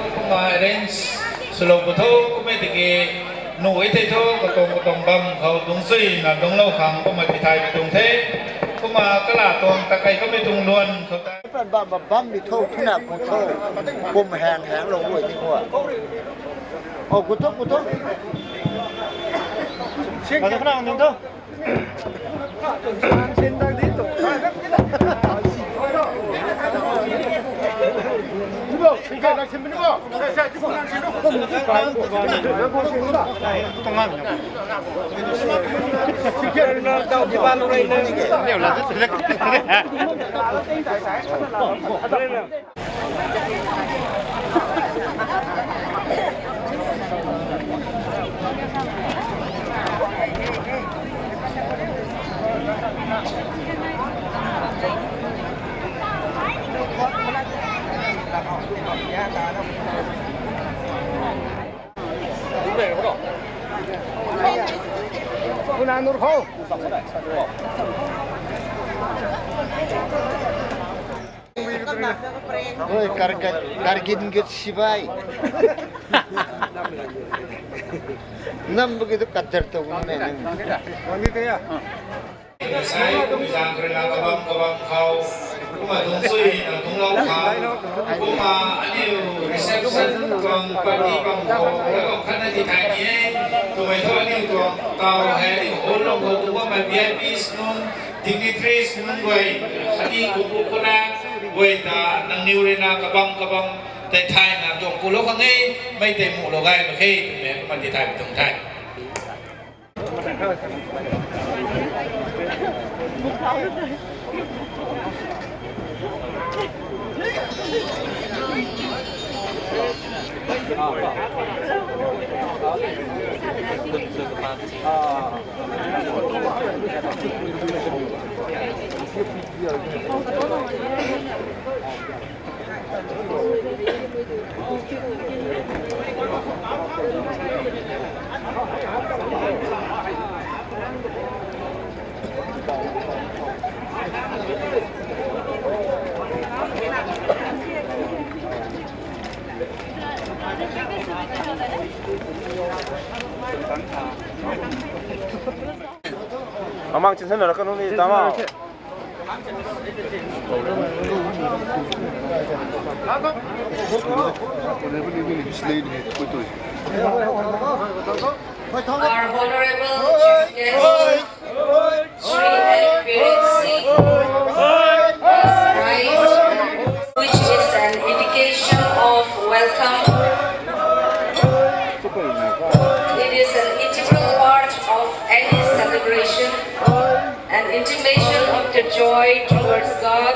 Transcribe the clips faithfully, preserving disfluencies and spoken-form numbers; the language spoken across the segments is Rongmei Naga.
Kumna arrange swlou pu tho, kummei tiki nuh e thei tho, katang katang bam khou dungc chuina dungclou khang kumna tithay pi tuang the. Kumna kala tuang takai kamei tuang luan khou tei. Bam, bam, bam, bam, bi tho, thuna pu tho. Kum hang, hang lou guay di khou. Oh, pu tho, pu tho. Sing, sing, sing, sing, sing. Oi, Kargil, Kargil ke sipai. Nambu ki tu kadar tu nang. Sai, kumzang kharina kabam kabam khou, kumna dungc chuina dungclou khang, kumna aniu reception tuang party bam khou, kabam khatna tithay ni e, twmei thu aniu tuang taw hei aniu hall lou khou tu bammei V I Ps nunc, dignitaries nunc guay, khatni kuku kuna guay ta nangniw ruina kabam kabam tei thayna tuang kulou khang e, mei tei mulou gay mak khe, twmei kumna tithay tuang the. Amang chin sana ra kanu ni tama. Our honorable chief guest, Shri N Biren Singh, has arrived, which is an indication of welcome. It is an integral part of any celebration, an intimation of the joy towards God,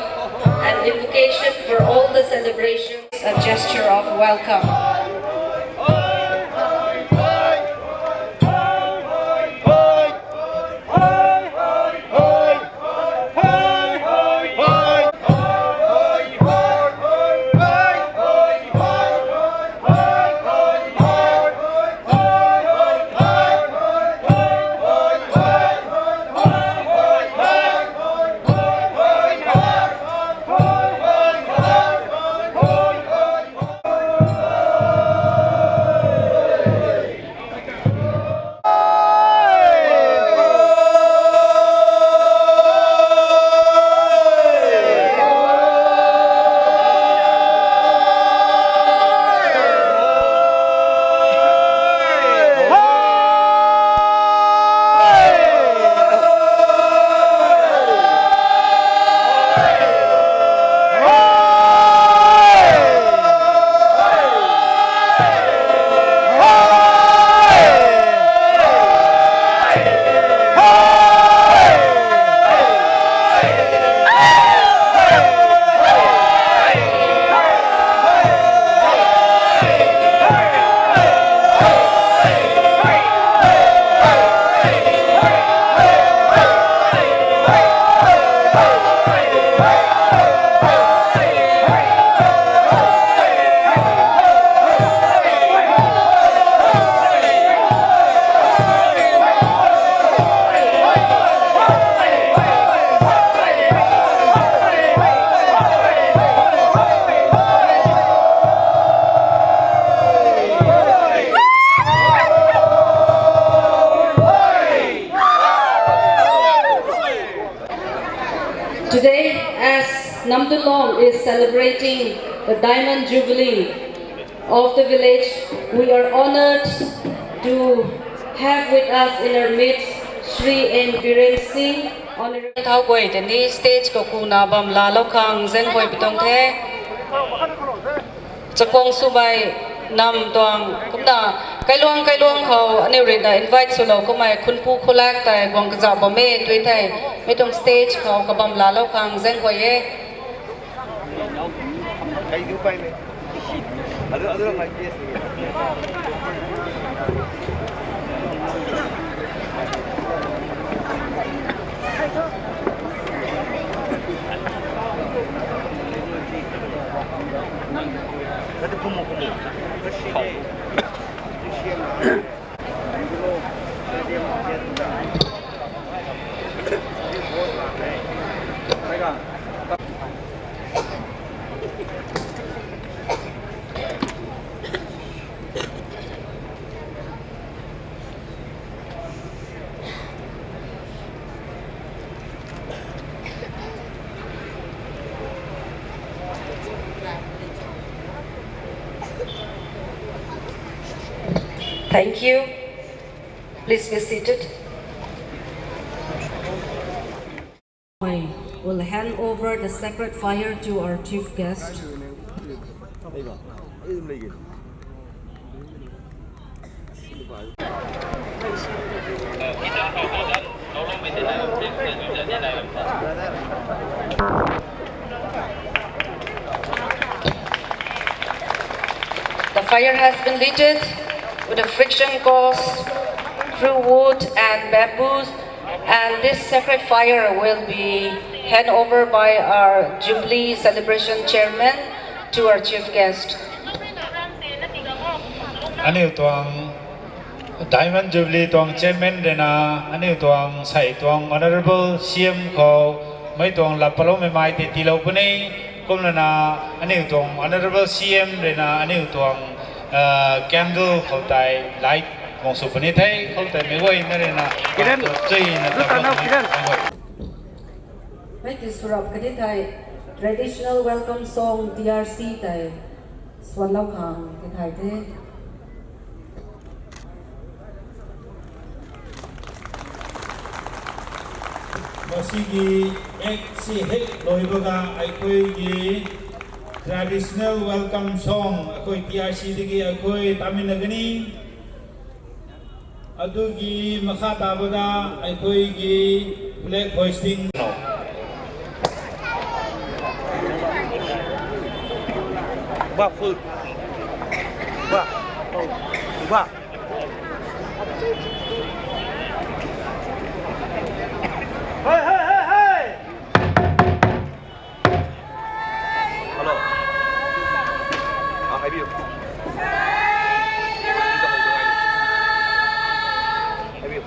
an invocation for all the celebrations, a gesture of welcome. Namdulong is celebrating the Diamond Jubilee of the village. We are honored to have with us in our midst Shri N Biren Singh, Honorable. Thau guay tei ni stage khou kuna bam laalou khang zaeng guay pi tuang the. Chakhwang swmei nam tuang kumna kailuang kailuang khou aniu ruina invite swlou kummei khunpu khulak tei guang kazauh bam e tui thei, mi tuang stage khou kabam laalou khang zaeng guay e. Thank you. Please be seated. We will hand over the sacred fire to our chief guest. The fire has been lit with the friction caused through wood and bamboos, and this sacred fire will be hand over by our Jubilee Celebration Chairman to our chief guest. Aniu tuang Diamond Jubilee tuang chairman ruina, aniu tuang sei tuang Honourable C M khou, mei tuang lat paloumei mai tei tiilou puni, kumlana aniu tuang Honourable C M ruina, aniu tuang, ah, candle khou tei light guang sw puni the, khou tei meic guayna ruina, Kiran, chuina lu ta nau, Kiran. Mei ki surap kadi thei, traditional welcome song T R C tei swanlou khang tithai the. Masigi act si hek loibaga, ꯑꯩꯈꯣꯏꯒꯤ traditional welcome song ꯑꯩꯈꯣꯏ T R C ꯗꯒꯤ ꯑꯩꯈꯣꯏ ꯇꯥꯃꯤꯟꯅꯒꯅꯤ꯫ ꯑꯗꯨꯒꯤ ꯃꯈꯥ ꯇꯥꯕꯗ ꯑꯩꯈꯣꯏꯒꯤ flag hoisting꯫ Ba full. Ba. Ba. Hey, hey, hey, hey! Hello. Ah, ꯍꯥꯏꯕꯤꯌꯨ꯫ ꯍꯥꯏꯕꯤꯌꯨ꯫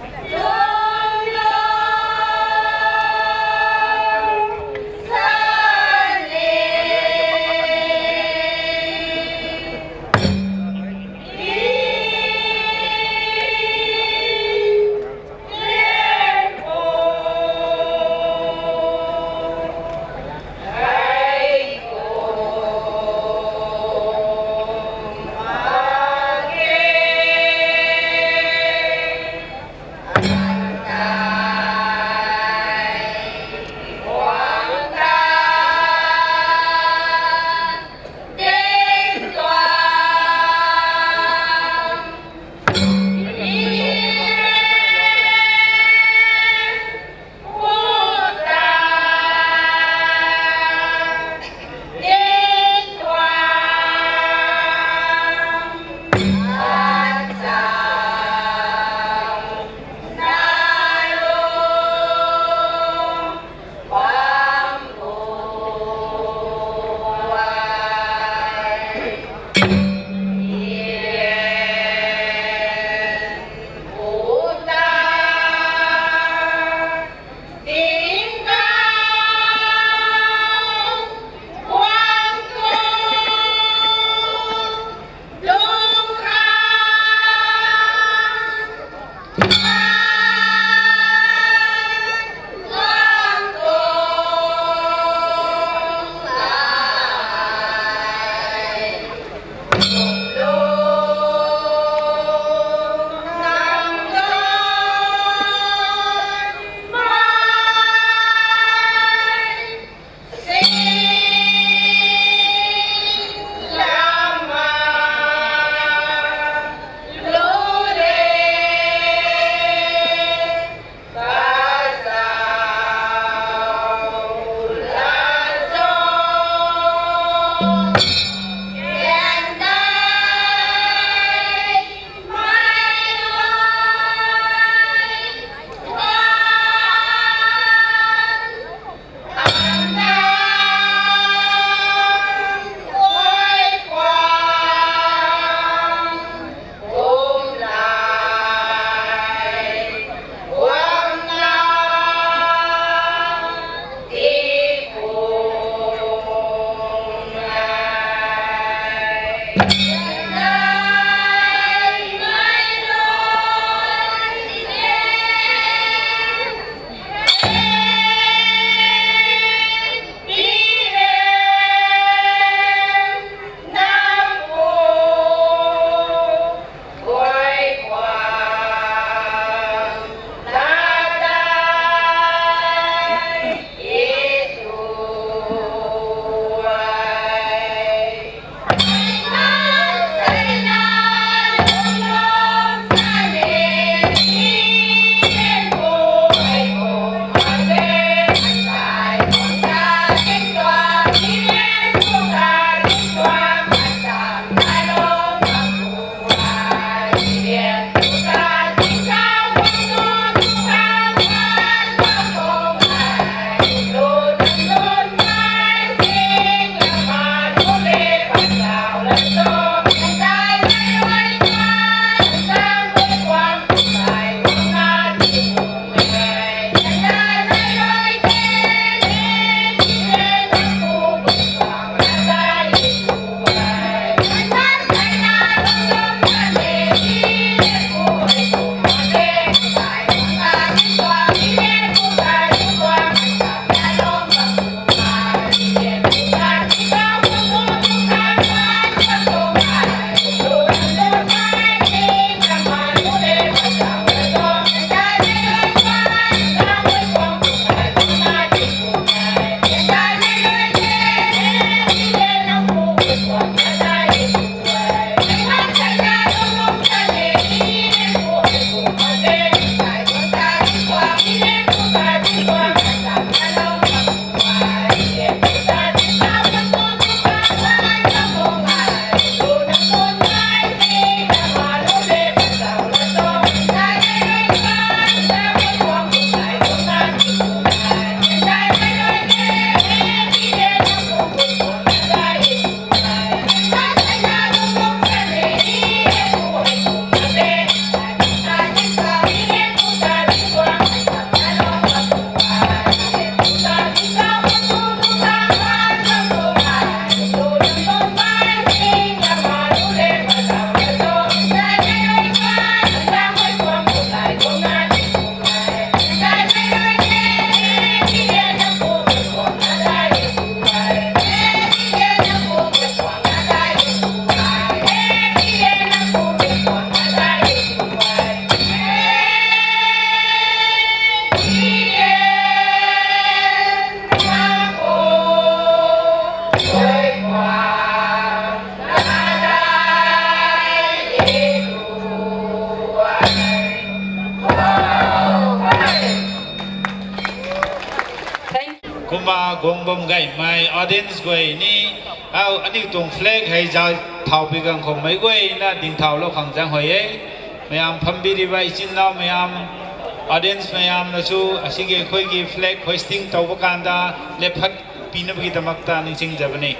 Kumna guang bam gaymei audience guay ni, au, aniu tuang flag hei zau thau pi gang khou meic guayna ding thau lou khang zaeng huay e. Mayam phambi ri bai chin nau mayam, audience mayam na su, asige khoi ki flag hoisting tau ba kanda, lephat pina bagi damak ta ning ching za bani.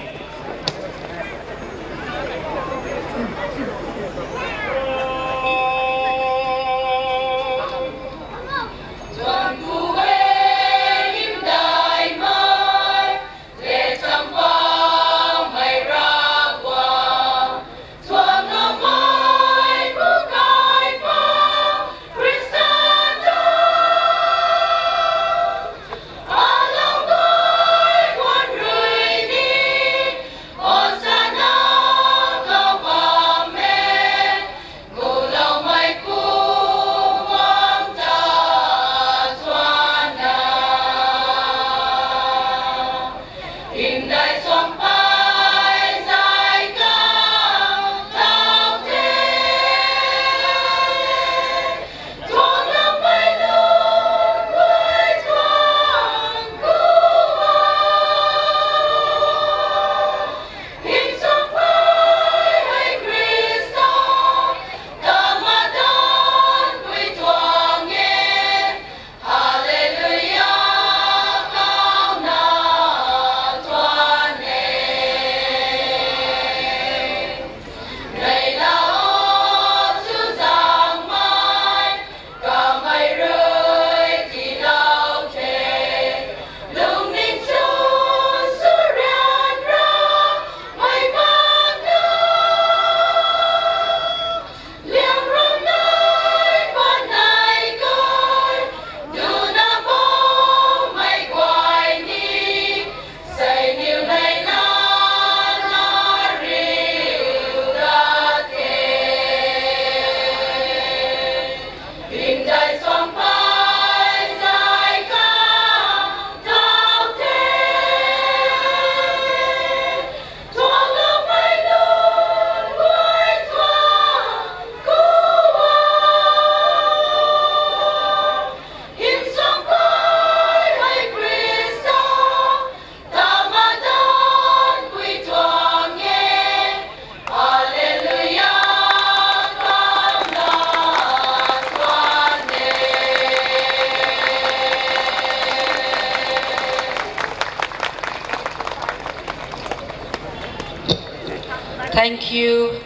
Thank you,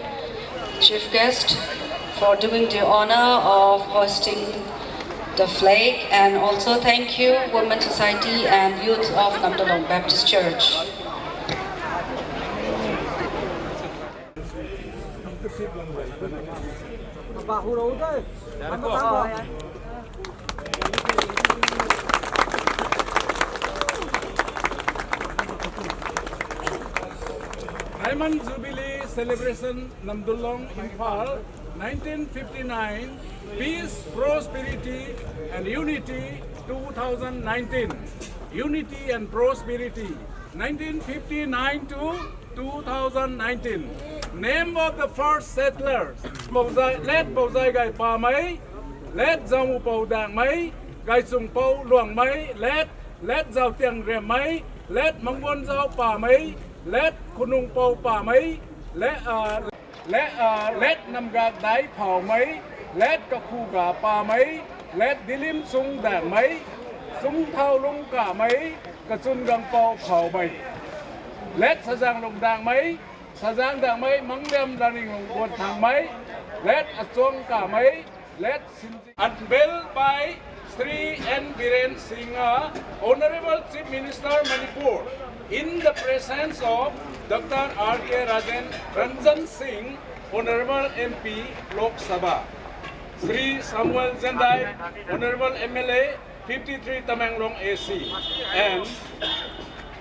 Chief Guest, for doing the honor of hoisting the flag, and also thank you, Women Society and Youth of Namdolong Baptist Church. Diamond Jubilee Celebration, Namdolong, Imphal, nineteen fifty-nine, Peace, Prosperity and Unity two thousand nineteen, Unity and Prosperity, nineteen fifty-nine to two thousand nineteen. Name of the first settlers: Pouzai, Late Pouzai Gai Pamei, Late Zamu Pou Dangmei, Gaichung Pou Luangmei, Late, Late Zau Tiang Remmei, Late Mangguan Zau Pamei, Late Khunung Pou Pamei, Late, uh, Late, uh, Late Namgak Dai Phaumei, Late Kakhuga Pamei, Late Dilim Sung Dangmei, Sung Thau Lung Kamei, Kachun Gang Pou Phaumei, Late Sazang Lung Dangmei, Sazang Dangmei, Mangliam Laringlung Guan Thangmei, Late Achuang Kamei, Late Sinzi. Unveiled by Shri N Biren Singh, Honorable Chief Minister Manipur, in the presence of Doctor R K Rajen, Ranjan Singh, Honorable M P, Lok Sabha, Shri Samuel Zendai, Honorable M L A, fifty-three Tamenglong A C, and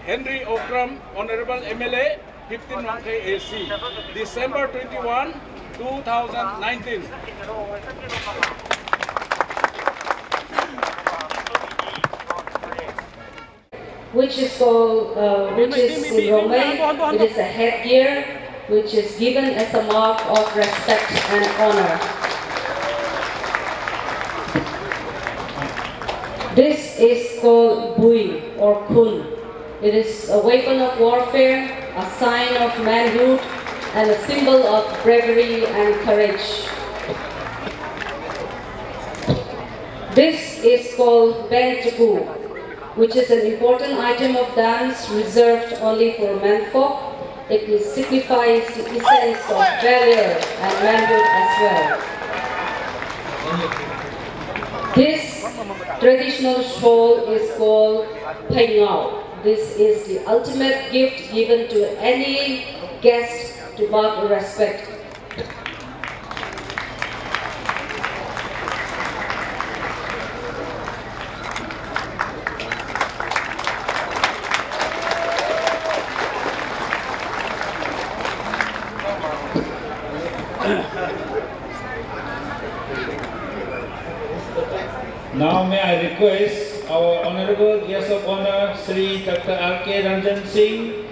Henry Okram, Honorable M L A, fifteen Rongkhei A C, December twenty-one, two thousand nineteen. Which is called, uh, which is in Rongmei, it is a headgear which is given as a mark of respect and honor. This is called bui or khun. It is a weapon of warfare, a sign of manhood, and a symbol of bravery and courage. This is called Beng Chaku, which is an important item of dance reserved only for menfolk. It signifies the essence of valor and manhood as well. This traditional shawl is called Pheingao. This is the ultimate gift given to any guest to mark respect. Now may I request our Honorable Guest of Honor, Shri Doctor R K Ranjan Singh,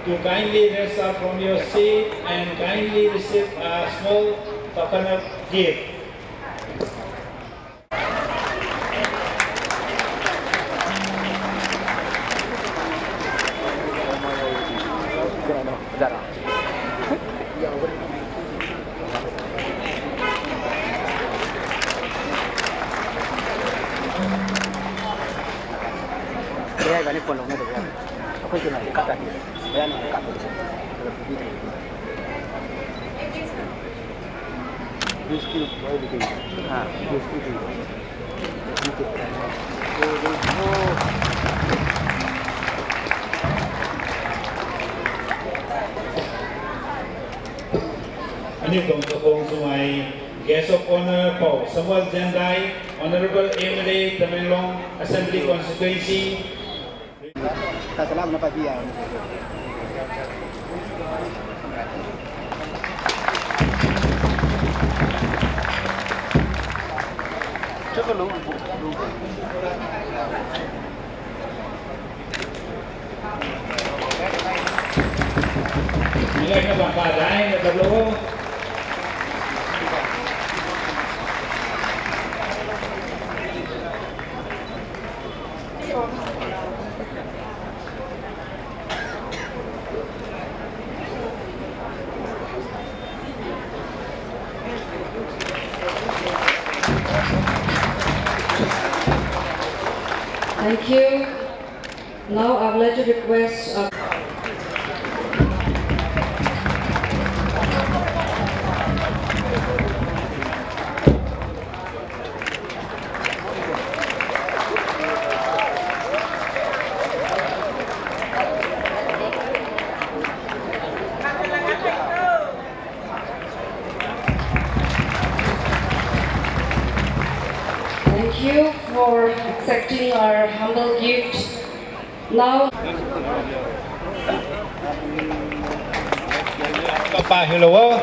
to kindly rise up from your seat and kindly receive a small coconut gift. Aniu tuang kakhang swmei Guest of Honour Pou Samuel Zendai, Honourable M L A, Tamenglong Assembly Constituency. Thank you. Now I would like to request, uh, Thank you for accepting our humble gift. Now, Papa hello.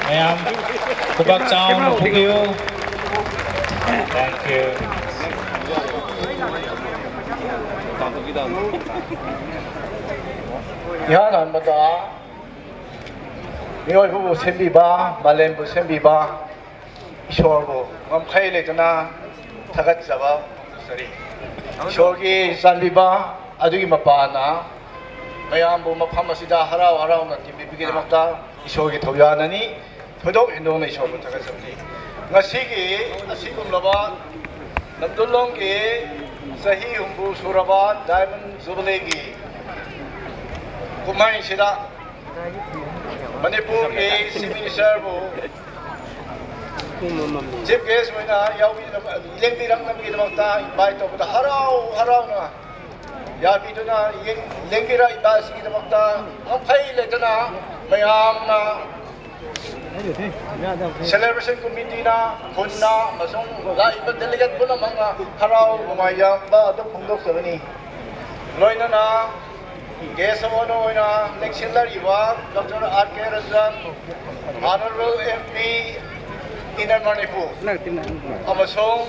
Mayam, kubak cham, thank you. Thank you. Yanan mata, miyoy bu sembi ba, malem bu sembi ba, Ishwar bu ngamkhei le twna thagat zaba, sorry. Ishwar ki zanbi ba, adui ki mapa na, mayam bu mapham asida harau harau na timbi bigi damak ta, Ishwar ki thoya na ni, thudok indong na Ishwar bu thagat zaba ni. Ngasi ki, asi kum laba, Namdulong ki, sahi humbu suraba, Diamond Jubilee ki, kumhai sida, Manipur ki Chief Minister bu, Chief Guest wina, yaubi, lengbi rang nambi damak ta, invite to ta, harau, harau na, yabi tuna, lengbi rang invite si damak ta, ngamkhei le tuna, mayam na, Celebration Committee na, khun na, masung, lai ba delegate puna manga, harau, mayam ba, aduk phungdok sa ni. Loina na, Guest of Honour na, Lecturer Iwa, Doctor R K Ranjan, Honourable M P, Inner Manipur. Amasung,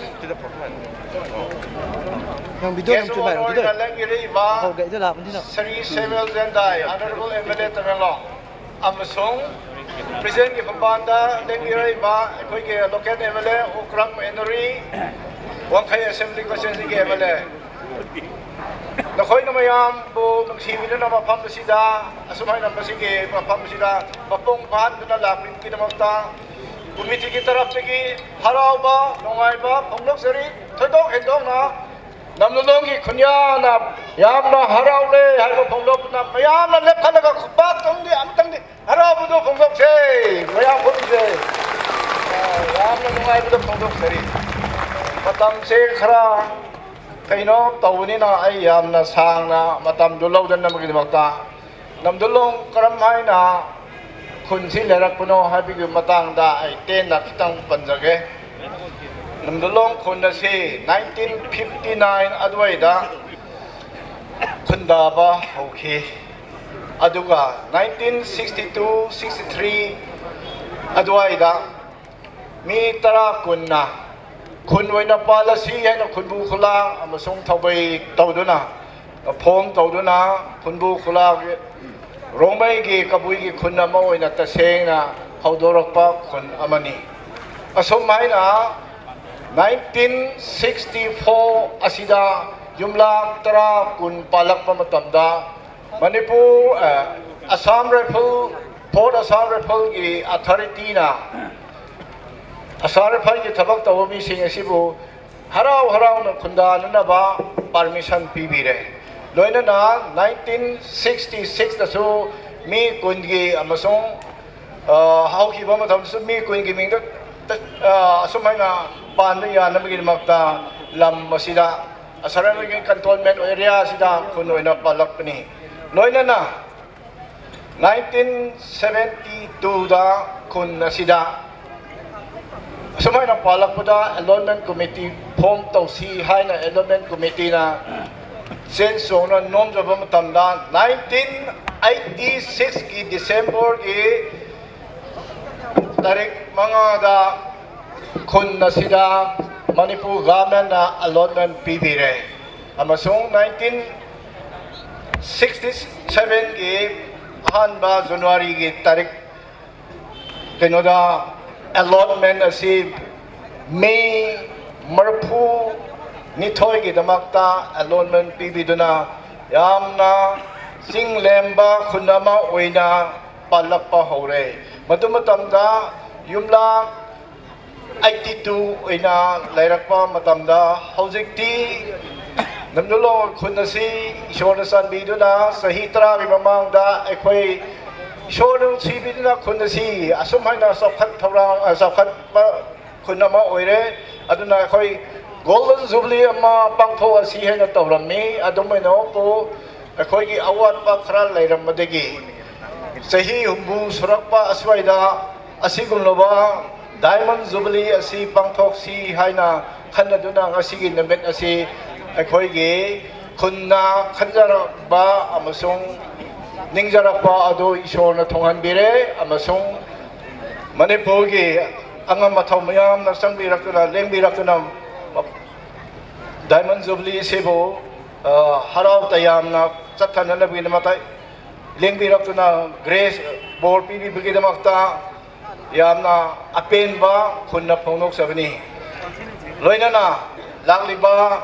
Guest of Honour na, Lengiri Iwa, Shri Samuel Zendai, Honourable M L A Tamenglong. Amasung, present ki pabanda, Lengiri Iwa, akhoi ki local M L A, Ukhrang Henry, Wangkhei Assembly Constituency ki M L A. Nakhoi na mayam bu nungsi mi na mapam si da, asumai na masi ke mapam si da, mapung pan na la pin ki na makta, committee ki tarap ki harau ba, nungai ba, phunglok sari, thoidok hendok na, nam lulong ki khunya na, yam na harau le, hai ba phunglok na, mayam na lep khat na ka khubak tang di, am tang di, harau bu do phunglok se, mayam bu se, yam na nungai bu do phunglok sari, matam se khara, Kaino tau ni na ai yamna sangna matam dulou dan na magi mak ta. Namdulong karam hai na khun si lerak puno hai bigi matang da ai ten na kitang panzage. Namdulong khun na si nineteen fifty nine aduai da khun da ba hau khi. Aduga nineteen sixty two sixty three aduai da mi tara kunna, khun oina pala si haina khunbu khula, amasung thaubei tauduna, phom tauduna, khunbu khula, Rongmei ki kabui ki khun ama oina tasengna, haudorakpa khun amani. Asum haina, nineteen sixty four asida, yumla tara kun palak pa matamda, Manipur, eh, Assam Rifle, Fourth Assam Rifle ki authority na, Assam Rifle ki thabak tau mi sing asibu, harau harau na khunda nana ba permission pibi re. Loina na nineteen sixty six na su mi kun ki amasung, eh, hau ki ba matam su mi kun ki ming da, ta, eh, asum hai na pan da ya na magi mak ta lam masida. Assam Rifle ki cantonment area sida khun oina palak pani. Loina na, nineteen seventy two da khun asida. Asum hai na palak pada allotment committee form tau si hai na allotment committee na sen song na nom jaba matam da nineteen eighty six ki December ki tarik manga da khun na sida Manipur government na allotment pibi re. Amasung nineteen sixty seven ki ahanba January ki tarik kinoda allotment asi mi marphu nithoi ki damakta allotment pibi duna yamna singlemba khunama oina palak pa hou re. Matu matamda yumla eighty two oina lairakpa matamda houzikti namdulong khun na si Ishwar na sanbi duna sahi tara ki mamang da eikhoi Ishwar nung sibi duna khun na si asum hai na saukhat thaurang, ah, saukhat pa khun ama oire. Aduna eikhoi Golden Jubilee ama pangtho asi hai na tauram mi adum mai no po eikhoi ki award pa khara lairam madegi sahi humbu surak pa aswai da asi gumlo ba Diamond Jubilee asi pangthok si hai na khanna duna ngasi ki namit asi eikhoi ki khun na khanjarak ba amasung ningjarak pa adu Ishwar na thonghan bire amasung Manipur ki angam mathau mayam na sangbi rak tuna lengbi rak tuna Diamond Jubilee sibo, ah, harau tayam na chathan na nabi na matai lengbi rak tuna grace bor pibi bigi na makta yamna apen ba khun na phongnok sabani. Loina na langli ba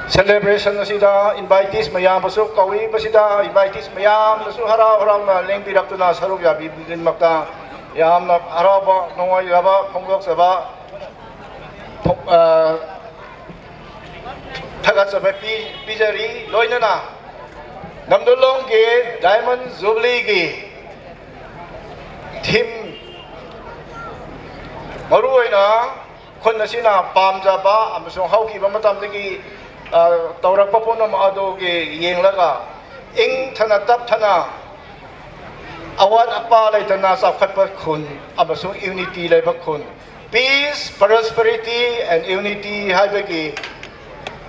celebration asida invitees mayam pasu kawi pasida invitees mayam pasu harau harau na lengbi rak tuna saruk ya bi bigin makta yamna harau ba nongwai ya ba phonglok saba phok, ah, thagat saba pi pizari loina na namdulong ki Diamond Jubilee ki theme maru oina khun na sina pamjaba amasung hau ki ba matam degi, ah, taurak pa punam adu ki yeng laga ing thana tap thana awat apa lei thana saukhat pa khun amasung unity lei pa khun peace, prosperity and unity hai bagi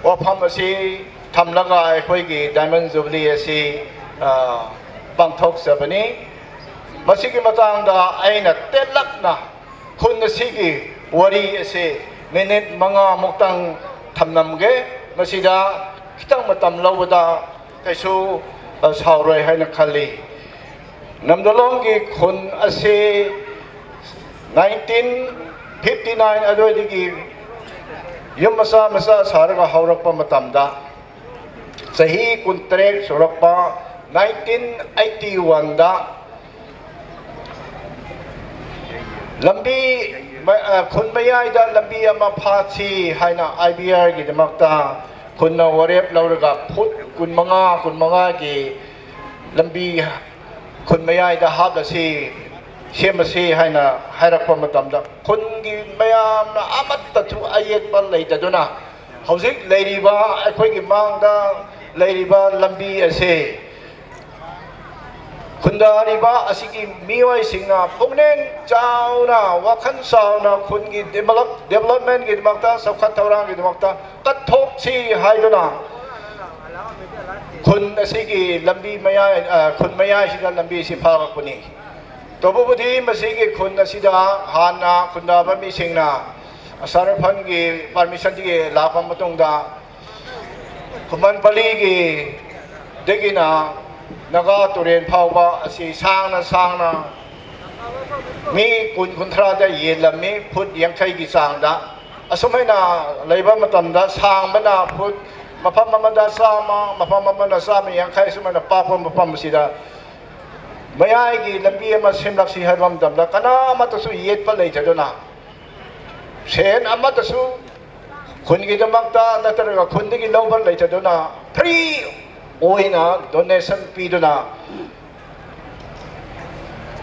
wafam asi tham laga eikhoi ki Diamond Jubilee asi, ah, pangthok sabani. Masi ki matang da aina tetlak na khun na si ki wari asi minute manga muktang thamnam ge masida kitang matam lou da kaisu, ah, sauroi hai na khali. Namdulong ki khun asi nineteen fifty nine adoi digi Yum masa masa saraga howrakpa matamda, sahi kuntrek surakpa, nineteen eighty one da, lambi, ma-, ah, khun mayai da lambi ama pha si haina I B R ki damakta khunna warep louraga phut kun manga, kun manga ki lambi khun mayai da hap la si, siam si haina hairakpa matamda, khun ki mayamna amat ta thu ayet pa lei ta duna, hauzik leiriba, akhoi ki mangda leiriba lambi ase, khunda riba asiki miwai singna pukning chauna, wakhan sauna, khun ki develop-, development ki damakta, saukhat thaurang ki damakta kathok si hai duna, khun asiki lambi mayai, ah, khun mayai sida lambi si pha kak puni. Tobu budi masiki khun asida hanna khunda bami singna, asaraphan ki permission tiki laa pam matungda, Khuman Pali ki degina Naga turen phauba asi sangna sangna, mi kun kun thra da yen lam mi phut yangkhei ki chang da. Asumheina leiba matamda sang bana phut, mapam mamada chama, mapam mamada chama yangkhei asumheina pakpam mapam sida. Mayai ki lambi ama simlak si hai bam damda, kana ama ta su yet pa lei ta duna. Sen ama ta su khun ki damakta, natraga khun diki lou ban lei ta duna, free oina donation pi duna,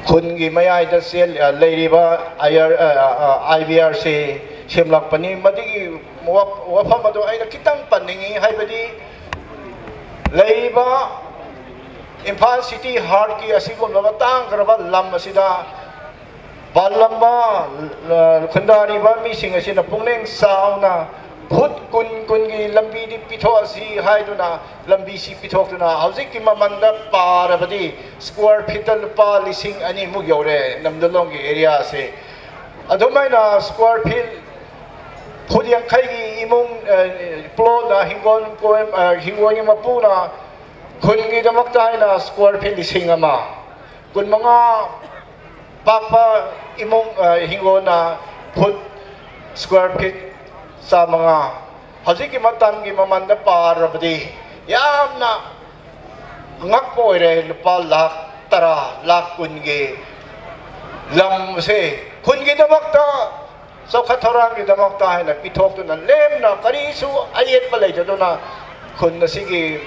khun ki mayai da sel, ah, leiriba I R, ah, ah, I B R si simlak pani, madiki wa-, wafam adu aina kitang paningi hai padi, leiriba Imphal City Heart ki asigumbaba tang karaba lam asida, Balamba, ah, khundari ba mi sing asina pungning sauna, phut kun kun ki lambi di pitho asi hai duna, lambi si pithok duna, hauzik ki maman da para badi, square feet ta lupa lising ani muk yau re, Namdulong ki area se. Adumaina square feet, phut yangkhei ki imung, eh, plot na hingon ko, eh, hingon ni mapu na, khun ki damak tai na square feet lising ama. Kun manga pakpa imung, eh, hingon na phut square feet sa manga. Hauzik ki matan ki maman da para badi. Yamna ngak poi re lupa lakh tara, lakh kun ki lam se. Khun ki damak ta, saukhat thaurang ki damak ta haina pithok tuna lemna kari su ayet pa lei ta duna khun na sigi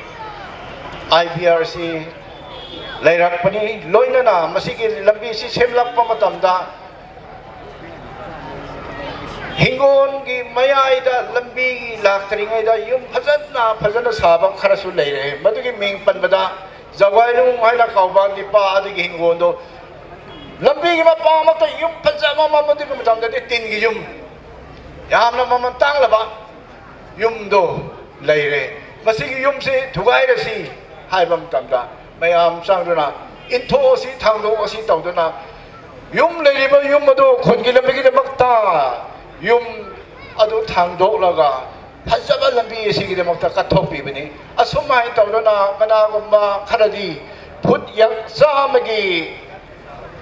I B R si leirak pani loinana masigi lambi si semlak pa matam da. Hingon ki mayai da lambi ki lak kari ngai da yum phazanna, phazanna saba khara su lei re. Madu ki ming pan bada, Jagwai Lung haina kau ba di pa di ki hingon do. Lambi ki mapa mak ta yum phazan ma ma madu ki matam da di tin ki yum. Yamna maman tang la ba. Yum do lei re. Masi ki yum si thugai ra si. Hai bam tam da. Mayam sang duna. Intho si thang do si tau duna. Yum lei ri ba yum adu khun ki lambi ki damak ta. Yum adu thang do laga. Phazaba lambi si ki damak ta kathok pi bani. Asumai tau duna kana gumba khara di. Phut yak sa magi.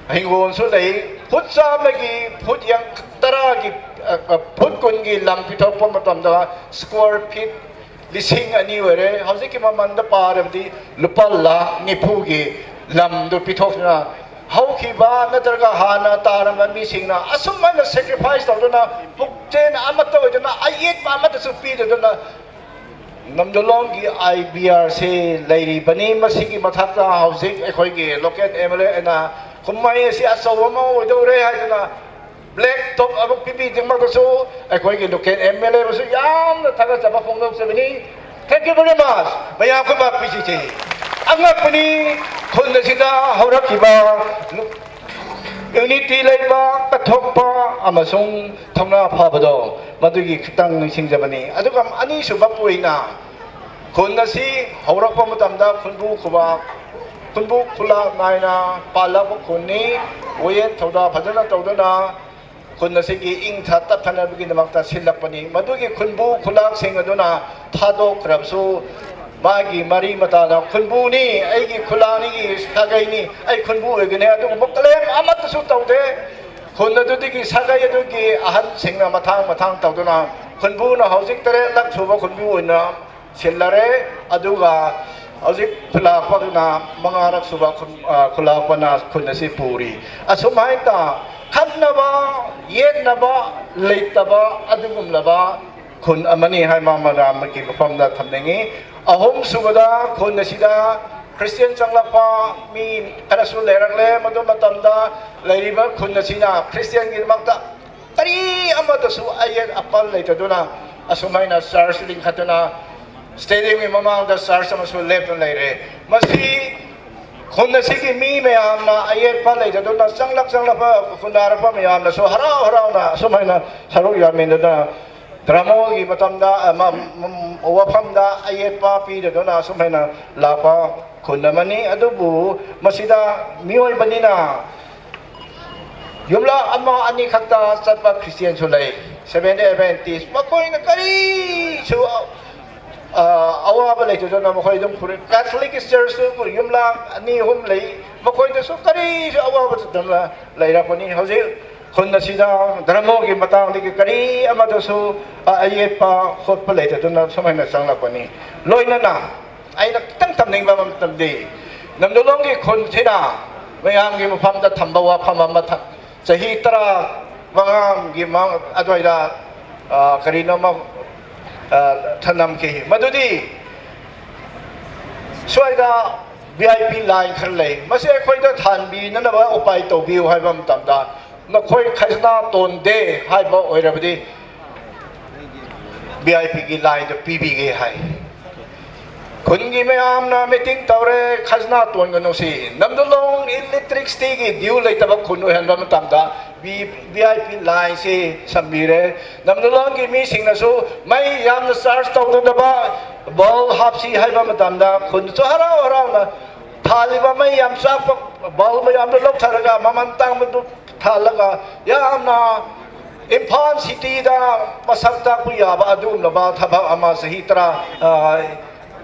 Hingon su lei, phut sa magi, phut yang tara ki, ah, ah, phut kun ki lam pithok pa matam da square feet lising ani wai re. Hauzik ki maman da pa ram di lupa lakh niphu ki lam du pithok na. Hau ki ba na targa hana ta ram mi sing na. Asum mai na sacrifice tau na. Puk chen ama tau na. Ayet ma ma ta su pi na. Namdulong ki I B R si lei ri bani masi ki mathak ta hauzik akhoi ki local M L A na kummei si asau ama oi do re hai na black top abuk pipi ding mak su akhoi ki local M L A su yamna thak chapa phong dou se bani. Thank you very much. Maya ko bak pi si che. Angak pani khun na sida haurak ki ba. Unity lei pa, kathok pa, amasung thangna pha ba do, madu ki khitang sing jabani. Adu kam ani su ba pui na, khun na si, haurak pa matam da, khunbu khuba, khunbu khula nai na, pa la pa khun ni, oyen thau da, phajana tau da na, khun na si ki ing tha tat thana bagi na mak ta silak pani. Madu ki khunbu khula sing adu na, tha do krab su, Magi mari mata na khunbu ni, ai ki khula ni ki sagai ni, ai khunbu ai ki ni, adu buk kalem amat su tau de. Khun adu di ki sagai adu ki ahan sing na mathang mathang tau duna. Khunbuna houzik taret lak suba khunbu na sinlare, aduga houzik khulak pana manga lak suba khun, ah, khulak pana khun asi puri. Asumhai ta, khatnaba, yetnaba, leitaba, adugumlaba khun amani hai ma maram ki maphamda thamningi. Ahum subada khun asida Christian changlakpa mi karasu leirak le, madu matamda leiriba khun asina Christian gi makta kari ama ta su ayet apal lei ta duna, asumhaina church ling khat tuna, stadium mi mamang da church ama su lep tun leire. Masi khun asi ki mi mayamna ayet pal lei ta duna, changlak changlak pa, khun da rapa mayamna su harau harau na, asumhaina saruk yamin duna, dramo gi matamda, ama, wafamda ayet pa pi ta duna, asumhaina lapa khun amani, adubu, masida, mioi banina, yumla ama ani khakta chatpa Christian sw lei, Seventh Day Adventist, makhoina kari sw, ah, awaba lei tu dana makhoi dum puri, Catholic Church sw puri, yumla ani hum lei, makhoina sw kari sw awaba tu dana lei ra puni. Houzi, khun asida, dramo gi matang di ki kari ama tu sw, ah, ayet pa, khot pa lei tu dana, sumhaina changlak puni. Loinana, aina tang tam ning bam tam di. Namdulong ki khun thina, mayam ki mafam ta thamba wa pham ama tha. Sahi tara, mangam ki mang adoi da, ah, kari no ma, ah, thanam ki. Madudi, suai da V I P line khar lei. Masi khoi da than bi nana ba upai to biu hai bam tam da. Nakhoi khazna ton de hai ba oi ra ba di. V I P ki line ta P B K hai. Khun gi mayamna meeting tau re, khazna tuan ganung si. Namdulong electricity ki diu lei taba khun uhen bam tam da, V-, V I P line si sambi re. Namdulong ki mi singna su, mei yamna charge tau tu daba, ball hap si hai bam tam da, khun su harau harau na, thali ba mei yam chak pa, ball mayamna lok tharaga, maman tang ma tu thalaga, yamna, Imphal City da, masak ta ku ya ba, adum la ba, thaba ama sahi tara, ah,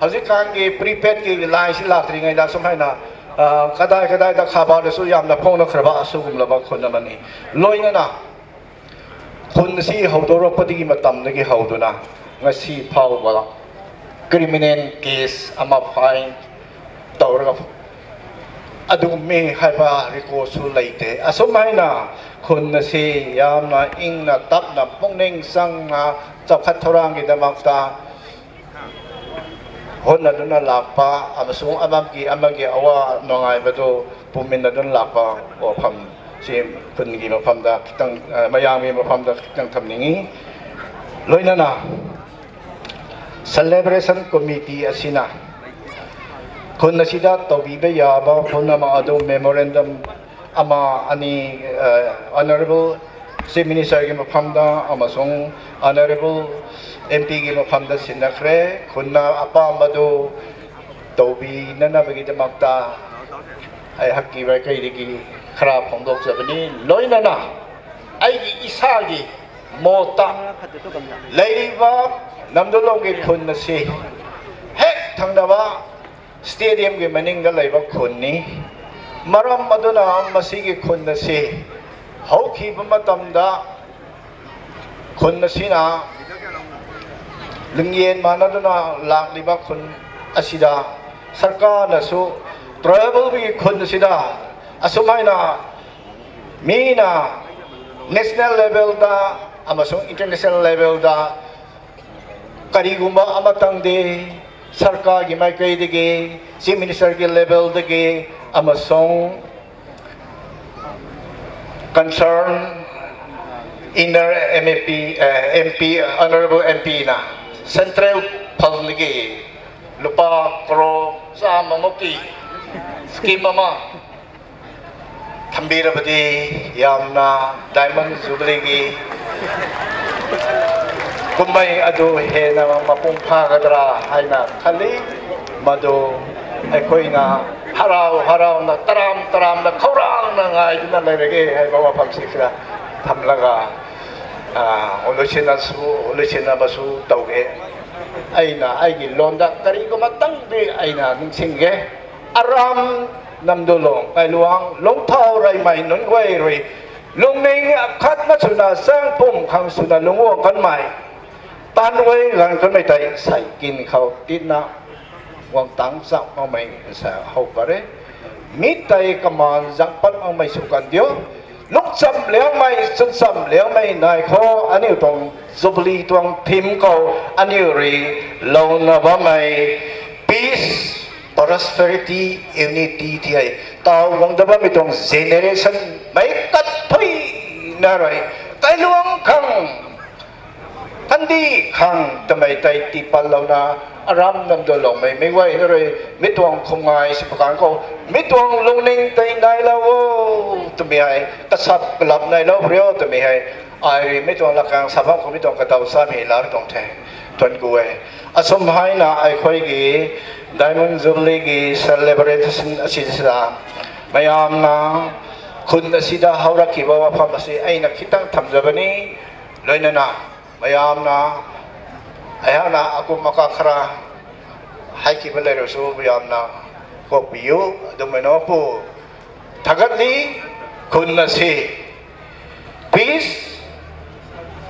houzi kang ki prepaid ki line si lak ri ngai da sumhaina, ah, kadai kadai da khaba da su yamna phong na khraba, asugum la ba khun amani. Loinana, khun si hou do ro pa di ki matam na ki hou duna, ngasi phau ba, criminal case ama fine, tau ra, adum mi hai ba record su lei te. Asumhaina, khun asi, yamna, ingna, tapna, pungning sangna, chap khat thorang ki damak ta, honna duna lakpa, amasung amam ki, ama ki awa nongai ba tu, pumin na dun lakpa, o pham, si khun gi mafam da, kitang, eh, mayam gi mafam da, kitang tham ningi. Loinana, celebration committee asina, khun asida taubi ba ya ba, khun ama adum memorandum, ama ani, eh, Honorable Chief Minister ki mafam da, amasung Honorable M P ki mafam da sinna khre, khunna apam ba tu, taubi nana ba ki damak ta, ai hak ki bai kai di ki khara phongdok cha bani, loinana, ai ki isa ki, mo ta, leiriba, Namdulong ki khun na si, hek thang da ba, stadium ki maning da lei ba khun ni, maram aduna masi ki khun na si, hou ki ba matam da, khun na sina, lingyen mana duna lak li ba khun asida, sarkar na su, tribal bi khun asida, asumhaina, mi na, national level da, amasung international level da, karigumba ama tang de, sarkar ki maikei de ge, Chief Minister ki level de ge, amasung concern inner M A P, eh, M P, Honorable M P na, central phal ni ki, lupa crore sa mamo ki, scheme ama, thambira ba di, yamna, Diamond Jubilee ki, kummei adu hena mapung pha kadra, haina khali, madu, ai khoina, harau, harau na, taram, taram na, khorang na, ngai, na, lei rege, hai ba wa pham si kra, tham laga, ah, oluchina su, oluchina ba su, tau ge. Aina, ai gi lon da, kari ko matang de, aina, ning sing ge. Aram Namdulong, Kailuang, Lungthau, Raimei, Nunguai, Rui, Lungning, Khatna, Suna, Sangpum, Khang, Suna, Lungwang, Kanmei. Tan guay ganv kanmei tei sei kin khou titna guang tang chang makmei sa how pat re. Mi tei kamaan zang pat makmei sw kan diu. Lungcham liangmei, chwncham liangmei nai khou aniu tuang Jubilee tuang theme khou aniu rui louna bammei peace, prosperity, unity ti hei taw guang da bammei tuang generation mei kat phuina rui kailuang khang kandi khang twmei tei tii patlouna, aram nam daloumei mei guay na rui mi tuang khumngai sw pakan khou mi tuang lungning tei nailou o twmei hei kasap kalap nailou prio twmei hei ai rui mi tuang lakang sa bam khou mi tuang kataw samei la tuang the. Thuan ku e. Asum haina ai khuay ki Diamond Jubilee ki celebration asi sida mayamna khun asida howrak ki ba wapham asi aina khitang thamza bani luainana mayamna aihana akum aka khara hei ki ba lei rui su mayamna kok piu adumei no pu thagat li khun asi peace,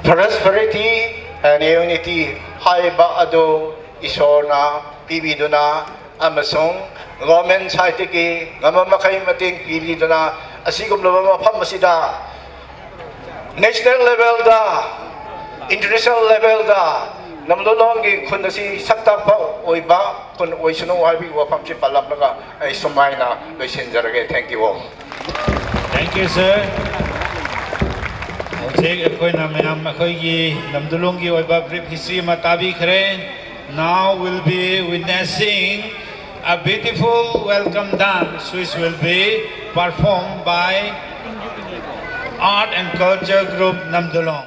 prosperity and unity hei ba adu Isorna pibi duna amasung government side tiki ngam makhei mating pibi duna asi kumlou ba mapham asida national level da, international level da, Namdulong ki khun asi saktak pha ui ba khun ui sunu ai bi wapham si palam laga ai sumaina luisin jarage. Thank you all. Thank you, sir. Houzik akhoi na mayam akhoi ki Namdulong ki oiba brief history ma tabi khare. Now we'll be witnessing a beautiful welcome dance which will be performed by Art and Culture Group Namdulong.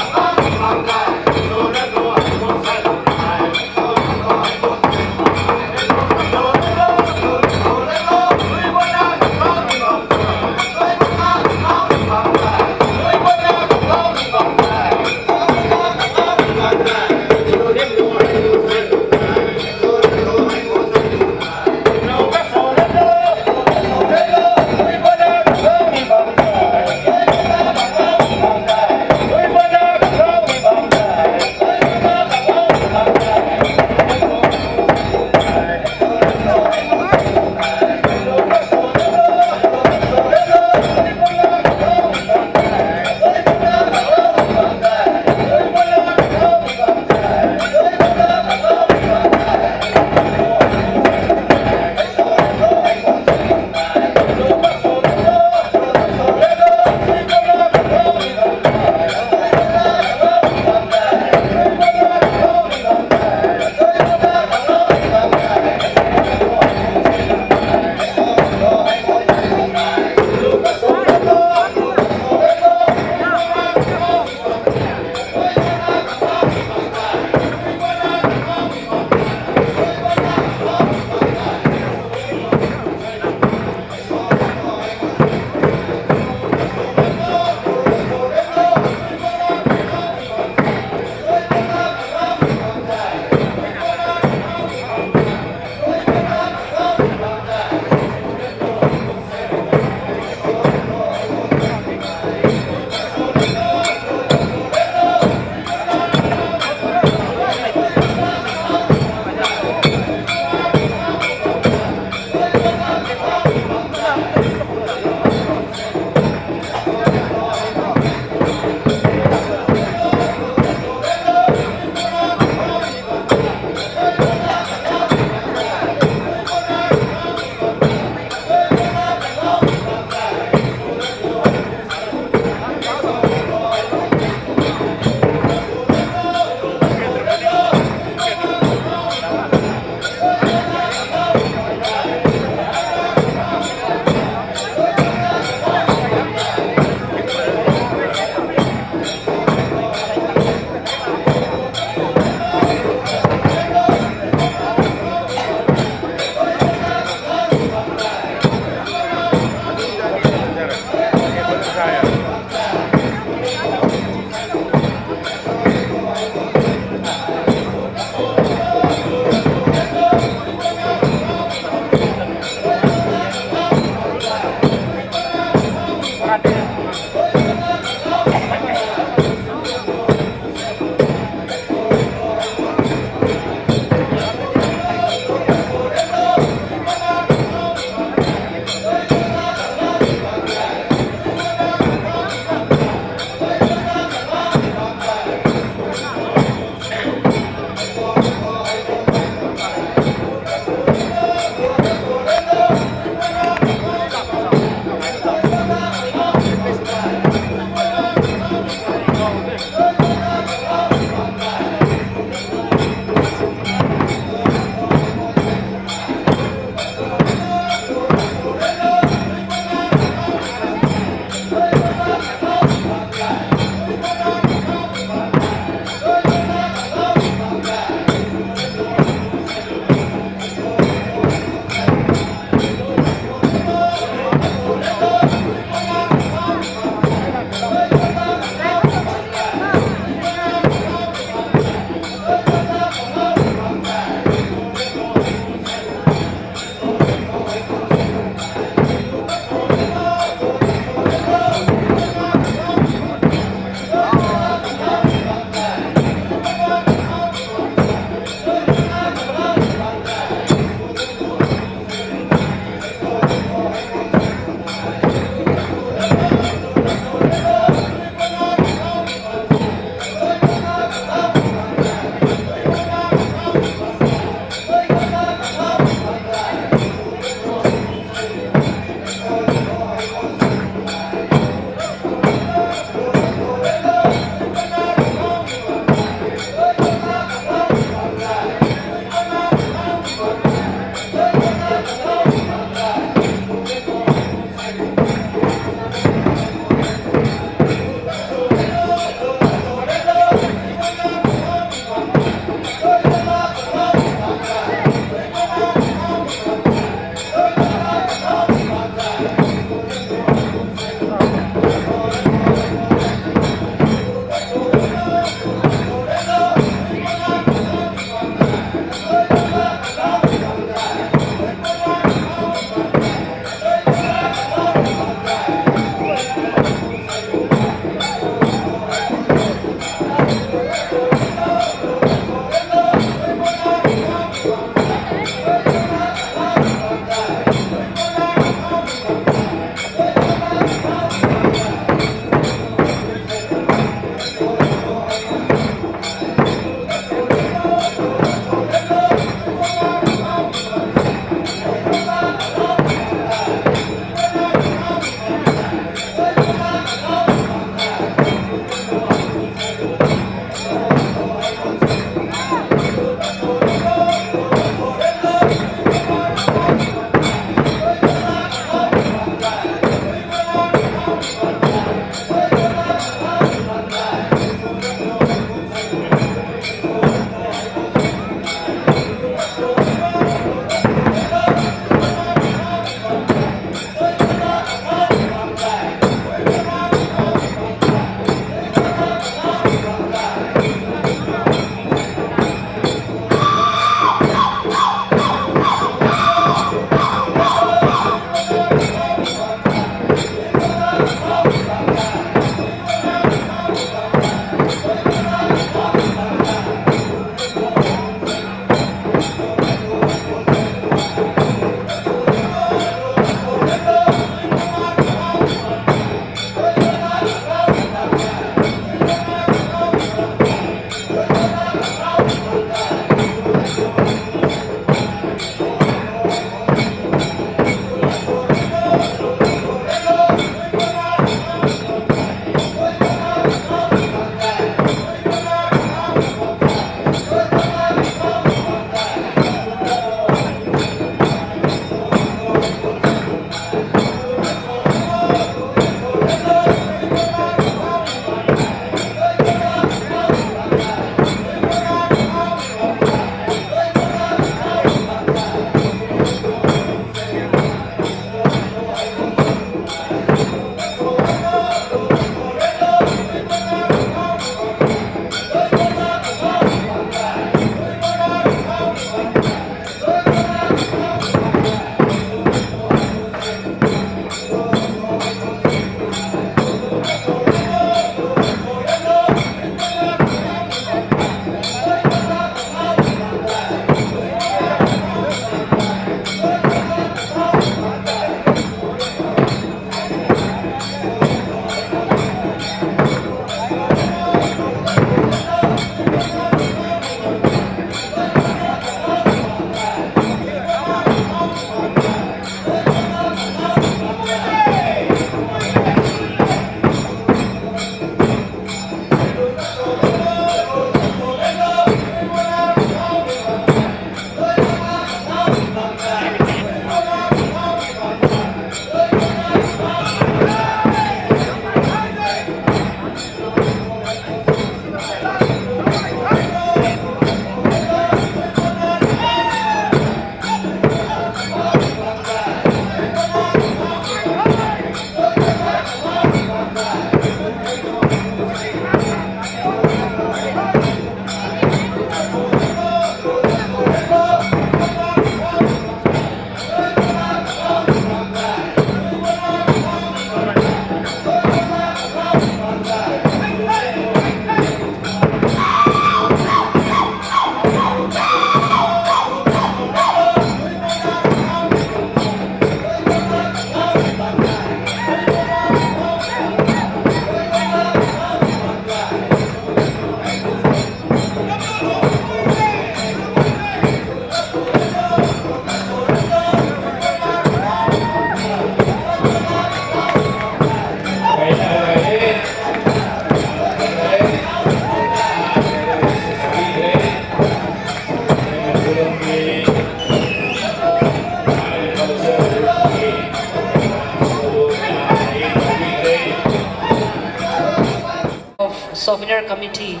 Committee.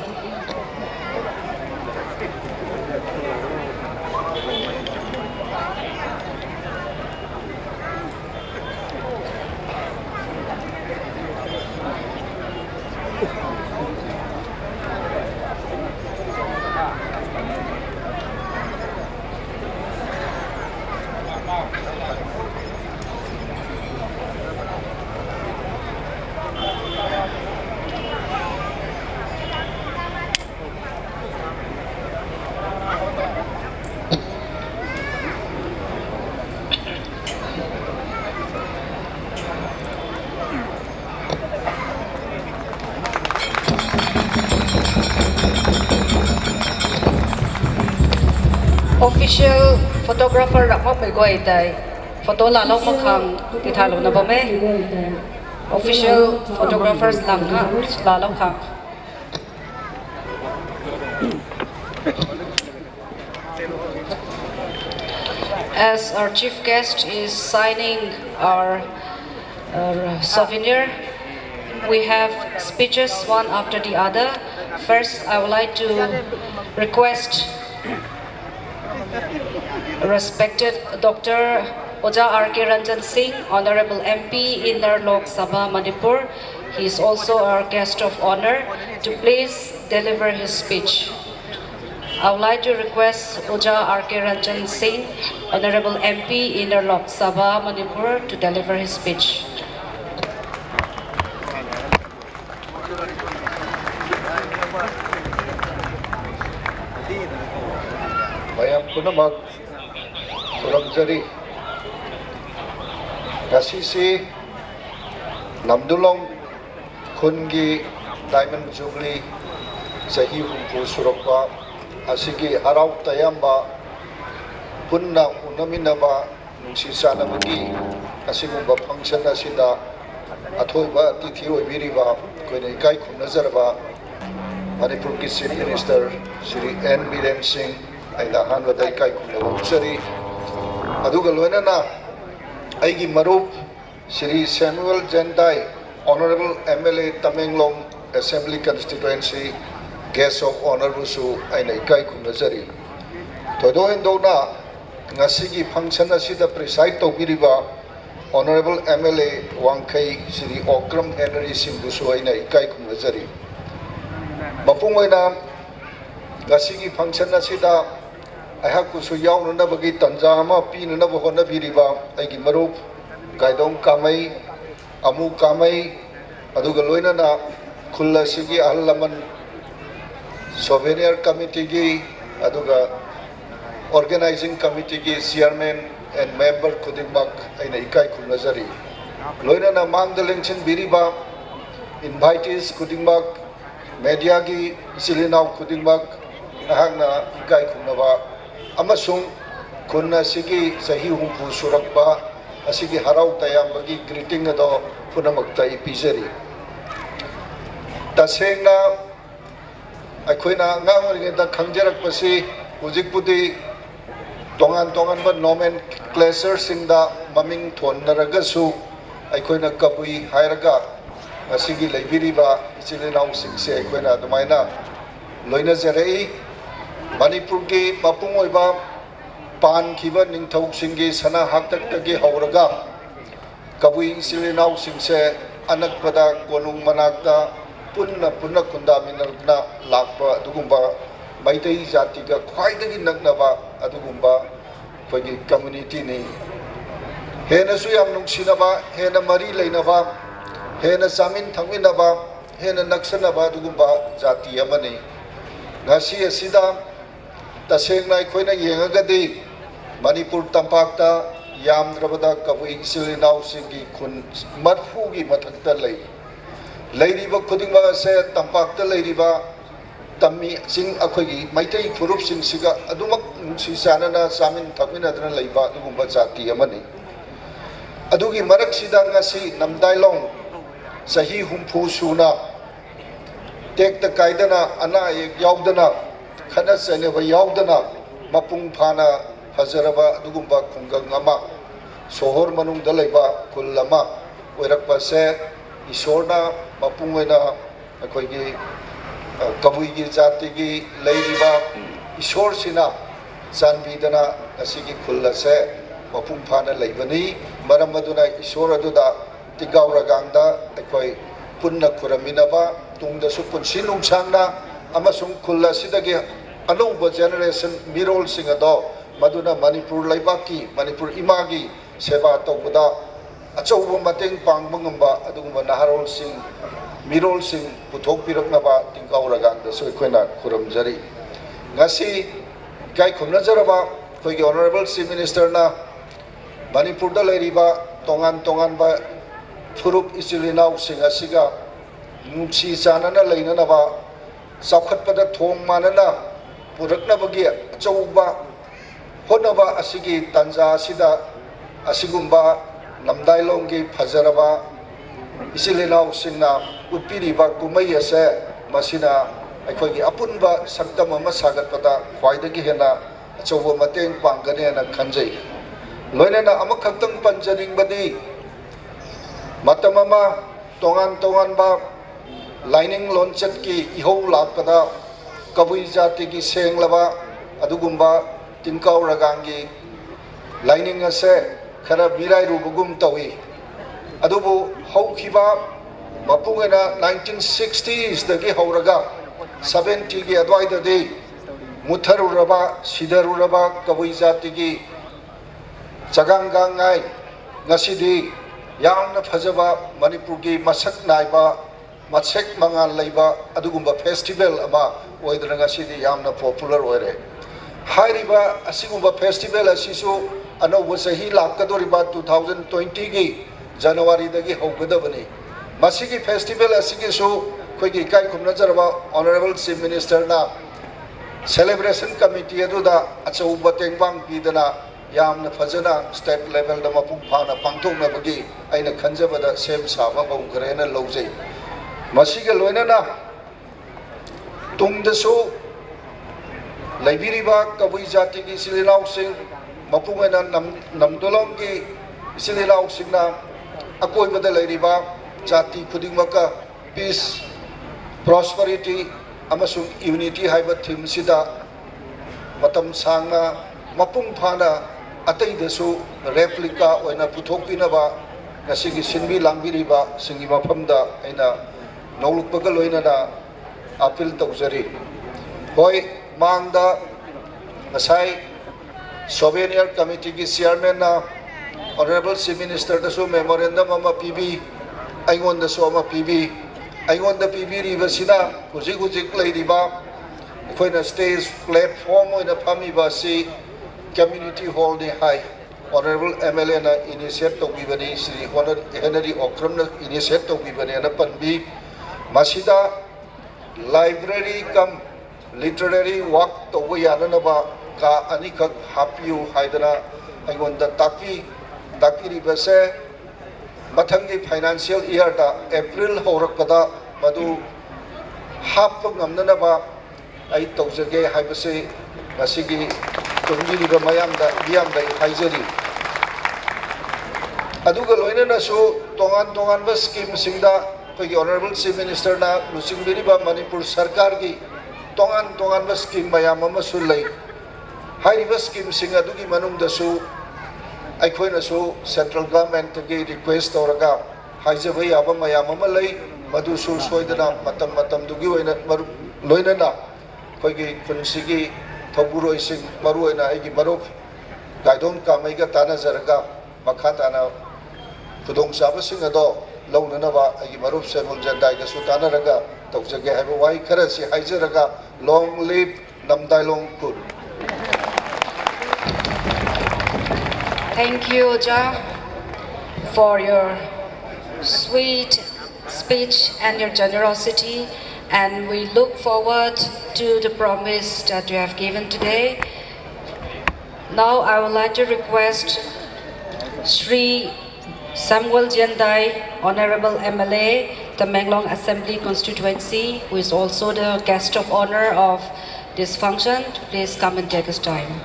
Official photographer ram makmei guay tei photo laalou mak khang tithaylou na bam e. Official photographers lang na laalou khang. As our chief guest is signing our, our souvenir, we have speeches one after the other. First, I would like to request respected Doctor Oja R K Ranjan Singh, Honorable M P, Inner Lok Sabha, Manipur. He is also our guest of honor, to please deliver his speech. I would like to request Oja R K Ranjan Singh, Honorable M P, Inner Lok Sabha, Manipur, to deliver his speech. Mayam punamak, kulam jari. Ngasi si Namdulong khun ki Diamond Jubilee sahi humphu surakpa, asigi harau tayamba, punna unamina ba, nungsi sana bagi, asigumba function asida, athoiba tithi oibiriba, koina ikai khumna jarba, Manipur ki Chief Minister Shri N Biren Singh, aina hanba dai kai khumna bam jari. Aduga loinana, aigi marup, Shri Samuel Jendai, Honorable M L A Tamenglong Assembly Constituency, Guest of Honor busu aina ikai khumna jari. Thoido hindona, ngasigi function asida preside tobiriba, Honorable M L A Wangkhei Shri Okram Henry Singh busu aina ikai khumna jari. Mapung aina, ngasigi function asida, aihak kusu yauna nabagi tanja ama pina naba hona biriba, aigi marup, Gaidong Kamei, Amu Kamei, aduga loinana, khula sigi ahal laman, Souvenir Committee gi, aduga Organizing Committee gi Chairman and Member khudingmak aina ikai khumna jari. Loinana mangda lengchin biriba, invitees khudingmak, media gi silinau khudingmak, nahakna ikai khumna ba, amasung khunna sigi sahi humphu surakpa, asigi harau tayamba gi greeting ado punamak tei pijari. Tasengna, akhuna ngang ringda khangjarakpasi, hujik pudi, tongan tonganba nomenclature singda maming thonna ragasu, akhuna kabui hairaga, asigi leibiriba, silinau singse akhuna dumaina, loina jarei, Manipur ki mapung oiba, pan khiba ningthou singgi sana haktak tagi hauraga, kabui silinau singse anakpada konung manakta punna punna kunda minakna lakpa adugumba Meitei jati ga khwaidagi naknaba adugumba akhoi gi community ni. Hena suyam nungsinaba, hena mari leinaba, hena chamin thangminaba, hena naksanaba adugumba jati amani. Ngasi asida, tasengna akhuna yengagadi, Manipur tampakta yamdrabada kabui silinau singgi khun marphu gi mathakta lei. Leiriba khudingba se tampakta leiriba, tammi sing akhoi gi Meitei phurup sing siga adumak nungsi sanana chamin thakminadana leiba adugumba jati amani. Adugi marak sida ngasi namdailong sahi humphu suna, tekta kaidana, ana ek yaudana, khana chainaba yaudana, mapung phana hazaraba adugumba khunggang ama, sohor manungda leiba khul lama, oirakpa se, Isorna mapung oina, akhoi gi Kabuigi jatigi leiriba Isor sina chanbidana asigi khul ase mapung phana leibani. Maram aduna Isor aduda tingkauh ragangda aikhoi punna khuramina ba, tungda su punsi nungsangna amasung khul asidagi anungba generation mirol sing ado, maduna Manipur leibakki, Manipur imagi seba towbada achouba mateng pang mangamba adugumba naharol sing, mirol sing puthok pirakna ba tingkauh ragangda su aikhoi na khuram jari. Ngasi kaikhumna jaraba, akhoi ki Honourable Chief Minister na Manipur da leiriba tongan tonganba phurup ichil inau sing asiga nungsi chanana leinana ba, chaukhatpada thong manana purakna bagi achouba hotnaba asigi tanja sida asigumba namdailongki phajaraba ichil inau singna utpiriba kumei ase, masina aikhoi ki apunba saktam ama sagatpada khwaidagi hena achouba mateng pang kani na khanjei. Loinana ama khaktang panjaningbadi, matam ama tongan tonganba laining lonchat ki ihou lakpada kabui jatigi senglaba adugumba tingkauh ragangki laining ase khara mirai rubagum tawi. Adubu houkhiba mapung ena nineteen sixties dagi houraga seventy gi aduaidadi mutharu raba, sidaru raba kabui jatigi chagang gang ngai, ngasidi yamna phajaba Manipur gi masak naiba, masak mangan leiba adugumba festival ama oidra ngasidi yamna popular oire. Hairiba asigumba festival asisu anouba sahi lak kadoriba two thousand twenty gi January dagi houkadabani. Masigi festival asigisu akhoi ki kaikhumna jaraba Honourable Chief Minister na celebration committee aduda achouba tengbang pidana yamna phajana state level da mapung phana pangthukna bagi aina khanjabada sem saba bam karena louzei. Masiga loinana tungdasu leibiriba kabui jatigi silinau sing, mapung aina nam, namdolongki silinau singna akoibada leiriba jati khuding maka peace, prosperity amasung unity haiba theme sida matam sangna mapung phana ateidasu replica oina puthokpinaba ngasigi sinbi langbiriba singi maphamda aina nowlukpaga loinana appeal toujari. Hoi, mangda ngasai Souvenir Committee ki chairman na Honourable Chief Minister dasu memorandum ama pibi, aingondasu ama pibi, aingonda pibiriba sina huzik huzik leiriba, akhoi na stage platform oina phamiba si community hall ni hei Honourable M L A na initiate towbibani, Shri Honourable Henry Okram na initiate towbibani ana panbi, masida library cum literary work towba yananaba ka ani khak happiu haidana aingonda takpi, takpiriba se, mathangdi financial year ta April hourakpada madu happa ngamnanaba ai toujage haiba se, ngasigi tungdiriba mayamda biyamdei haijari. Aduga loinanasu tongan tonganba scheme singda akhoi ki Honourable Chief Minister na lusingbiriba Manipur Sarkar ki tongan tonganba scheme mayam amasu lei. Hairiba scheme sing adugi manungdasu aikhoinasu central government ki request touraga haizaba yaba mayam ama lei, madusu soidana matam matam dugi oina maru-, loinana akhoi ki khunsigi thoubgu rui sing maruina aigi marup Gaidong Kamei ga tana zaraga makha tana khudong saba sing ado lounanaba aigi marup Samuel Jandai gasu tana raga toujage haiba wai kharasi haizaraga long live Namdailong Khun. Thank you, Oja, for your sweet speech and your generosity, and we look forward to the promise that you have given today. Now, I would like to request Shri Samuel Jandai, Honorable M L A, Tamenglong Assembly Constituency, who is also the guest of honor of this function, to please come and take his time.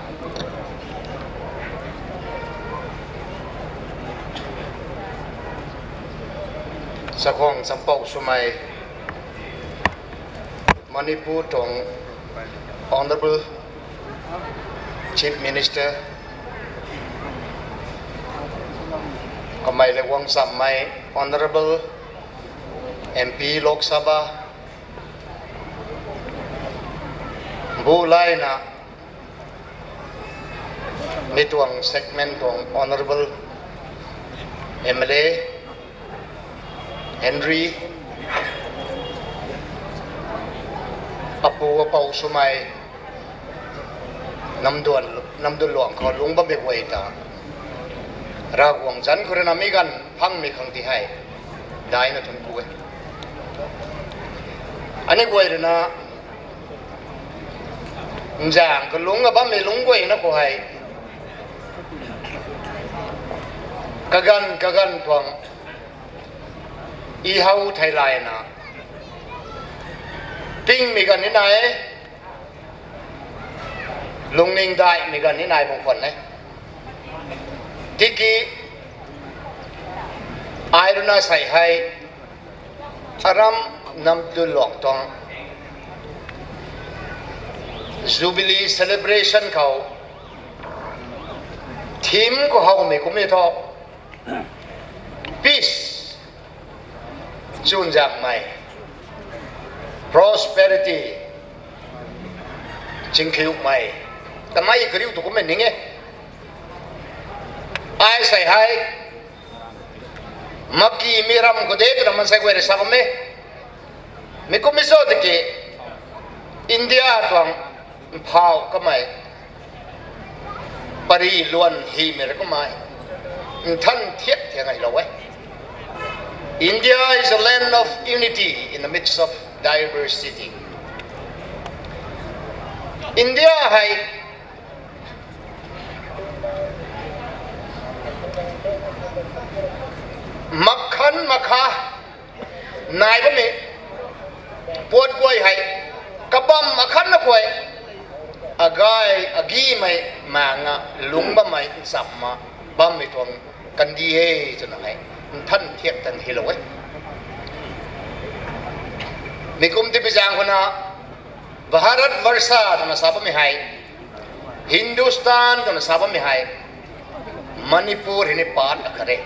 Sakhwang champou swmei, good Manipur tuang Honourable Chief Minister, kamei le guang chammei Honourable M P Lok Sabha, bu layna mi tuang segment tuang Honourable M L A, Henry, apu apou swmei, namdun, namdun luang khou lungc bammei guay ta, Ravguangc zanc khou rui na mi ganv phangmei khang ti hei daihna thuanc ku e. Aniu guay rui na nzaeng kalungc a bammei lungc guayna khou hei kaganv kaganv tuang i how thei layna, tingmei ganv ni nai e, lungning daihmei ganv ni nai bam khwan e. Tiki ai rui na sei hei aram namdun luang tuang Jubilee celebration khou theme khou howmei kum e thu, peace, chuzaenghmei, prosperity, chingkhiumei, kamei kariu tu kummei ning e. Ai sei hei makimei ram khou de twna maansei guay rui sa bam e. Mi kummei cho tiki India tuang mphau kamei pary luan hymei rui kummei nthan thiak thiak ngai lou e. India is a land of unity in the midst of diversity. India hei makhan makha nai bammei puat guay hei kabam makhan na guay, agay agimei manga lungc bammei nchamna bammei tuang kandih e twna hei nthan thiak tan hylou e. Mi kum ti pi zaeng khou na Bharatvarsha twna sa bammei hei, Hindustan twna sa bammei hei, Manipur hei ni part akhat e.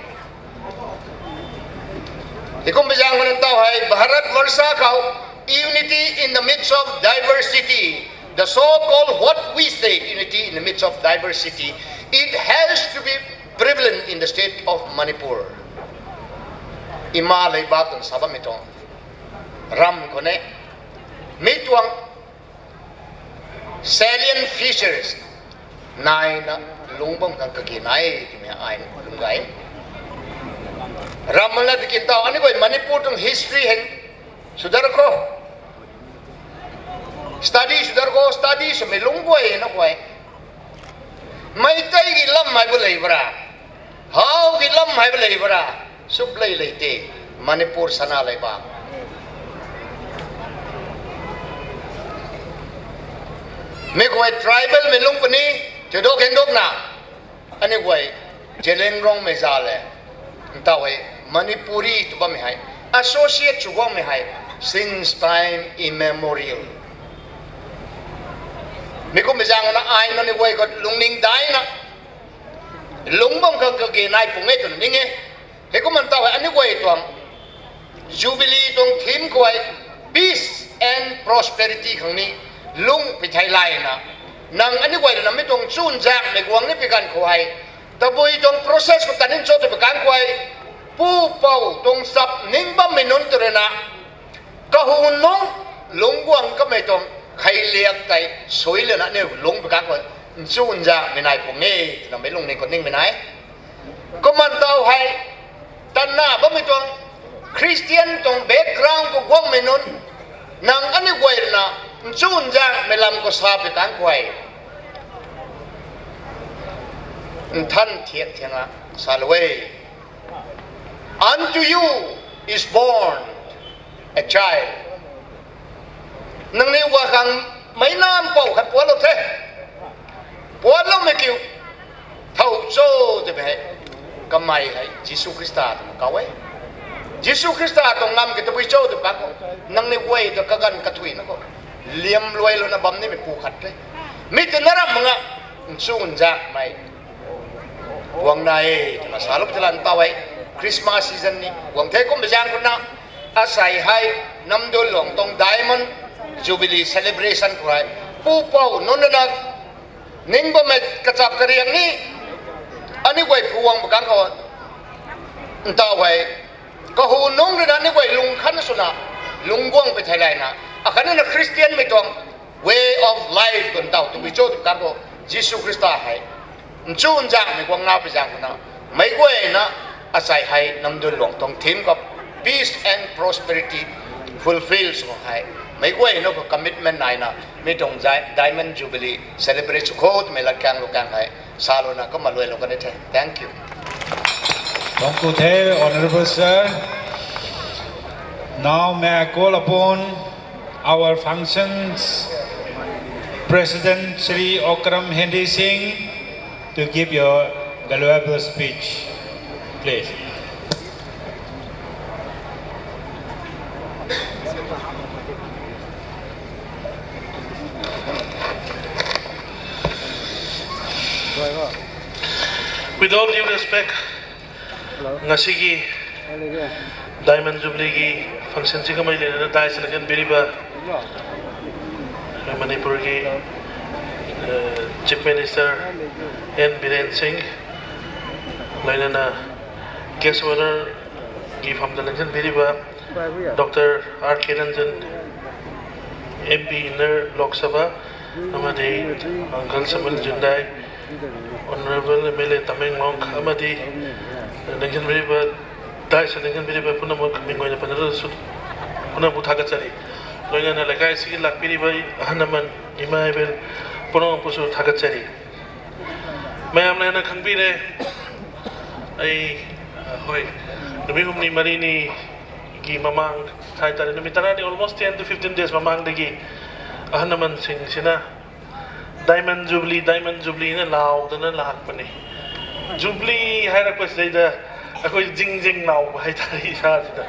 Hei kum pi zaeng khou na taw hei Bharatvarsha khou unity in the midst of diversity, the so-called what we say unity in the midst of diversity, it has to be prevalent in the state of Manipur. Ima leibak twna sa bammei tuang ram khou ne, mi tuang salient features naina lungc bam khang kage nai twmei ai lum gay. Ram na tiki taw aniu guay Manipur tuang history hei swdar khou, study swdar khou, study swmei lungc guay na guay, Meitei ki lam hei bu lei bra, Hau ki lam hei bu lei bra, sup lei lei te, Manipur sana lei ba. Mi guay tribal mei lungc puni, tw dok hen dok na, aniu guay Zeliangrongmei za le, ntaw hei Manipuri tw bammei hei associate sw guangmei hei since time immemorial. Mi kummei zaeng na ai nangniw guay khou lungning daina lungc bam khang kage nai pung e twna ning e. Hei kumna taw hei aniu guay tuang Jubilee tuang theme khou hei peace and prosperity khang ni lungc pi thei layna, nang aniu guay rui na mi tuang chuzaenghmei guang ni pi ganv khou hei, tabui tuang process khou tat nin cho tw pi ganv khou hei, pupouc tuang chap ning bammei nunc tw rui na kahu nung lungc guang kamei tuang kheiliak tei sui lana aniu lungc pi ganv khou chuzaenghmei nai pung e twna mei lungning khou ningmei nai. Kumna taw hei, tanna bammei tuang Christian tuang background khou guangmei nunc, nang aniu guay rui na chuzaenghmei lam khou sa pi ganv khou hei, nthan thiak thiak na salou e. Unto you is born a child. Nangniw guay khang meic nam pou khat puatlou the. Puatloumei kiu thow cho twmei hei, kamei hei Jisu Khrista twna kauc e. Jisu Khrista tuang ngam ki tabui cho tw kan khou, nangniw guay ta kaganv kathuina khou liam luai luna bam nimei pu khat the. Mi twna ram nga, nchun zakmei guang nai e twna sa lou tilan tau e. Christmas season ni guang the kum bijan kuna, asei hei Namdunluang tuang Diamond Jubilee celebration khou hei pupouc nunc na ning bammei kachap kariang ni aniu guay phu guang bakang khou ntau hei kahu nungc rui na aniu guay lung khan swna lungc guang pei thei layna, akhatni na Christian mei tuang way of life tw ntau twmei cho tw kang khou Jisu Khrista hei nchun zakmei guang na pei zang khou na, meic guayna asei hei Namdunluang tuang theme khou peace and prosperity fulfil sw hei meic guayna khou commitment naina mi tuang Diamond Jubilee celebrate sw kho twmei lat kang lou kang hei sa lou na kumna luai lou kan the. Thank you. Thank you the, Honorable Sir. Now may I call upon our functions President Shri Okram Henry Singh to give your valuable speech, please. With all due respect, ngasiki Diamond Jubilee ki function si kamei lena dais na kan biriba Manipur ki Chief Minister N Biren Singh, lainana guest of honour ki pham ta lingzan biriba Doctor R K Ranjan, M P inner Lok Sabha, amadi Uncle Samuel Jindai, Honourable M L A Tamenglong, amadi lingzan biriba, dais lingzan biriba puna mak mingoi na panara su puna bu thakat chari. Lainana lakai si lak biriba ahanaman imai bel puna pusu thakat chari. Mayam lena khang bire. Ai hoi, numi hum ni mari ni ki mamang thai tari numi tara ni almost ten to fifteen days mamang degi ahanaman sing sina Diamond Jubilee, Diamond Jubilee na lau tana lak pani. Jubilee hai rak pas dei da, akoi jing jing nau hai tari sa si da.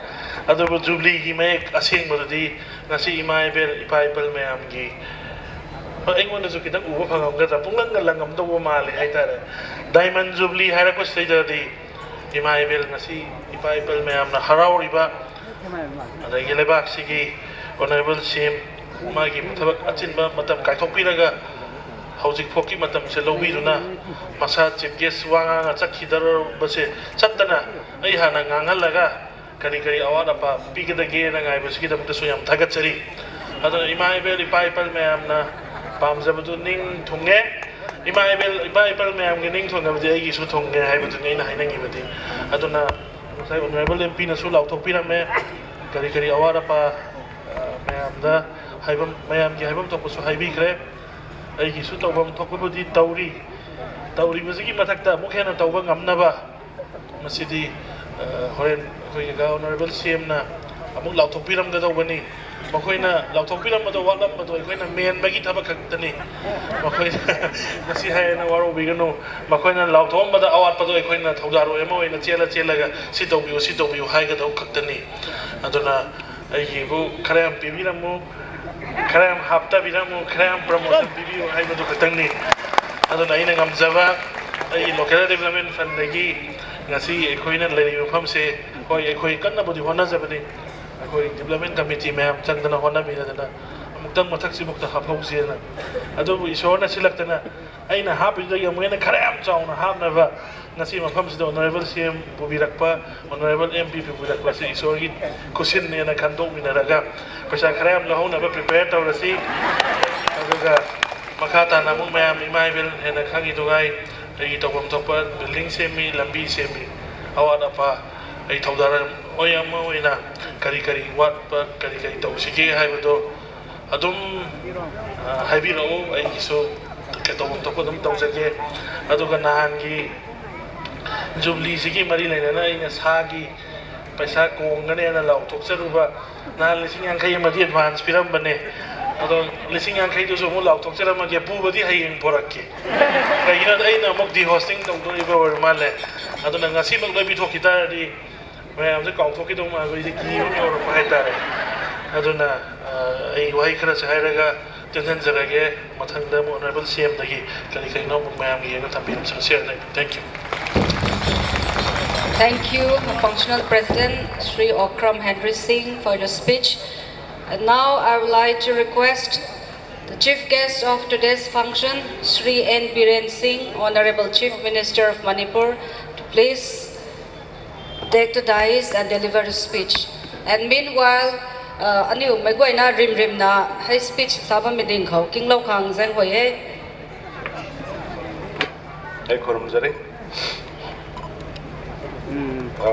Adubu Jubilee ki mai asing ma di ngasi imai bel ipai pal mayam ki Ai ngwan na zu kitang uba phangam ka ta punglang nga langam dou ma le hai tare. Diamond Jubilee hai rak pas dei da di imai bel ngasi ipai pal mayam na harau riba. Adai ki leibak sigi Honourable C M magi thabak achinba matam kaithok pi raga hauzik phok ki matam se lou wi runa masa chief guest wang nga chak khidar ba se chat tana ai hana ngang hal laga kari kari awat apa pi kida ge na ngai ba sigi dam ta suyam thagat chari. Adana imai bel ipai pal mayam na pam za ba tu ning thung nge. Imai bel ipai pal mayam ki ning thung nge ba di ai gi su thung nge hai ba tu nge na hai na ngi ba di. Adana sai Honourable M P na su lau thok pi ram me. Kari kari awat apa mayam da hai bam mayam ki hai bam thok ba su hai bi kre. Ai gi su tau bam thok ba di tauri. Tauri ba sigi mathak ta muk hena tau ba ngam na ba. Masidi horen koi ga Honourable C M na amuk lau thok pi ram ga dou ba ni. Makhoina lau thok pi ram ma dou wat lam ma dou ai khoina men ba gi thaba khak ta ni. Makhoina masi hai na waro bi ga nu. Makhoina lau thok ma da awat pa dou ai khoina thau da ro ya ma na chela chela ga si dou biu si dou biu hai ga dou khak ta ni. Aduna ai gi bu kharem pi bi ram mu. Kharem hap ta bi ram mu kharem promotion pi biu hai ma dou khak ta ni. Aduna ai na ngam za ba ai local development fund da gi ngasi ai khoina lei ni pham se hoi ai khoi kan na bu di hona za ba ni. Akoi development committee mayam chang tana hona mi na tana amuk tang mathak si muk ta hap hou si na. Adu bu isor na silak tana ai na hap pi da yam na kharem chau na hap na ba. Ngasi mapham si da Honourable C M bu bi rak pa Honourable M P bu bi rak pa si isor gi kusin ni na khan dou mi na raga. Paisa kharem la hou na ba prepare tau ra si. Aduga makha ta na muk mayam imai bel hena khang i tu gai. Ai gi tau bam thok pa building se mi lambi se mi awat apa ai thau da ram oi ama oi na kari kari wat pa kari kari tau si ke hai ba do. Adum hai bi rau ai gi su ke tau bam thok pa adum tau za ke. Aduga nahan gi Jubilee si gi mari lai na ai na sa gi paisa kong ga ne na lau thok sa ru ba. Na lising yang khai ma di advance pi ram ba ne. Adu lising yang khai tu su mu lau thok sa ram ma ge pu ba di hai ing porak ke. Kai gi na ai na muk di hosting tau tu i ba war ma le. Aduna ngasi mak loi bi thok ki ta di. Mayam se kau thok ki dou ma gui di ki bam yau ra pa hai ta re. Aduna ꯑꯩ ꯋꯥꯍꯩ ꯈꯔꯁꯦ ꯍꯥꯏꯔꯒ ꯇꯦꯟꯍꯟꯖꯔꯒꯦ꯫ ꯃꯊꯪꯗ ꯑꯃꯨꯛ Honourable C M ꯗꯒꯤ ꯀꯔꯤ ꯀꯔꯤꯅꯣ ꯑꯃꯨꯛ ꯃꯌꯥꯝꯒꯤ ꯌꯦꯡꯉꯒ ꯊꯝꯕꯤꯔꯝꯁꯤꯔ꯫ Thank you. Thank you, Functional President Shri Okram Henry Singh, for your speech. And now I would like to request the chief guest of today's function, Shri N Biren Singh, Honourable Chief Minister of Manipur, to please take the dais and deliver the speech. And meanwhile, uh, aniu meic guayna rimrimna hei speech sa bammei ding khou kinglou khang zaeng huay e. ꯑꯩ ꯈꯨꯔꯨꯝꯖꯔꯤ꯫ ꯑ,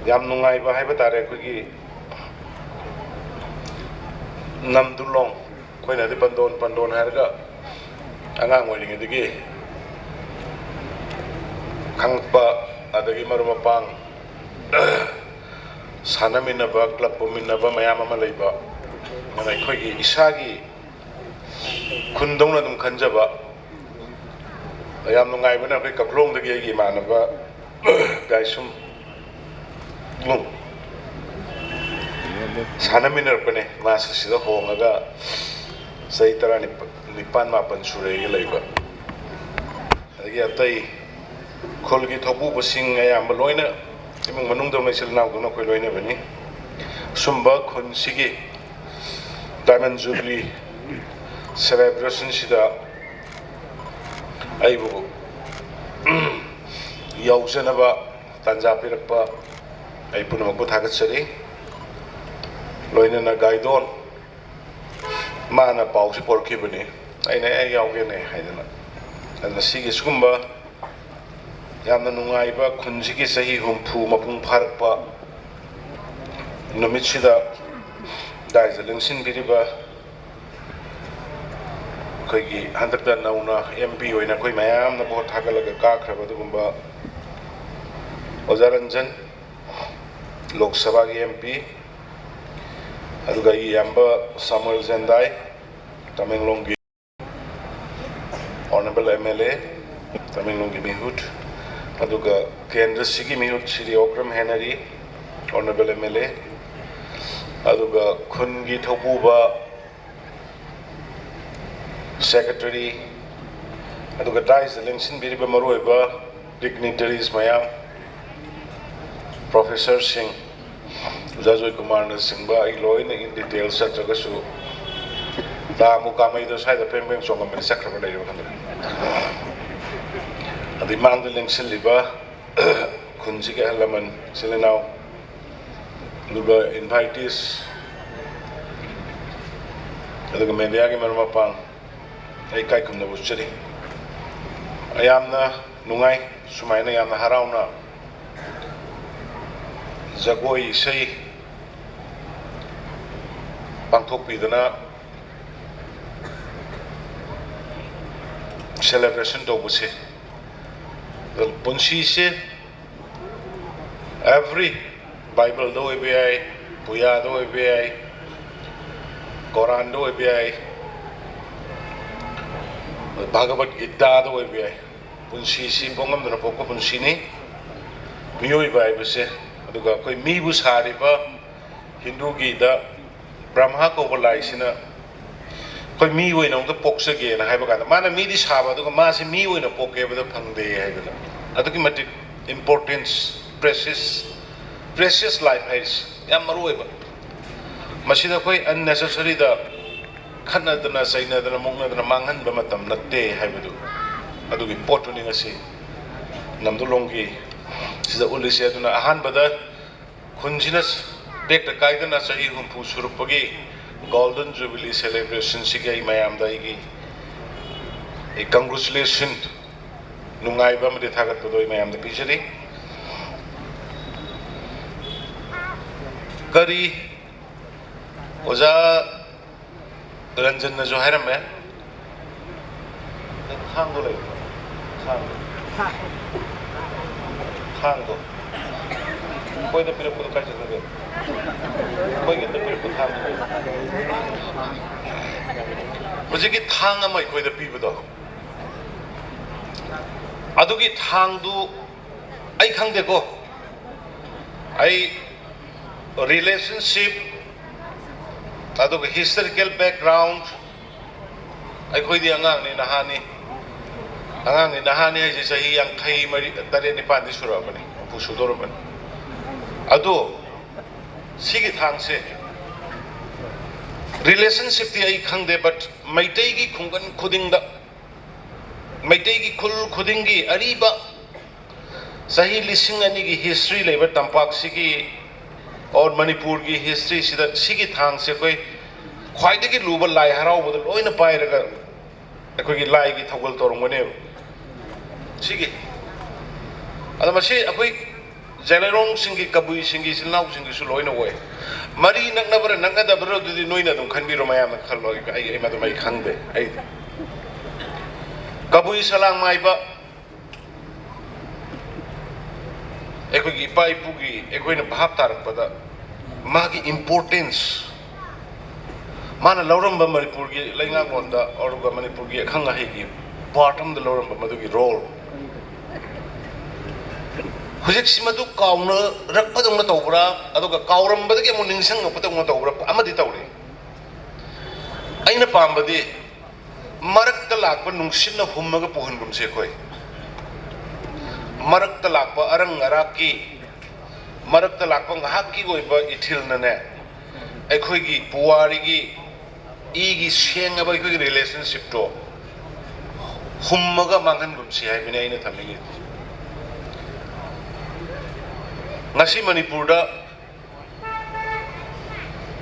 ꯌꯥꯝ ꯅꯨꯡꯉꯥꯏꯕ ꯍꯥꯏꯕ ꯇꯥꯔꯦ, ꯑꯩꯈꯣꯏꯒꯤ ꯅꯝꯗꯨꯂꯣꯡ, ꯑꯩꯈꯣꯏꯅꯗꯤ ꯄꯟꯗꯣꯟ, ꯄꯟꯗꯣꯟ ꯍꯥꯏꯔꯒ ꯑꯉꯥꯡ ꯑꯣꯏꯔꯤꯉꯩꯗꯒꯤ ꯈꯪꯉꯛꯄ, ꯑꯗꯒꯤ ꯃꯔꯨꯞ ꯃꯄꯥꯡ, ꯁꯥꯟꯅꯃꯤꯟꯅꯕ, club ꯄꯨꯃꯤꯟꯅꯕ ꯃꯌꯥꯝ ꯑꯃ ꯂꯩꯕ, ꯑꯗꯨꯅ ꯑꯩꯈꯣꯏꯒꯤ ꯏꯁꯥꯒꯤ ꯈꯨꯟꯗꯧꯅ ꯑꯗꯨꯝ ꯈꯟꯖꯕ꯫ ꯌꯥꯝ ꯅꯨꯡꯉꯥꯏꯕꯅ ꯑꯩꯈꯣꯏ ꯀꯥꯈꯂꯣꯡꯗꯒꯤ ꯑꯩꯒꯤ ꯏꯃꯥꯟꯅꯕ ꯒꯥꯏꯁꯨꯝ ꯂꯨꯡ ꯁꯥꯟꯅꯃꯤꯟꯅꯔꯛꯄꯅꯦ꯫ ꯃꯥꯁꯨ ꯁꯤꯗ ꯍꯣꯡꯉꯒ ꯆꯍꯤ ꯇꯔꯥꯅꯤꯄꯥꯟ, ꯃꯥꯄꯟ ꯁꯨꯔꯦ ꯑꯩꯒ ꯂꯩꯕ꯫ ꯑꯗꯒꯤ ꯑꯇꯩ ꯈꯨꯜꯒꯤ ꯊꯧꯄꯨꯕꯁꯤꯡ ꯑꯌꯥꯝꯕ ꯂꯣꯏꯅ ꯏꯃꯨꯡ ꯃꯅꯨꯡꯗꯧꯅ, ꯏꯆꯤꯜ ꯏꯅꯥꯎꯗꯧꯅ ꯑꯩꯈꯣꯏ ꯂꯣꯏꯅꯕꯅꯤ꯫ ꯑꯁꯨꯝꯕ ꯈꯨꯟꯁꯤꯒꯤ Diamond Jubilee celebration ꯁꯤꯗ ꯑꯩꯕꯨ ꯌꯥꯎꯖꯅꯕ ꯇꯥꯟꯖꯥ ꯄꯤꯔꯛꯄ ꯑꯩ ꯄꯨꯝꯅꯃꯛꯄꯨ ꯊꯥꯒꯠꯆꯔꯤ꯫ ꯂꯣꯏꯅꯅ ꯒꯥꯏꯗꯣꯟ ꯃꯥꯅ ꯄꯥꯎꯁꯤ ꯄꯨꯔꯛꯈꯤꯕꯅꯤ, ꯑꯩꯅ ꯑꯦ ꯌꯥꯎꯒꯦꯅꯦ ꯍꯥꯏꯗꯅ꯫ ꯑꯗꯨꯅ ꯁꯤꯒꯤ ꯁꯤꯒꯨꯝꯕ ꯌꯥꯝꯅ ꯅꯨꯡꯉꯥꯏꯕ ꯈꯨꯟꯁꯤꯒꯤ ꯆꯍꯤ ꯍꯨꯝꯐꯨ ꯃꯄꯨꯡ ꯐꯥꯔꯛꯄ ꯅꯨꯃꯤꯠꯁꯤꯗ ꯗꯥꯏꯁꯇ ꯂꯦꯡꯁꯤꯟꯕꯤꯔꯤꯕ ꯑꯩꯈꯣꯏꯒꯤ ꯍꯟꯗꯛꯇ ꯅꯧꯅ M P ꯑꯣꯏꯅ ꯑꯩꯈꯣꯏ ꯃꯌꯥꯝꯅ ꯚꯣꯠ ꯊꯥꯗꯂꯒ ꯀꯥꯈ꯭ꯔꯕ ꯑꯗꯨꯒꯨꯝꯕ ꯑꯣꯖꯥ ꯔꯟꯖꯟ, ꯂꯣꯛ ꯁꯚꯥꯒꯤ M P, ꯑꯗꯨꯒ ꯑꯩꯒꯤ ꯏꯌꯥꯝꯕ ꯁꯥꯃꯨꯑꯦꯜ ꯖꯦꯟꯗꯥꯏ, ꯇꯃꯦꯡꯂꯣꯡꯒꯤ Honourable M L A, ꯇꯃꯦꯡꯂꯣꯡꯒꯤ ꯃꯤꯍꯨꯠ, ꯑꯗꯨꯒ ꯀꯦꯟꯗ꯭ꯔꯁꯤꯒꯤ ꯃꯤꯍꯨꯠ Shri Okram Henry, Honourable M L A, ꯑꯗꯨꯒ ꯈꯨꯟꯒꯤ ꯊꯧꯄꯨꯕ, secretary, ꯑꯗꯨꯒ ꯗꯥꯏꯁꯇ ꯂꯦꯡꯁꯤꯟꯕꯤꯔꯤꯕ ꯃꯔꯨꯑꯣꯏꯕ dignitaries ꯃꯌꯥꯝ, professorꯁꯤꯡ, ꯑꯣꯖꯥ ꯖꯣꯏꯀꯨꯃꯥꯔꯅꯆꯤꯡꯕ, ꯑꯩ ꯂꯣꯏꯅ in detail ꯆꯠꯇ꯭ꯔꯒꯁꯨ ꯇꯥꯃꯨ ꯀꯥꯃꯩꯗꯣ ꯁ꯭ꯋꯥꯏꯗ ꯄ꯭ꯔꯦꯡ ꯄ꯭ꯔꯦꯡ ꯆꯣꯡꯉꯝꯕꯅꯤ, ꯆꯠꯈ꯭ꯔꯕ ꯂꯩꯔꯤꯕ ꯈꯪꯗ꯭ꯔꯦ꯫ ꯑꯗꯩ ꯃꯥꯡꯗ ꯂꯦꯡꯁꯤꯜꯂꯤꯕ ꯈꯨꯟꯁꯤꯒꯤ ꯑꯍꯜ ꯂꯃꯟ, ꯏꯆꯤꯜ ꯏꯅꯥꯎ, ꯑꯗꯨꯒ invitees, ꯑꯗꯨꯒ mediaꯒꯤ ꯃꯔꯨꯞ ꯃꯄꯥꯡ, ꯑꯩ ꯏꯀꯥꯏ ꯈꯨꯝꯅꯕ ꯎꯠꯆꯔꯤ꯫ ꯌꯥꯝꯅ ꯅꯨꯡꯉꯥꯏ, ꯁꯨꯃꯥꯏꯅ ꯌꯥꯝꯅ ꯍꯔꯥꯎꯅ ꯖꯒꯣꯏ ꯏꯁꯩ ꯄꯥꯡꯊꯣꯛꯄꯤꯗꯅ celebration ꯇꯧꯕꯁꯦ꯫ ꯑꯗꯣ ꯄꯨꯟꯁꯤꯁꯦ every Bibleꯗ ꯑꯣꯏꯕ ꯌꯥꯏ, ꯄꯨꯌꯥꯗ ꯑꯣꯏꯕ ꯌꯥꯏ, ꯀꯣꯔꯥꯟꯗ ꯑꯣꯏꯕ ꯌꯥꯏ, ꯚꯒꯕꯠ ꯒꯤꯇꯥꯗ ꯑꯣꯏꯕ ꯌꯥꯏ꯫ ꯄꯨꯟꯁꯤꯁꯤ ꯄꯣꯛꯉꯝꯗꯅ ꯄꯣꯛꯄ ꯄꯨꯟꯁꯤꯅꯤ ꯃꯤꯑꯣꯏꯕ ꯍꯥꯏꯕꯁꯦ꯫ ꯑꯗꯨꯒ ꯑꯩꯈꯣꯏ ꯃꯤꯕꯨ ꯁꯥꯔꯤꯕ ꯍꯤꯟꯗꯨꯒꯤꯗ ꯕ꯭ꯔꯍꯃ ꯀꯧꯕ ꯂꯥꯏꯁꯤꯅ ꯑꯩꯈꯣꯏ ꯃꯤ ꯑꯣꯏꯅ ꯑꯃꯨꯛꯇ ꯄꯣꯛꯆꯒꯦꯅ ꯍꯥꯏꯕ ꯀꯥꯟꯗ, ꯃꯥꯅ ꯃꯤꯗꯤ ꯁꯥꯕ, ꯑꯗꯨꯒ ꯃꯥꯁꯦ ꯃꯤ ꯑꯣꯏꯅ ꯄꯣꯛꯀꯦ ꯍꯥꯏꯕꯗ ꯐꯪꯗꯦ ꯍꯥꯏꯗꯅ꯫ ꯑꯗꯨꯛꯀꯤ ꯃꯇꯤꯛ importance, precious, precious life ꯍꯥꯏꯔꯤꯁꯦ ꯌꯥꯝ ꯃꯔꯨ ꯑꯣꯏꯕ꯫ ꯃꯁꯤꯗ ꯑꯩꯈꯣꯏ unnecessaryꯗ ꯈꯠꯅꯗꯅ, ꯆꯩꯅꯗꯅ, ꯃꯨꯛꯅꯗꯅ ꯃꯥꯡꯍꯟꯕ ꯃꯇꯝ ꯅꯠꯇꯦ ꯍꯥꯏꯕꯗꯨ, ꯑꯗꯨꯒꯤ ꯄꯣꯠꯇꯨꯅꯤ ꯉꯁꯤ ꯅꯝꯗꯨꯂꯣꯡꯒꯤ ꯁꯤꯗ ꯎꯠꯂꯤꯁꯦ꯫ ꯑꯗꯨꯅ ꯑꯍꯥꯟꯕꯗ ꯈꯨꯟꯁꯤꯅ ꯇꯦꯛꯇ ꯀꯥꯏꯗꯅ ꯆꯍꯤ ꯍꯨꯝꯐꯨ ꯁꯨꯔꯛꯄꯒꯤ Golden Jubilee celebrationꯁꯤꯒꯤ ꯑꯩ ꯃꯌꯥꯝꯗ ꯑꯩꯒꯤ, ꯑꯩ congratulation, ꯅꯨꯡꯉꯥꯏꯕ ꯑꯃꯗꯤ ꯊꯥꯒꯠꯄꯗꯣ ꯑꯩ ꯃꯌꯥꯝꯗ ꯄꯤꯖꯔꯤ꯫ ꯀꯔꯤ ꯑꯣꯖꯥ ꯔꯟꯖꯟꯅꯁꯨ ꯍꯥꯏꯔꯝꯃꯦ꯫ ꯅꯪ ꯊꯥꯡꯗꯣ ꯂꯩꯕ꯭ꯔꯣ? ꯊꯥꯡꯗꯣ꯫ ꯊꯥꯡꯗꯣ꯫ ꯑꯩꯈꯣꯏꯗ ꯄꯤꯔꯛꯄꯗꯣ ꯀꯥꯏ ꯆꯠꯈ꯭ꯔꯒꯦ? ꯑꯩꯈꯣꯏꯒꯤ ꯑꯝꯇ ꯄꯤꯔꯛꯄ ꯊꯥꯡꯗꯣ ꯂꯩꯕ꯭ꯔꯣ? ꯍꯧꯖꯤꯛꯀꯤ ꯊꯥꯡ ꯑꯃ ꯑꯩꯈꯣꯏꯗ ꯄꯤꯕꯗꯣ, ꯑꯗꯨꯒꯤ ꯊꯥꯡꯗꯨ ꯑꯩ ꯈꯪꯗꯦꯀꯣ꯫ ꯑꯩ Relationship, ꯑꯗꯨꯒ historical background, ꯑꯩꯈꯣꯏꯗꯤ ꯑꯉꯥꯡꯅꯤ, ꯅꯍꯥꯅꯤ꯫ ꯑꯉꯥꯡꯅꯤ, ꯅꯍꯥꯅꯤ ꯍꯥꯏꯁꯦ ꯆꯍꯤ ꯌꯥꯡꯈꯩ ꯃꯔꯤ, ꯇꯔꯦꯠ, ꯅꯤꯄꯥꯟꯗꯤ ꯁꯨꯔꯛꯑꯕꯅꯤ, ꯍꯨꯝꯐꯨ ꯁꯨꯗꯧꯔꯕꯅꯤ꯫ ꯑꯗꯣ ꯁꯤꯒꯤ ꯊꯥꯡꯁꯦ, relationshipꯇꯤ ꯑꯩ ꯈꯪꯗꯦ, but ꯃꯩꯇꯩꯒꯤ ꯈꯨꯡꯒꯪ ꯈꯨꯗꯤꯡꯗ, ꯃꯩꯇꯩꯒꯤ ꯈꯨꯜ ꯈꯨꯗꯤꯡꯒꯤ ꯑꯔꯤꯕ ꯆꯍꯤ ꯂꯤꯁꯤꯡ ꯑꯅꯤꯒꯤ history ꯂꯩꯕ ꯇꯝꯄꯥꯛꯁꯤꯒꯤ, or ꯃꯅꯤꯄꯨꯔꯒꯤ historyꯁꯤꯗ ꯁꯤꯒꯤ ꯊꯥꯡꯁꯦ ꯑꯩꯈꯣꯏ ꯈ꯭ꯋꯥꯏꯗꯒꯤ ꯂꯨꯕ ꯂꯥꯏ ꯍꯔꯥꯎꯕꯗ ꯂꯣꯏꯅ ꯄꯥꯏꯔꯒ ꯑꯩꯈꯣꯏꯒꯤ ꯂꯥꯏꯒꯤ ꯊꯧꯒꯜ ꯇꯧꯔꯝꯒꯅꯦꯕ꯫ ꯁꯤꯒꯤ, ꯑꯗꯣ ꯃꯁꯤ ꯑꯩꯈꯣꯏ ꯖꯦꯂꯦꯔꯣꯡꯁꯤꯡꯒꯤ, ꯀꯕꯨꯏꯁꯤꯡꯒꯤ, ꯏꯆꯤꯜ ꯏꯅꯥꯎꯁꯤꯡꯒꯤꯁꯨ ꯂꯣꯏꯅ ꯑꯣꯏ꯫ ꯃꯔꯤ ꯅꯛꯅꯕ꯭ꯔꯥ ꯅꯛꯅꯗꯕ꯭ꯔꯥ ꯑꯗꯨꯗꯤ ꯅꯣꯏꯅ ꯑꯗꯨꯝ ꯈꯟꯕꯤꯔꯣ, ꯃꯌꯥꯝꯅ ꯈꯜꯂꯣ, ꯑꯩ, ꯑꯩ, ꯑꯩ ꯃꯗꯨꯃ ꯑꯩ ꯈꯪꯗꯦ꯫ ꯑꯩꯗꯤ ꯀꯕꯨꯏ ꯁꯂꯥꯡ ꯃꯥꯏꯕ ꯑꯩꯈꯣꯏꯒꯤ ꯏꯄꯥ ꯏꯄꯨꯒꯤ ꯑꯩꯈꯣꯏꯅ ꯚꯥꯞ ꯇꯥꯔꯛꯄꯗ ꯃꯥꯒꯤ importance, ꯃꯥꯅ ꯂꯧꯔꯝꯕ ꯃꯅꯤꯄꯨꯔꯒꯤ ꯂꯩꯉꯥꯛꯂꯣꯟꯗ ꯑꯗꯨꯒ ꯃꯅꯤꯄꯨꯔꯒꯤ ꯑꯈꯪ ꯑꯍꯩꯒꯤ part ꯑꯃꯗ ꯂꯧꯔꯝꯕ ꯃꯗꯨꯒꯤ role, ꯍꯧꯖꯤꯛꯁꯤ ꯃꯗꯨ ꯀꯥꯎꯅꯔꯛꯄꯗꯧꯅ ꯇꯧꯕ꯭ꯔꯥ, ꯑꯗꯨꯒ ꯀꯥꯎꯔꯝꯕꯗꯒꯤ ꯑꯃꯨꯛ ꯅꯤꯡꯁꯤꯡꯂꯛꯄꯗꯧꯅ ꯇꯧꯕ꯭ꯔꯥ, ꯑꯃꯗꯤ ꯇꯧꯔꯤ꯫ ꯑꯩꯅ ꯄꯥꯝꯕꯗꯤ ꯃꯔꯛꯇ ꯂꯥꯛꯄ ꯅꯨꯡꯁꯤꯠꯅ ꯍꯨꯝꯃꯒ ꯄꯨꯍꯟꯒꯨꯝꯁꯦ ꯑꯩꯈꯣꯏ꯫ ꯃꯔꯛꯇ ꯂꯥꯛꯄ ꯑꯔꯪ ꯑꯔꯥꯛꯀꯤ, ꯃꯔꯛꯇ ꯂꯥꯛꯄ ꯉꯥꯏꯍꯥꯛꯀꯤ ꯑꯣꯏꯕ ꯏꯊꯤꯜꯅꯅꯦ, ꯑꯩꯈꯣꯏꯒꯤ ꯄꯨꯋꯥꯔꯤꯒꯤ, ꯏꯒꯤ ꯁꯦꯡꯉꯕ ꯑꯩꯈꯣꯏꯒꯤ relationshipꯇꯣ ꯍꯨꯝꯃꯒ ꯃꯥꯡꯍꯟꯒꯨꯝꯁꯤ ꯍꯥꯏꯕꯅꯤ ꯑꯩꯅ ꯊꯝꯅꯤꯡꯉꯤꯗꯤ꯫ ꯉꯁꯤ ꯃꯅꯤꯄꯨꯔꯗ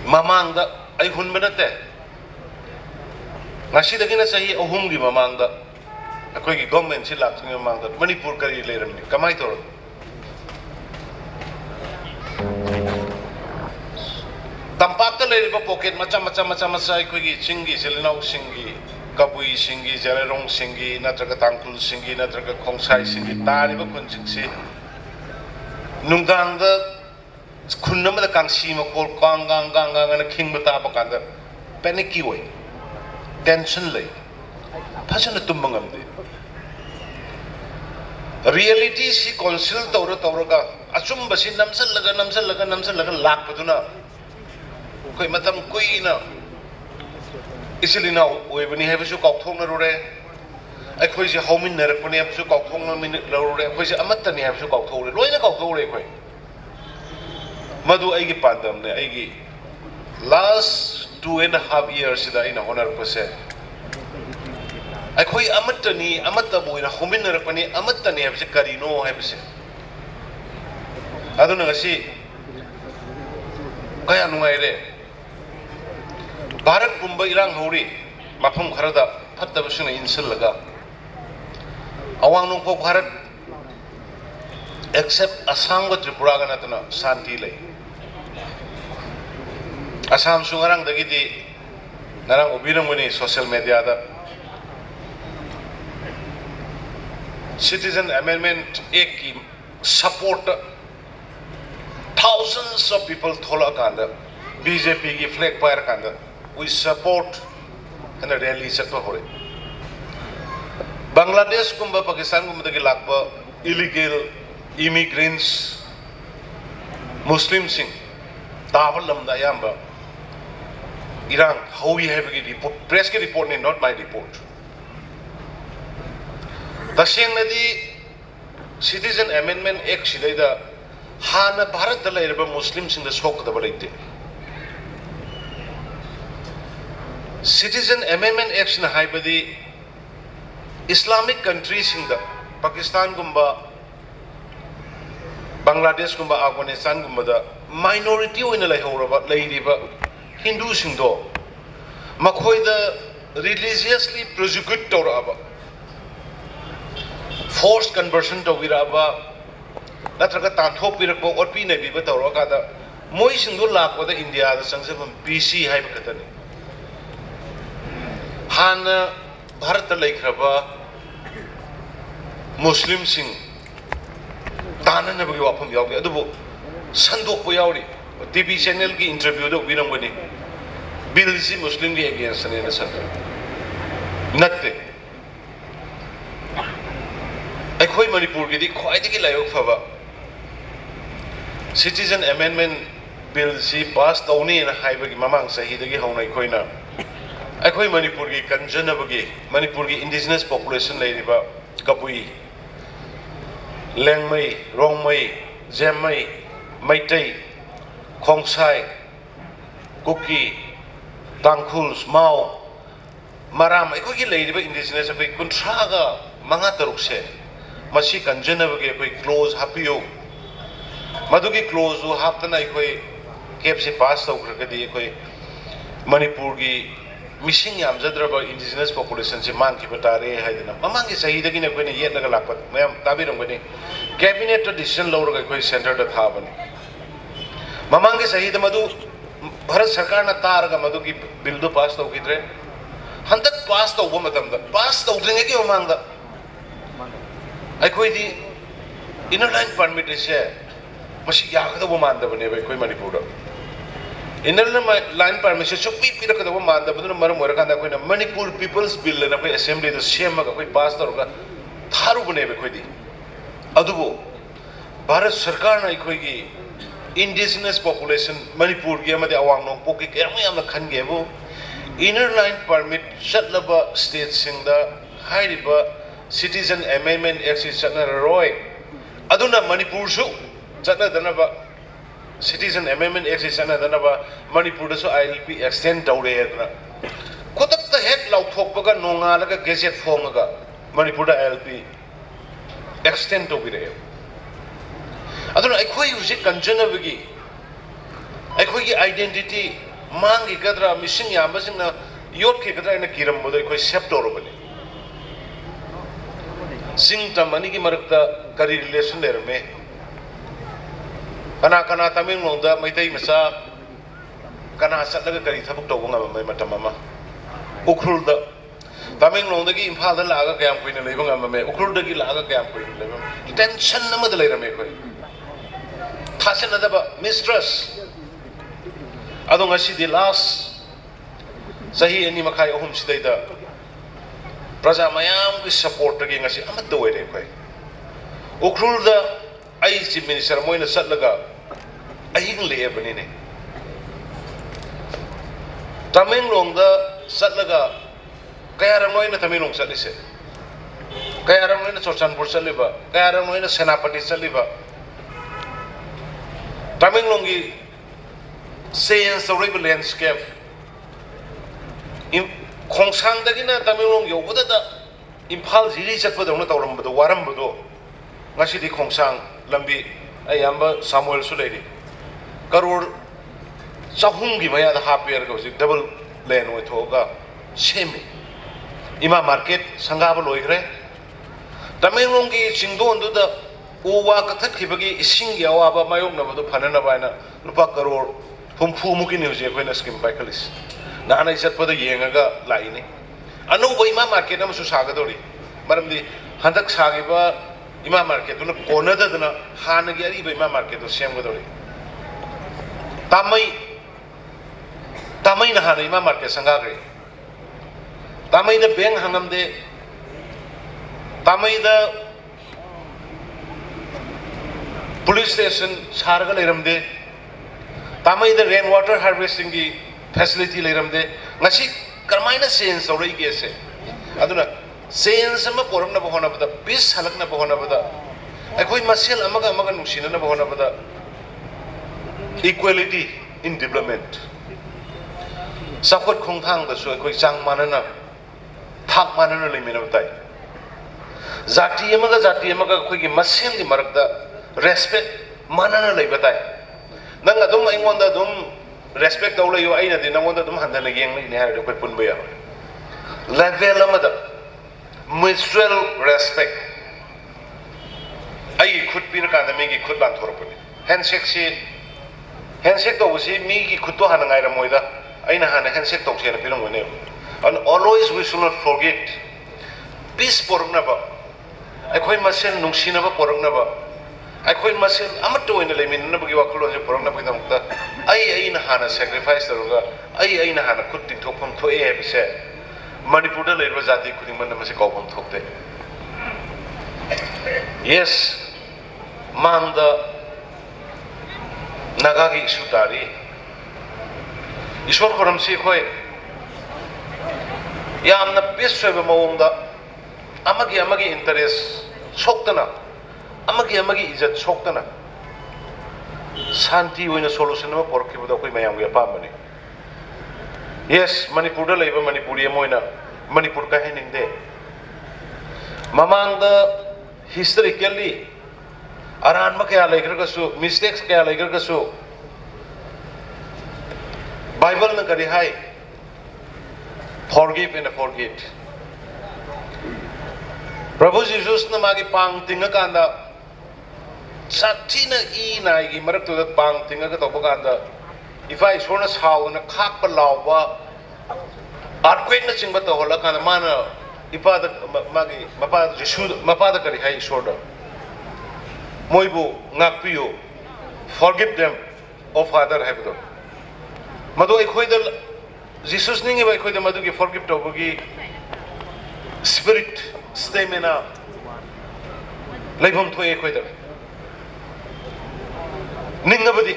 ꯃꯃꯥꯡꯗ, ꯑꯩ ꯍꯨꯟꯕ ꯅꯠꯇꯦ, ꯉꯁꯤꯗꯒꯤꯅ ꯆꯍꯤ ꯑꯍꯨꯝꯒꯤ ꯃꯃꯥꯡꯗ, ꯑꯩꯈꯣꯏꯒꯤ governmentꯁꯤ ꯂꯥꯛꯇ꯭ꯔꯤꯉꯩ ꯃꯃꯥꯡꯗ ꯃꯅꯤꯄꯨꯔ ꯀꯔꯤ ꯂꯩꯔꯝꯃꯤ, ꯀꯃꯥꯏꯅ ꯇꯧꯔꯝꯃꯤ? ꯇꯝꯄꯥꯛꯇ ꯂꯩꯔꯤꯕ pocket ꯃꯆꯥ ꯃꯆꯥ ꯃꯆꯥ ꯃꯆꯥ ꯑꯩꯈꯣꯏꯒꯤ ꯆꯤꯡꯒꯤ ꯏꯆꯤꯜ ꯏꯅꯥꯎꯁꯤꯡꯒꯤ, ꯀꯕꯨꯏꯁꯤꯡꯒꯤ, ꯖꯦꯂꯦꯔꯣꯡꯁꯤꯡꯒꯤ, ꯅꯠꯇ꯭ꯔꯒ ꯇꯥꯡꯈꯨꯜꯁꯤꯡꯒꯤ, ꯅꯠꯇ꯭ꯔꯒ ꯈꯣꯡꯁꯥꯏꯁꯤꯡꯒꯤ ꯇꯥꯔꯤꯕ ꯈꯨꯟꯁꯤꯡꯁꯤ ꯅꯨꯡꯗꯥꯡꯗ ꯈꯨꯟ ꯑꯃꯗ ꯀꯥꯡꯁꯤ ꯃꯈꯣꯜ ꯀꯥꯡ ꯀꯥꯡ ꯀꯥꯡ ꯀꯥꯡ ꯍꯥꯏꯅ ꯈꯤꯡꯕ ꯇꯥꯕ ꯀꯥꯟꯗ panic ꯑꯣꯏ, tension ꯂꯩ, ꯐꯖꯅ ꯇꯨꯝꯕ ꯉꯝꯗꯦ꯫ Realityꯁꯤ conceal ꯇꯧꯔ ꯇꯧꯔꯒ, ꯑꯆꯨꯝꯕꯁꯤ ꯅꯝꯁꯤꯜꯂꯒ ꯅꯝꯁꯤꯜꯂꯒ ꯅꯝꯁꯤꯜꯂꯒ ꯂꯥꯛꯄꯗꯨꯅ ꯑꯩꯈꯣꯏ ꯃꯇꯝ ꯀꯨꯏꯅ ꯏꯆꯤꯜ ꯏꯅꯥꯎ ꯑꯣꯏꯕꯅꯤ ꯍꯥꯏꯕꯁꯨ ꯀꯥꯎꯊꯣꯛꯅꯔꯨꯔꯦ꯫ ꯑꯩꯈꯣꯏꯁꯦ ꯍꯧꯃꯤꯟꯅꯔꯛꯄꯅꯤ ꯍꯥꯏꯕꯁꯨ ꯀꯥꯎꯊꯣꯛꯅꯔꯨꯔꯦ꯫ ꯑꯩꯈꯣꯏꯁꯦ ꯑꯃꯠꯇꯅꯤ ꯍꯥꯏꯕꯁꯨ ꯀꯥꯎꯊꯣꯛꯎꯔꯦ꯫ ꯂꯣꯏꯅ ꯀꯥꯎꯊꯣꯛꯎꯔꯦ ꯑꯩꯈꯣꯏ꯫ ꯃꯗꯨ ꯑꯩꯒꯤ ꯄꯥꯟꯗꯝꯅꯦ꯫ ꯑꯩꯒꯤ last two and a half yearꯁꯤꯗ ꯑꯩꯅ ꯍꯣꯠꯅꯔꯛꯄꯁꯦ, ꯑꯩꯈꯣꯏ ꯑꯃꯠꯇꯅꯤ, ꯑꯃꯠꯇꯕꯨ ꯑꯣꯏꯅ ꯍꯧꯃꯤꯟꯅꯔꯛꯄꯅꯤ, ꯑꯃꯠꯇꯅꯤ ꯍꯥꯏꯕꯁꯦ ꯀꯔꯤꯅꯣ ꯍꯥꯏꯕꯁꯦ꯫ ꯑꯗꯨꯅ ꯉꯁꯤ ꯀꯌꯥ ꯅꯨꯡꯉꯥꯏꯔꯦ꯫ ꯚꯥꯔꯠ ꯄꯨꯝꯕ ꯏꯔꯥꯡ ꯍꯧꯔꯤ, ꯃꯐꯝ ꯈꯔꯗ ꯐꯠꯇꯕꯁꯤꯡꯅ ꯏꯟꯁꯤꯜꯂꯒ꯫ ꯑꯋꯥꯡ ꯅꯣꯡꯄꯣꯛ ꯚꯥꯔꯠ, except ꯑꯁꯥꯝꯒ ꯇ꯭ꯔꯤꯄꯨꯔꯥꯒ ꯅꯠꯇꯅ ꯁꯥꯟꯇꯤ ꯂꯩ꯫ ꯑꯁꯥꯝꯁꯨ ꯉꯔꯥꯡꯗꯒꯤꯗꯤ, ꯉꯔꯥꯡ ꯎꯕꯤꯔꯝꯒꯅꯤ social mediaꯗ, Citizen Amendment Actꯀꯤ supportꯇ thousands of people ꯊꯣꯛꯂꯛꯑꯀꯥꯟꯗ, BJPꯒꯤ flag ꯄꯥꯏꯔꯀꯥꯟꯗ, "We support" ꯍꯥꯏꯅ rally ꯆꯠꯄ ꯍꯧꯔꯛꯏ꯫ ꯕꯪꯒ꯭ꯂꯥꯗꯦꯁꯀꯨꯝꯕ ꯄꯥꯀꯤꯁꯇꯥꯟꯒꯨꯝꯕꯗꯒꯤ ꯂꯥꯛꯄ illegal immigrants, ꯃꯨꯁꯂꯤꯝꯁꯤꯡ ꯇꯥꯕ ꯂꯝꯗ ꯑꯌꯥꯝꯕ ꯏꯔꯥꯡ ꯍꯧꯏ ꯍꯥꯏꯕꯒꯤ report, pressꯀꯤ reportꯅꯤ, not my report꯫ ꯇꯁꯦꯡꯅꯗꯤ Citizen Amendment Actꯁꯤꯗꯩꯗ ꯍꯥꯟꯅ ꯚꯥꯔꯠꯇ ꯂꯩꯔꯕ ꯃꯨꯁꯂꯤꯝꯁꯤꯡꯗ ꯁꯣꯛꯀꯗꯕ ꯂꯩꯇꯦ꯫ Citizen Amendment Actꯁꯤꯅ ꯍꯥꯏꯕꯗꯤ Islamic countryꯁꯤꯡꯗ, ꯄꯥꯀꯤꯁꯇꯥꯟꯒꯨꯝꯕ, ꯕꯪꯒ꯭ꯂꯥꯗꯦꯁꯀꯨꯝꯕ, ꯑꯐꯒꯥꯅꯤꯁꯇꯥꯟꯒꯨꯝꯕꯗ minority ꯑꯣꯏꯅ ꯂꯩꯍꯧꯔꯕ, ꯂꯩꯔꯤꯕ ꯍꯤꯟꯗꯨꯁꯤꯡꯗꯣ, ꯃꯈꯣꯏꯗ religiously persecute ꯇꯧꯔꯛꯑꯕ, force conversion ꯇꯧꯕꯤꯔꯛꯑꯕ, ꯅꯠꯇ꯭ꯔꯒ ꯇꯥꯟꯊꯣꯛꯄꯤꯔꯛꯄ, ꯑꯣꯠꯄꯤ ꯅꯩꯕꯤꯕ ꯇꯧꯔꯛꯑꯀꯥꯟꯗ ꯃꯣꯏꯁꯤꯡꯗꯣ ꯂꯥꯛꯄꯗ ꯏꯟꯗꯤꯌꯥꯗ ꯆꯪꯖꯐꯝ ꯄꯤꯁꯤ ꯍꯥꯏꯕ ꯈꯛꯇꯅꯤ꯫ ꯍꯥꯟꯅ ꯚꯥꯔꯠꯇ ꯂꯩꯈ꯭ꯔꯕ ꯃꯨꯁꯂꯤꯝꯁꯤꯡ ꯇꯥꯟꯅꯅꯕꯒꯤ ꯋꯥꯐꯝ ꯌꯥꯎꯗꯦ, ꯑꯗꯨꯕꯨ ꯁꯟꯗꯣꯛꯄ ꯌꯥꯎꯔꯤ꯫ TV channelꯒꯤ interviewꯗ ꯎꯕꯤꯔꯝꯒꯅꯤ, billꯁꯤ ꯃꯨꯁꯂꯤꯝꯒꯤ againstꯅꯦꯅ ꯁꯟꯗꯣꯛ꯫ ꯅꯠꯇꯦ꯫ ꯑꯩꯈꯣꯏ ꯃꯅꯤꯄꯨꯔꯒꯤꯗꯤ ꯈ꯭ꯋꯥꯏꯗꯒꯤ ꯂꯥꯏꯕꯛ ꯐꯕ, Citizen Amendment Bill si pass towni na haibagi mamang sahi dagi houna akhoi na, akhoi Manipur ki kanjana bagi, Manipur ki indigenous population leiriba Kabui, Liangmei, Rongmei, Zemmei, Meitei, Khongsai, Kuki, Tangkhul, Mao, Maram, akhoi ki leiriba indigenous akhoi kunthra ga manga taruk se, masi kanjana bagi akhoi clause hapiu. Madugi clause u haptana akhoi cap si pass tow kra kadi akhoi Manipur ki mising yam zadraba indigenous population si mang ki bata re hai dina. Mamang ki sahi dagi na akhoi na yet na ga lak pat mayam tabi ram kani. Cabinet ta decision lou raga akhoi center da tha bani. Mamang ki sahi da madu Bharat Sarkar na tar ga madu ki bill du pass tow ki tre. Handak pass tow bo matam da. Pass tow dring ki mamang da. Akhoi di Inner Line Permit se masi ya ka da bo man da bani akhoi Manipur da. Inner Line Permit se chukpi pi ra ka da bo man da bani maram mo ra kan da akhoi na Manipur People's Bill na akhoi assembly da sem ma ga akhoi pass tow ka tharu bani akhoi di. Adubo Bharat Sarkar na akhoi ki indigenous population Manipur ki ama di awang nong pok ki kaya mayam na khan ge bo. Inner Line Permit chat laba state sing da hairiba Citizen Amendment Act si chatna roi. Aduna Manipur su chatna dana ba Citizen Amendment Act si chatna dana ba Manipur da su I L P extend tow re dana. Kutak ta hek lau thok pa ga nonga la ga gazette phone ga Manipur da I L P extend tow bi re. Aduna akhoi usi kanjana bagi, akhoi ki identity, mang ki kadra, mising yam ba sing na, yot ki kadra na kiram bo da akhoi sep tow ro bani. Sing tam ani ki marak ta kari relation le rame. Kana kana Tamenglong da Meitei masa, kana chat la ga kari thabuk tow bo ngam mei matam ama. Ukhrul da Tamenglong dagi Imphal da la ga kayam khuina lei bo ngam mei. Ukhrul dagi la ga kayam khuina lei bo. Tension na ma da lei rame akhoi. Tha se na da ba mistrust. Adung asi di last sahi ani makhai ahum si dei da. Praja mayam ki support dagi ngasi ama da re akhoi. Ukhrul da ai Chief Minister moi na chat la ga ahing le bani ne. Tamenglong da chat la ga kaya rang noi na Tamenglong chat li se. Kaya rang noi na Churachandpur chat li ba. Kaya rang noi na Senapati chat li ba. Tamenglong ki change tow rei ba landscape. Im-, Khongsang dagi na Tamenglong yo bo da da. Imphal ziri chat pa dong na tow ram ba do, waram ba do. Ngasi di Khongsang lambi, ai yam ba Samuel su lei di. Karur chahum ki maya da hap yer ka si double lane oi tho ga semi. Ima market sangga ba loi kre. Tamenglong ki singdon du da uwa kathat ki bagi ising ya wa ba mayok na ba du phana na bai na lupa karur humphu muki ni zi akhoi na scheme pai khalis. Na anai chat pa da yeng ga lai ni. Anu ba ima market na ma su sa ga do ri. Maram di handak sa ki ba ima market tu na kona da da na hana gi ari ba ima market tu sem ga do ri. Tamei, Tamei na hana ima market sangga kre. Tamei da bank hangam de. Tamei da police station sar ga lei ram de. Tamei da rain water harvesting ki facility lei ram de. Ngasi karmai na change tow rei ke se. Aduna change ama poram na ba hona ba da, peace halak na ba hona ba da. Akhoi masel ama ga ama ga nungsina na ba hona ba da. Equality in development. Sakhot khong thang da su akhoi chang mana na, thak mana na lei mina ba tai. Jati ama ga jati ama ga akhoi ki masel ki marak da respect mana na lei ba tai. Nang adum ai ngon da adum respect tow lei yo, ai na di nang ngon da adum handa na yeng lei ni hai da akhoi pun ba ya. Level ama da mutual respect. Ai ki khut pi na kan da mi ki khut ban thor puni. Handshake si, handshake tow si mi ki khut tu hana ngai ram moi da. Ai na hana handshake tow si na pi na ngoi ne. And always we should not forget. Peace poram na ba. Akhoi masel nungsina ba poram na ba. Akhoi masel ama tu na lei mina na ba ki wa khulon se poram na ba ki dam ta. Ai, ai na hana sacrifice tow ga. Ai, ai na hana khut ting thok pham thok e hai ba se. Manipur da lei ba jati khuding man na ma se kau pham thok te. Yes. Mang da Naga ki issue tari. Isor khou ram si khou yamna peace sw bam maungda, amagi amagi interest soktana, amagi amagi izat soktana, shanti oina solution ama pork kiu da khou mayam ge pam mani. Yes, Manipur da leiba Manipuri ama oina Manipur kahei ning de. Mamang da historically aran ma kaya lei kar kasu, mistakes kaya lei kar kasu, Bible na kari hei, forgive and forget. Prabhu Jesus na magi pang ting akanda, sathina i nai gi marak tu da pang ting aka tau ba kanda, ipa Isor na sau na khak pa lau ba, earthquake na ching ba tau hola kanda mana, ipa da, ma-, magi, mapa Jisu, mapa da kari hei Isor da. Moibu ngakpiu, forgive them, O Father, hai ba do. Madu ai khoi da, Jesus ning ba ai khoi da madu ki forgive tau ba ki spirit, stamina, leibam thoi ai khoi da. Ning na ba di,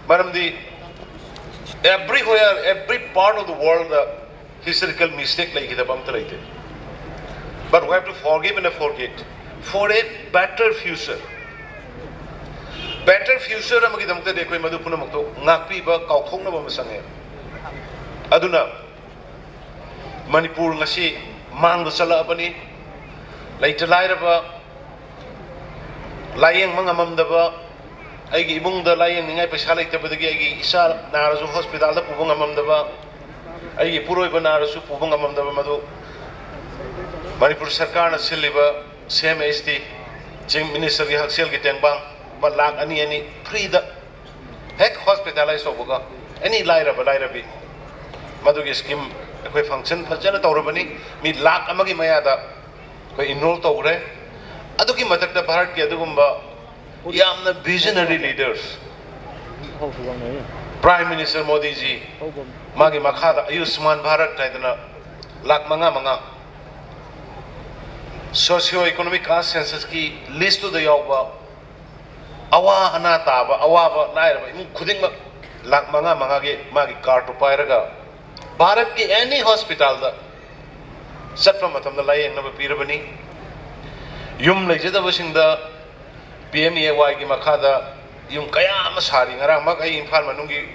maram di, everywhere, every part of the world, the historical mistake lei ki da bam ta lei te. But we have to forgive and forget for a better future. Better future ama ki dam ta de khoi madu puna mak tu ngakpi ba kau khong na ba masang e. Aduna, Manipur ngasi mang da sala bani, lei ta lai ra ba, layang mang amam da ba, aigi imung da layang ningai paisa lei ta ba da gi aigi isa na ra su hospital da pu bang amam da ba, aigi puroi ba na ra su pu bang amam da ba madu. Manipur sarkar na sili ba, C M H T, Chief Minister ki haksel ki teng bang, ba lakh ani ani free da. Hek hospitalize sou ba ka, ani lai ra ba lai ra bi. Madu ki scheme, khoi function phachana tau ra bani, mi lakh ama ki maya da, khoi enroll tau re. Adu ki matak da Bharat ki adu gum ba, yamna visionary leaders. Prime Minister Modi ji, magi makha da Ayushman Bharat tai da na, lakh manga manga. Socio economic caste census ki list tu da yau ba, awa ana ta ba, awa ba, lai ra ba, imung khuding ba, lakh manga manga ki, magi card tu pai ra ga. Bharat ki any hospital da, chat pa matam da layang na ba pi ra bani. Yum lei jada ba sing da, P M A Y ki makha da, yum kaya ama sari ngarang mak ai Imphal manung ki,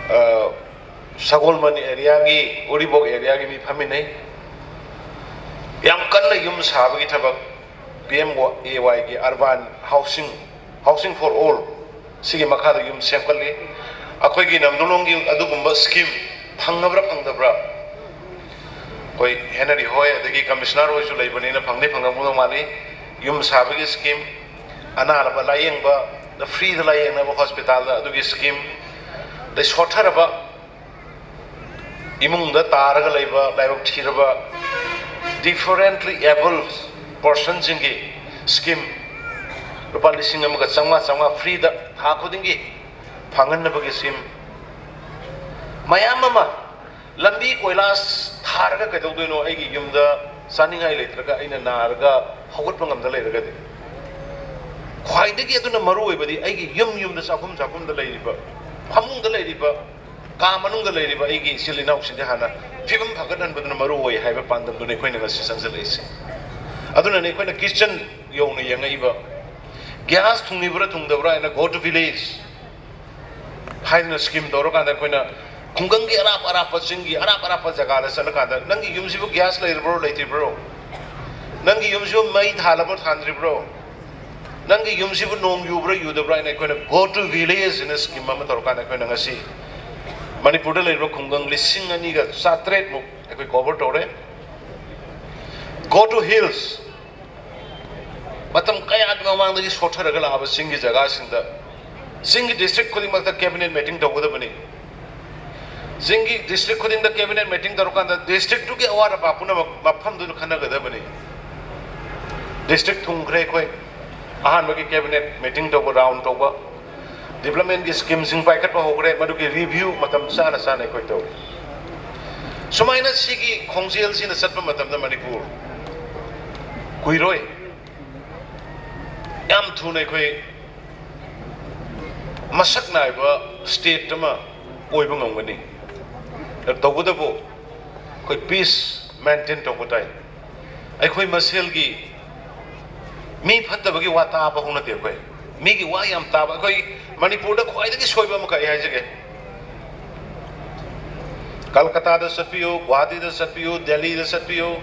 uh, Sagolmani area ki, Uribok area ki mi phamin e. Yam kan na yum sa ba ki thabak, P M A Y ki urban housing, housing for all. Sigi makha da yum sem kali. Akhoi ki nam dulong ki adu gum ba scheme, phang na bra, phang da bra. Khoi Henry hoi, adagi commissioner hoi su lei bani na phang ni phang na muna mali. Yum sa ba ki scheme, ana la ba layang ba, the free da layang na ba hospital da, adu ki scheme, the shorter ba, imung da ta ra ga lei ba, lai ba thi ra ba, differently abled person jing ki scheme, rupa lising ama ka changma, changma free da, tha khuding ki, phangan na ba ki scheme. Mayam ama, lambi koilas thar ga kai dau dui no, aigi yum da, saning ai lei tra ga, aina na ra ga, haugat pa ngam da lei ra ga di. Khwai da ki adu na maru ai ba di, aigi yum yum da sakhum, sakhum da lei ri ba, phamung da lei ri ba, ka manung da lei ri ba, aigi sili nau si di hana, phibam phagat nan ba du na maru ai hai ba pan dam du nei khoi na nga si sang sa lei si. Adu na nei khoi na kitchen yong na yang ai ba. Gas thung ni bra thung da bra, aina go to village. Hai na scheme doro kanda khoi na, khunggang ki arap arap pa, ching ki arap arap pa jaga da sana kanda, nang ki yum si bu gas lei bro, lei ti bro. Nang ki yum si bu mai tha la bro, than ri bro. Nang ki yum si bu nong yu bro, yu da bro, aina khoi na go to village na scheme ama doro kanda khoi na nga si. Manipur da lei bro khunggang lising ani ga satret mu, ai khoi cover dore. Go to hills. Matam kaya ki mamang da ki sothar ga la ba sing ki jaga sing da. Sing ki district khuding mak ta cabinet meeting dau da bani. Sing ki district khuding da cabinet meeting dau kan da district tu ki awar pa puna ma, ma pham du khana ga da bani. District thung kre khoi. Ahan ba ki cabinet meeting dau ba round dau ba. Development ki scheme sing pai khat pa ho kre, madu ki review matam sana sana khoi dau. Sumai na si ki khongzil si na sat pa matam da Manipur. Kui roi. Yam thu nei khoi. ꯃꯁꯛ ꯅꯥꯏꯕ state ꯑꯃ ꯑꯣꯏꯕ ꯉꯝꯒꯅꯤ꯫ ꯇꯧꯕꯇꯕꯨ ꯑꯩꯈꯣꯏ peace maintain ꯇꯧꯕ ꯇꯥꯏ꯫ ꯑꯩꯈꯣꯏ ꯃꯁꯦꯜꯒꯤ ꯃꯤ ꯐꯠꯇꯕꯒꯤ ꯋꯥ ꯇꯥꯕ ꯍꯧꯅꯗꯦ ꯑꯩꯈꯣꯏ꯫ ꯃꯤꯒꯤ ꯋꯥ ꯌꯥꯝ ꯇꯥꯕ, ꯑꯩꯈꯣꯏ ꯃꯅꯤꯄꯨꯔꯗ ꯈ꯭ꯋꯥꯏꯗꯒꯤ ꯁꯣꯏꯕ ꯑꯃꯈꯛ ꯑꯩ ꯍꯥꯏꯖꯒꯦ꯫ ꯀꯜꯀꯇꯥꯗ ꯆꯠꯄꯤꯌꯨ, ꯒꯨꯋꯥꯍꯥꯇꯤꯗ ꯆꯠꯄꯤꯌꯨ, ꯗꯦꯜꯂꯤꯗ ꯆꯠꯄꯤꯌꯨ,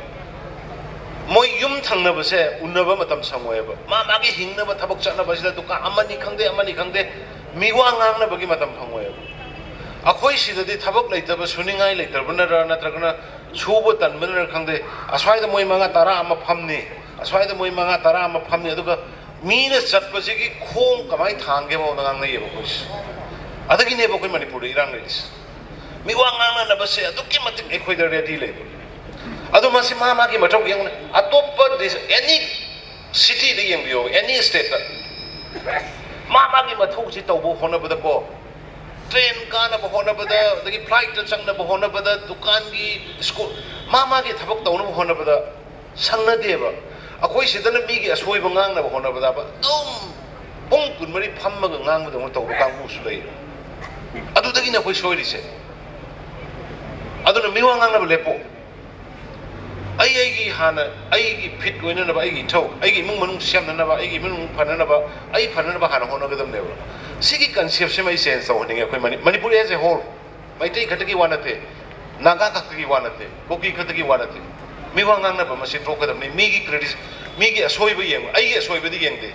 ꯃꯣꯏ ꯌꯨꯝ ꯊꯪꯅꯕꯁꯦ ꯎꯅꯕ ꯃꯇꯝ ꯁꯪꯉꯣꯏꯕ꯫ ꯃꯥ ꯃꯥꯒꯤ ꯍꯤꯡꯅꯕ ꯊꯕꯛ ꯆꯠꯅꯕꯁꯤꯗ ꯗꯨꯀꯥꯟ ꯑꯃꯅꯤ ꯈꯪꯗꯦ, ꯑꯃꯅꯤ ꯈꯪꯗꯦ, ꯃꯤꯋꯥ ꯉꯥꯡꯅꯕꯒꯤ ꯃꯇꯝ ꯐꯪꯉꯣꯏꯕ꯫ ꯑꯩꯈꯣꯏ ꯁꯤꯗꯗꯤ ꯊꯕꯛ ꯂꯩꯇꯕ, ꯁꯨꯅꯤꯡꯉꯥꯏ ꯂꯩꯇꯕꯅꯔ ꯅꯠꯇ꯭ꯔꯒꯅ ꯁꯨꯕ ꯇꯟꯕꯅꯔ ꯈꯪꯗꯦ, ꯑꯁ꯭ꯋꯥꯏꯗ ꯃꯣꯏ ꯃꯉꯥ ꯇꯔꯥ ꯑꯃ ꯐꯝꯅꯤ, ꯑꯁ꯭ꯋꯥꯏꯗ ꯃꯣꯏ ꯃꯉꯥ ꯇꯔꯥ ꯑꯃ ꯐꯝꯅꯤ, ꯑꯗꯨꯒ ꯃꯤꯅ ꯆꯠꯄꯁꯤꯒꯤ ꯈꯣꯡ ꯀꯃꯥꯏꯅ ꯊꯥꯡꯒꯦ ꯐꯥꯎꯗ ꯉꯥꯡꯅꯩꯌꯦꯕ ꯑꯩꯈꯣꯏꯁꯦ꯫ ꯑꯗꯨꯒꯤꯅꯦꯕ ꯑꯩꯈꯣꯏ ꯃꯅꯤꯄꯨꯔꯗ ꯏꯔꯥꯡ ꯂꯩꯔꯤꯁꯦ꯫ ꯃꯤꯋꯥ ꯉꯥꯡꯅꯅꯕꯁꯦ ꯑꯗꯨꯛꯀꯤ ꯃꯇꯤꯛ ꯑꯩꯈꯣꯏꯗ ready ꯂꯩꯕ꯫ ꯑꯗꯨ ꯃꯁꯤ ꯃꯥ ꯃꯥꯒꯤ ꯃꯊꯧ ꯌꯦꯡꯉꯨꯅꯦ꯫ ꯑꯇꯣꯞꯄ ꯗꯤꯁ-, any cityꯗ ꯌꯦꯡꯕꯤꯌꯣ, any stateꯇ꯫ ꯃꯥ ꯃꯥꯒꯤ ꯃꯊꯧꯁꯤ ꯇꯧꯕ ꯍꯣꯠꯅꯕꯗꯀꯣ, train ꯀꯥꯅꯕ ꯍꯣꯠꯅꯕꯗ, ꯑꯗꯒꯤ flightꯇ ꯆꯪꯅꯕ ꯍꯣꯠꯅꯕꯗ, ꯗꯨꯀꯥꯟꯒꯤ, school, ꯃꯥ ꯃꯥꯒꯤ ꯊꯕꯛ ꯇꯧꯅꯕ ꯍꯣꯠꯅꯕꯗ ꯁꯪꯅꯗꯦꯕ꯫ ꯑꯩꯈꯣꯏ ꯁꯤꯗꯅ ꯃꯤꯒꯤ ꯑꯁꯣꯏꯕ ꯉꯥꯡꯅꯕ ꯍꯣꯠꯅꯕꯗ ꯑꯗꯨꯝ ꯄꯨꯡ ꯀꯨꯟꯃꯔꯤ ꯐꯝꯃꯒ ꯉꯥꯡꯕꯗꯧꯅ ꯇꯧꯕ ꯀꯥꯡꯕꯨꯁꯨ ꯂꯩ꯫ ꯑꯗꯨꯗꯒꯤꯅ ꯑꯩꯈꯣꯏ ꯁꯣꯏꯔꯤꯁꯦ꯫ ꯑꯗꯨꯅ ꯃꯤꯋꯥ ꯉꯥꯡꯅꯕ ꯂꯦꯞꯄꯣ꯫ ꯑꯩ ꯑꯩꯒꯤ ꯍꯥꯟꯅ ꯑꯩꯒꯤ fit ꯑꯣꯏꯅꯅꯕ, ꯑꯩꯒꯤ ꯏꯊꯧ, ꯑꯩꯒꯤ ꯏꯃꯨꯡ ꯃꯅꯨꯡ ꯁꯦꯝꯅꯅꯕ, ꯑꯩꯒꯤ ꯏꯃꯨꯡ ꯃꯅꯨꯡ ꯐꯅꯅꯕ, ꯑꯩ ꯐꯅꯅꯕ ꯍꯥꯟꯅ ꯍꯣꯠꯅꯒꯗꯕꯅꯦꯕ꯫ ꯁꯤꯒꯤ conceptꯁꯤꯃ ꯑꯩ change ꯇꯧꯍꯟꯅꯤꯡꯉꯦ ꯑꯩꯈꯣꯏ ꯃꯅꯤ-, Manipur as a whole꯫ Meitei ꯈꯛꯇꯒꯤ ꯋꯥ ꯅꯠꯇꯦ, ꯅꯥꯒꯥ ꯈꯛꯇꯒꯤ ꯋꯥ ꯅꯠꯇꯦ, ꯀꯨꯀꯤ ꯈꯛꯇꯒꯤ ꯋꯥ ꯅꯠꯇꯦ꯫ ꯃꯤꯋꯥ ꯉꯥꯡꯅꯕ ꯃꯁꯤ ꯇꯣꯛꯀꯗꯕꯅꯤ꯫ ꯃꯤꯒꯤ credit, ꯃꯤꯒꯤ ꯑꯁꯣꯏꯕ ꯌꯦꯡꯕ, ꯑꯩꯒꯤ ꯑꯁꯣꯏꯕꯗꯤ ꯌꯦꯡꯗꯦ꯫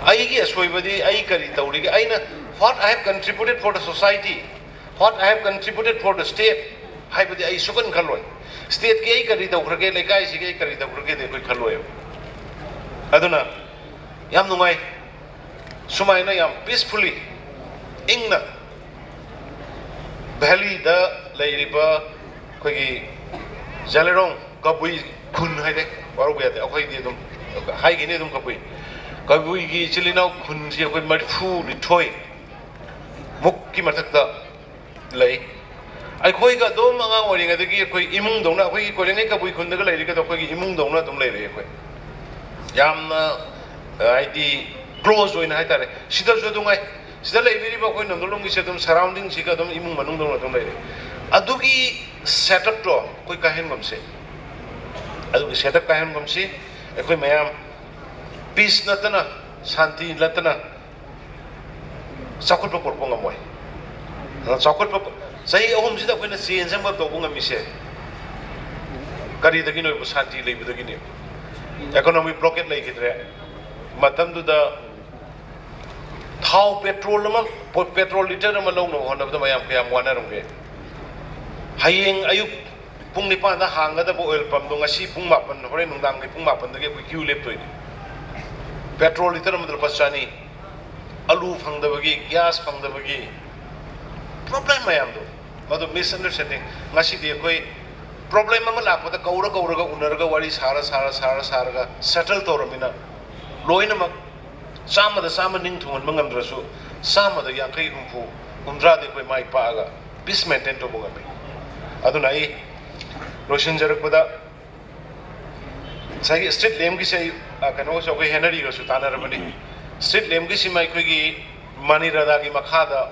ꯑꯩꯒꯤ ꯑꯁꯣꯏꯕꯗꯤ ꯑꯩ ꯀꯔꯤ ꯇꯧꯔꯤꯒꯦ? ꯑꯩꯅ, what I have contributed for the society, what I have contributed for the state ꯍꯥꯏꯕꯗꯤ ꯑꯩ ꯁꯨꯛꯈꯟ ꯈꯜꯂꯣꯏ꯫ Stateꯀꯤ ꯑꯩ ꯀꯔꯤ ꯇꯧꯈ꯭ꯔꯒꯦ, ꯂꯩꯀꯥꯏꯁꯤꯒꯤ ꯑꯩ ꯀꯔꯤ ꯇꯧꯈ꯭ꯔꯒꯦꯗꯤ ꯑꯩꯈꯣꯏ ꯈꯜꯂꯣꯏꯕ꯫ ꯑꯗꯨꯅ ꯌꯥꯝ ꯅꯨꯡꯉꯥꯏ꯫ ꯁꯨꯃꯥꯏꯅ ꯌꯥꯝ peacefully, ꯏꯪꯅ valleyꯗ ꯂꯩꯔꯤꯕ ꯑꯩꯈꯣꯏꯒꯤ ꯖꯂꯦꯔꯣꯡ ꯀꯕꯨꯏ ꯈꯨꯟ ꯍꯥꯏꯗꯤ ꯋꯥꯔꯧꯕ ꯌꯥꯗꯦ, ꯑꯩꯈꯣꯏꯗꯤ ꯑꯗꯨꯝ ꯍꯥꯏꯒꯅꯤ ꯑꯗꯨꯝ ꯀꯕꯨꯏ꯫ ꯀꯕꯨꯏꯒꯤ ꯏꯆꯤꯜ ꯏꯅꯥꯎ ꯈꯨꯟꯁꯤ ꯑꯩꯈꯣꯏ ꯃꯔꯤꯐꯨ ꯅꯤꯊꯣꯏ ꯃꯨꯛꯀꯤ ꯃꯊꯛꯇ ꯂꯩ꯫ ꯑꯩꯈꯣꯏꯒ ꯑꯗꯨꯝ ꯑꯉꯥꯡ ꯑꯣꯏꯔꯤꯉꯩꯗꯒꯤ ꯑꯩꯈꯣꯏ ꯏꯃꯨꯡꯗꯧꯅ, ꯑꯩꯈꯣꯏꯒꯤ ꯀꯣꯏꯔꯦꯡꯒꯩ ꯀꯕꯨꯏ ꯈꯨꯟꯗꯒ ꯂꯩꯔꯤꯒꯗꯣ ꯑꯩꯈꯣꯏꯒꯤ ꯏꯃꯨꯡꯗꯧꯅ ꯑꯗꯨꯝ ꯂꯩꯔꯦ ꯑꯩꯈꯣꯏ꯫ ꯌꯥꯝꯅ, ꯑ, ꯍꯥꯏꯗꯤ close ꯑꯣꯏꯅ ꯍꯥꯏꯇꯥꯔꯦ꯫ ꯁꯤꯗꯁꯨ ꯑꯗꯨꯝ ꯉꯥꯏ, ꯁꯤꯗ ꯂꯩꯕꯤꯔꯤꯕ ꯑꯩꯈꯣꯏ ꯅꯝꯗꯣꯂꯣꯡꯒꯤꯁꯦ ꯑꯗꯨꯝ surroundingꯁꯤꯒ ꯑꯗꯨꯝ ꯏꯃꯨꯡ ꯃꯅꯨꯡꯗꯧꯅ ꯑꯗꯨꯝ ꯂꯩꯔꯦ꯫ ꯑꯗꯨꯒꯤ setupꯇꯣ ꯑꯩꯈꯣꯏ ꯀꯥꯏꯍꯟꯒꯨꯝꯁꯤ꯫ ꯑꯗꯨꯒꯤ setup ꯀꯥꯏꯍꯟꯒꯨꯝꯁꯤ꯫ ꯑꯩꯈꯣꯏ ꯃꯌꯥꯝ peace ꯅꯠꯇꯅ, ꯁꯥꯟꯇꯤ ꯅꯠꯇꯅ ꯆꯥꯎꯈꯠꯄ ꯄꯨꯔꯛꯄ ꯉꯝꯃꯣꯏ꯫ ꯑꯗꯣ ꯆꯥꯎꯈꯠꯄ ꯆꯍꯤ ꯑꯍꯨꯝꯁꯤꯗ ꯑꯩꯈꯣꯏꯅ change ꯑꯃ ꯇꯧꯕ ꯉꯝꯃꯤꯁꯦ ꯀꯔꯤꯗꯒꯤꯅꯣ? ꯁꯥꯟꯇꯤ ꯂꯩꯕꯗꯒꯤꯅꯦ꯫ Economic blockade ꯂꯩꯈꯤꯗ꯭ꯔꯦ꯫ ꯃꯇꯝꯗꯨꯗ ꯊꯥꯎ petrol ꯑꯃ, petrol litre ꯑꯃ ꯂꯧꯅꯕ ꯍꯣꯠꯅꯕꯗ ꯃꯌꯥꯝ ꯀꯌꯥꯝ ꯋꯥꯅꯔꯝꯒꯦ? ꯍꯌꯦꯡ ꯑꯌꯨꯛ ꯄꯨꯡ ꯅꯤꯄꯥꯟꯗ ꯍꯥꯡꯒꯗꯕ oil pumpꯗꯣ ꯉꯁꯤ ꯄꯨꯡ ꯃꯥꯄꯟ, ꯍꯣꯔꯦꯟ ꯅꯨꯡꯗꯥꯡꯒꯤ ꯄꯨꯡ ꯃꯥꯄꯟꯗꯒꯤ ꯑꯩꯈꯣꯏ queue ꯂꯦꯞꯇꯣꯏꯅꯤ꯫ Petrol litre ꯑꯃꯗ ꯂꯨꯄꯥ ꯆꯅꯤ꯫ ꯑꯂꯨ ꯐꯪꯗꯕꯒꯤ, gas ꯐꯪꯗꯕꯒꯤ problem ꯃꯌꯥꯝꯗꯣ, ꯃꯗꯨ misunderstanding꯫ ꯉꯁꯤꯗꯤ ꯑꯩꯈꯣꯏ problem ꯑꯃ ꯂꯥꯛꯄꯗ ꯀꯧꯔ ꯀꯧꯔꯒ ꯎꯅꯔꯒ ꯋꯥꯔꯤ ꯁꯥꯔ ꯁꯥꯔ ꯁꯥꯔ ꯁꯥꯔꯒ settle ꯇꯧꯔꯃꯤꯅ ꯂꯣꯏꯅꯃꯛ ꯆꯥꯝꯃꯗ ꯆꯥꯝꯃ ꯅꯤꯡ ꯊꯨꯡꯍꯟꯕ ꯉꯝꯗ꯭ꯔꯁꯨ ꯆꯥꯝꯃꯗ ꯌꯥꯡꯈꯩ, ꯍꯨꯝꯐꯨ, ꯍꯨꯝꯗ꯭ꯔꯥꯗꯤ ꯑꯩꯈꯣꯏ ꯃꯥꯏ ꯄꯥꯛꯑꯒ peace maintain ꯇꯧꯕ ꯉꯝꯃꯤ꯫ ꯑꯗꯨꯅ ꯑꯩ ꯂꯣꯏꯁꯤꯟꯖꯔꯛꯄꯗ ꯉꯁꯥꯏꯒꯤ street lampꯀꯤꯁꯦ ꯑꯩ, ꯑ, ꯀꯩꯅꯣꯒꯁꯨ ꯑꯩꯈꯣꯏ ꯍꯦꯅꯔꯤꯒꯁꯨ ꯇꯥꯟꯅꯔꯕꯅꯤ꯫ Street lampꯀꯤꯁꯤꯃ ꯑꯩꯈꯣꯏꯒꯤ ꯃꯅꯤ ꯔꯗꯥꯒꯤ ꯃꯈꯥꯗ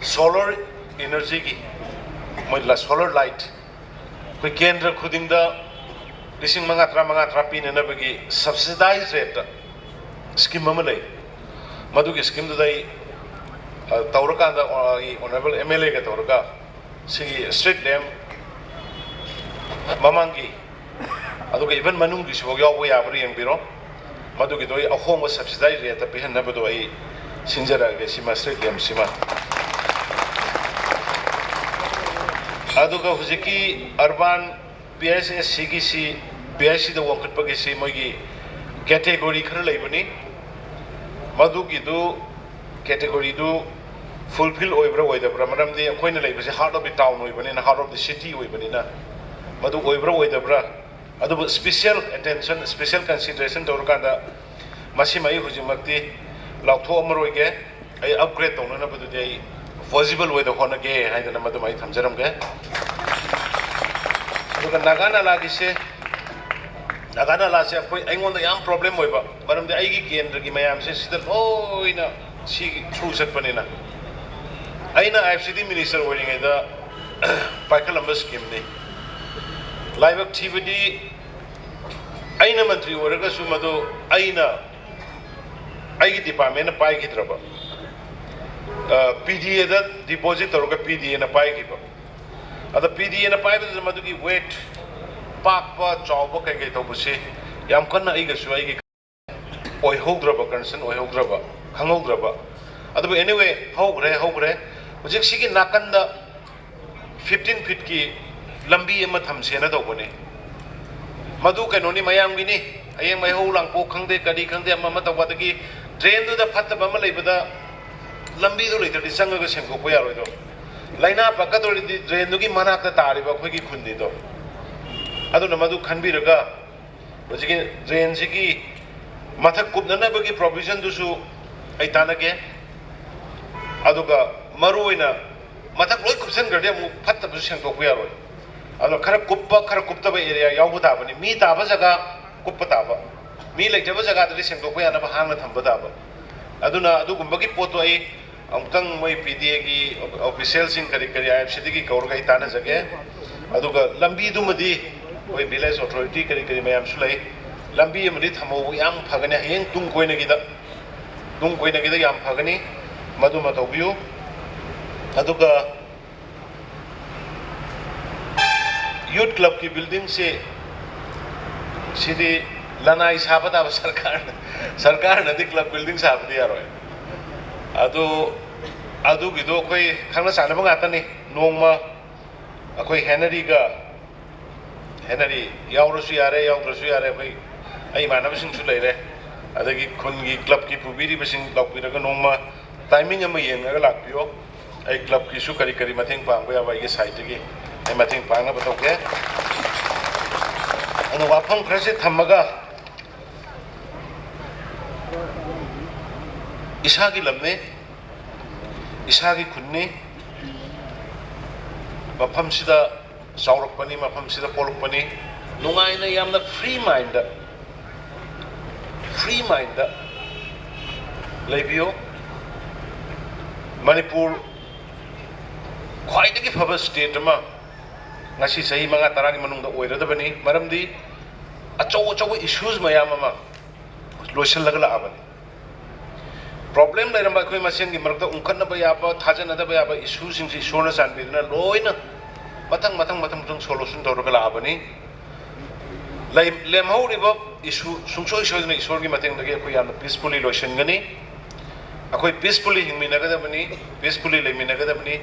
solar energyꯒꯤ ꯃꯣꯏ ꯂ-, solar light ꯑꯩꯈꯣꯏ ꯀꯦꯟꯗ꯭ꯔ ꯈꯨꯗꯤꯡꯗ ꯂꯤꯁꯤꯡ ꯃꯉꯥ ꯇꯔꯥ, ꯃꯉꯥ ꯇꯔꯥ ꯄꯤꯅꯅꯕꯒꯤ subsidized rateꯇ scheme ꯑꯃ ꯂꯩ꯫ ꯃꯗꯨꯒꯤ schemeꯗꯨꯗ ꯑꯩ, ꯑ, ꯇꯧꯔꯀꯥꯟꯗ, ꯑ, ꯑꯩ honourable MLAꯒ ꯇꯧꯔꯒ ꯁꯤꯒꯤ street lamp ꯃꯃꯥꯡꯒꯤ ꯑꯗꯨꯒ even ꯃꯅꯨꯡꯒꯤꯁꯤꯐꯥꯎ ꯌꯥꯎꯕ ꯌꯥꯕ꯭ꯔꯥ ꯌꯦꯡꯕꯤꯔꯣ꯫ ꯃꯗꯨꯒꯤꯗꯣ ꯑꯩ ꯑꯍꯣꯡꯕ subsidized rateꯇ ꯄꯤꯍꯟꯅꯕꯗꯣ ꯑꯩ ꯁꯤꯟꯖꯔꯛꯑꯒꯦ, ꯁꯤꯃ street lampꯁꯤꯃ꯫ ꯑꯗꯨꯒ ꯍꯧꯖꯤꯛꯀꯤ urban PHSCꯒꯤꯁꯤ, PHCꯗ ꯋꯥꯡꯈꯠꯄꯒꯤꯁꯤ ꯃꯣꯏꯒꯤ category ꯈꯔ ꯂꯩꯕꯅꯤ꯫ ꯃꯗꯨꯒꯤꯗꯨ categoryꯗꯨ fulfil ꯑꯣꯏꯕ꯭ꯔꯥ ꯑꯣꯏꯗꯕ꯭ꯔꯥ, ꯃꯔꯝꯗꯤ ꯑꯩꯈꯣꯏꯅ ꯂꯩꯕꯁꯦ heart of the town ꯑꯣꯏꯕꯅꯤꯅ, heart of the city ꯑꯣꯏꯕꯅꯤꯅ, ꯃꯗꯨ ꯑꯣꯏꯕ꯭ꯔꯥ ꯑꯣꯏꯗꯕ꯭ꯔꯥ, ꯑꯗꯨꯕꯨ special attention, special consideration ꯇꯧꯔꯀꯥꯟꯗ ꯃꯁꯤꯃ ꯑꯩ ꯍꯧꯖꯤꯛꯃꯛꯇꯤ ꯂꯥꯎꯊꯣꯛꯑꯝꯃꯔꯣꯏꯒꯦ꯫ ꯑꯩ upgrade ꯇꯧꯅꯅꯕꯗꯨꯗꯤ ꯑꯩ possible ꯑꯣꯏꯗ ꯍꯣꯠꯅꯒꯦ ꯍꯥꯏꯗꯅ ꯃꯗꯨꯃ ꯑꯩ ꯊꯝꯖꯔꯝꯒꯦ꯫ ꯑꯗꯨꯒ ꯅꯥꯒꯥ ꯅꯥꯂꯥꯒꯤꯁꯦ, ꯅꯥꯒꯥ ꯅꯥꯂꯥꯁꯦ ꯑꯩꯈꯣꯏ, ꯑꯩꯉꯣꯟꯗ ꯌꯥꯝ problem ꯑꯣꯏꯕ, ꯃꯔꯝꯗꯤ ꯑꯩꯒꯤ ꯀꯦꯟꯗ꯭ꯔꯒꯤ ꯃꯌꯥꯝꯁꯦ ꯁꯤꯗ ꯂꯣꯏꯅ si through chat panina. Aina I F C D minister oiringai da paikhalam ba scheme ni. Laibak thibadi aina mantri oiraga sumado aina aiki department na pai ki traba. Uh, P D A da deposit taraga P D A na pai ki ba. Ada P D A na pai ba madu ki weight pak pa chau pa kai kai tau ba se. Yam kan na ai ga su ai ki oi hou draba concern oi hou draba khang hou draba. Ada anyway hou re hou re. Mujik si ki nakan da fifteen feet ki lambi ama tham se na tau ba ni. Madu kai noni mayam gi ni. Ayeng mai hou lang po khang de kadi khang de ama ma tau ba da ki drain du da phat ta ba ma lei ba da lambi du lei ta di sang ga seng ko ko ya roi do. Laina pa ka do di drain du ki manak ta ta ri ba khoi ki khun di do. Adu na madu khan bi ra ga. Hujiki drain si ki mathak kupna na ba ki provision du su ai ta na ke. Adu ga maru ina mathak loi kupsen ga de mu phat ta bu seng ko ko ya roi. Adu khara kup pa khara kup ta ba area yau bu ta ba ni mi ta ba jaga kup pa ta ba. Mi lei ta ba jaga ta di seng ko ko ya na ba hang na tham ba ta ba. Adu na adu gum ba ki po to ai Ang tang moi P D A ki official sing kari kari I F C D ki kaur kai tana jage. Aduga lambi du madi moi village authority kari kari mayam sulai. Lambi madi thamo yam phagani heng tung koina gida. Tung koina gida yam phagani. Madu matau biu. Aduga Youth club ki building si, sidi lanai sa pa ta sarkar, sarkar na di club building sa pa di aroi. Adu, adu ki do koi khang na sa na bang ata ni, nongma, akoi Henry ga, Henry, yau ra sui are, yau ra sui are, koi, ai ma na basing su lei re. Ada ki khun ki club ki pubiri basing lok pi ra ka nongma, timing ama yen ga lak pi o. Ai club ki su kari kari mathing pang baya bai ki side ki. Ai mathing pang na ba tau ke. Anu wa phang khrasi tham maga. Isa ki lam ni. Isa ki khun ni. Mapham sida, saurok pani, mapham sida polok pani. Nungai na yam na free mind da. Free mind da. Lei biu. Manipur, khwai da ki phaba state ma. Ngasi sahi manga tara ni manung da oi ra da bani. Maram di, achau achau issues mayam ama. Loisal laga la abani. Problem lei ram ba khui masin ki marak da ungkhat na ba ya ba, thajan na da ba ya ba, issues sing si sure na san bi na loi na. Mathang, mathang, mathang, mathang solution tau ra ka la abani. Lei, lem hau ri ba, Isu, sungsoi soi na Isor ki mateng dagi akhui yamna peacefully loisan gani. Akhui peacefully hingmina kada bani, peacefully leimina kada bani,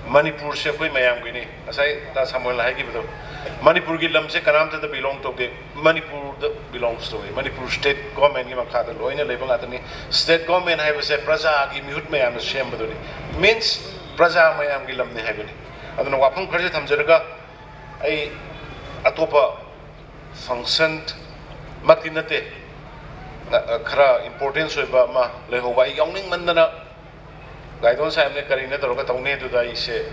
Manipur se akhui mayam gini. Asai ta Samuel hai ki bado. Manipur ki lam se kanam ta da belong to ke, Manipur da belongs to e. Manipur state government ki makha da loina lei bang atani. State government hai ba se praja ki mihut mayam na sem bado ni. Means praja mayam ki lam ni hai bani. Adana waphang kharje tham jaraga, ai atopa function makti na te, na, ah, khara importance oi ba ma, lei hou ba ai yawning mandana, gaidon sai ne kari na taro ka tau ne tu dai se,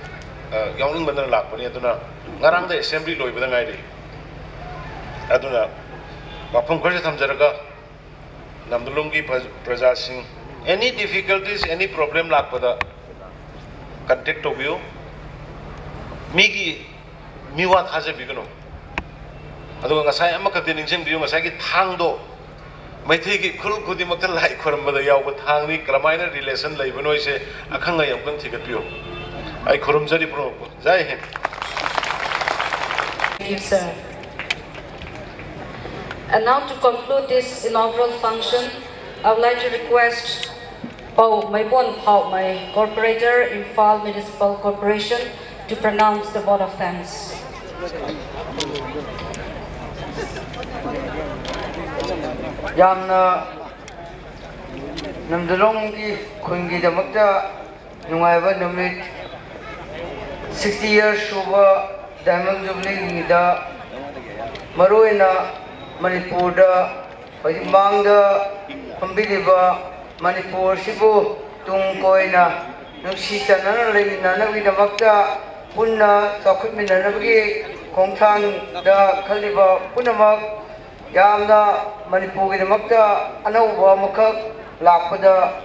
ah, yawning mandana lak pani, aduna, ngarang de assembly loi ba da ngai di. Aduna, waphang kharje tham jaraga, Namdulung ki pra-, praja sing, any difficulties, any problem lak pa da, contact to biu, mi ki, Mi wa tha se bi kano. Adu nga sai ama kati ning sing bi nga sai ki thang do. Meitei ki khul khudi mak tha lai khuram ba da yau ba thang ni kalamai na relation lei ba noi se akhang ngai yam kan thi ka piu. Ai khuram jari pro. Jai Hind. Thank you, sir. And now to conclude this inaugural function, I would like to request Pou Meibon Phaumei, Corporator, Imphal Municipal Corporation, to pronounce the vote of thanks. Yamna Namdulong ki khun ki damakta nungai ba numit sixty years suba Diamond Jubilee ni da maruina Manipur da Hoi bang da pambi di ba Manipur sibu tung koina nungsi channa leimina na wi damakta punna chakhut mina na bagi khongthang da khaliba punamak yamna Manipur ki damakta anau ba makak lakpada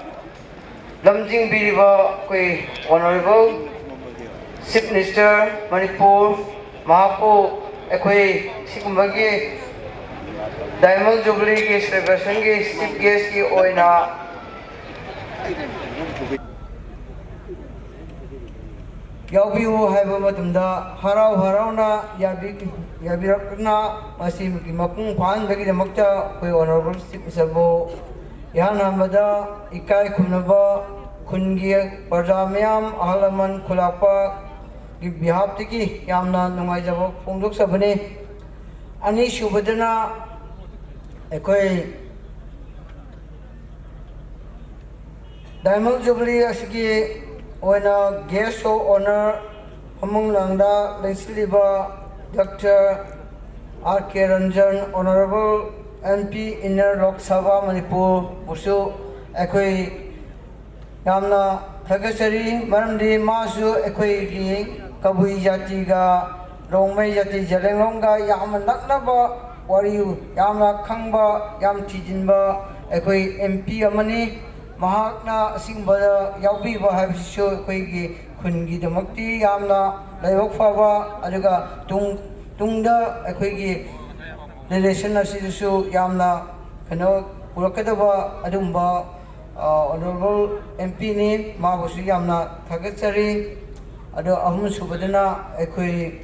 Lamjing biriba kui Honorable Chief Minister Manipur, mapu akui sikumba ki Diamond Jubilee ki celebration ki Chief Guest ki oina yaubiu haiba matumda harau harauna yabi, yabirakna masi ki mapung phaan dagi damakta kui Honorable Chief Minister bo, yanamada ikai khunaba khungi parda mayam ahalaman khulakpa ki behalf tiki yamna nungai jabo phungduk sabani. Ani subadana akui Diamond Jubilee asiki oina Guest of Honour hamung langda lengsiliba Doctor R K Ranjan, Honorable M P Inner Lok Sabha Manipur, busu akui yamna thakachari, maramdi masu akui ki kabui jati ga, Rongmei jati Zeliangrong ga yamna naknaba wariu, yamna khangba, yam thijinba akui M P amani, mahakna asingba yaubiba haibisisu akui ki khun ki damakti yamna laibak phaba, aduga tung, tungda akui ki relation asisu yamna kano purakadaba adumba, ah, Honorable M P ni mabusu yamna thakachari, ado ahum subadana akui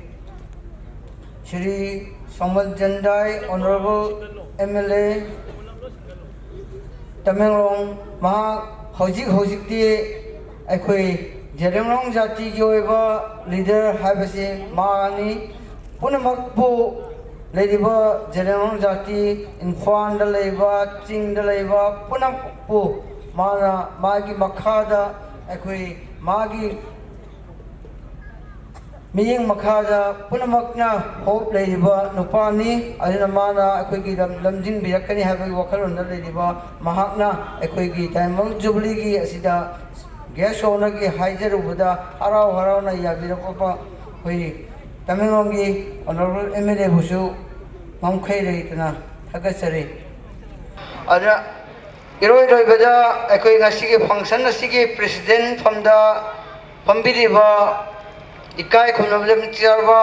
Shri Samal Jandai, Honorable M L A, Tamenglong, mahak hojik hojik ti akui Zeliangrong jati ki oiba leader haibasi mani punamakpu leiriba Zeliangrong jati Imphal da leiba, ching da leiba punamakpu mana magi makha da akui magi miying makha da punamakna hope leiba nupa ni, adina mana akui ki lam, lamjing birak kani haiba wakalun da leiba mahakna akui ki Diamond Jubilee ki asida guest honour ki haijaruba da harau harauna yabirak papa hui Tamenglong ki Honorable M L A busu ngam khei rei tana thakachari. Adina iroi roi bada akui ngasiki function asiki president phamda pambiriba ikai khunna bada mchar ba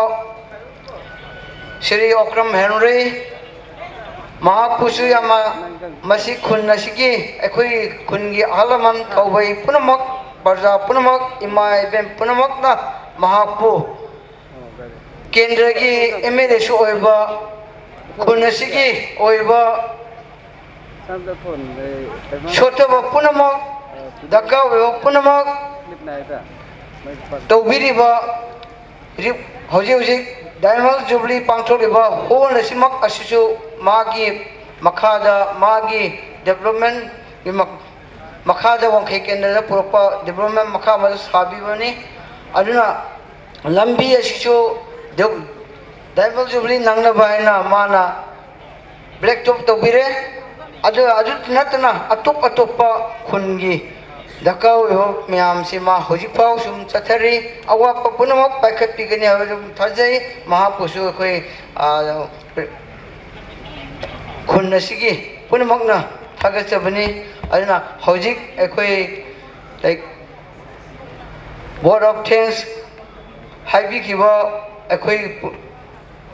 Shri Okram Henry, mahakpu su yama masi khun asiki akui khun ki ahalaman thoubei punamak, barza punamak, imai ben punamakna mahakpu kendra ki M L A su oiba, khun asiki oiba, sotaba punamak, dakau punamak, toubiriba, ri, hojik hojik Diamond Jubilee pangthok riba hona simak asisu magi makha da magi development ki mak, makha da wangkhei kendra da purakpa development makha ma sabi bani, aduna lambi asisu de, Diamond Jubilee nangna baina mana black top tobire, adu, adu natna atup atup pa khun ki dakau ho mayam si ma hojik pau sum chathari, awa pa punamak paikhat pi kani ho sum thajai, maha pusu akui, ah, khun asiki punamakna thakachari bani, aduna hojik akui, like, vote of thanks haibi kiba akui pu,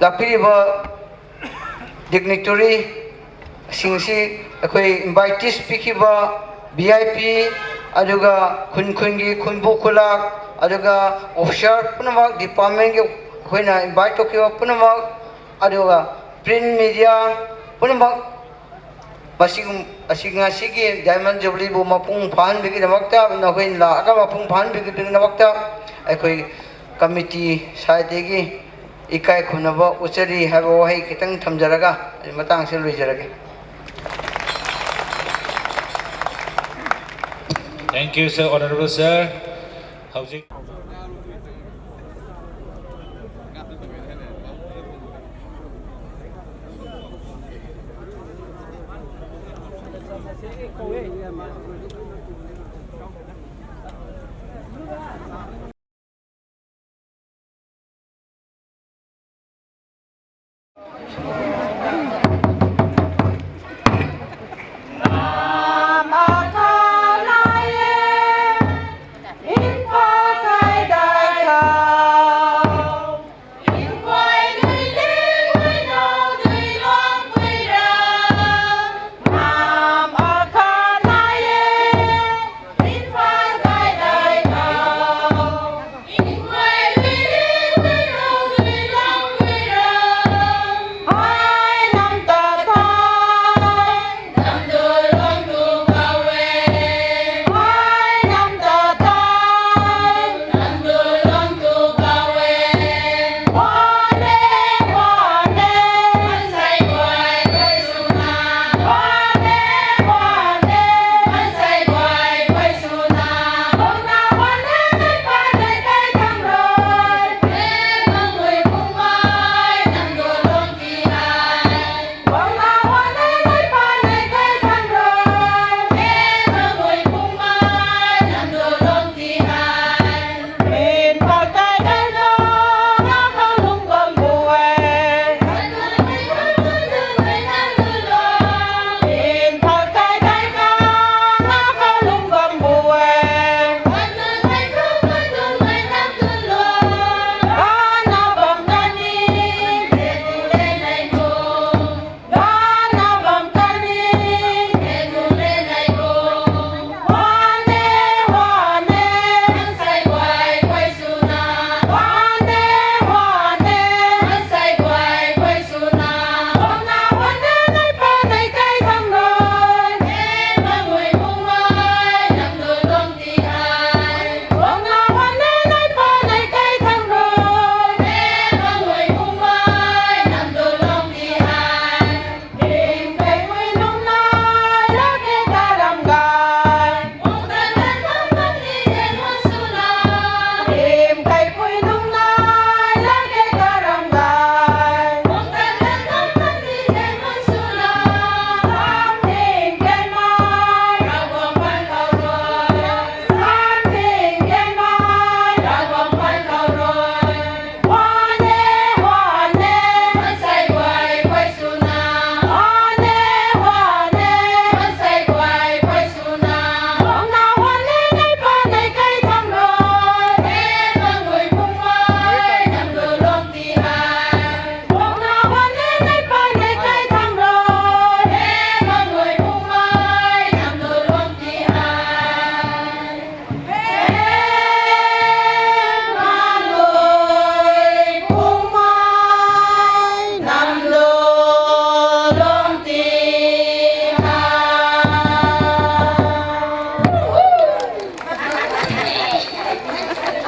lapiriba dignitary singsi akui invitees pi kiba V I P, aduga khun khun ki khunbu khulak, aduga officer punamak department ki akui na invite tok kiba punamak, aduga print media punamak, masi, asik ngasiki Diamond Jubilee bu mapung phaan biki damakta, na hui la ka mapung phaan biki ding damakta, akui committee side ki ikai khunna ba uchari haiba hei kitang thamjaraga, matang si luijaraga. Thank you, sir, honorable sir. Hojik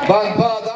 Bangpa da.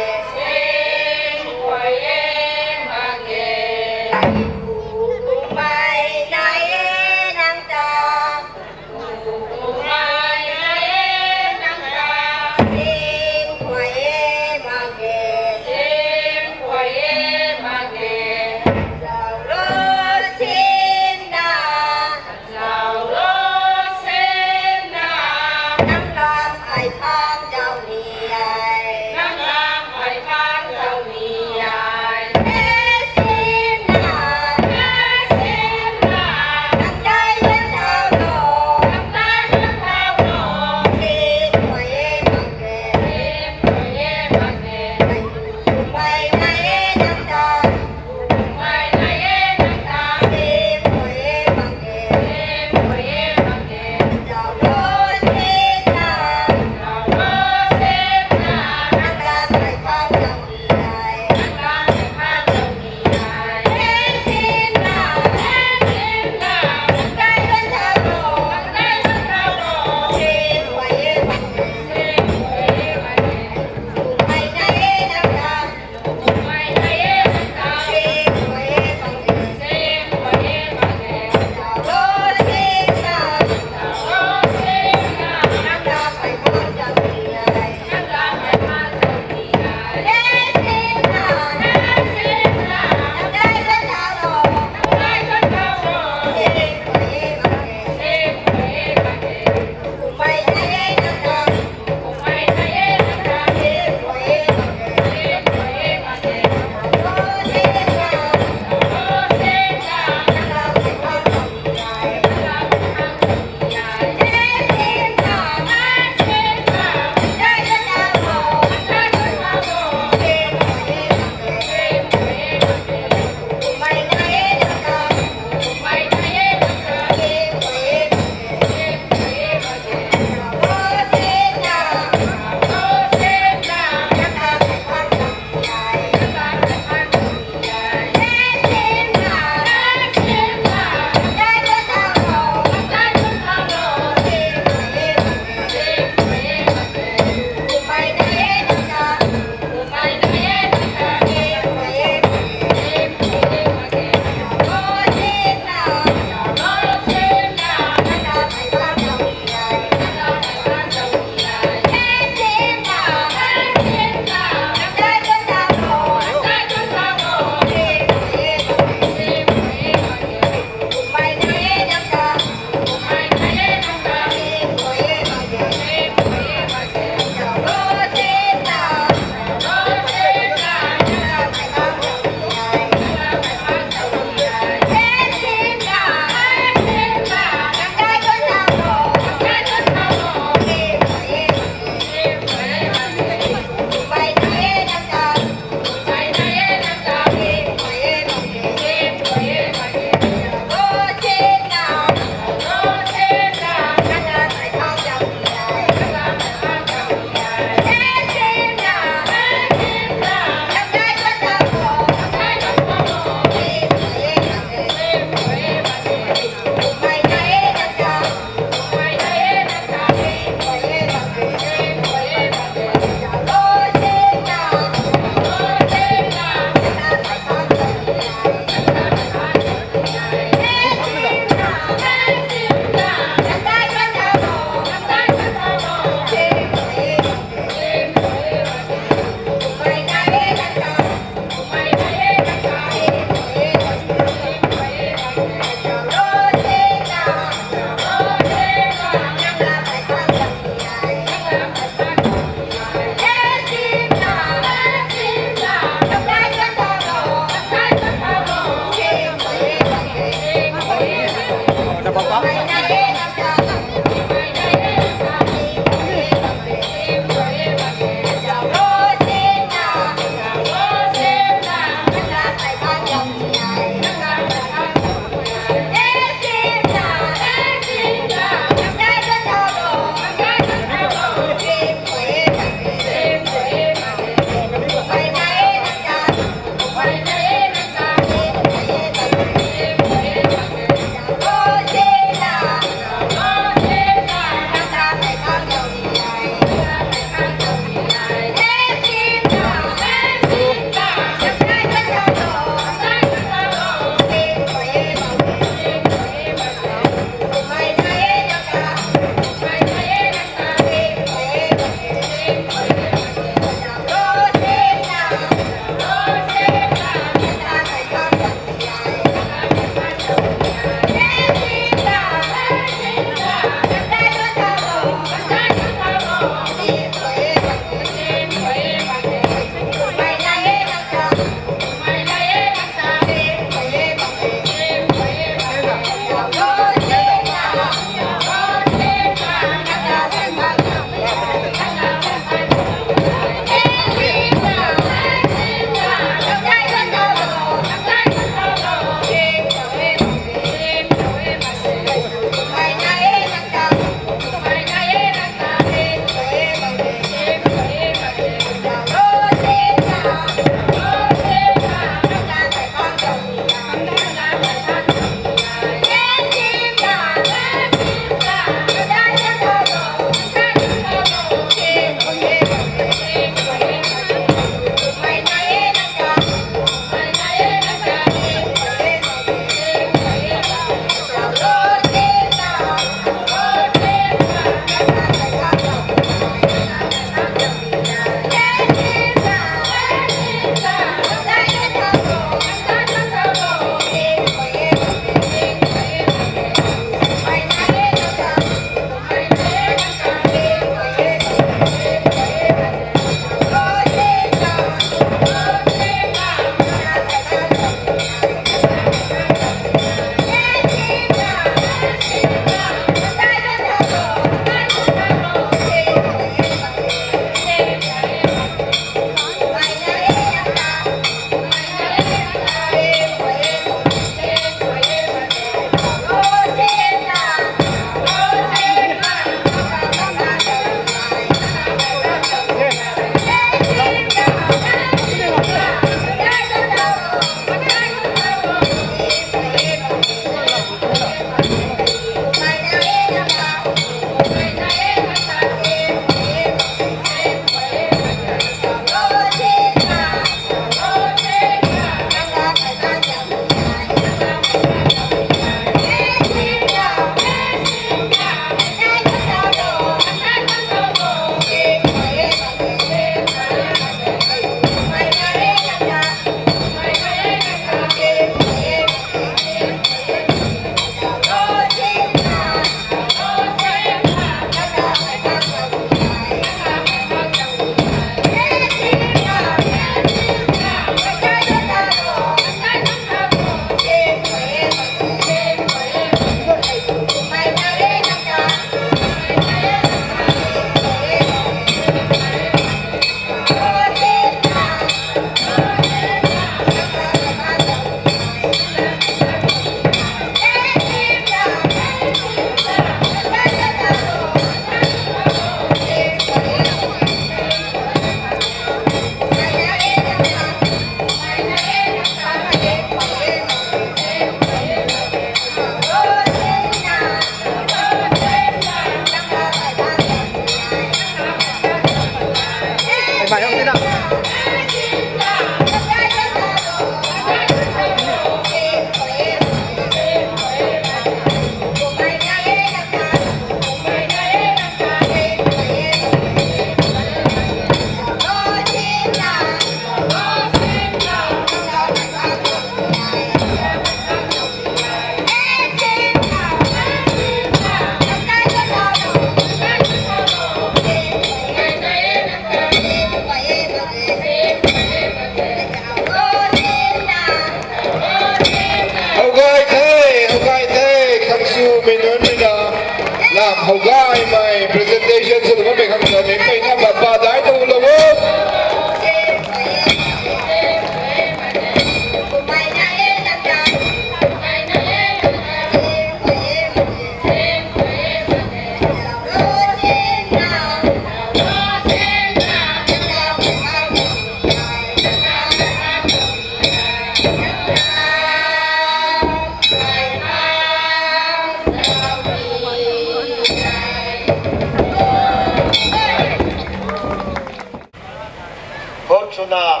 Na,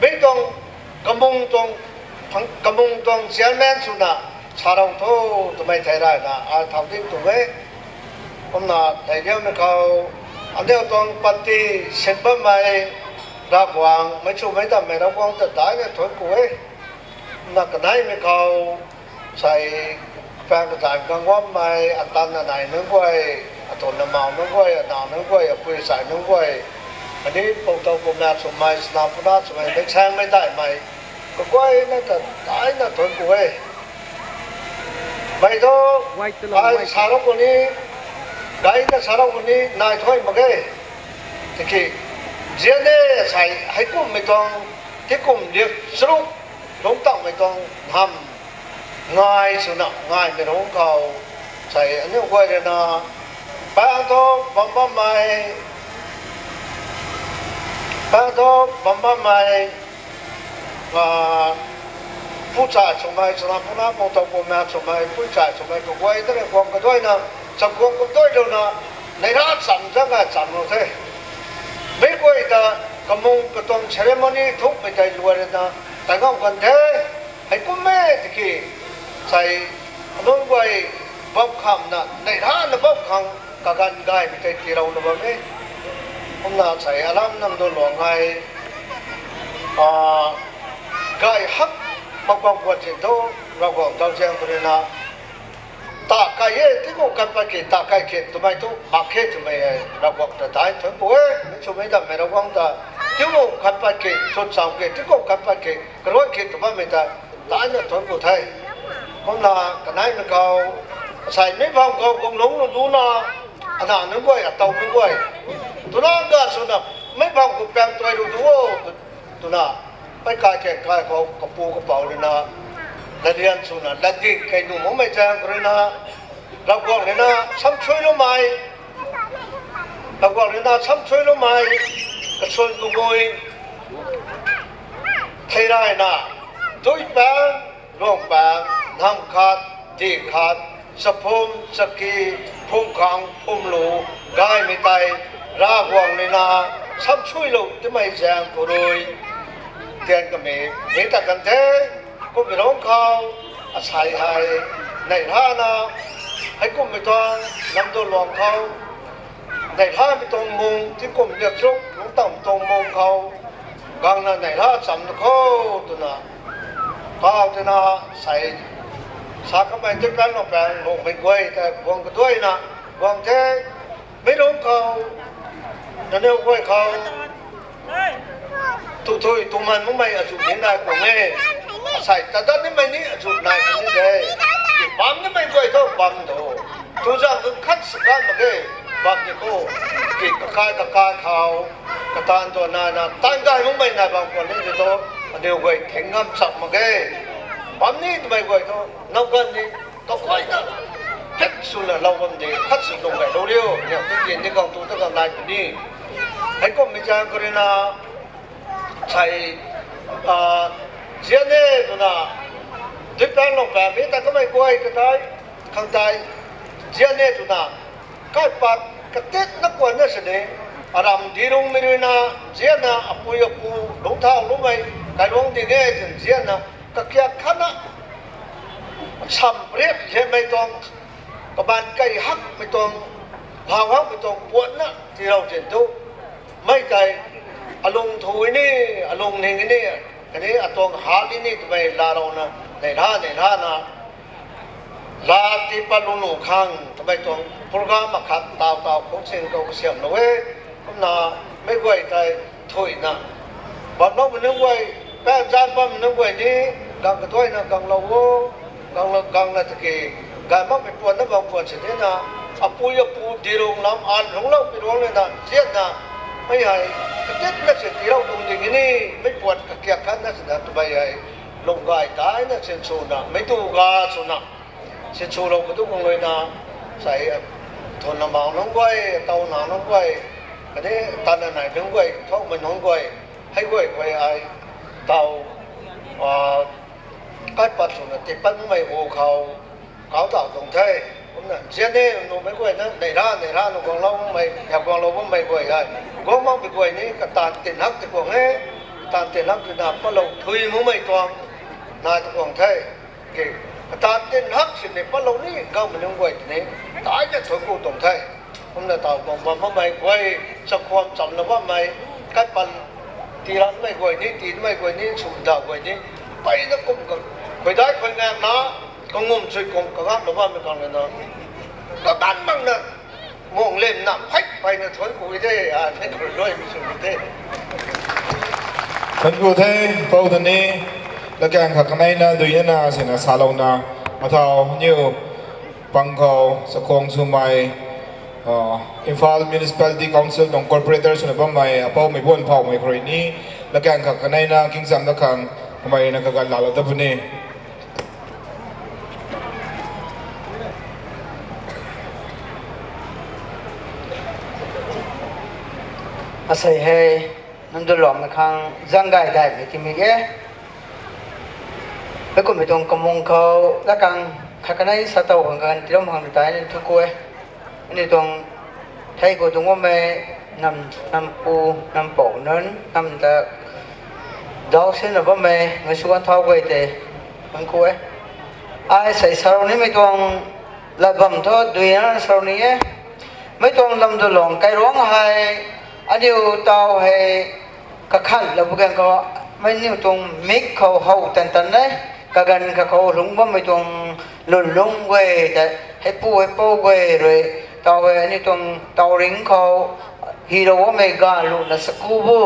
mi tuang kamung tuang, kamung tuang chairman swna, sarou tho, twmei thei rayna, ai thau ding tuang e. Kumna, thei diammei khou, aniu tuang party sin bammei, Ravguangc, meic chumei dammei Ravguangc ta daina thuanc ku e. Kumna kaneimei khou, sei, pang kazanc kangguammei, atan anei nunc guay, atun amau nunc guay, anaw nunc guay, apui sai nunc guay, khatni pou tow pou maek swmei, sna puna swmei, meic saengmei daihmei, kaguayna ta daina thuanc ku e. Mei thu, ai sarou khou ni, gayna sarou khou ni nai thuy mak ge. Tiki, zian e, sei, heikumhmei tuang, tikum liak charuk, lungc tangmei tuang, nham, ngai swna, ngaimei rungc khou, sei, aniu guay rui na, pang thu, bam bammei, pang thu, bam bammei, a, pu chai swmei, chana puna pou tow pou maek swmei, pui chai swmei, kaguay ta rui guang kaduaina, chaguang kaduailouna, neihla cham zang a chamlou the. Meic guay ta kamung katuang ceremony thukmei tei luai rui na, tai ngam kan the, heikum e tiki, sei, anunc guay bam khamna, neihlana bam khang, kaganv gaymei tei tiilouna bam e. Kumna sei alam nang du luang ai, a, gay hak mak bam guat zin thu, Ravguangc daw zaeng khou rui na, ta kai e, tiku kan pat ki, ta kai ki, twmei thu mak khe twmei e, Ravguangc ta dai thuanc ku e, meic chumei dammei Ravguangc ta, tiku kan pat ki, chwn cham ki, tiku kan pat ki, karuan ki, tw bammei ta, daina thuanc ku the. Kumna kaneimei khou, asei meic bam khou guang lungc lu duna, anaw nunc guay, atow nunc guay, twna ga swna, meic bam khou pang tuai lu du o, twna, pei kai kan kai khou kapu kapouc rui na, larian swna, latding kei nuh makmei zaeng khou rui na, Ravguangc rui na, samsuiloumei, Ravguangc rui na, samsuiloumei, kasuan kamui, thei rayna, dui pang, luang pang, nam khat, di khat, chaphum, chaki, phum khang, phum lu, gaymei tei, Ravguangc rui na, samsuilou timei zaeng khou rui, tian kamei, ni ta kan the, kummei rungc khou, asei hei, neihlana, heikumhmei tuang, nam du luang khou, neihlamei tuang mung, tikum liak charuk, lungc tangmei tuang mung khou, gangna neihla cham na kho, twna, kau twna, sei, sa kamei tei kan lou pang, lungmei guay ta, guang kaduaina, guang the, meic rungc khou, naniw guay khou, tu thui tu man makmei azuh ni nai kuang e. Asei ta dat nimei ni azuh nai kuang ni de. Bam nimei guay thu bam do. Tu zang tu khat sa kan mak ge. Bam ni kho. Ki kakai kakai khou, kataanv tu nai na, taanv gay makmei nai bam kuang ni de thu, aniw guay theng ngam chak mak ge. Bam ni twmei guay thu, nau ganv ni, kakai na, khat swna lou bam de, khat sw lung gaylou riu, niw tu tien ni gang tu ta gang nai puni. Heikumhmei zaeng khou rui na, sei, a, zian e twna, dui pang lou pang mi ta kamei guay katei, khang tei, zian e twna, kaipat katit na kuan na sini, aram di rungmei rui na, zianna, apui apu, lungc thau lungmei, kailuangc ding e twna zianna, kakiak khatna, sam riap liammei tuang, kabaanc kei hakmei tuang, lau hakmei tuang puatna tiilou zin thu, mei tei, alung thui ni, alung ning ni, khatni atuang hat ni twmei laalouna, neihla neihlana, laa tii pat lungnuh khang twmei tuang program akhat taw taw khou sin khou kasiamhlou e. Kumna, meic guay tei, thuina, bamloumei nunc guay, pang zan bammei nunc guay ni, gang kaduaina ganglou o, ganglou, gangna tiki, gay makmei puan na bam puan sini na, apui apu di rung lam an lungclou pi ruang lana, zianna, mei hei, katitna si tiilou tuang ding ni, mei puan kakiak khatna sina twmei hei, lung gay taina sinswna, meic tu ga swna, sinswlou khou tu khang luina, sei, thunna mau nunc guay, taw nau nunc guay, khatni tanna nai nunc guay, thukmei nunc guay, hei guay guay ai, taw, a, kaipat swna tii patmei hu khou, kau taw tuang the. Kumna, zian e, numei guayna, neihla, neihla, nu guanglou bammei, ya guanglou bammei guay hei, guang makmei guay ni, kataanv tin hak ti guang e, Taan tin hak twna patlou thui makmei tuang nai ta kuang the. Ke, taan tin hak sini patlou ni gangmei nunc guay tini, tai ta thuanc ku tuang the. Kumna taw bam bam bammei guay, chakhwam chamna bammei, kaipan tiiranmei guay ni, tiimei guay ni, sumda guay ni, mpeyna kum ka, khuidai khuinganna, kangum sui kum kangapna bammei khang na, kaganv makna, muang lemna phey pheyna thuanc ku de, a, the khou rui mei sw de. Thuanc ku the, pou ta ni, latkaeng khat kaneina duinana sina salouna, athau niw pang khou chakhwang swmei, Imphal Municipality Council tuang corporator swna bammei apoumei buan phaumei khou rui ni, latkaeng khat kaneina kingzam da khang, kamei ruina kaganv laalou ta puni. Asei hei, Namdulongmei khang zang gay daihmei timei e. Heikumhmei tuang kamung khou, latkaeng khat kanei sa tow khang ganv tiram khang tei ni thu ku e. Aniu tuang thei khou dungc bammei, nam, nampu, nampou nunc, nam ta, zauc sinna bammei, ngasw ganv thau guay tei, thuanc ku e. Ai sei sarou nimei tuang, lat bam thu duina sarou ni e. Mei tuang Namdulong kairuangc hei, aniu taw hei, kakhanlou bu ganv khou, mei niw tuang mik khou how tan tan e, kaganv kha khou lungc bammei tuang lwnlung guay tei, heipu heipou guay rui, taw hei aniu tuang tawring khou, hilou bammei ganv luna saku bu.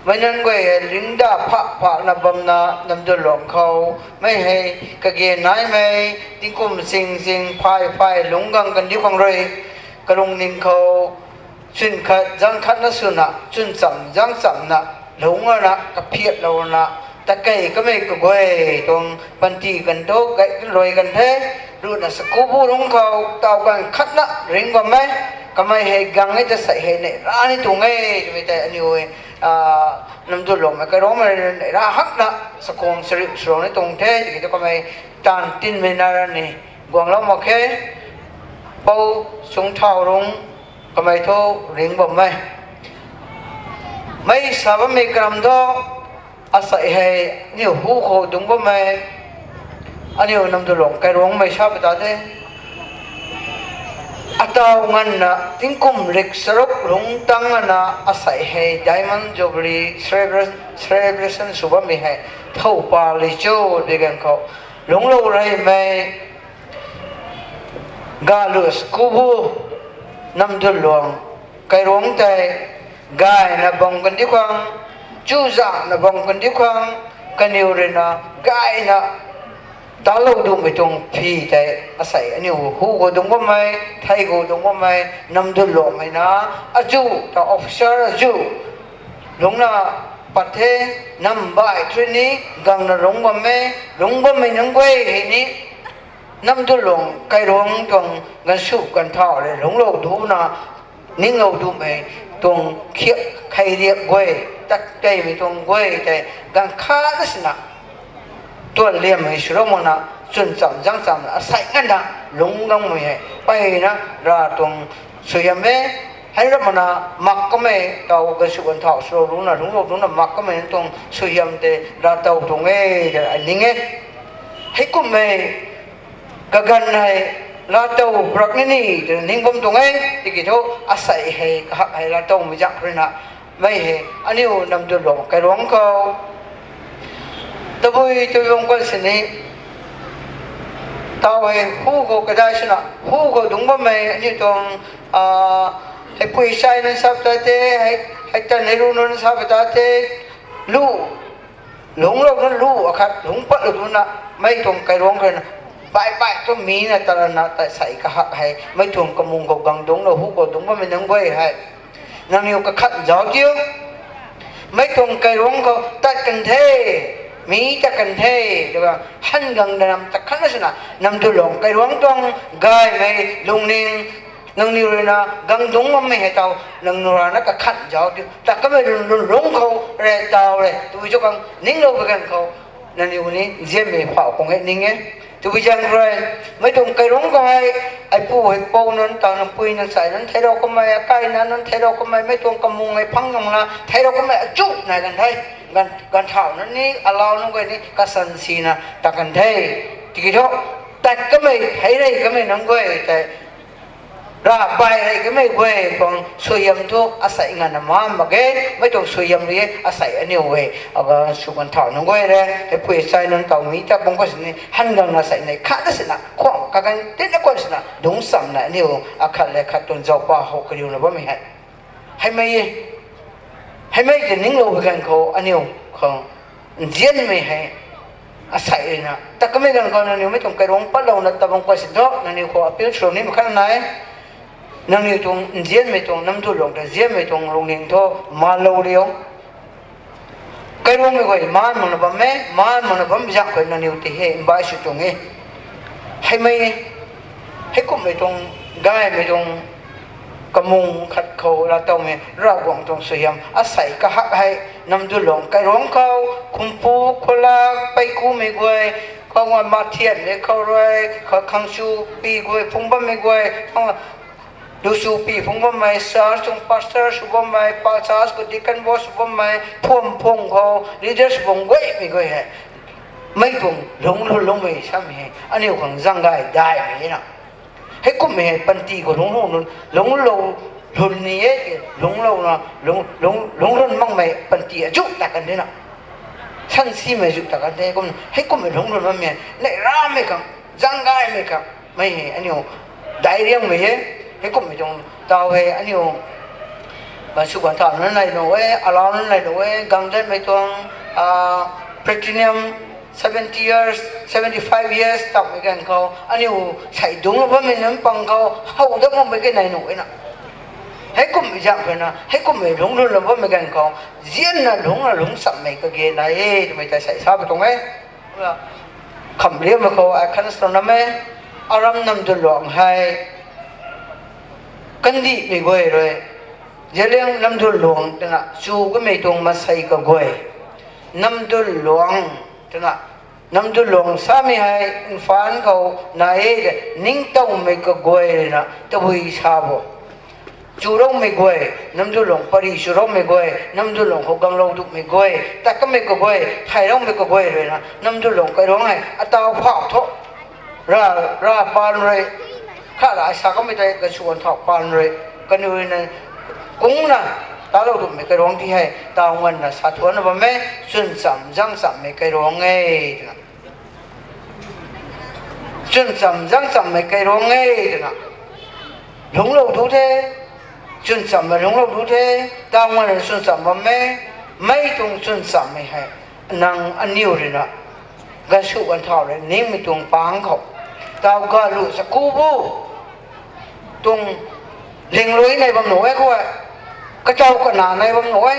Mei nunc guay hei ringcda phak phakna bamna Namdulong khou, mei hei kage naimei, tingkum sing sing phay phay lungc gang kandiu khang rui, kalungning khou, chwn khat zang khatna swna, chwn cham zang chamna, lungc rana, kaphiatlou rana, takei kamei kaguay tuang, panty kan thu, gay kan rui kan the, runa saku bu lungc khou, taw ganv khatna, ringc bam e, kamei hei gang e ta sei hei neih ra ni tuang e, twmei tei aniu e, a, Namdulongmei kairuangmei neih ra hakna, sakhwang sariu sarou ni tuang the, tiki thu kamei taan tinmei na ra ni, guanglou mak khe, pou sung thau rung, kamei thu ringc bam e. Mei sa bammei karam thu, asei hei, aniu hu khou dungc bammei, aniu Namdulong kairuangmei sa pata the. Ataw nganvna, tingkum rik charuk lungc tang lana, asei hei Diamond Jubilee celebra-, celebration sw bammei hei, thow pa li cho, bi ganv khou, lungclou reymei, galuh saku bu, Namdulong kairuangc tei, gayna bam kandiu khang, chuzakna bam kandiu khang, kaniw ruina, gayna, talou dumei tuang phi tei, asei aniu hu khou dungc bammei, thei khou dungc bammei, Namdulongmei na, azu, ta officer azu, lungcna pat the, nam baih thui ni, gangna lungc bam e, lungc bammei nunc guay hei ni, Namdulong kairuangc tuang ganvsw ganvthau rui lungclou duna, ninglou dumei tuang khiak khei riak guay, tat teimei tuang guay tei, ganv khat na sina, tuan liammei swlou makna, chwn cham zang chamna, asei nganvna, lungc gangmei hei, mpeyna, Rav tuang suaihiam e, hei ram makna, mak kamei, taw ganvsw ganvthau swlou lungcna, lungclou dungcna, mak kamei tuang suaihiam tei, Rav tow tuang e, tei ai ning e. Heikumhmei, kaganv hei, laatow rak ni ni, twna ning bam tuang e, tiki thu, asei hei, kahak hei, laatowmei zak ruina, mei hei, aniu Namdulong kairuangc khou, tabui tui bam kan sini, taw hei, hu khou kadai swna, hu khou dungc bammei, aniu tuang, a, heipui sai nunc sa pata the, hei, hei tan hei ru nunc sa pata the, lu, lungclou nunc lu akhat, lungc patlou duna, mei tuang kairuangc ruina, baih baih tu mi na tarana ta sei kahak hei, mei tuang kamung khou gang dungclou hu khou dungc bammei nunc guay hei. Nangniw kakhat zauc diu. Mei tuang kairuangc khou tat kan the, mi tat kan the, twna han gang danam tat khatna swna, Namdulong kairuangc tuang gaymei lungning, nangniw ruina gang dungc bammei hei taw, nangniw rana kakhat zauc diu. Tat kamei lun, lun lungc khou, re taw re, tui cho khang, ninglou bi ganv khou, nangniw ni, nzianmei phau khang e ning e. Tabui zaeng rui, mei tuang kairuang khou hei, ai pu hei pou nunc, tau nunc, pui nunc, sai nunc theirou kamei, akai na nunc theirou kamei, mei tuang kamung hei phang nung na theirou kamei achu nai kan the. Ganv, ganv thau nunc ni, alau nunc guay ni kasan sina ta kan the. Tiki thu, tat kamei, thei rei kamei nunc guay tei, ravbai rei kamei guay tuang suaihiam thu asei nganvna mak mak ge, mei tuang suaihiam rui asei aniu e, aga sw kan thau nunc guay re, hei pui sai nunc tau mi ta bung khou sini, han gang na sei nei khat na sina, khwang kaganv tina kuan sina, dungc chamna aniu, akhat le khat tuang zaupa how kariuna bammei hei. Heimei e, heimei tei ninglou ganv khou aniu khang, nzianmei hei, asei ruina, ta kamei ganv khou nangniw mei tuang kairuang patlouna ta bang khou si thu, nangniw khou appeal sw ni mak khat nai, nangniw tuang nzianmei tuang namdulong ta nzianmei tuang lungning thu, malou riu. Kairuangmei guay, maan makna bam e, maan makna bam zak khou nangniw ti hei, mbai sw tuang e. Heimei, heikumhmei tuang, gaymei tuang, kamung khat khou laatowmei, Ravguangc tuang suaihiam, asei kahak hei, namdulong kairuang khou, khumpu, khulak, peikumei guay, khou nga mathian le khou rui, kha khangchupi guay, phung bammei guay, khang luchupi phung bammei, church tuang pastor sw bammei, pa church khou deacon boss sw bammei, phuam phung khou leaders bang guaymei guay hei, mei tuang lungc lungc lungmei samei hei aniu khang zang gay daihmei na. Heikumhmei hei panty khou lungc lungc lungc, lungclou lun ni e, lungclouna, lungc, lungc, lungc lun makmei panty azu ta kan de na. Sansimei zu ta kan de, kum, heikumhmei lungc lun makmei, neih ramei khang, zang gaymei khang, mei hei aniu daic riangmei e, heikumhmei tuang tau hei aniu, gansw ganv thau nunc nai nuh e, alau nunc nai nuh e, gang danmei tuang, ah, platinum, seventy years, seventy five years tawmei ganv khou, aniu sei dungc bammei nunc pang khou, how dat makmei khe nai nuh e na. Heikumhmei zak khou na, heikumhmei lungc lun bammei ganv khou, nzianna lungcna lungc chammei kage nai e, twmei ta sei sa pui tuang e. Khamhliammei khou ai khan sa nam e, aram namdulong hei, kandihmei guay rui, Zeliang namdulong twna chu kamei tuang masei kaguay, namdulong twna, namdulong samei hei Imphal khou nai e, ningtowmei kaguay na tabui sa bo. Churoumei guay, namdulong pary churoumei guay, namdulong khou ganglou dumei guay, tat kamei kaguay, thayloumei kaguay rui na, namdulong kairuang hei, ataw phau thu. Ra, ra paan rui, kha la sa kamei tei, gansw ganv thau paan rui, kaniw rui na, kungna, talou dumei kairuang ti hei, taw nganvna sa thuanna bam e, chwn cham, zang chammei kairuang e, twna. Chwn cham, zang chammei kairuang e, twna. Lungclou du the, chwn chammei lungclou du the, taw nganvna chwn cham bam e, mei tuang chwn chammei hei, nang aniu rui na, gansw ganv thau rui, ningmei tuang pang khou, taw galu chaku bu, tuang linglui nai bam nuh e khou e, kachau kana nai bam nuh e,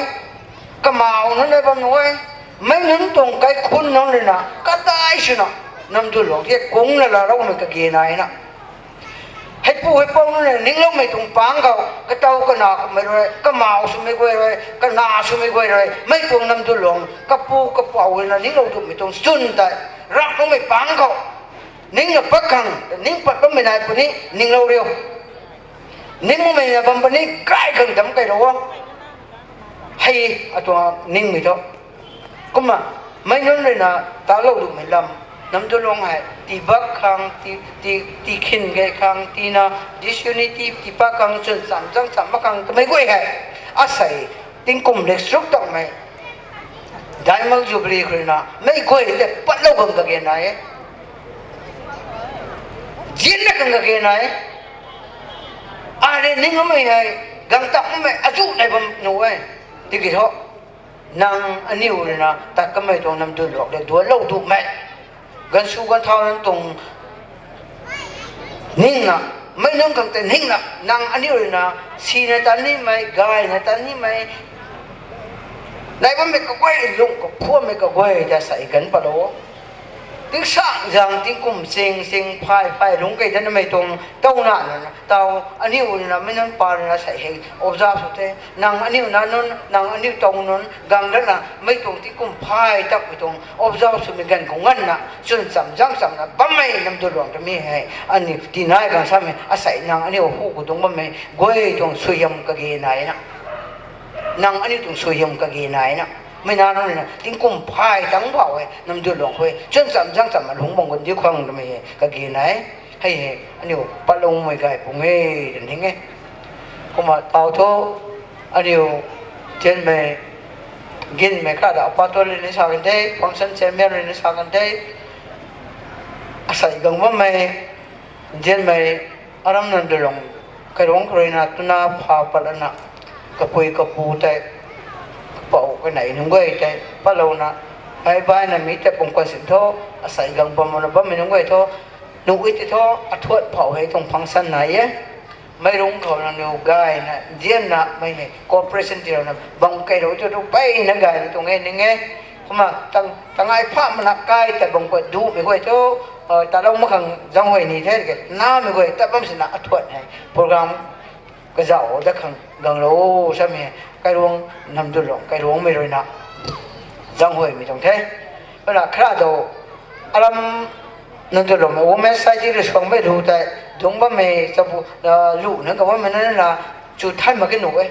kamau nunc nai bam nuh e, mei nunc tuang kaikhun nunc rui na, kadai swna, namdulong ti kungna laaloumei kage nai na. Heipu heipou nunc rui ningloumei tuang pang khou, kataw kana kummei rui, kamau swmei guay rui, kana swmei guay rui, mei tuang namdulong, kapu kapou rui na ninglou dumei tuang chwn tei, raploumei pang khou, ningna pat khang, ning pat bammei nai puni, ninglou riu. Ningmei na bam puni, gay khang dam kailou o. Hei, atuang ningmei thu. Kumna, mei nunc rui na talou dumei lam, namdulong hei, tii bak khang, tii, tii, tii khin gay khang, tii na, disunity, tii pat khang, chwn cham, zang cham mak khang, twmei guay hei. Asei, tingkum lek sruk takmei, Diamond Jubilee khou rui na, mei guay tei patlou bam kage nai e. Zianna khang kage nai e. Ai rui ning bammei hei, gang tat makmei azu nai bam nuh e. Tiki thu, nang aniu rui na, tat kamei tuang namdulong le duanclou dumei, gansw ganv thau nunc tuang ningna, mei nunc khang tei ningna, nang aniu rui na, sina tat nimei, gayna tat nimei, nai bammei kaguay, lung kaphuammei kaguay ta sa i ganv patlou o. Tingsaengzaeng tingkum ching ching phay phay lungc kei danmei tuang taw na nunc taw aniu na mei nunc pa na sei hei observe sw the. Nang aniu na nunc, nang aniu taw nunc gang dana mei tuang tingkum phay takmei tuang observe swmei ganv khou nganvna chwn cham zang chamna bammei Namdulong twmei hei aniu tinai gang samei asei nang aniu hu khou dungc bammei guay tuang suaihiam kage naina, nang aniu tuang suaihiam kage naina, mei na nunc na tingkum phay tang bauh e Namdulong khou chwn cham zang chamna lungc bam ganv diu khang twmei hei kage nai. Hei hei aniu patloumei gay pung e, twna ning e. Kumna taw thu aniu tianmei ginmei kha da apa tu rui ni sa kan the, function chairman rui ni sa kan the, asei gang bammei, nzianmei, aram Namdulong kairuangc khou rui na twna pha pat lana, kapui kapu tei, kapou kanei nunc guay tei patlouna, hei baina mi tei pum kan sin thu, asei gang bam na bammei nunc guay thu, nuh e ti thu, athuat phou hei tuang function nai e. Meic rungc khou nangniw gayna nzianna mei hei cooperation tiilouna bam kei rou thu tu peyna gayna tuang e ning e. Kumna tang, tangai pha mana kai ta bam khou duhmei guay thu, talou mak khang zaenghuay ni the ke, namei guay tat bam sina athuat hei program kazauh dat khang ganglou samei, kairuangc Namdulong kairuangcmei rui na zaenghuaymei tuang the. Kumna khara dou, aram Namdulongmei Women Society rui suangmei lu tei dungc bammei chabu, lu na ka bammei na na chu thay mak ki nuh e.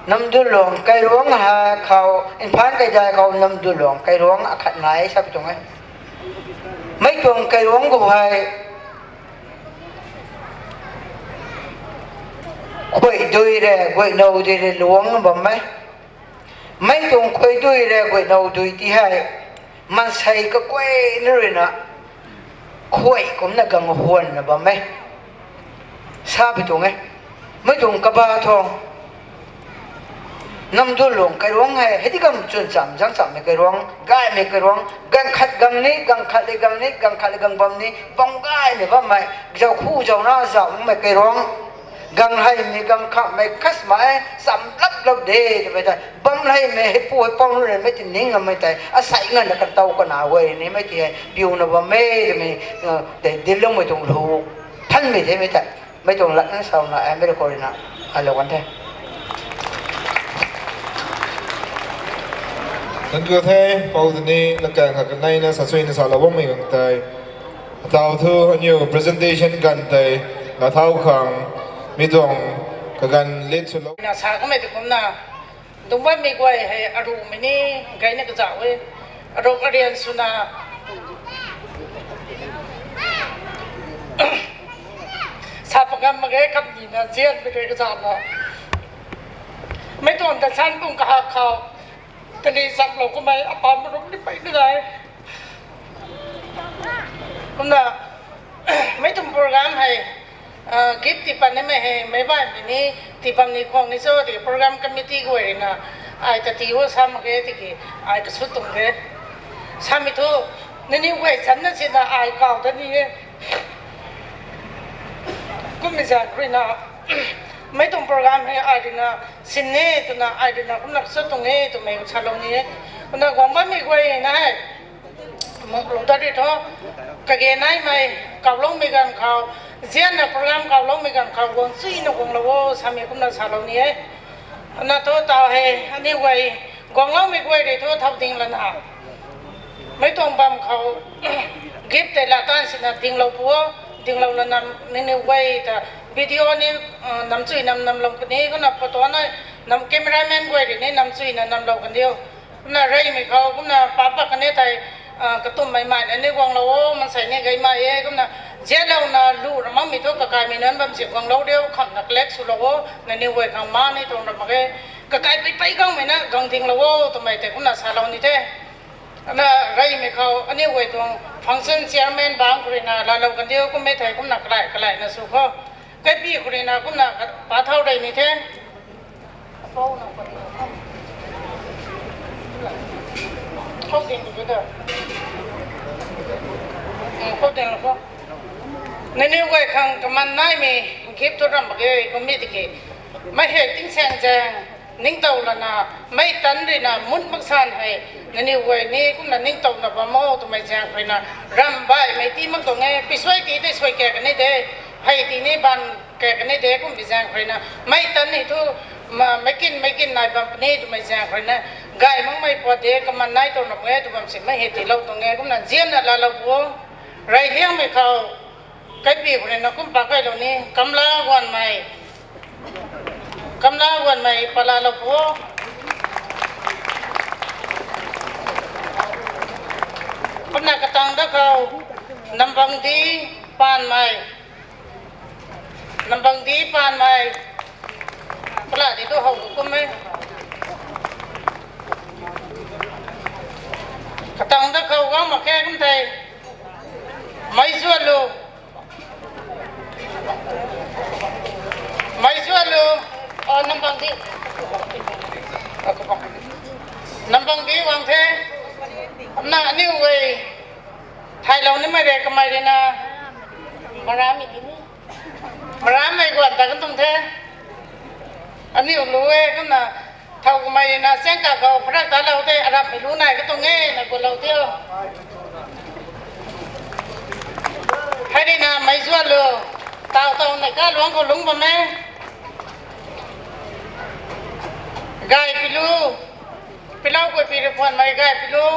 Namdulong kairuangc ha khou, Imphal kaidai khou Namdulong kairuangc akhat nai sa pi tuang e. Mei tuang kairuangc khou hei khuaidui re, guaynow dui re luangc bam e. Mei tuang khuaidui re guaynow dui ti hei maansei kaguayna rui na khuay kumcna gang huanna bam e. Sa pi tuang e. Mei tuang kaba thu Namdulong kairuangc hei hei ti kam chwn cham zang chammei kairuangc, gaymei kairuangc, ganv khat gang ni, ganv khat le gang ni, ganv khat le gang bam ni bam gaymei bammei, zauc khu zauc na zauc makmei kairuangc, gang heimei gang khamhmei khat ma e, cham lap lou de twmei tei bam heimei heipu heipou nunc rui mei ti ning ngammei tei asei nganvna katow kana guay ni mei ti hei piuna bam e twmei, tei dinloumei tuang lu thanmei themei tei mei tuang latna sauna e mei rui khou rui na alou kan the. Thank you the, pou tini lakaeng khat kaneina sasuina salou bammei gang tei. Taw thu aniu presentation ganv tei lathau khang mi tuang kaganv let swlou na sa kamei tu kumna dungc bammei guay hei arumei ni gayna kazauh e. Arup arian swna sa pagam mak ge, kamnina nzianmei rui kazauhna mei tuang ta san pung kahak khou tani chamlou kummei apam rum ni peyna gay. Kumna mei tuang program hei gift tii pat nimei hei meic baihmei ni tii bam ni khwang ni cho tiki program committee guay rui na ai ta tii o sa mak ge tiki ai kasut tuang de. Samei thu nangniw guay zanna sina ai kaw da ni e. Kummei zaeng rui na mei tuang program hei ai rui na sin e twna ai rui na kumna kasut tuang e twmei salou ni e. Kumna guang bammei guay na hei muk lou dat ri thu kage naimei kawloumei ganv khou, nzianna program kawloumei ganv khou guang chuyna guanglou o samei kumna salou ni e. Kumna thu taw hei aniu guay guangloumei guay rui thu thau ding lana mei tuang bam khou gift tei laa tan sina dinglou pu o, dinglou lana nangniw guay ta video ni nam chuy nam namlou puni kumna photo na nam cameraman guay rui ni nam chuyna namlou kan diu. Kumna reymei khou kumna pa pat kan e tei katumhmei mai na ni guanglou o, maansei ni gaymei e kumna nzianlouna lu ra makmei thu kakaimei nunc bam si guanglou riu khamna collect swlou o, nangniw guay khang ma ni tuang ra mak ge. Kakai pei pei gangmei na gang dinglou o twmei tei kumna salou ni the. Kumna reymei khou aniu guay tuang function chairman bangc khou rui na laalou kan diu kummei thei kumna kalai kalaina sw khou kaipi khou rui na kumna pa thau rey ni the. Nangniw guay khang kaman naimei gift thu ram mak ge kummei tiki mei hei tingsaeng zaeng Ningtow lana, mei tan ruina mut mak san hei, nangniw guay ni kumna ningtowna bam o twmei zaeng khou ruina, ram baihmei ti mak tuang e, pisuai ti tei suai kak kan e de, hei ti ni bam kak kan e de, kummei zaeng khou ruina, mei tan ni thu, ma, meic kin, meic kin nai bam puni twmei zaeng khou ruina, gay makmei pat de, kaman nai tuang na e, tw bam si mei hei tiilou tuang e, kumna zianna laalou pu o, rey liangmei khou, kaipi khou ruina kum pa kailou ni, kamla guanmei, kamla guanmei palalou pu o. Kumna katang da khou, nambang di panmei, nambang di panmei, pala di tu how kum e. Katang da khou guang mak khe kum thei, mei zuat lu, mei zuat lu, o, nambang di, nambang di guang the, na aniu guay, thaylou nimei rui kamei ruina, maramei ti ni, maramei guan ta kan tuang the, aniu lu e, kumna, thow kamei ruina, sangka khou, pharak talou the, arammei lu nai katuang e, na gulou tio. Hei ruina, mei zuat lu, taw taw nei kaluang khou lungc bam e. Gay pi lu, pilau guay pi rui puanmei gay pi lu,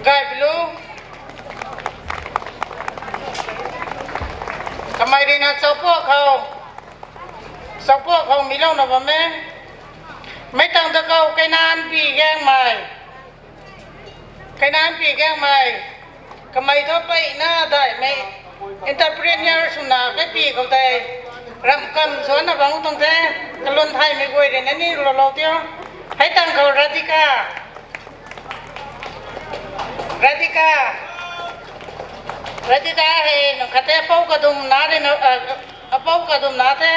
gay pi lu. Kamei ruina chaupuak khou, chaupuak khou milouna bam e. Mei tang da khou kainanpi gaengmei, kainanpi gaengmei, kamei thu peyna daihmei, entrepreneur swna kaipi khou tei, ramh kam suanna bam tuang the, kalun thaymei guay ruina ni loulou tio. Hei tang khou Radhika, Radhika, Radhika hei nang khat the, apou kadum na ruina, apou kadum na the.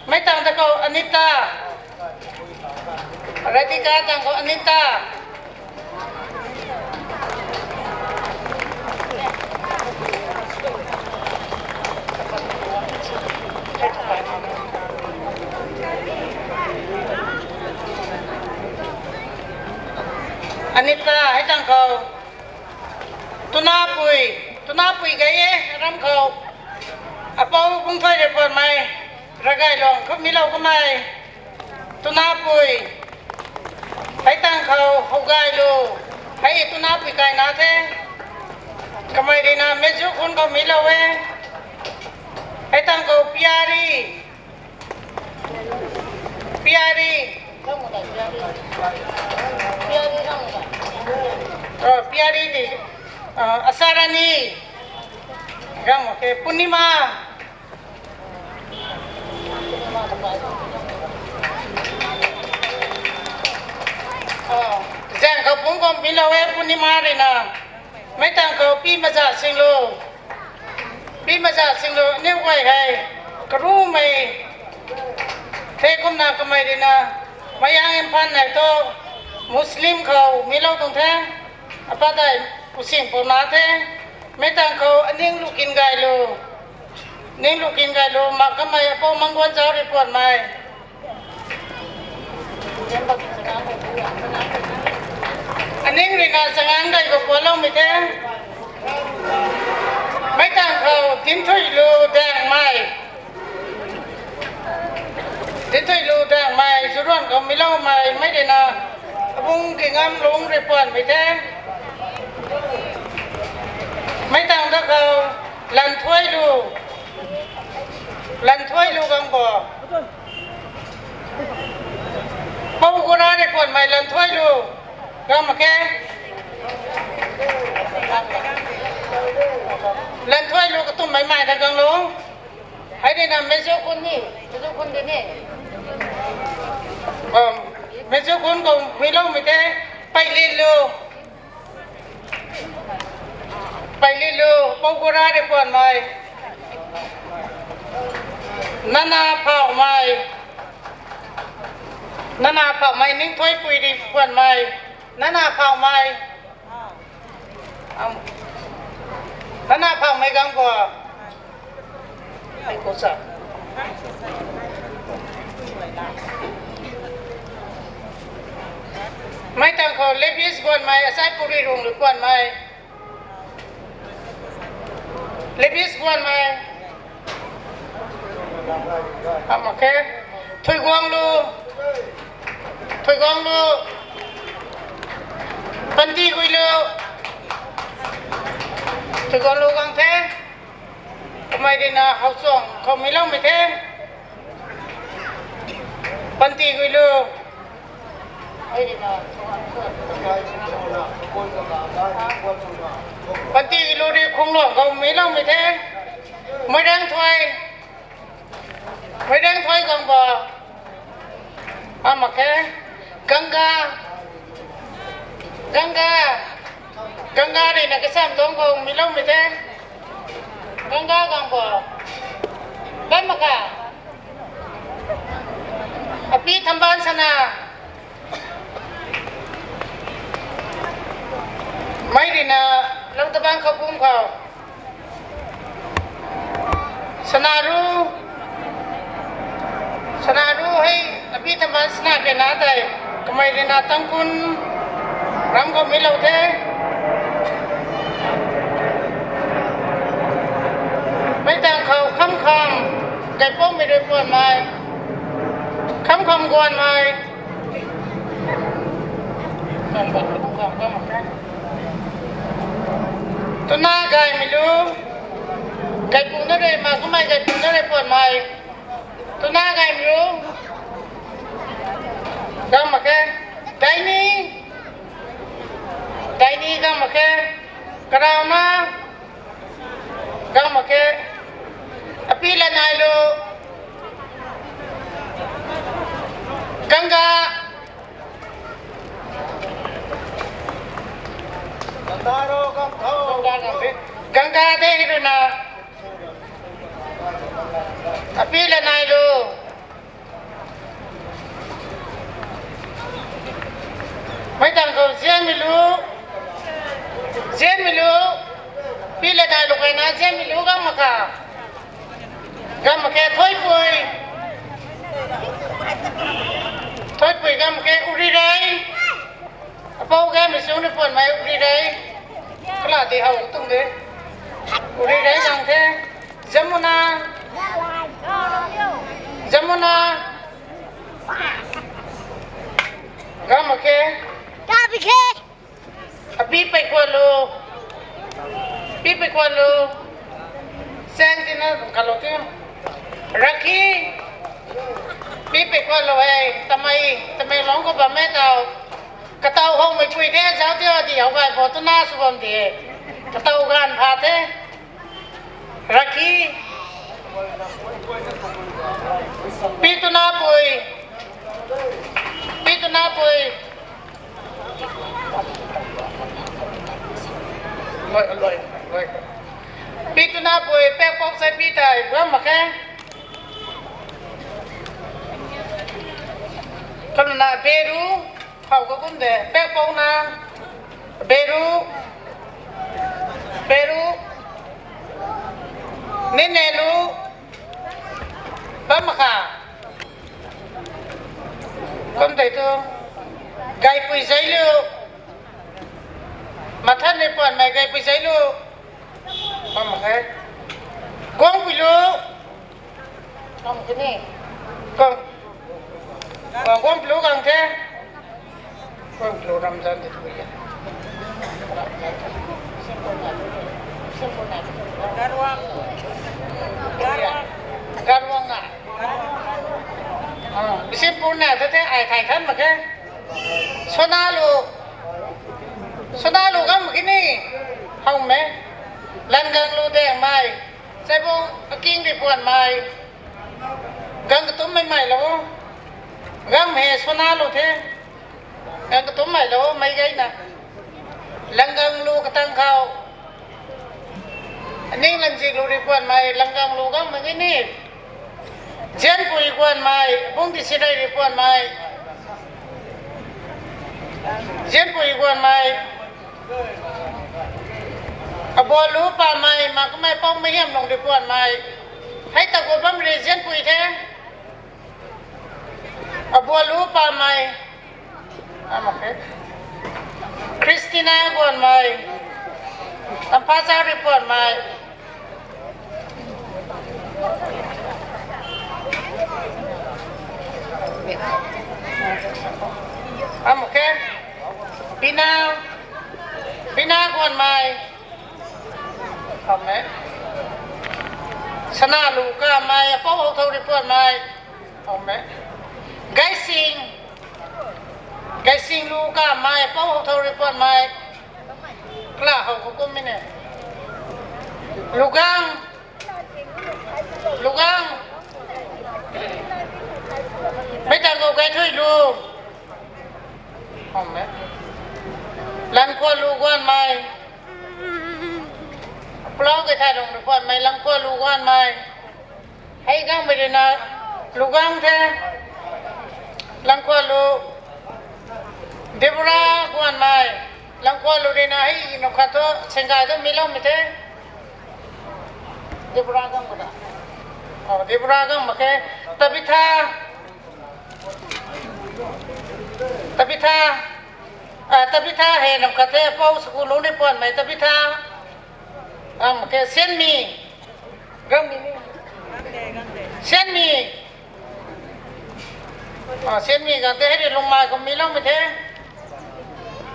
Mei tang da khou Anita, Radhika tang khou Anita. Anita, hei tang khou. Tunapui, tunapui gay e, ram khou. Apou bungthuay rui puanmei, Ravgayluang khou milou kamei. Tunapui, hei tang khou, Hougaylu, hei tunapui kaina the. Kamei ruina Mezu khun khou milou e. Hei tang khou Pyari, Pyari, Pyari di, Asarani, ram khou Purnima, zaeng khou pungc khou milou e Purnima ruina. Mei tang khou Pi Maza Singlu, Pi Maza Singlu, aniu guay hei, karumei, the kumna kamei ruina, Mayang Imphal nei thu, Muslim khou milou tuang the, apat dei, pusing pou na the, mei tang khou, Aning Lukin Gaylu, Ning Lukin Gaylu, mak kamei apou Mangguan Zau rui puanmei. Aning ruina Changang Gay khou puanloumei the. Mei tang khou Dinthuilu Daengmei, Dinthuilu Daengmei, Zuruan khou miloumei, mei ruina Abung Kingamlung rui puanmei the. Mei tang da khou Lanthuilu, Lanthuilu Gangbo, Pougura rui puanmei Lanthuilu, guang mak khe. Lanthuilu katummei mei ta guanglou. Hei ruina Mezu khun ni, Mezu khun di ni. Mezu khun khou miloumei the, Peililu, Peililu, Pougura rui puanmei. Nana Phauhmei, Nana Phauhmei, Ningthuipui rui puanmei. Nana Phauhmei, Nana Phauhmei Gangbo, hei khou sa, Mei tang khou Levis Guanmei, asai puri rung lu Guanmei. Levis Guanmei. Ama khe. Thui Guang lu. Thui Guang lu. Panti Gui lu. Thui Guang lu gang the. Kamei rina Hauchuang khou miloumei the. Panti Gui lu. Panti Gui lu ri Khungluang khou miloumei the. Meirang Thuai. Meirang Thuai gang bo. Ama khe. Ganga. Ganga. Ganga rina Kasam Tuang khou miloumei the. Ganga gang bo. Bam mak kha. Api Thamban Sana. Mei rina Langtabang khou pum khou. Sana ru. Sana ru hei, api Thamban Sana kena tei. Kamei rina Tangkhul ram khou milou the. Mei tang khou Khamkham, Gaipoumei rui Guanmei. Khamkham Guanmei. Tuna Gaymei lu. Gaipu na rui ma, kamei Gaipu na rui Guanmei. Tuna Gaymei lu. Gang mak khe. Daini. Daini gang mak khe. Karauna. Gang mak khe. Api Lanai lu. Ganga. Ganga de rina. Api Lanai lu. Mei tang khou Zianmei lu. Zianmei lu. Api Lanai lu kena Zianmei lu gang mak kha. Gang mak khe Thoipui. Thoipui gang mak khe Uri Rei. Apou Gaymei sung rui Guanmei Uri Rei. Kala di how tung de. Uri Rei gang the. Jamuna. Jamuna. Gang mak khe. Api Peikhua lu. Api Peikhua lu. Sang tina kalou ti. Rakhi. Api Peikhua lu hei. Tamei, Tamenglong khou bammei tau. Kataw howmei pui the, zauc tio di how gay bo twna sw bam di. Kataw ganv pha the. Rakhi. Pi Twna pui. Pi Twna pui. Pi Twna pui, Pekpou Saipi tei, bam mak khe. Kaluna Beru, how kakum de, Pekpouna, Beru, Beru, Ninelu, bam mak kha. Kum tei tu, Gaipui Zeilu, Mathan ni Puanmei Gaipui Zeilu, bam mak khe. Guangpui Lu, bam khe ni. Guang, Guangpui Lu gang the. Guangpui Lu ramzan de tu ya. Garwang. Garwang a. Bisimpur na the the ai thai than mak khe. Sona Lu. Sona Lu gang mak khe ni. Howmei. Langang Lu Dengmei. Chaibung Aking rui Puanmei. Gang katummei mei lou. Gang he Sona Lu the. Gang katummei lou mei gayna. Langang Lu katang khou. Aning Lanziklu rui Puanmei, Langang Lu gang mak khe ni. Zianpui Guanmei, Bungdi Sinei rui Puanmei. Zianpui Guanmei. Abuan Lu Pamei, Makumei Poumei Hiamlung rui Puanmei. Hei ta gu bam rui Zianpui the. Abuan Lu Pamei. Ama khe. Puanmei. Tampha Chari Puanmei. Am khe. Bina. Bina Guanmei. Am e. Sana Lu Kamei, Apou Hou Thou Rui Puanmei. Am e. Gaising. Gaising Lu Kamei, Apou Hou Thou Rui Puanmei. Kala how khou kum mei ne. Lugang. Lugang. Mei tang khou Gaithui Lu. Am e. Lankhua Lu Guanmei. Pulau Gaithailung Rui Puanmei, Lankhua Lu Guanmei. Hei gangmei rui na Lugang the. Lankhua Lu. Dibura Guanmei. Lankhua Lu rui na hei nunc khat thu Senggai tu miloumei the. Dibura gang mak da. Oh, Dibura gang mak khe. Tabitha. Tabitha. Ah, Tabitha hei nunc khat the, Apou School Lu Ni Puanmei Tabitha. Am khe Sianmi. Gangmei ni. Sianmi. Ah, Sianmi gang the, hei rui Lungmei khou miloumei the.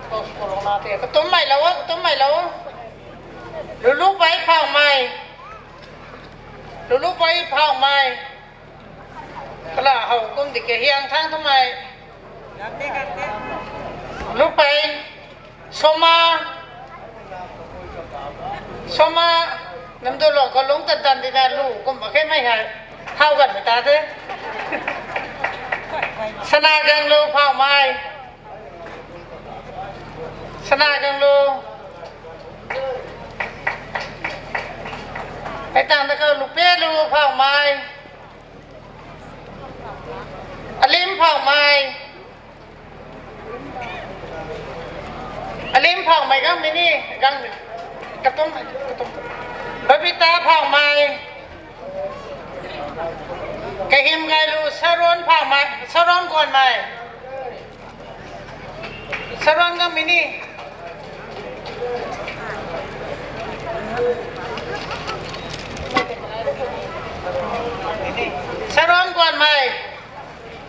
Apou School Lu Na the. Katummei lou o, katummei lou o. Lulu Pai Phawmei. Lulu Pai Phawmei. Kala how kum di ke Hiangthang Thumei. Lu Pai. Soma. Soma. Namdulong khou lungc tat tan di na lu kum mak khe mei hei. Thau ganmei ta the. Sana Ganglu Phawmei. Sana Ganglu. Hei tang da khou Lupe Lu Phawmei. Alim Phawmei. Alim Phawmei gangmei ni, gang katum, katum. Babita Phawmei. Kahim Gailu Saron Phawmei, Saron Guanmei. Saron gangmei ni. Saron Guanmei.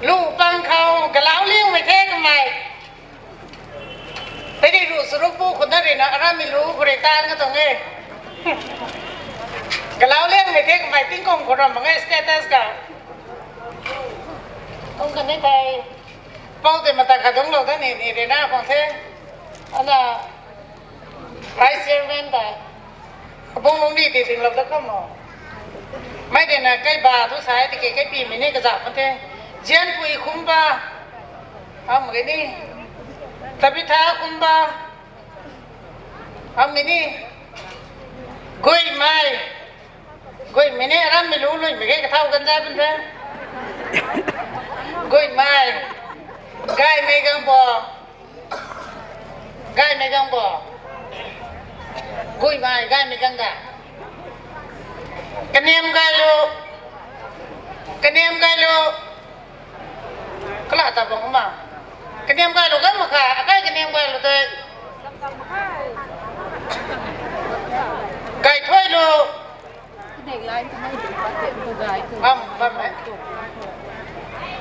Lu pang khou galau liangmei the kamei. Tei ri ru saruk bu khou na rui na aramei lu khou rui tan ka tuang e. Galau liangmei the kamei tingkum khou ram bang e status ka. Kum kan ni thei. Pou tei mata khat dungclou da ni ni rui na khwang the. Ana Vice Chairman ta. Abung lungc ni ti dinglou da kham o. Mei rui na kaiba thu sa e tiki kaipimei ni kazauh kan the. Zianpui Khumba. Am khe ni. Tabitha Khumba. Am khe ni. Guimei. Guimei ni arammei lu luimei khe kathau kan zai pun the. Guimei. Gaymei Gangbo. Gaymei Gangbo. Guimei, Gaymei Gang da. Kaniam Gaylu. Kaniam Gaylu. Kala ta bang ma. Kaniam Gaylu gan mak kha, akai Kaniam Gaylu tei. Gaythuailu. Am, bam e.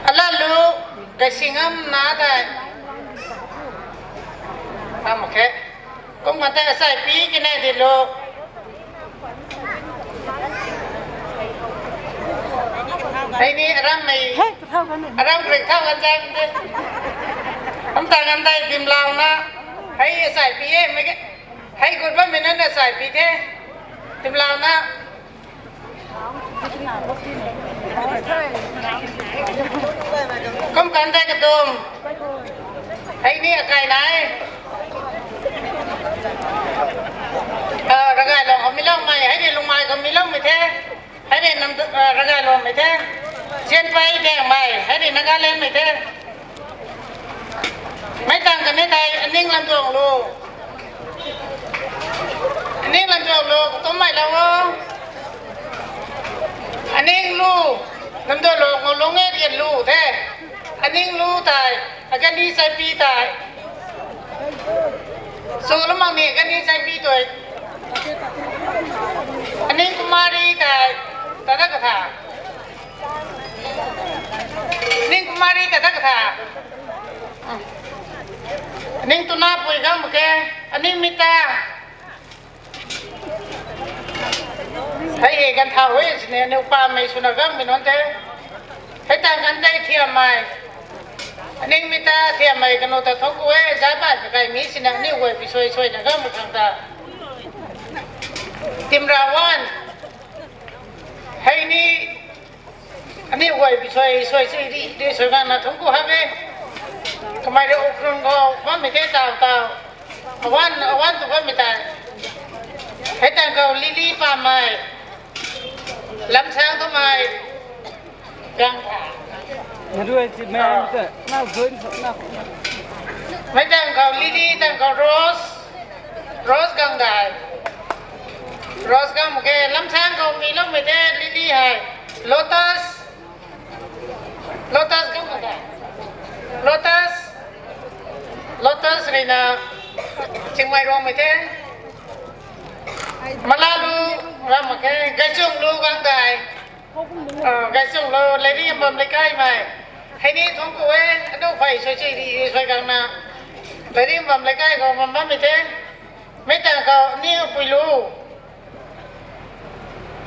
Alatlu, Gaysingam na tei. Am khe. Kum kan tei asai pi kine di lu. Hei ni arammei. Aram krik thau kan zai kan the. Am ta kan tei Dimlauna. Hei asai pi e mei ke. Hei gut bammei na asai pi the. Dimlauna. Kum kan tei katum. Hei ni akai nai. Ah, Ragaylong khou miloumei, hei ni Lungmei khou miloumei the. Hei ni nam, ah, Ragaylongmei the. Zianpei Dengmei, hei ni Nagalandmei the. Mei tang kan ni tei Aning Lamduanglu. Aning Lamduanglu, katummei lou o. Aning Lu, Lamduanglu, ngou lung e rian lu the. Aning Lu tei, akani Saipi tei. Solomak ni kani chaipi tui. Aning Kumari ta, ta da katha. Aning Kumari ta da katha. Aning tuna pui gang mak khe. Aning Mita. Hei hei kan thau e sini aniu pamei swna gangmei nunc the. Hei tang kan tei thiammei. Aning Mita thiammei kanu ta thungc ku e, zai bai kakai mi sini aniu guay pi suai suaina gangmei khang ta. Timrawan. Hei ni aniu guay pi suai suai sui ri ri suai gangna thungc ku ha e. Kamei rui Ukhrul khou bammei the tau tau. Awan, awan tu bammei tei. Hei tang khou Lily pamei. Lamsang twmei. Gang. Nadu ai chi mei te, na join na. Mei tang khou Lily, tang khou Rose. Rose gang dai. Rose gang mak khe, Lamsang khou mi loumei the Lily hei. Lotus. Lotus gang mak khe. Lotus. Lotus rui na Chingmei Rongmei the. Malalu gang mak khe, Gaichunglu gang dai. Gaichunglu, Leirimbam Leikaimei. Hei ni thungc ku e, adu phey suai sui ri suai gangna. Leirimbam Leikai khou bam bammei the. Mei tang khou ni puilu.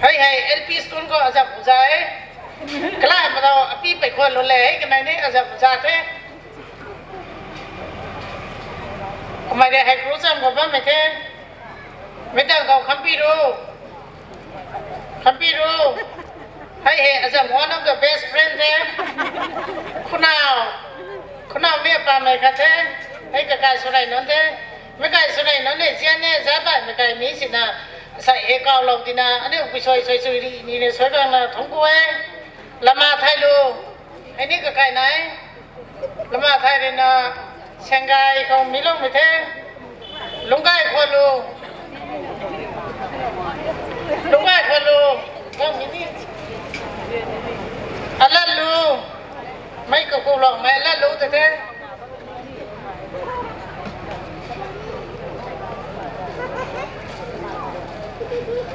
Hei hei L P school khou azam za e. Kalai ma tau api pei khwan lu le, hei kanei ni azam za the. Kamei de hei kru cham khou bammei the. Mei tang khou Khampiru. Khampiru. Hei hei azam one of the best friend the. Khunau. Khunau ni pamei khat the. Hei kakai swrei nunc the. Meic kai swrei nunc ni zian e, zat baihmei kai mi sina, sai hei kaulou tina aniu pi suai suai sui ri ni ne suai bangna thungc ku e. Lama Thailu. Hei ni kakai nai. Lama Thai rui na Senggai khou mi loumei the. Lungcgay Khualu. Lungcgay Khualu. Gang mi ni. Alatlu. Mei kakuloumei Alatlu te the.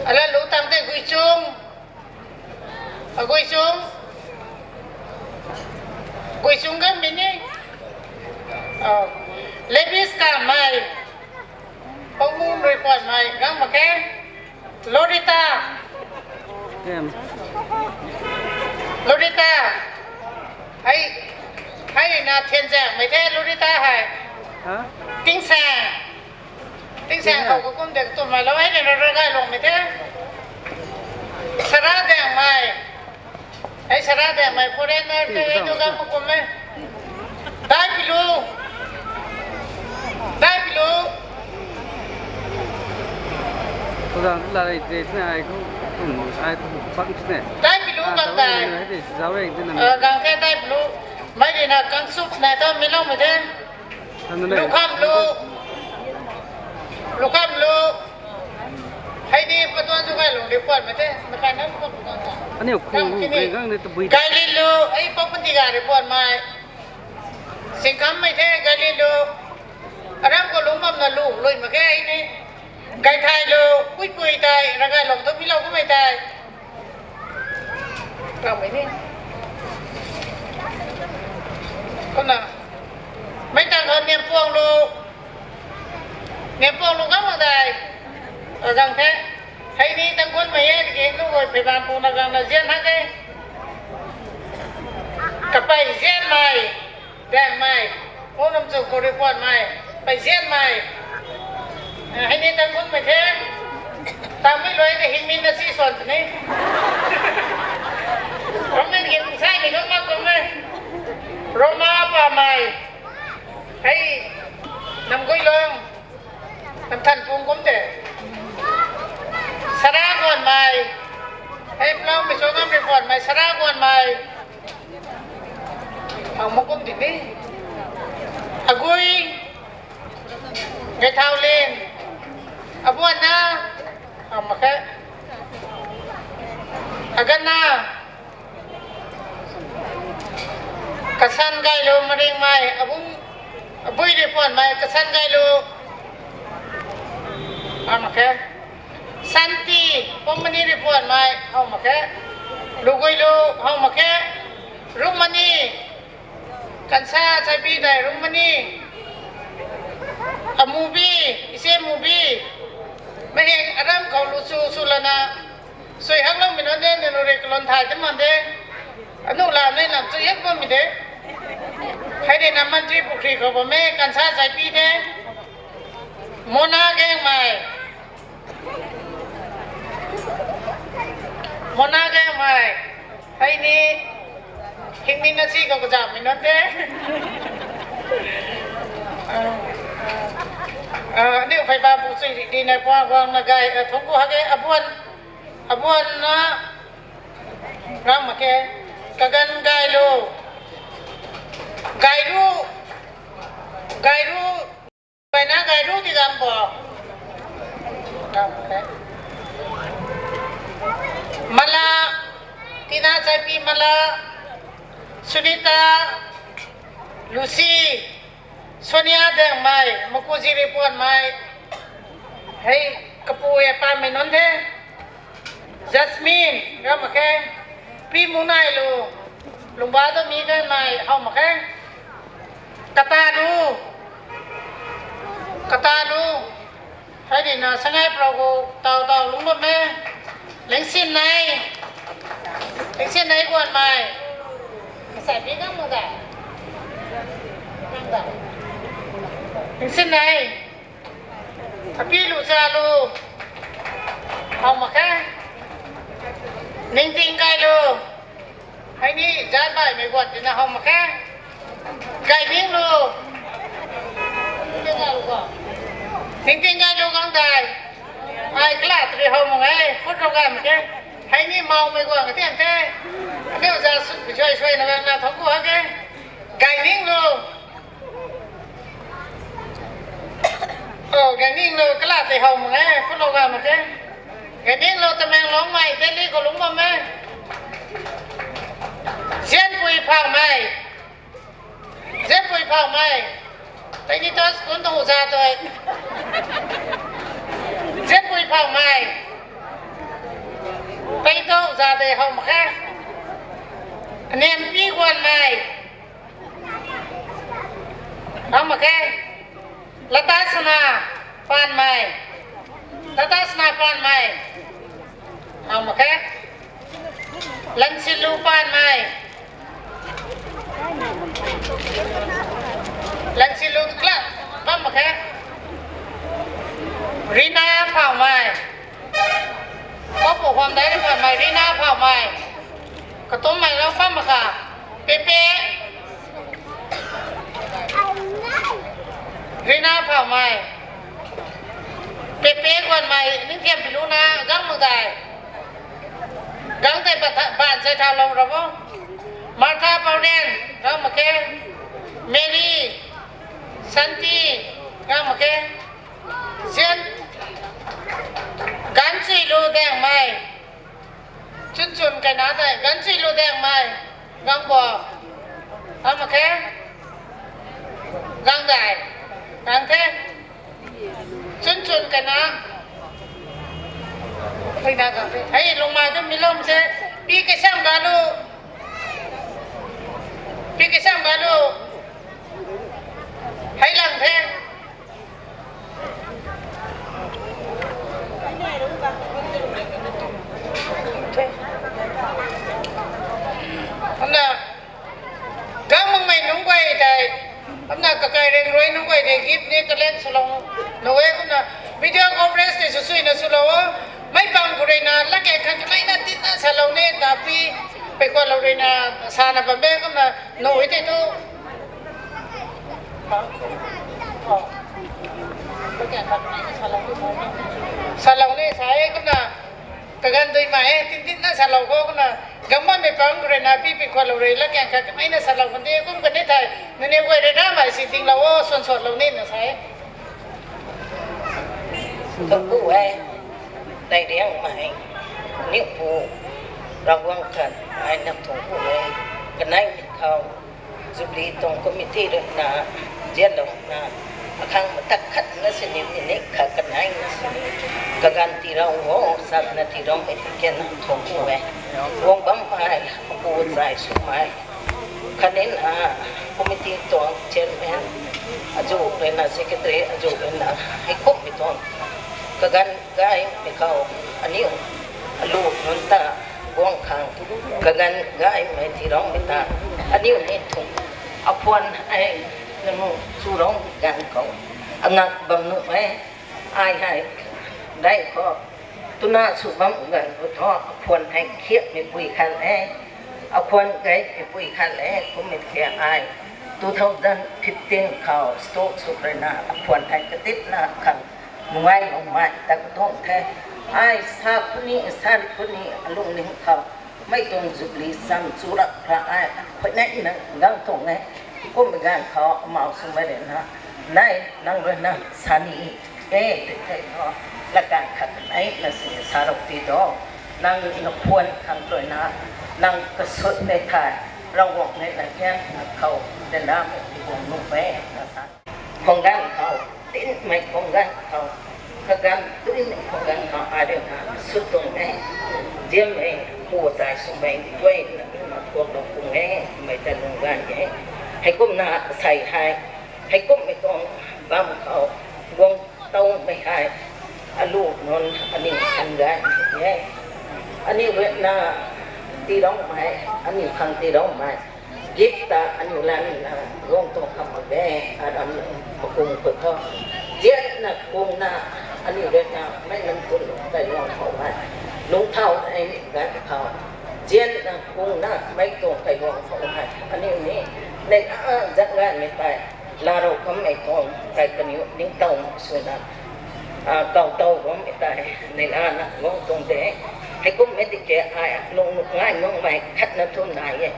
Alatlu tang tei Guichung. A, Guichung. Guichung gang mi ni. Levis Kamei. Pangmum rui puanmei gang mak khe. Lorita. Lorita. Hei, hei na Thianzaengmei the Lorita hei. Tingsaeng. Tingsaeng khou kakum de katumei lou hei ni Ravgayluangmei the. Sara Daengmei. Hei Sara Daengmei foreigner te hei tu gang kakum e. Daipilu. Daipilu. Kuzang lalei de na ai ku, ai ku bang sine. Daipilu gang dai. Hei de zauc e de na. Gang the Daipilu. Mei di na Kangsup na tu mi loumei the. Lukhamlu. Lukhamlu. Hei ni patuan zu Gaylung rui puanmei the. Makai na Lukhamlu gang ta. Aniu khung gang ni tabui. Gaylinlu. Hei Paupati ga rui puanmei. Singkhammei the Gaylinlu. Aram khou lungc bamna lu lui mak khe hei ni. Gaythailu. Puipui tei Ravgayluang tu mi lou kummei tei. Kaumei ni. Kumna. Mei tang khou Niampuanglu. Niampuanglu gang mak dai. Gang the. Hei ni Tangkhulmei e tiki nu guay phey bam puna gangna zian hak e. Kapey Zianmei. Daengmei. Pu Namchung khou rui puanmei. Pey Zianmei. Hei ni Tangkhulmei the. Tangmei luai ta hingmei na si suan puni. Ramei ki msaimei tu mak kum e. Roma Pamei. Hei. Namguilong. Namthanpung kum de. Sara Guanmei. Hei Ploumei Chongnam rui puanmei Sara Guanmei. Ang makum di ni. Agui. Gaithaulin. Abuanna. Ang mak khe. Aganna. Kasan Gaylu Maringmei. Abung, abui rui puanmei Kasan Gaylu. Mak khe. Santi, Pomani Ripuanmei, how mak khe. Luguilu, how mak khe. Rumani, Kansa Chaipi dai Rumani. Amubi, ise Mubi. Mei hei aram khou lu su su lana. Sui hak lou mi nunc de, nanu rui kalon thay te man de. Anu lam nei lam chu yak bam mi de. Hei de na Mantri Pukhri khou bam e, Kansa Chaipi de. Mona Gangmei. Mona Gangmei. Hei ni hingmin na si khou kazam mi nunc de. Ah, ah, ah, aniu phey ba bu chui di na pua guang na gay, ah, thungku hak e, abuan, abuan na ram mak khe, Kagan Gaylu, Gayru, Gayru, Gayna Gayru ti gam bo. Mala, Tina Chaipi Mala, Sunita, Lucy, Sonia Dengmei, Makuji Ripuanmei, hei, kapu e pa mei nunc the. Jasmine, ram mak khe. Pi Munailu, Lungba Dami Ganmei, how mak khe. Katalu, Katalu, hei di na Sangai Pro gu, tau tau lung bam e. Lingsin nei, Lingsin nei Guanmei. Kasai pi gam mak dai. Lingsin nei. Api lu cha lu. How mak khe. Ningting Gaylu. Hei ni zat baihmei guan tina how mak khe. Gayning lu. Ningting Gaylu gang dai. Ai kala tari how mak e. Khut rou gay mak khe. Hei ni mawmei guan katian the. Aniu za sui sui na gang na thangc ku hak e. Gayning lu. O, Gayning lu kala tei how mak e, khulou gay mak khe. Gayning lu Tamenglongmei, Delhi khou lungc bam e. Zianpui Phaumei. Zianpui Phaumei. Tei ni ta school tuang uza tei. Zianpui Phaumei. Tei tuang uza tei how mak khe. Nempi Guanmei. How mak khe. Latasana Panmei. Latasana Panmei. How mak khe. Lansilu Panmei. Lansilu kla bam mak khe. Rina Phaumei. Kapu huam dai Phaumei, Rina Phaumei. Katummei lou bam mak kha. Pepe. Rina Phaumei. Pepe Guanmei, Ningthiam Piluna, gang mak dai. Gang tei ban sai thalou ra bo. Martha Paurien, gang mak khe. Mary, Santi, gang mak khe. Zian, Ganchuilu Dengmei. Chun chun kaina tei, Ganchuilu Dengmei. Gang bo. Gang mak khe. Gang dai. Gang the. Chun chun kaina. Hei na gang the. Hei lungmei tu mi lou se. Pi Kaisam Galu. Pi Kaisam Galu. Hei lang the. Kumna, gang makmei nunc guay tei, kumna kakai reng rui nunc guay tei gift ni collect swlou nuh e, kumna video coverage tei sw suina swlou o, mei pang khou ruina latkaeng khat kaneina tinna salou ni, tapi pei khuanlou ruina sana bam e, kumna nuh e tei tu. Salou ni sa e kumna, kaganv dui ma e, tin tinna salou khou kumna, gang makmei pang khou ruina pi pei khuanlou rui latkaeng khat kaneina salou kan de, kum kan de thei, nangniw guay rui ramei si dinglou o, suan suanlou nina sa e. Thungku e, Dairiangmei, Niupu, Ravguangc khat, ai nam thungku e, kanei mi khou, Jubilee tuang committee ruina, zianlouna, Khang matak khat na sini, ni khat kanai na sini. Kaganv tirau ho, sat na tirau mei tiken na thong ku e. Guang bam mai, apu zai sw mai. Khatni na, committee tuang chairman, azu rui na secretary, azu rui na, heikum mi tuang. Kaganv gay mi khou, aniu, alu nunc ta, guang khang, kaganv gay mei tirau mei ta, aniu ni thung, aphuan ai, nanu, churau ganv khou, angak bam nuh e, ai hei, dai khou, tuna sw bam ganv khou thu, aphuan hei khiak mei pui khat e, aphuan gay mei pui khat e, kum mei ke ai, two thousand fifteen khou, stroke sw rui na, aphuan hei katipna khang, nungai lung mai ta katuang the. Ai sa puni, sa ri puni, alung ning khou. Mei tuang jubilee sam chu rak ra ai, khuay nai na gang tuang e. Kum ganv khou, amau sw mei rui na. Nai, nang rui na, sa ni, e, te te no. Lakan khat nai, na si sa rau ti do. Nang na phuan khang rui na, nang kasut mei thai, Ravguangc nei na kian, na khou, de na mei ti guang nu mei, na sa. Khwang ganv khou, tin mei khwang ganv khou, kaganv tui mei khwang ganv khou, ai rui na sut tuang e, ziam mei, pu zai sw mei, guay na, na thuak lou pung e, mei ta lung ganv e. Heikumna sei hei, heikum mei tuang bam khou, guang tow mei hei, alu nunc, aniu san ganv e. Aniu rui na, tirau mei, aniu khang tirau mei. Gift ta aniu lan na, guang tuang kham mak e, aram makum khou thu. Zian na kung na, aniu rui na, mei lam kun lung kailuang khou hei. Lungcthau ai ni ganv khou. Zian na kung na, mei tuang kailuang khou hei. Aniu ni, nei a, zat ganv mei tei. Larou kammei tuang, kai kaniw ningtow swna, a, kawtow bammei tei, neihla na guang tuang de. Heikummei tiki ai lung ngai makmei khatna thu nai e.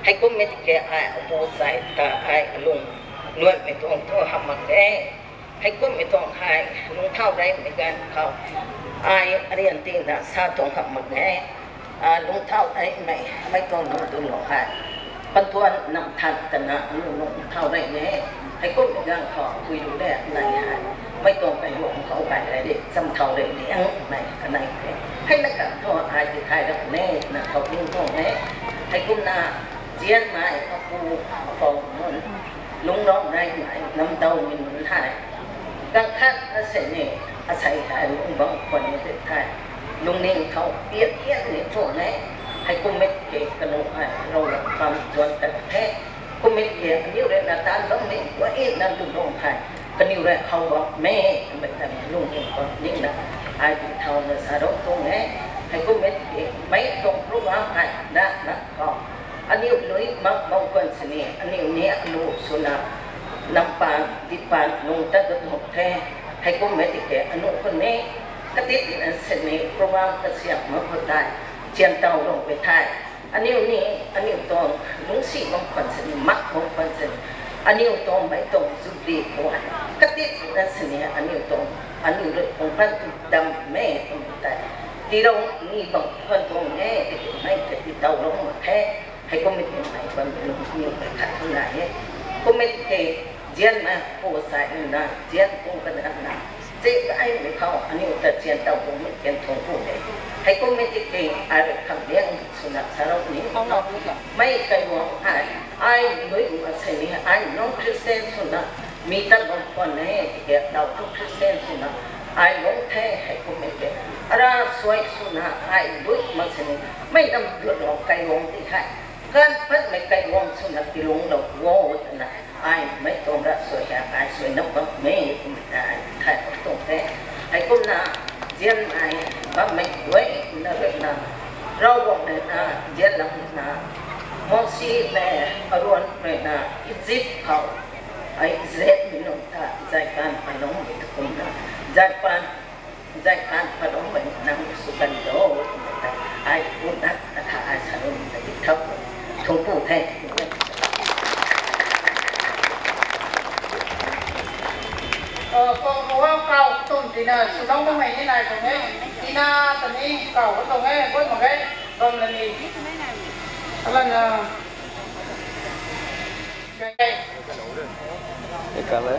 Heikummei tiki ai apu zai ta ai alung nuanmei tuang thu hamh mak e. Heikummei tuang hei lungcthau reymei ganv khou ai arian tina sa tuang hamh mak e. A, lungcthau reymei, mei tuang lung tu lou hei. Pantuan nam than tana lung lungcthau rey e. Heikummei ganv khou pui lu le nai hei. Mei tuang kailuang khou kai rey di, chamthau rey di, ang mei kanei e. Hei na kan thu ai ti thay rap ne, na khou ding tuang e. Heikumna, zianmei, apu, apou nunc, lungclou reymei, namtow mi nunc hei. Ganv khat asei ni, asei hei lung bang khwan ni tei thei. Lungning khou piak hian ni tuang e. Heikummei tiki kanu hei, rou lam kam tuan tat the. Kummei tiki aniu rui na tan bammei, guay na lung lung hei. Kaniw rui how bammei, mei ta lungning bam nina. Ai bi thau na sa rou tuang e. Heikummei tiki, mei tuang program hei, na, na, khou. Aniu lui mak bam khwan sini, aniu ni alu swna, nampan, dipan, lung tat tat mak the. Heikummei tiki, anu khou ni, katit na sini, program kasiam mak khou tei, chian tow lou pui the. Aniu ni, aniu tuang lungcsi bam khwan sini, mak bam khwan sini, aniu tuang mei tuang jubilee khou hei. Katit na sini, aniu tuang, aniu rui tuang pan tu dam mei tuang tei. Tirou ni bam khwan tuang e, tiki mei tei ti tow lou mak the. Heikummei tiki mei bam lung ni mei khat thu nai e. Kummei tiki zianmei pu sai na, zian kung kana na. Chei kaimei khou aniu ta chian tow kummei ken thung ku de. Heikummei tiki ai rui kham liang swna sa rou ni. Mei kailuang hei, ai lui mak sini, ai non-Christian swna, mi tat bam khwan e, tiki dau thu Christian swna, ai lung the, heikummei tiki. Ara suai swna, ai lui mak sini, mei nam duat lou kailuang ti hei. Kan patmei kailuang swna tilung lou wo twna, ai mei tuang ravsuai hei ai suai na bammei kummei ta ai thay bam tuang the. Heikumna zianmei bammei guay na rui na, Ravguangc rui na, zian lam na, Mosi le Aron rui na, Egypt khou, ai Israelmei nunc ta zaikan palungmei tu kumna, zaipan zaikan palungmei nang sw kan do, ai pu na, atha ai sa lum ta di thau, thung pu the. Kong ruang kau tum tina swlou makmei ni nai tuang e, tina tani kau tuang e, bun mak ge, bam la ni. Alan na. Ekale.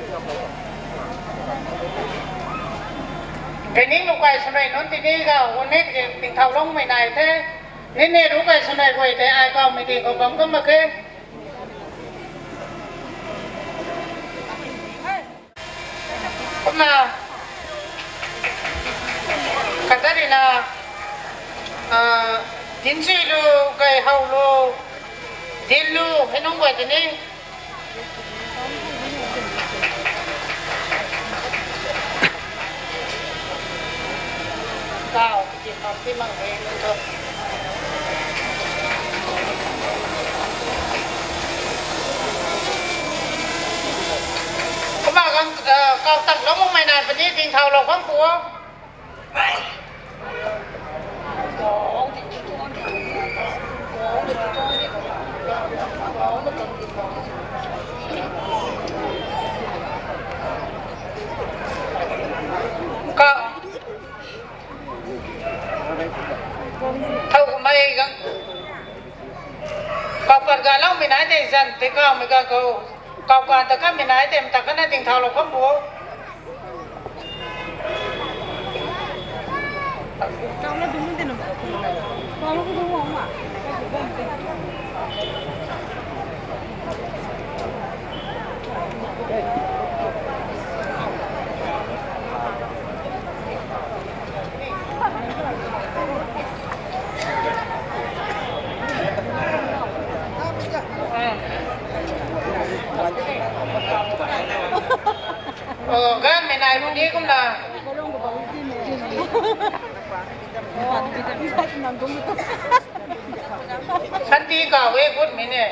Kaniw lu kai swmei nunc tini ga unit ke tingthau lungmei nai the. Nini lu kai swmei guay tei ai kawmei ding khou bam kumna khe. Kumna, kata rina, ah, Dinchui lu, Gayhao lu, Dil lu, hei nunc guay tini. Kau, ti mak, ti mak, eh, nunc thu. Kumna gang, ah, kau tak lou makmei nai puni dingthaulou khang pu o. Ka, thow mei gang. Kau pat galoumei nai tei zan tei kawmei ga khou. Kau kan ta kanmei nai tei mata kana dingthaulou khang pu o. Oh, ganmei nai puni kumna. Santi ka we gut mei ne.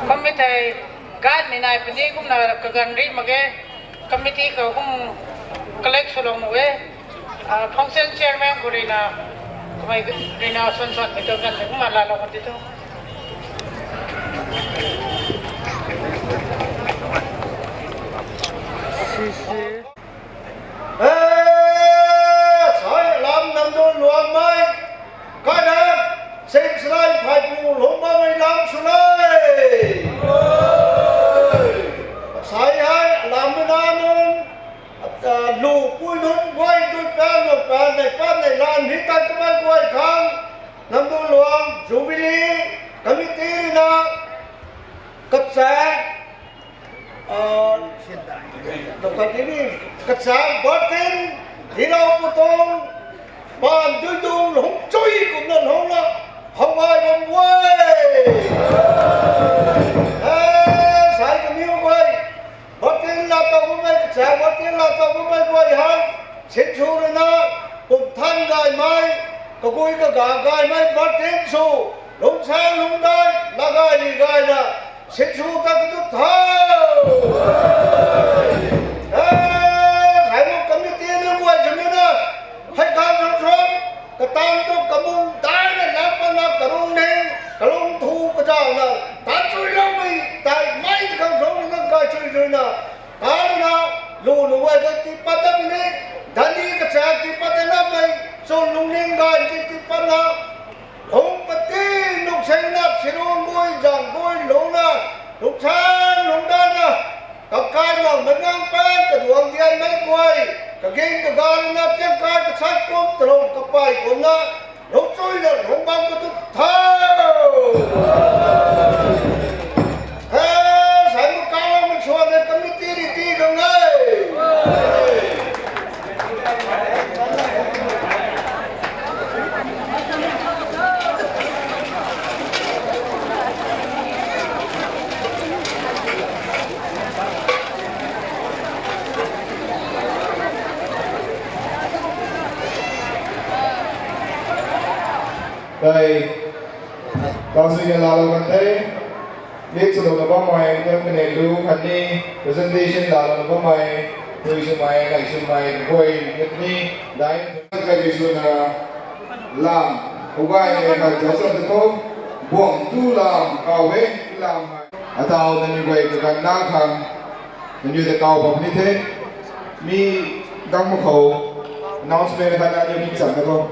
Kum mei thei, ganmei nai puni kumna kaganv ri mak ge, committee khou kum collect swlou mak e, ah, function chairman khou rina, kamei rina swan swan mei tu ganv kumna laalou kan ti tu. Sisi. E, sai lam Namdun Luangmei, kaina, sing srai phaipu lungc bammei lam sw e. Sai hei lam na nunc, ata lu pui nunc guay tui pan lu pan nei pan nei lan hi tat kamei guay khang, Namdun Luang Jubilee Committee rina, kacha Ah, tokhat tini, kachang bartin, tirau putong, pan duidung lungc chui kumna lungc na, how gay bam guay. Eh, sai kaniw guay, bartin la tau bammei, kachang bartin la tau bammei guay han, sinsw ruina, pumthan gaymei, kagui kaga gaymei, bartin sw, lungcsan lungcdai, lagay li gayna, sinsw ta katu tho. Eh, hei mu committee nunc guay swmei na, hei kan thang thang, katang tu kamung daina lam pana karung ning, kalung thu kazauhna, tan chuiloumei, tai mei khang thang ning kai chui chuina, tan na, lu lu guay ta tipat ta mei ni, dani kacha tipat ta na mei, chun lungning gay ti tipat na, Lungc pati, nuksengna, sirung gui, zang gui, lungna, lungcsan, lungcdana, kakai mang, mangang pan, kaduang dianmei guay, kaging kagarina, tiangkai, kasat kum, talung kapai kumna, lungcchuina, lungc bam katu tho. He, sai mu kaloumei swan e, committee ri ti gang e. Tei, kausui na laalou kan the. Lead swlouna bammei, nunc kanei lu khatni presentation laalou bammei, tui swmei, nai swmei, guay khatni, dai, khatni swna lam, ugai mei khat jauh sam tu, buang tu lam, kau hei lam hei. Atau nangniw guay kaganv na khang, nangniw ta kau bam ni the, mi gang mak khou, announcement khat nangniw king cham na khou.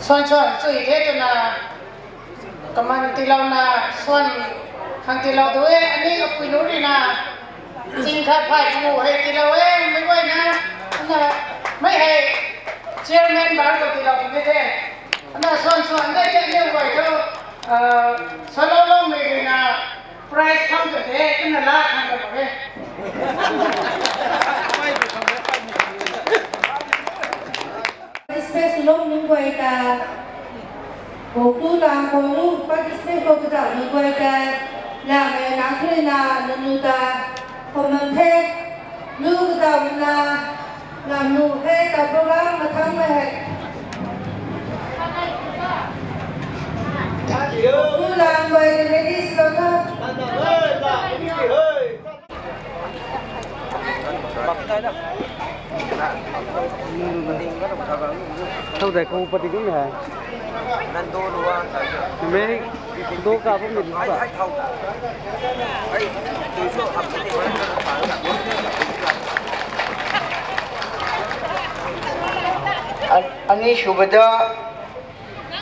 Suan suan chui the twna, kaman tiilouna, suan khang tiilou du e, ani kapui lu rina, ching khat phay kamu hei tiilou e, mei guayna, ana, mei hei, chairman bar khou tiilou puni the. Ana suan suan de, de, de, guay thu, ah, suan lou lou mei rina, prize khang tu the, twna la khang tu the. Space lung nunc guay ta, bou tu lang khou lu participate khou kazauh nunc guay ta, lamei nang khrina nunu ta, khou mam the, lu kazauh na, lam nu the, ta program mathang mei hei. Lu lang guay ready sw tho. Thau dai khou pati kum hai. Mei, do ka bam ni ba. ꯑꯅꯤꯁꯨꯕꯗ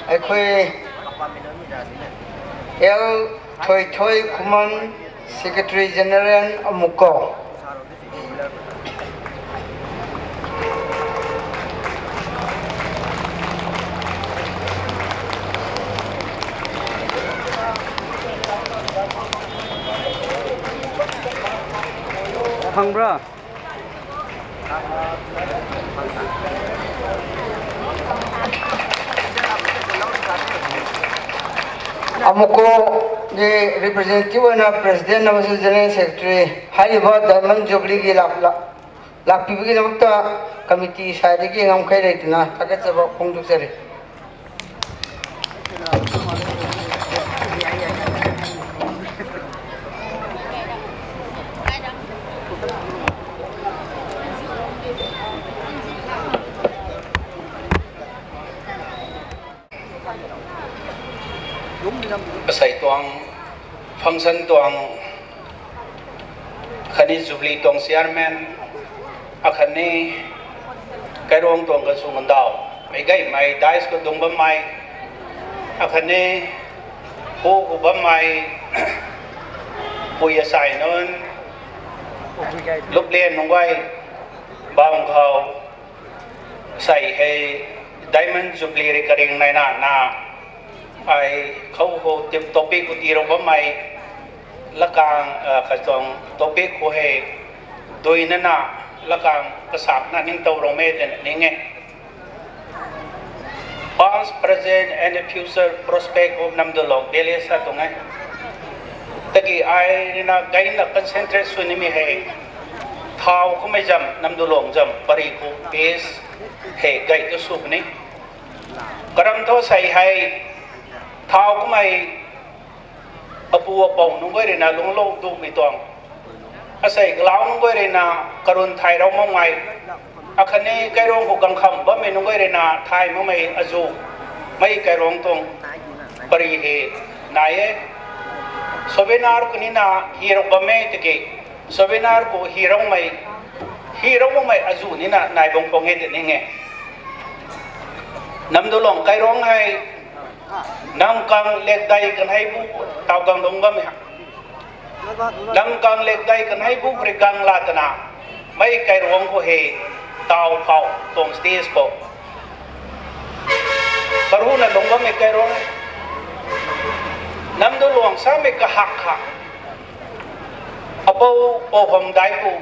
ꯑꯩꯈꯣꯏ ꯑꯦꯜ ꯊꯣꯏꯊꯣꯏ Khuman, Secretary General ꯑꯃꯨꯛꯀꯣ꯫ ꯐꯪꯕ꯭ꯔꯥ? ꯑꯃꯨꯛꯀꯣꯒꯤ representative ꯑꯣꯏꯅ President ꯑꯃꯁꯨꯡ General Secretary ꯍꯥꯏꯔꯤꯕ Diamond Jubileeꯒꯤ ꯂꯥꯛ-, ꯂꯥꯛ-, ꯂꯥꯛꯄꯤꯕꯒꯤꯗꯃꯛꯇ committee ꯁꯥꯏꯗꯒꯤ ꯉꯝꯈꯩ ꯂꯩꯇꯅ ꯊꯥꯒꯠꯆꯕ ꯐꯣꯡꯗꯣꯛꯆꯔꯤ꯫ Asei tuang function tuang khatni Jubilee tuang chairman, akhatni Kairuang tuang kasung ndau, meic gaymei dais khou dung bammei, akhatni hu khou bammei, pui asei nunc, luplian nunc guay, bam khou, asei hei Diamond Jubilee rui karing naina na, ai khou khou tip topic khou tii rou bammei, lakang, ah, katuang topic khou hei, duinana, lakang kasakna ningtow rou me twna ning e. Past, present and future prospect of Namdulong village sa tuang e. Tiki ai rina gayna concentrate sw nimei hei, thau kummei zam, Namdulong zam, pari khou base hei gay tu sw puni. Karam thu asei hei, thau kummei apu apou nunc guay rui na lungclou dumei tuang, asei galau nunc guay rui na karun thay rou makmei, akhatni Kairuang khou gangkham bammei nunc guay rui na thay makmei azuh, mei Kairuang tuang pari hei nai e. Souvenir khou nina hi rou bam e tiki, souvenir khou hi roumei, hi rou makmei azuh nina nai bam khang e tw ning e. Namdulong Kairuang hei, Namkang lekdei kanhei bu, taw gang lungc bammei ha. Namkang lekdei kanhei bu rui gang la twna, mei Kairuang khou hei, taw phou tuang stage khou karuna lungc bammei Kairuang, Namdulong samei kahak kha, apou pou hom dai pu,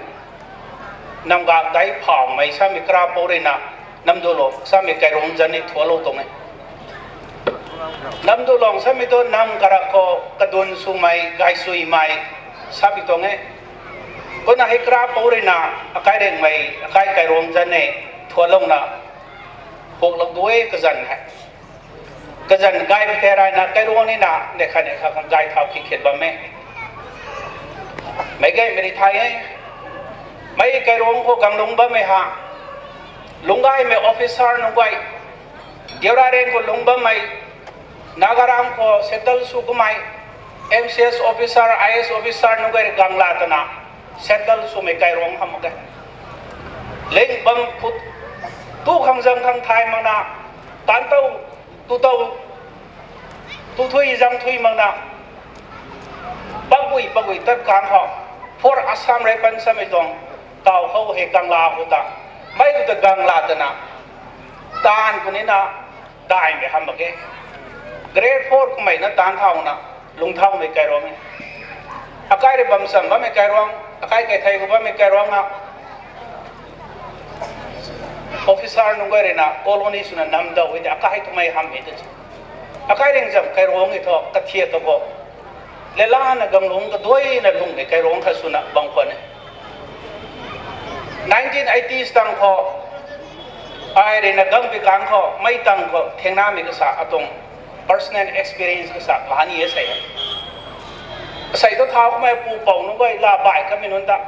Namgak dai phaumei samei karapou rui na, Namdulong samei Kairuang zanc ni thualou tuang e. Namdulong samei tu nam karak khou kadun swmei, gay suimei, samei tuang e. Kumna hei karapou rui na, akai rengmei, akai Kairuang zanc ni thualouna, huklou du e kazanc hei. Kazanc gay pate rayna Kairuang nina, neih khat neih khat khang gay thau khi khet bam e. Meic gaymei rui thay e. Mei Kairuang khou gang lungc bammei ha, lungc gaymei officer nunc guay, Deorairang khou lungc bammei, Nagaram khou settle sw kummei, M C S officer, I A S officer nunc guay rui gang la twna, settle swmei Kairuang hamh mak ge. Ling bam khut, tu khang zang khang thay makna, tantow Tu tau, tu thui zang thui makna, pakui pakui tat kang khou, for Assam Rifles samei tuang, tau khou hei gangla khou ta, mei khou ta gangla tana, taanv khou nina, daihmei ham mak e. Grade four kummei na taanv thauna, lungthaumei kairuang e. Akai rui bam cham bammei kairuang, akai kai thei khou bammei kairuang na, officer nunc guay rui na colony swna namdau e de, akai twmei ham e de. Akai ringzam kairuang e thu, kathiak ta bo. Lelana ganglungc kaduaina lungmei kairuang khat swna bam khwan e. Nineteen eighties tang khou, ai rui na gangpi kang khou, mei tang khou thengnamei kasa atuang personal experience kasa kani e sei. Asei tu thau kummei pu pou nunc guay la bai kamei nunc ta.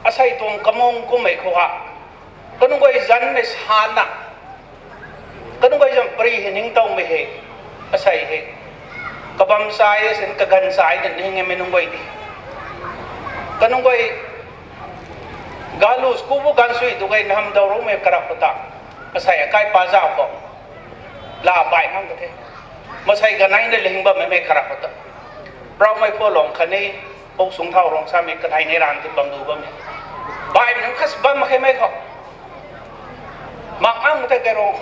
Asei tuang kamung kummei khou ha. Kanunc guay zanmei sana. Kanunc guay zam pari hei ningtowmei hei. Asei hei. Kabam sai, asin kaganv sai na ning e mei nunc guay di. Kanunc guay galu school bu ganv sui tu guay namdau rumei karap khou ta. Asei akai pa zau khou. La bai ngang ka the. Masei ganv nai na ling bammei mei karap khou ta. Raumei pho long khatni, pou sung thau rong samei kathei nei ran ti bam du bammei. Baimei nunc khat bam mak khe mei khou. Mak ang the kairuang.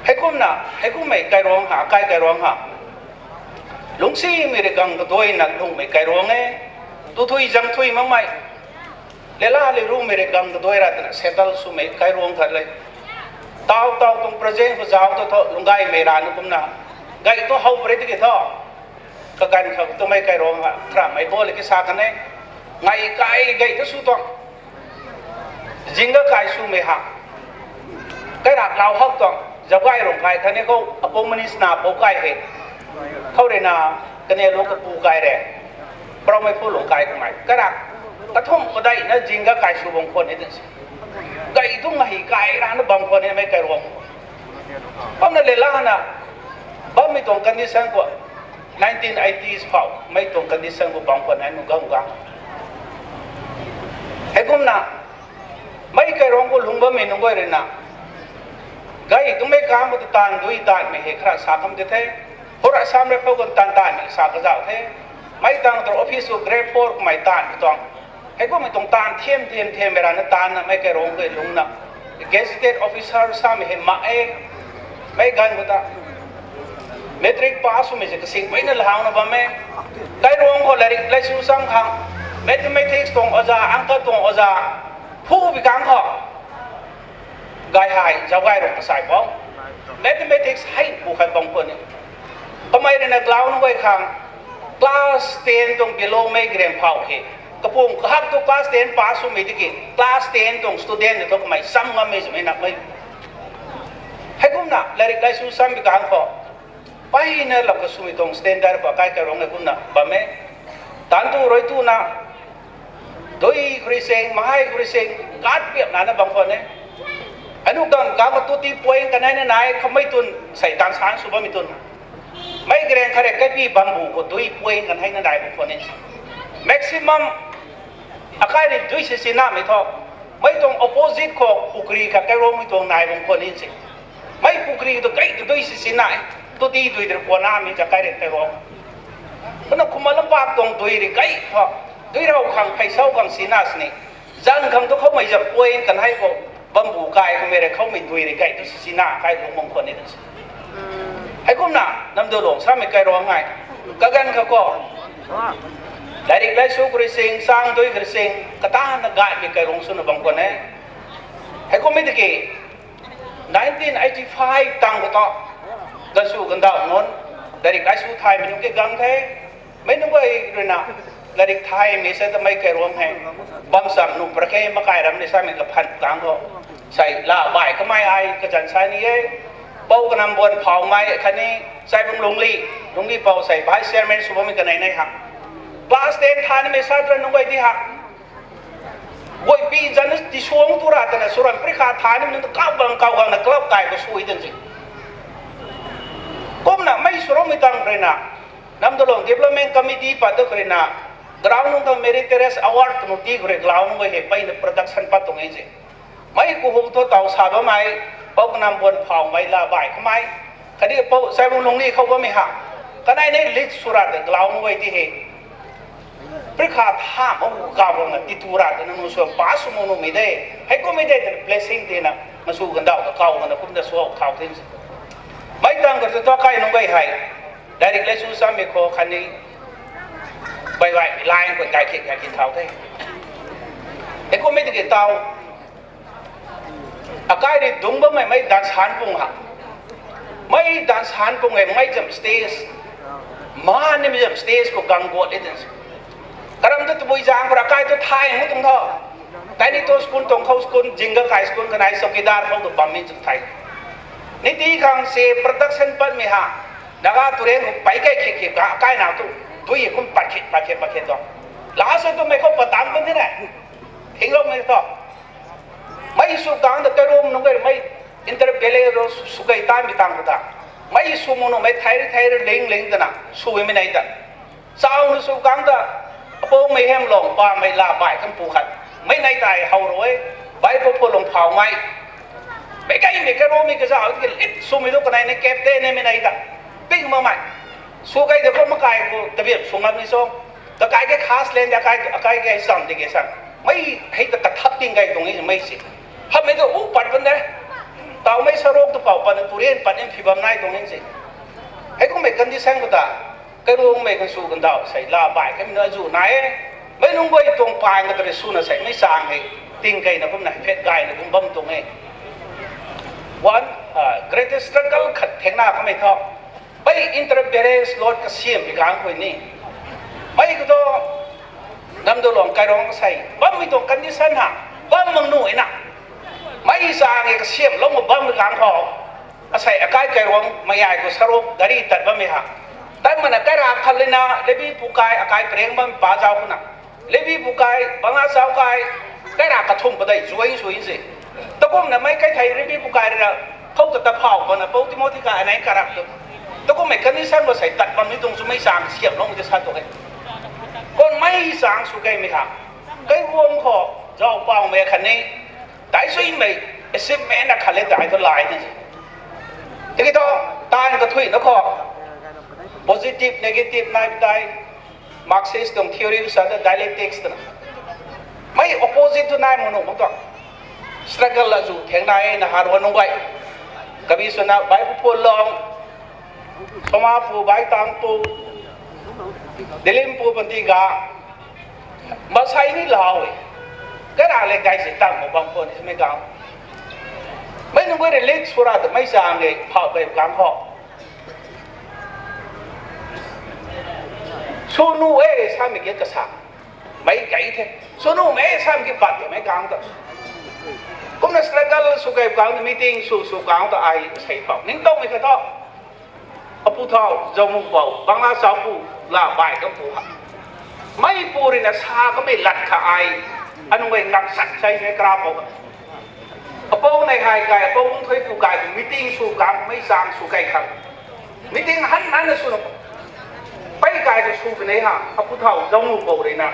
Heikumna, heikummei kairuang ha, akai kairuang ha. Lungcsimei rui gang kaduaina lungmei kairuang e. Tu thui zang thui makmei. Lela le rumei rui gang kaduai ra twna settle swmei kairuang khat le. Tau tau tuang present khou zauc tu thu lunggaymei ra na kumna. Gay tu how pare tiki thu. Kaganv khou twmei kairuang ha, kramei bo le kisa kan e. Ngai kai gay tu sw tuang. Zingga kai swmei ha. Kai rak lau hak tuang, zauc gay rung kai khatni khou, apou manis na pou kai he. Khou rui na, kane lu kapu kai re. Paraumei phu lung kai kummei. Kai rak, kathumh kadeih na zingga kai sw bang khwan e twna si. Gay tu mahi kai ra na bam khwan e mei kairuang. Kumna lela na, bammei tuang condition khou, nineteen eighties phou, mei tuang condition khou bam khwan e nu gang gang. Heikumna, mei kairuang khou lung bammei nunc guay rui na. Gay twmei kang khou ta taanv dui taanvmei hei khara sa kam ti the. Hora Assam Rifle khou taanv taanvmei sa kazauh the. Mei tang tu office khou grade four kummei taanv katuang. Heikummei tuang taanv thiam thiam thiammei ra na taanvna mei kairuang khou lungna. Gazetted officer samei hei mak e. Mei ganv khou ta. Matric pass swmei se kasing peyna lahauna bam e. Kairuang khou lairik laisu cham khang. Mathematics tuang oja, angka tuang oja. Phu bi kang khou. Gay hei, zauc gay rung kasai pou. Mathematics hei pu khat bang khwan e. Kamei rui na glau nunc guay khang. Class ten tuang below mei garen phou he. Kapum kahak tu class ten pass swmei tiki. Class ten tuang student tu kamei cham ngammei swmei nakmei. Heikumna, lairik laisu cham bi kang khou. Peyna lam kaswmei tuang standard khou kai kairuang heikumna bam e. Taanv tu rui tu na. Dui khou rui sing, mahai khou rui sing, kat piapna na bam khwan e. Anu dan kang khou tuti point kanei na nai, khamei tun, sei tan san sw bammei tun. Mei garen khat rui kaipi bambu khou dui point kanei na nai bam khwan e. Maximum, akai rui dui si sinamei thu. Mei tuang opposite khou pukri khat kairuangmei tuang nai bam khwan e si. Mei pukri tu kai tu dui si sinai, tuti dui dir khwan namei ta kai rui kairuang. Kumna kumna lampak tuang dui rui kai thu, dui rau khang phey sau khang sina sini. Zan khang tu khoumei zam point kanei khou, bambu kai khoumei rui khoumei dui rui kai tu si sina kai lung bam khwan e tu si. Heikumna, namdulung samei kairuang ngai. Kaganv kha khou. Lairik laisu khou rui sing, sang dui khou rui sing, katana gaymei kairuang swna bam khwan e. Heikummei tiki, nineteen eighty-five tang khou ta, gansu gandauh nunc, lairik laisu thaymei nunc ki gang the, mei nunc guay rui na, lairik thaymei se ta mei kairuang hei, bam cham nu parakhe makai ram ni samei kaphan kang khou, sei la bai kamei ai kazan sa ni e, Pou Kanam Buan Phaumei khatni, Saibung Lungli, Lungli Pou sei vice chairman sw bammei kanei nei ha. Class ten thanimei satra nunc guay di ha. Guaypi zanc tisuang tu ra twna swran parikha thanimei nunc ta kau gang kau gangna club kai khou sui tan si. Kumna mei swroumei tang rui na, Namdalong Development Committee pat tu khou rui na, ground nunc ta meritorious award kanu ti khou rui ground nunc guay hei peyna production pat tuang e si. Mei ku hu thu taw sa bammei, Pou Kanam Buan Phaumei la bai kamei, Kadi pou Saibung Lungli khou bammei ha. Kanei ni list sw ra de, galau nunc guay ti he. Prikha tha ma hu kau bang na titu ra de, nang nu sw pa sw mu numei de. Hei kummei de, de blessing de na, ma sw gandau ka kau na kum da sw thau tin se. Mei tang ka tu kai nunc guay hei. Direct le sw sam me khou khatni bai bai line khou kai khe kai khe thau the. Hei kummei de ke tau. Akai ri dungc bammei mei dan san pung ha. Mei dan san pung e, mei zam stage. Ma ni mi zam stage khou gang guat e dan se. Karam tu tabui zang khou ra kai tu thay ngu tuang tho. Tei ni tu school tuang khou school, Jingga Kai school kanei chowkidar khou tu bam mi chu thei. Ni ti khang se production patmei ha. Naga turen khou pei kai khik khik ka, kai na tu. Dui kum pat khik, pat khik, pat khik tu. Last tu mei khou patang pun the na. Thingloumei tho. Mei sw kang ta karum nunc guay mei inter valley road sw kai ta mi tang khou ta. Mei sw mu numei thei ri thei ri ling ling ta na, sw mi nei ta. Chau nu sw kang ta, apoumei hem long pa mei la bai kan pu khat. Mei nei tai how rui, bai pu pu long phau mei. Mei kai mei karummei kazauh ki lit swmei tu kanei ni captain ni mi nei ta. Ping ma mei. Sw kai de khou makai khou tabiam sw ngam ni so. Kakai ke khas len de akai, akai ke sam de ke san. Mei hei ta kathap ting kai tuang e mei se. Hamei tu u pat bam de. Tau mei sarok tu pau pat na turen pat ni phi bam nai tuang e se. Hei kummei condition khou ta. Karummei kan sw gandau sei la bai kan na zu nai e. Mei nunc guay tuang pai nga ta ri sw na sei mei sang hei. Ting kai na kum na phet gai na kum bam tuang e. One, uh, greatest struggle khat theng na kamei tho. Mei inter village road kasiam pi kang khou ni. Mei khou tu, nam du long kai rong kasei. Bammei tuang condition ha. Bam mang nu e na. Mei sang e kasiam long bam kang khou. Asei akai kai rong mei ai khou sarok gari tat bammei ha. Tan mana kai ra khat lina, lebi pu kai, akai preng bam pa zau khou na. Lebi pu kai, banga zau kai, kai ra kathum padei zuai sui se. Takum na mei kai thei lebi pu kai ra, khou ta ta phau khou na, pou Timothy kai anei karak tu. Takum mei condition khou sei tat bam ni tuang chu mei sang siam long de sa tu e. Kon mei sang sw kai mei ha. Kai guang khou, zau pau mei khat ni, tai sui mei, achievement na khat le tai tu lai ni se. Tiki tu, tan kathui na khou, positive, negative nai tai, Marxist tuang theory sa ta dialectics ta na. Mei opposite tu nai mu nu mak tuang. Struggle la zu theng nai na har wa nung bai. Kabi suna bai pu pu long, Soma pu bai tang pu, Dilim pu panti ga, masai ni lau e. Kara le gai se tang mo bam pu ni mei gang. Mei nunc guay relate sw ra ta mei sang e, phau bai gang khou. Sw nu e, samei ki kasa. Mei gai the. Sw nu mei samei ki pat mei gang ta. Kumna struggle sw kai gang meeting sw sw gang ta ai sei phau. Ningtowmei kha tho. Apu thau, Zaumu pou, Bangla chau pu, la bai ka pu ha. Mei pu rui na sa kamei lat kha ai, anung ei ngak sak sai mei kra pou ka. Apou nei hai kai, apou bung thui pu kai, meeting sw kang, mei chang sw kai khang. Meeting han nan na sw na. Pei kai ka sw kanei ha, apu thau, Zaumu pou rui na.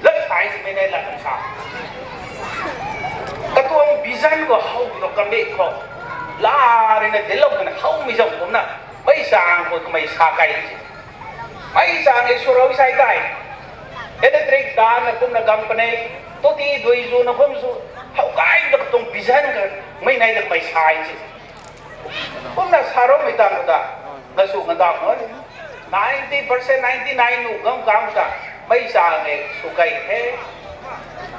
Lat sai si mei nei lat sa. Katuang vision khou how tu kamei khou. La rui na delok na how mei zam kumna. Mei chang khou kamei sa kai si. Mei chang e sw rau sai kai. Electric dan na kumna company, toti dui zu na kum zu. How kai ta katuang vision ka mei nei ta kamei sai si. Kumna sa rau mei tang ta, na sw kan dam mo. Ninety percent, ninety nine nu gam kang ta, mei chang e sw kai the.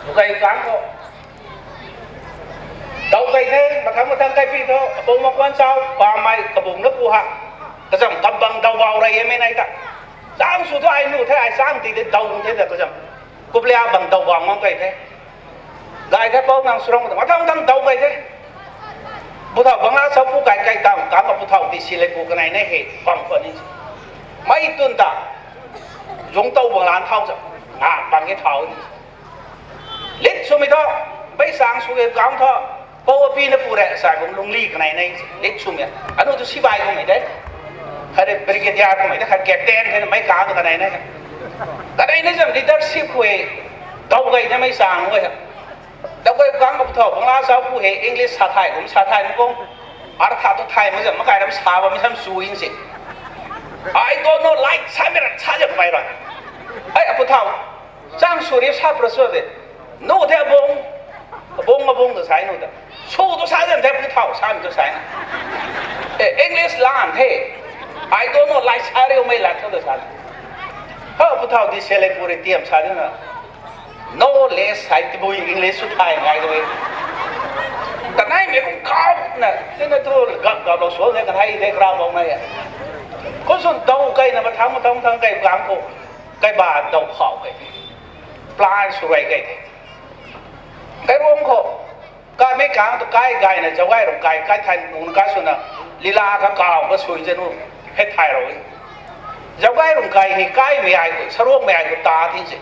Sw kai kang khou. Dau kai the, mathang mathang kai pi tho, apou ma kuan chau, pa mei, kabung na pu ha. Kazam kap bang dau bau rei e mei nei ta. Chang sw thu ai nu the, ai chang ti de dau the ta kazam. Kuplia bang dau bau ngam kai the. Gai the pou nang sw rong ta, mathang mathang dau kai the. Pu thau Bangla chau pu kai kai tang, kang ka pu thau ti si le pu kanei nei he, bam khou ni. Mei tun ta, zung tou bang lan thau sa, nga bang e thau ni. Lit sw mei tho, mei chang sw e kang tho, pou api na pu re, sa bung lungli kanei nei, lit sw mei. Anu tu sibai khou mei de. Khat brigadier khou mei de, khat captain khou mei kang tu kanei nei. Kanei nei zam leadership khou e, dau kai de mei chang e. Dau kai kang ka pu thau, Bangla chau pu he, English sa thai, kum sa thai, kum. Artha tu thay mak zam makai ram sa bam sam su in si. I don't know, like, sa mi ran sa zam mai ra. Ai, apu thau. Chang suri sa pra so de. Nu the abung. Abung, abung tu sai nu ta. Su tu sa zam the pu thau, sa mi tu sai na. Eh, English lan the. I don't know, like, sa riu mei lat tu tu sa. Ha, pu thau di sele puri tiam sa de na. No less sai ti bui English su thai ngai tu. Kanai mei kum kau na, ti na tu gap gap lo so ne kanai de kra bau na ya. Ko sun dau kai na ba thang, thang, thang kai gang ko. Kai ba dau khau kai. Plan su rai kai the. Kai rong ko. Ka mei kang tu kai gai na, zaugai rong kai, kai thai nung kai suna, lila ka kau ka sui zanu, phet thai rui. Zaugai rong kai hei kai mei ai ku, sarong mei ai ku ta tin si.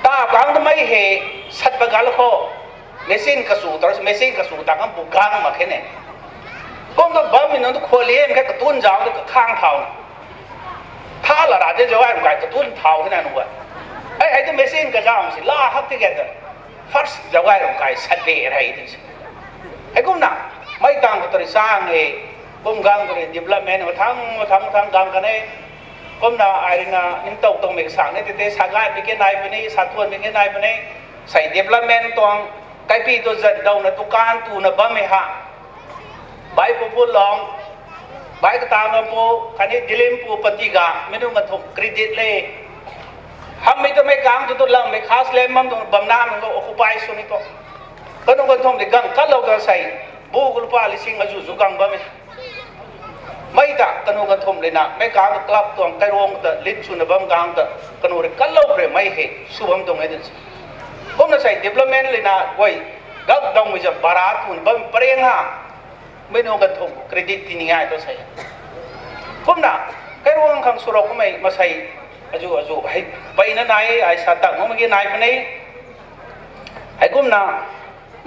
Ta kang tu mei hei, sat pa gal ko, machine ka su tar, machine ka su ta kang bu gang ma khe ne. Kong tu bam mi nung tu khua liam khe ka tun zau tu ka khang thau. Tha la ra de zaugai rong kai ka tun thau khe na nung ba. Ai, ai tu machine ka zau si, la hak ti khe ta. First zaugai rong kai sat be rai ti si. Hei kumna, mei tang ko tari sang e, kum gang ko ri development ko thang, thang, thang gang kan e. Kumna, ai rina, nin tou tou mei sang ne, te te sa gai mi ke nai puni, sa thuan mi ke nai puni, sai development tuang, kai pi tu zan dau na dukan tu na bam e ha. Bai pu pu long, bai ka tang na pu, kani dilim pu pati ga, minu ma thum credit le. Ham mi tu mei kang tu tu lam mei khas lem mam tu bam na mi ko occupy su ni to. Kanu kan thum di gang kan lo ta sai, bu ku lupa lising azu zu gang bam e. Mei ta, kanu kan thum le na, mei kang tu club tuang, kai rong ta, lit su na bam gang ta, kanu ri kan lo re mei he, su bam tuang e din si. Kumna sai development le na, wai, gak dong mei zam bara tu na bam pareng ha. Mei nu kan thum credit ti ni ngai to sai. Kumna, kai ruang khang su rau kumei masai, azu, azu, hei, pai na nai, ai sa tak mong mei nai puni. Hei kumna,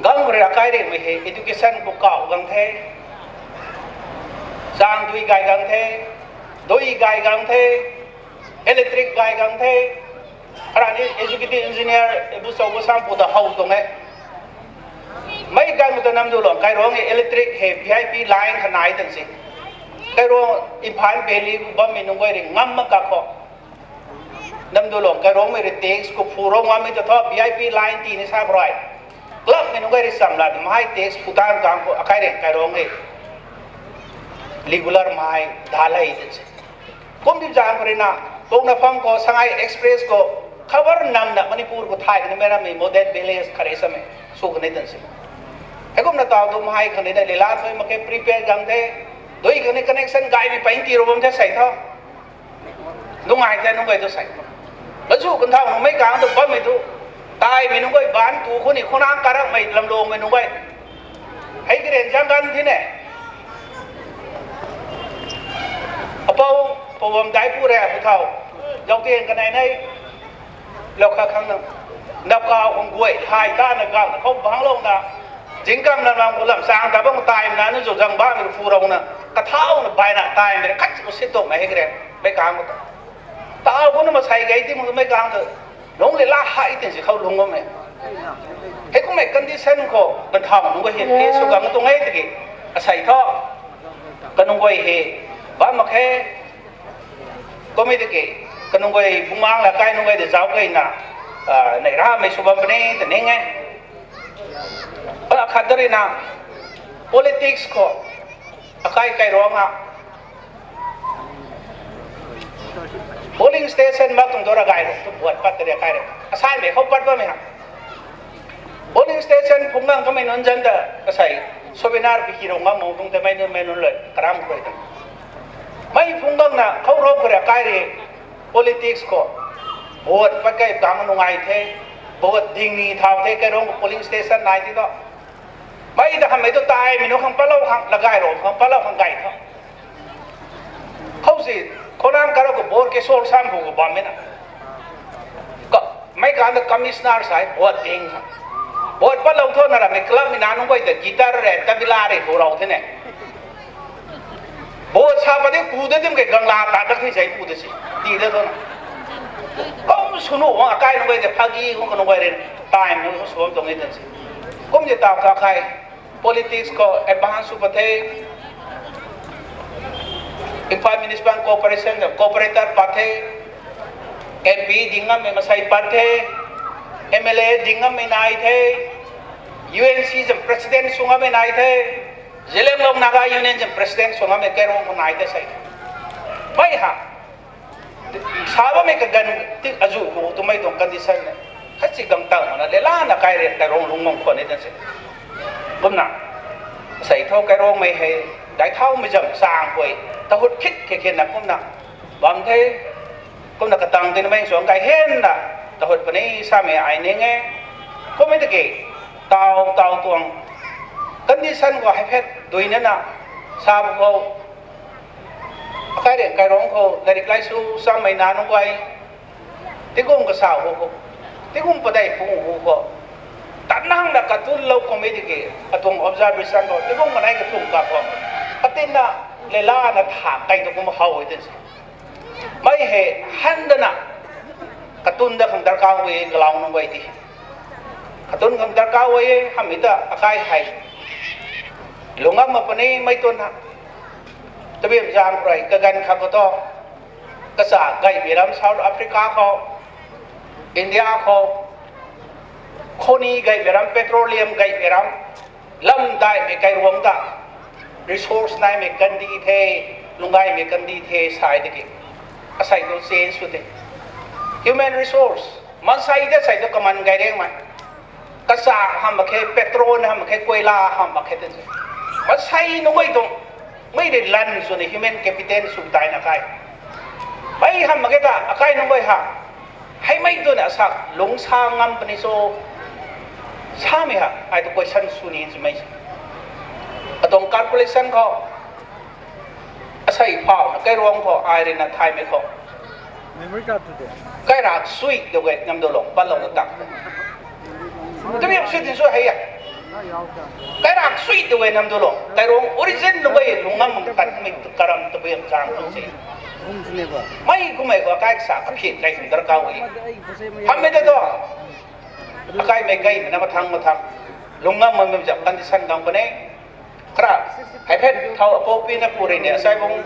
gang ria kai ri mei hei, education bu kau gang the. Zang dui gai gang the, dui gai gang the, electric gai gang the. Arani executive engineer, bu sau bu sam pu ta hau tuang e. Mei gan mu ta nam du long, kai rong e electric he V I P line kha nai tan si. Kai rong Imphal Valley gu bam mi nung goi ri ngam ma ka kho. Nam du long, kai rong mei ri tax ku phu rong ngam mi ta tho V I P line ti ni sa broi. Club mi nung goi ri sam la, mai tax phu tan kang ko, akai ri kai rong e. Regular mai, da lai tan si. Kum di zang khou rui na, kung na phang khou, Sangai Express khou, khabar nam na Manipur khou thay kani mei ram mi model village khare sa mei, su kani tan si. Hei kum na tau tu mhai khang ni na lila thui mak khe prepaid gang the, dui khang ni connection gai mi pain ti ro bam the sai tho. Nung ai the nung gai tu sai. Ba zu kan thau nung mei kang tu bam mi tu, tai mi nung gai ban tu khou ni khou nang karak mei lam long mei nung gai. Hei karen zang gan thi ne. Apou, pou bam dai pu re, pu thau. Zau tian kanei nei. Lou kha khang na. Nap kau khang guay, hai ta na gau, khou bang lou na. Jingkam lam lam khou lam sang ta bang tai na, nu zu zang ba, mi pu rau na. Ka thau na bai na tai, mi khat ko sit tok na hei karen. Mei kang ko ta. Tau ko na masai gai ti mu mei kang ko. Lung le la hai tin si khou lung bam e. Hei kum mei condition khou, kan thau nung ko he, he su gang tu ngai tiki. Asai tho. Kanung goi he, bam mak khe. Committee ke, kanung goi bumang la kai nung goi de zau kai na, ah, nei ra mei su bam puni, ta ning e. Ala khat dari na, politics khou, akai kai rong ha. Polling station mak tuang dora gai rong, tu buat pat tari akai rong. Asai mei khou pat bam e ha. Polling station phung gang kamei nunc zan ta, kasai, souvenir biki rong ngam mong tuang ta mei nunc, mei nunc loi, karam khou ta. Mei phung gang na, khou rou khou ria kai ri, politics khou. Vote pat kai bam nung ai the, vote ding ni thau the, kai rong polling station nai ti to. Mei ta hamei tu tai, mi nu khang palou khang, lagai rou khang, palou khang gai tho. Khou si, khou nang karou khou bor ke sol sam bu khou bam e na. Ka, mei kan ta commissioner sai, vote ding. Vote palou tho na ra, mei club mi na nung goi ta guitar re, tabla re, bu rou the ne. Vote sa pa de ku de dim ke gang la ta dak the sai ku de si. Di de tho na. Kum sunu wang akai nung goi de phagi, kum kanung goi re, time nung suam tuang e tan si. Kum de ta ka kai. Politics khou advance sw pat the. Imphal Municipal Corporation khou cooperator pat the. M P ding ngammei masei pat the. M L A ding ngammei nai the. U N C zam president sw ngammei nai the. Zeliangrong Naga Union zam president sw ngammei Kairuang khou nai the sei. Mei ha. Sa bammei kaganv ti azuh khou twmei tuang condition ne. Khatsi gang tang mana le lana kai re Kairuang lungmang khwan ni tan se. Kumna, sei thu Kairuangmei hei, dai thaumei zam chang khou, tahut khit khe khe na kumna, bam the, kumna katang tina mei suang kai hen na, tahut puni samei ai ning e, kummei tiki, tau, tau tuang, condition khou hei phet duina na, sa bu khou, akai re Kairuang khou, lairik laisu, samei na nunc guay, tingkum kasa hu khou, tingkum padei phung hu khou, tan nang na katun lou kummei tiki, atuang observation khou, tingkum kanei kathum ka khou, katin na, le lana tha kai tu kum how e tin se. Mei hei, han dana, katun da khang darkar e, galau nunc guay ti. Katun khang darkar e, hamhmei ta akai hei. Lungam ma puni mei tun ha. Tabim zang rui, kaganv kha khou tu. Kasa gaymei ram South Africa khou, India khou, khoni gaymei ram, petroleum gaymei ram, lam daihmei Kairuang ta, resource naimei kandi the, lunggaymei kandi the, sai tiki. Asei tu change sw the. Human resource, maansei ta sei tu kaman gay rengmei. Kasa hamh mak khe, petrol hamh mak khe, koila hamh mak khe te. Masei nunc mei tuang, mei rui lan swna human capital sw daina kai. Mei hamh mak khe ta, akai nunc mei ha. Heimei twna asak, lungsa ngam puni cho. Samei ha, ai tu question sw ni swmei. Atuang calculation khou. Asei phau na Kairuang khou, ai rui na thaymei khou. Memory card tu de. Kairak sui tu e nam du lou, patlou na tak. Tabui sui tin sui hei a. Kairak sui tu e nam du lou. Kairuang origin tu e lungam kat mei karam tabui zang tu se. Mei kummei khou kai sa kaphin kai kum darkar e. Hamhmei ta tu. Akai mei gaymei na mathang mathang. Lungam mei mei zam condition gang puni. Kra, hei phet thau apou pi na pu rui ni, asei bung,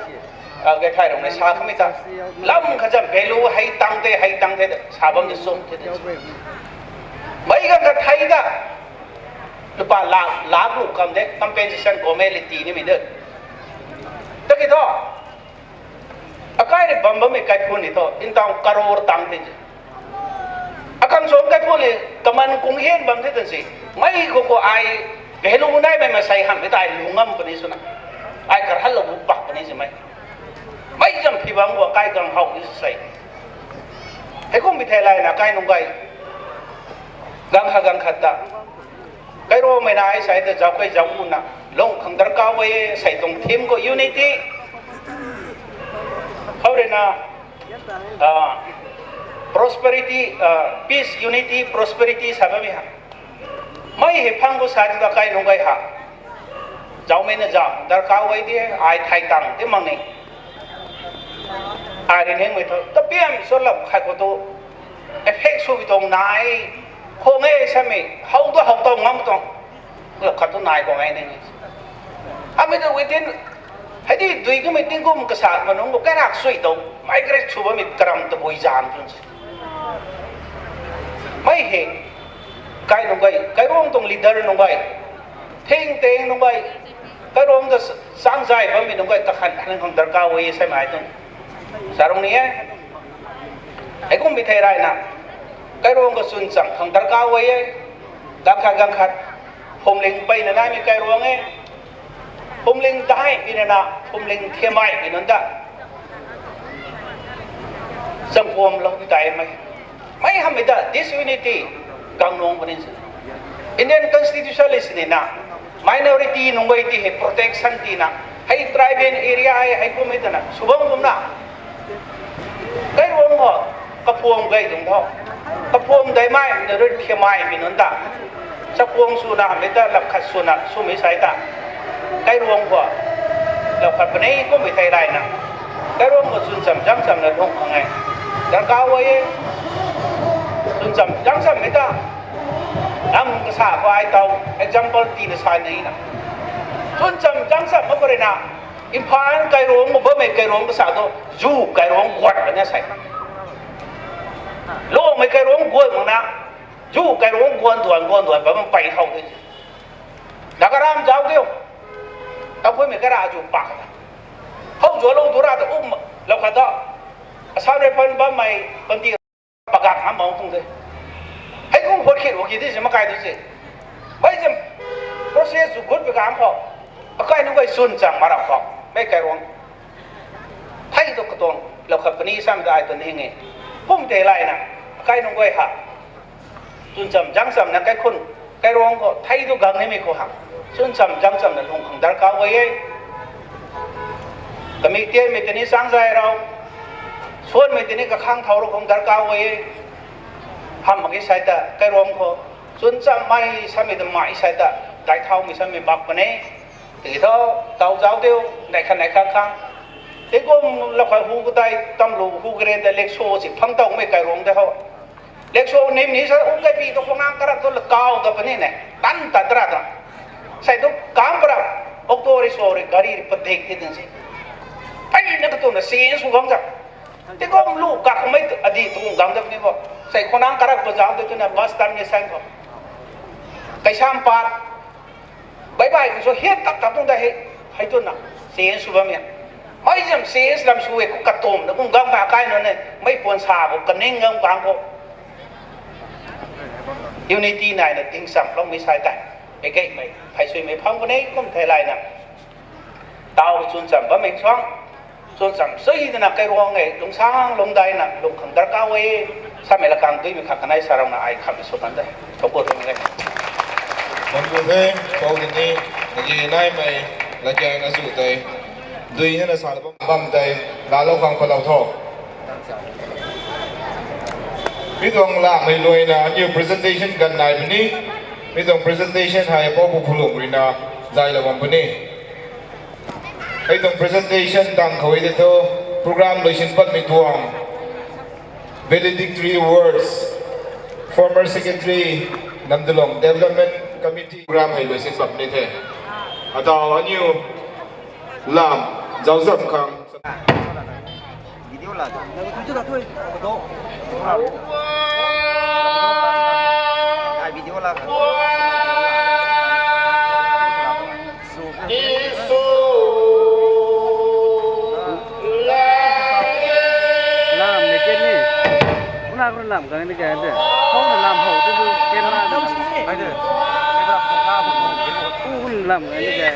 ah, gay thay rung ni sa kamei ta. Lam kazam value hei tang the, hei tang the, sa bam de sum the. Mei gang kathei ta. Lupa lak, lak lu kam de, compensation government le ti nimei de. Taki thu. Akai rui bam bammei kaiphun ni thu, in town crore tang the. Akang suang kaiphun ni, kaman kung hian bam the tan si. Mei khou khou ai, value naimei masei hamhmei ta ai lungam puni swna. Ai karhal lou bu pak puni si mei. Mei zam phi bam khou kai gang how ni sei. Heikum bi thei lai na kai nunc guay. Gang khat gang khat ta. Kairuangmei na ai sei ta zauc kai zauc mu na. Lung khang darkar e, sei tuang theme khou unity. Khou rui na, ah, prosperity, ah, peace, unity, prosperity sa bammei ha. Mei hei phang khou sa ti ta kai nunc guay ha. Zaucmei na zam, darkar e ti, ai thay tang ti mak ni. Ai rui ningmei thu, tapiam sw lam khat khou tu, effect sw bi tuang nai, khou nge samei, how tu how tau ngam tuang, khat tu nai khou nge ni. Amei tu within, hei di dui kummei tingkum kasa ma nunc khou kairak sui tau, migrate sw bammei karam tabui zam tun se. Mei hei, kai nunc guay, Kairuang tuang leader nunc guay, thing teng nunc guay, Kairuang ta s-, sang zay bammei nunc guay, kakhan khan khang darkar e sei mei tun. Sa rung ni e. Heikum bi thei rai na. Kairuang khou chwn chang khang darkar e. Gang khat gang khat. Phumling peyna naimei Kairuang e. Phumling dai pina na, phumling thiamei pina nunc ta. Changkuam lou ti tai mei. Mei hamhmei ta disunity gang nung puni si. Indian Constitution le sini na, minority nunc guay ti hei protection tina, hei tribal area hei, heikum hei twna, sw bam kum na. Kairuang khou, kaphuam gay tuang khou. Kaphuam daimei, na rui thiamei pina nunc ta. Chakhuang swna, hamhmei ta lap khat swna, swmei sei ta. Kairuang khou, lap khat panei kummei thei rai na. Kairuang khou chwn cham, zam chamna lung khang e. Darkar e. Chwn cham, zam chammei ta. Ram kasa khou ai tau example tina sa ni na. Chwn cham jang cham mak khou rui na. Imphal Kairuang khou bammei Kairuang kasa tu, zu Kairuang guan na sai. Lungmei Kairuang guan mak na, zu Kairuang guan duan guan duan bam pei thau di. Dakaram zauc diu. Tau phuimei kara zu pak ta. Hou zualou tu ra ta um lou khat ta. Assam Rifle bammei panty pagak ngam bam tung de. Hei kum hot khit hot khit di si makai tu si. Hei zam process zu gut pi kam khou. Akai nunc guay chwn cham ma rap khou. Mei Kairuang. Thei tu katuang lou khat puni sam dai tu ning e. Kum te lai na. Akai nunc guay ha. Chwn cham jang cham na Kaikhun, Kairuang khou thei tu gang nimei khou ha. Chwn cham jang cham na lung khang darkar guay e. Kamei tianmei tini chang zai rau. Suanmei tini kakhang thau rau khang darkar guay e. Ham mak ki sai ta Kairuang khou. Chwn cham mei samei ta mei sai ta. Dai thaumei samei bak puni. Tiki thu, tau zauc diu, nai khat nai khat khang. Tiki kum lou khat hu kadai, tam lu hu karen ta lekso si phang tau mei Kairuang de ho. Lekso nim ni sa, um kai pi tu khonang karak tu lakau ta puni ne. Tan ta tara ta. Sai tu kam para, auto rickshaw ri, gari ri padik ti ding si. Pai na katu na sin su gang sa. Tiki kum lu kak mei tu, adi tu gang ta puni bo. Sai khonang karak tu zauc diu tu na bus termination khou. Kaisam pat. Bye bye, so hiat tak tak tung da he, hei tu na, sense sw bam e. Mei zam sense lam sw e, ku katum na, kum gam ka kai nunc ne, mei puan sa khou, kaning gam kang khou. Unity nai na ting sam lou mei sai tai. E kei mei, phey sui mei pham khou ne, kum thei lai na. Tau chwn cham bam mei suang. Chwn cham sui twna Kairuang e, lungsang lungdai na, lung khang darkar e, samei lakang duimei khat kanei sa rau na ai kham sw kan de. Thou ku twmei e. Bam ku the, pou tini, nagi naimei, lakiang na zu tei, dui na na sa bam, bam tei, laalou khang patlou tho. Mi tuang lamei luai na, aniu presentation ganv nai puni, mi tuang presentation hei pou pu phulung rui na, zaylou bam puni. Hei tuang presentation tang khou e de thu, program luisin patmei tuang valedictory words, former secretary, Namdulong Development Committee, program hei luisin pat ni the. Atau aniu lam, zauc zam khang. Video la. Ai video la. Lam ni ken ni. Kuna kuna lam kang ni kaya de. Kau na lam hou tu tu ken la. Ai de. Ai de. Kuna lam kang ni kaya.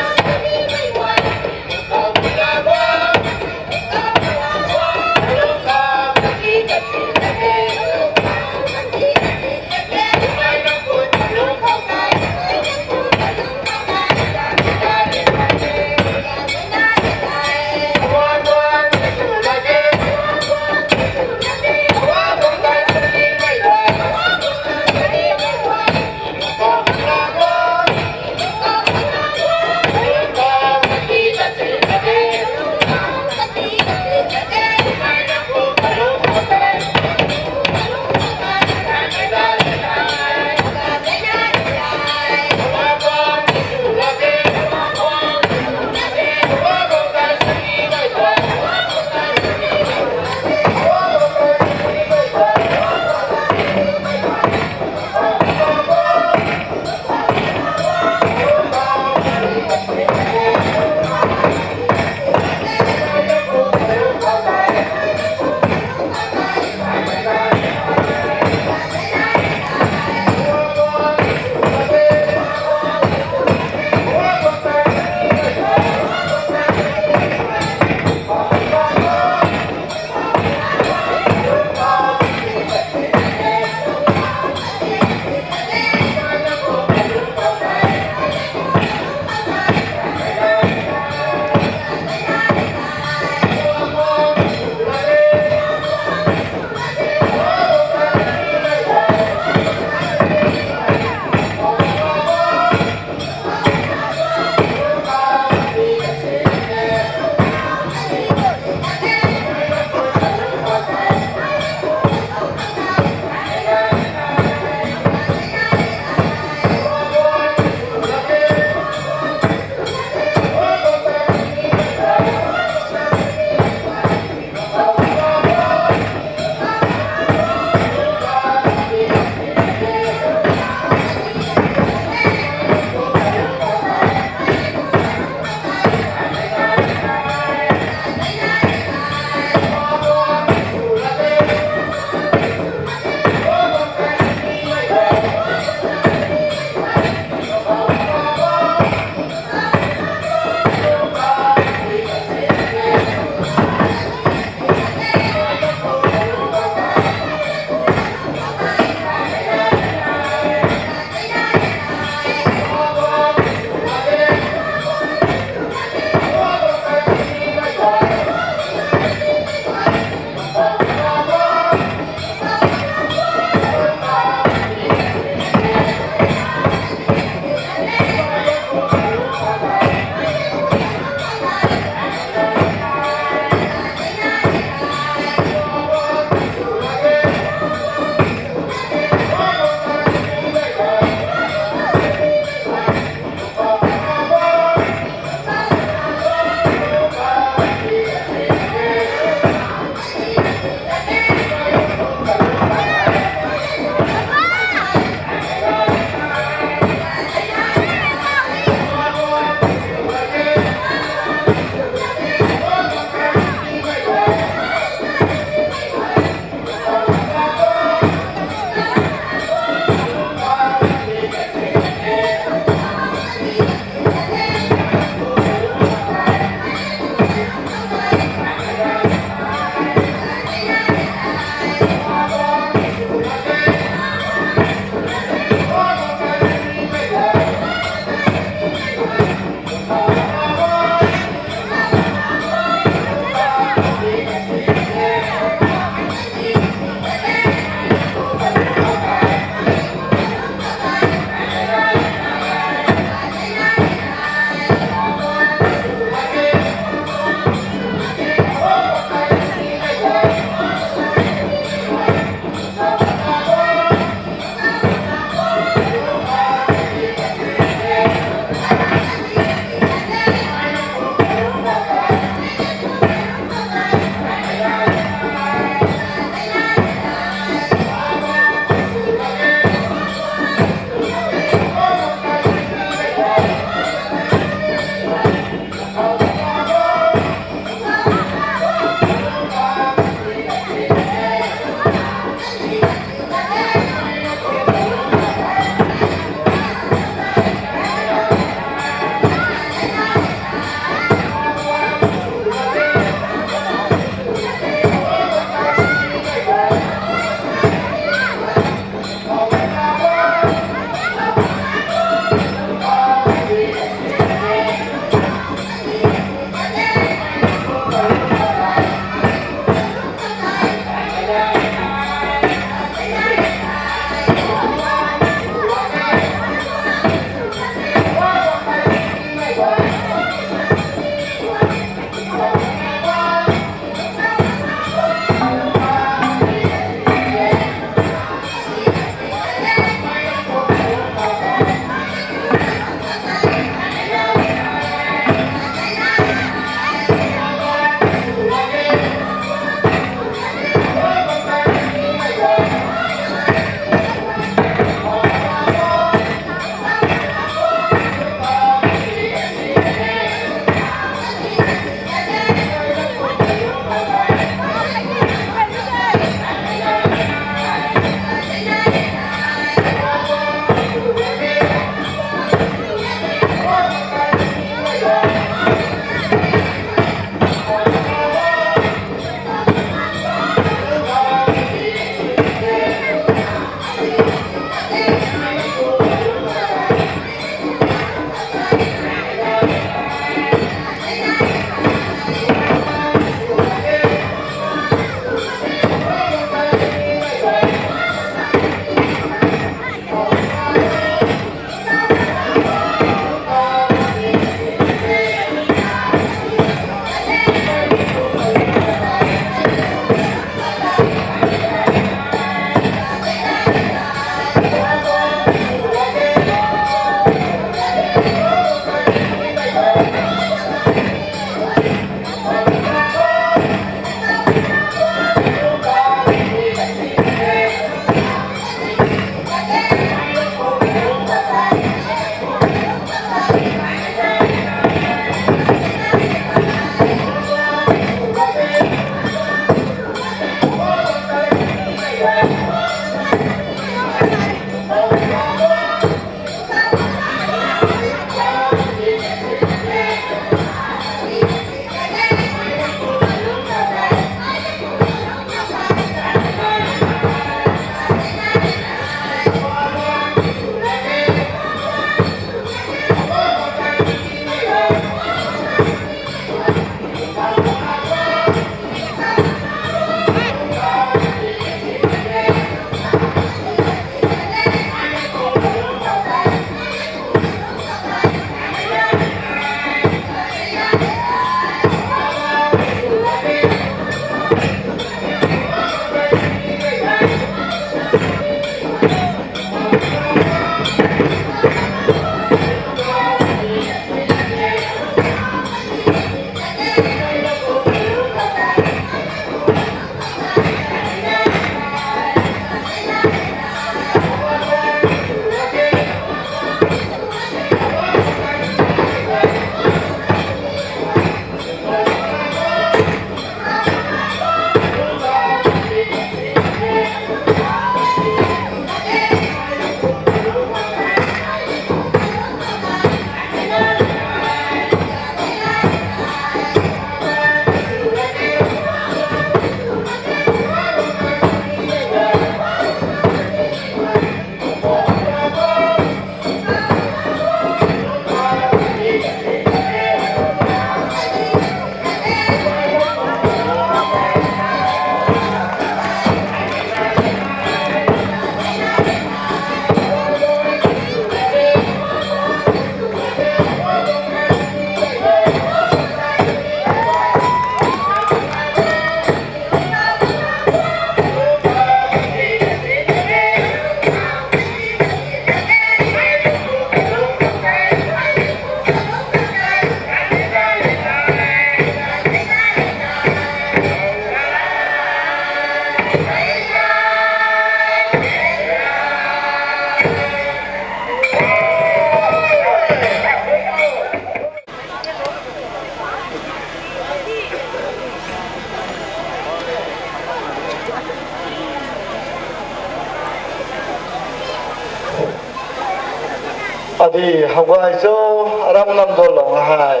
Di how gay cho, aram Namdolong hei.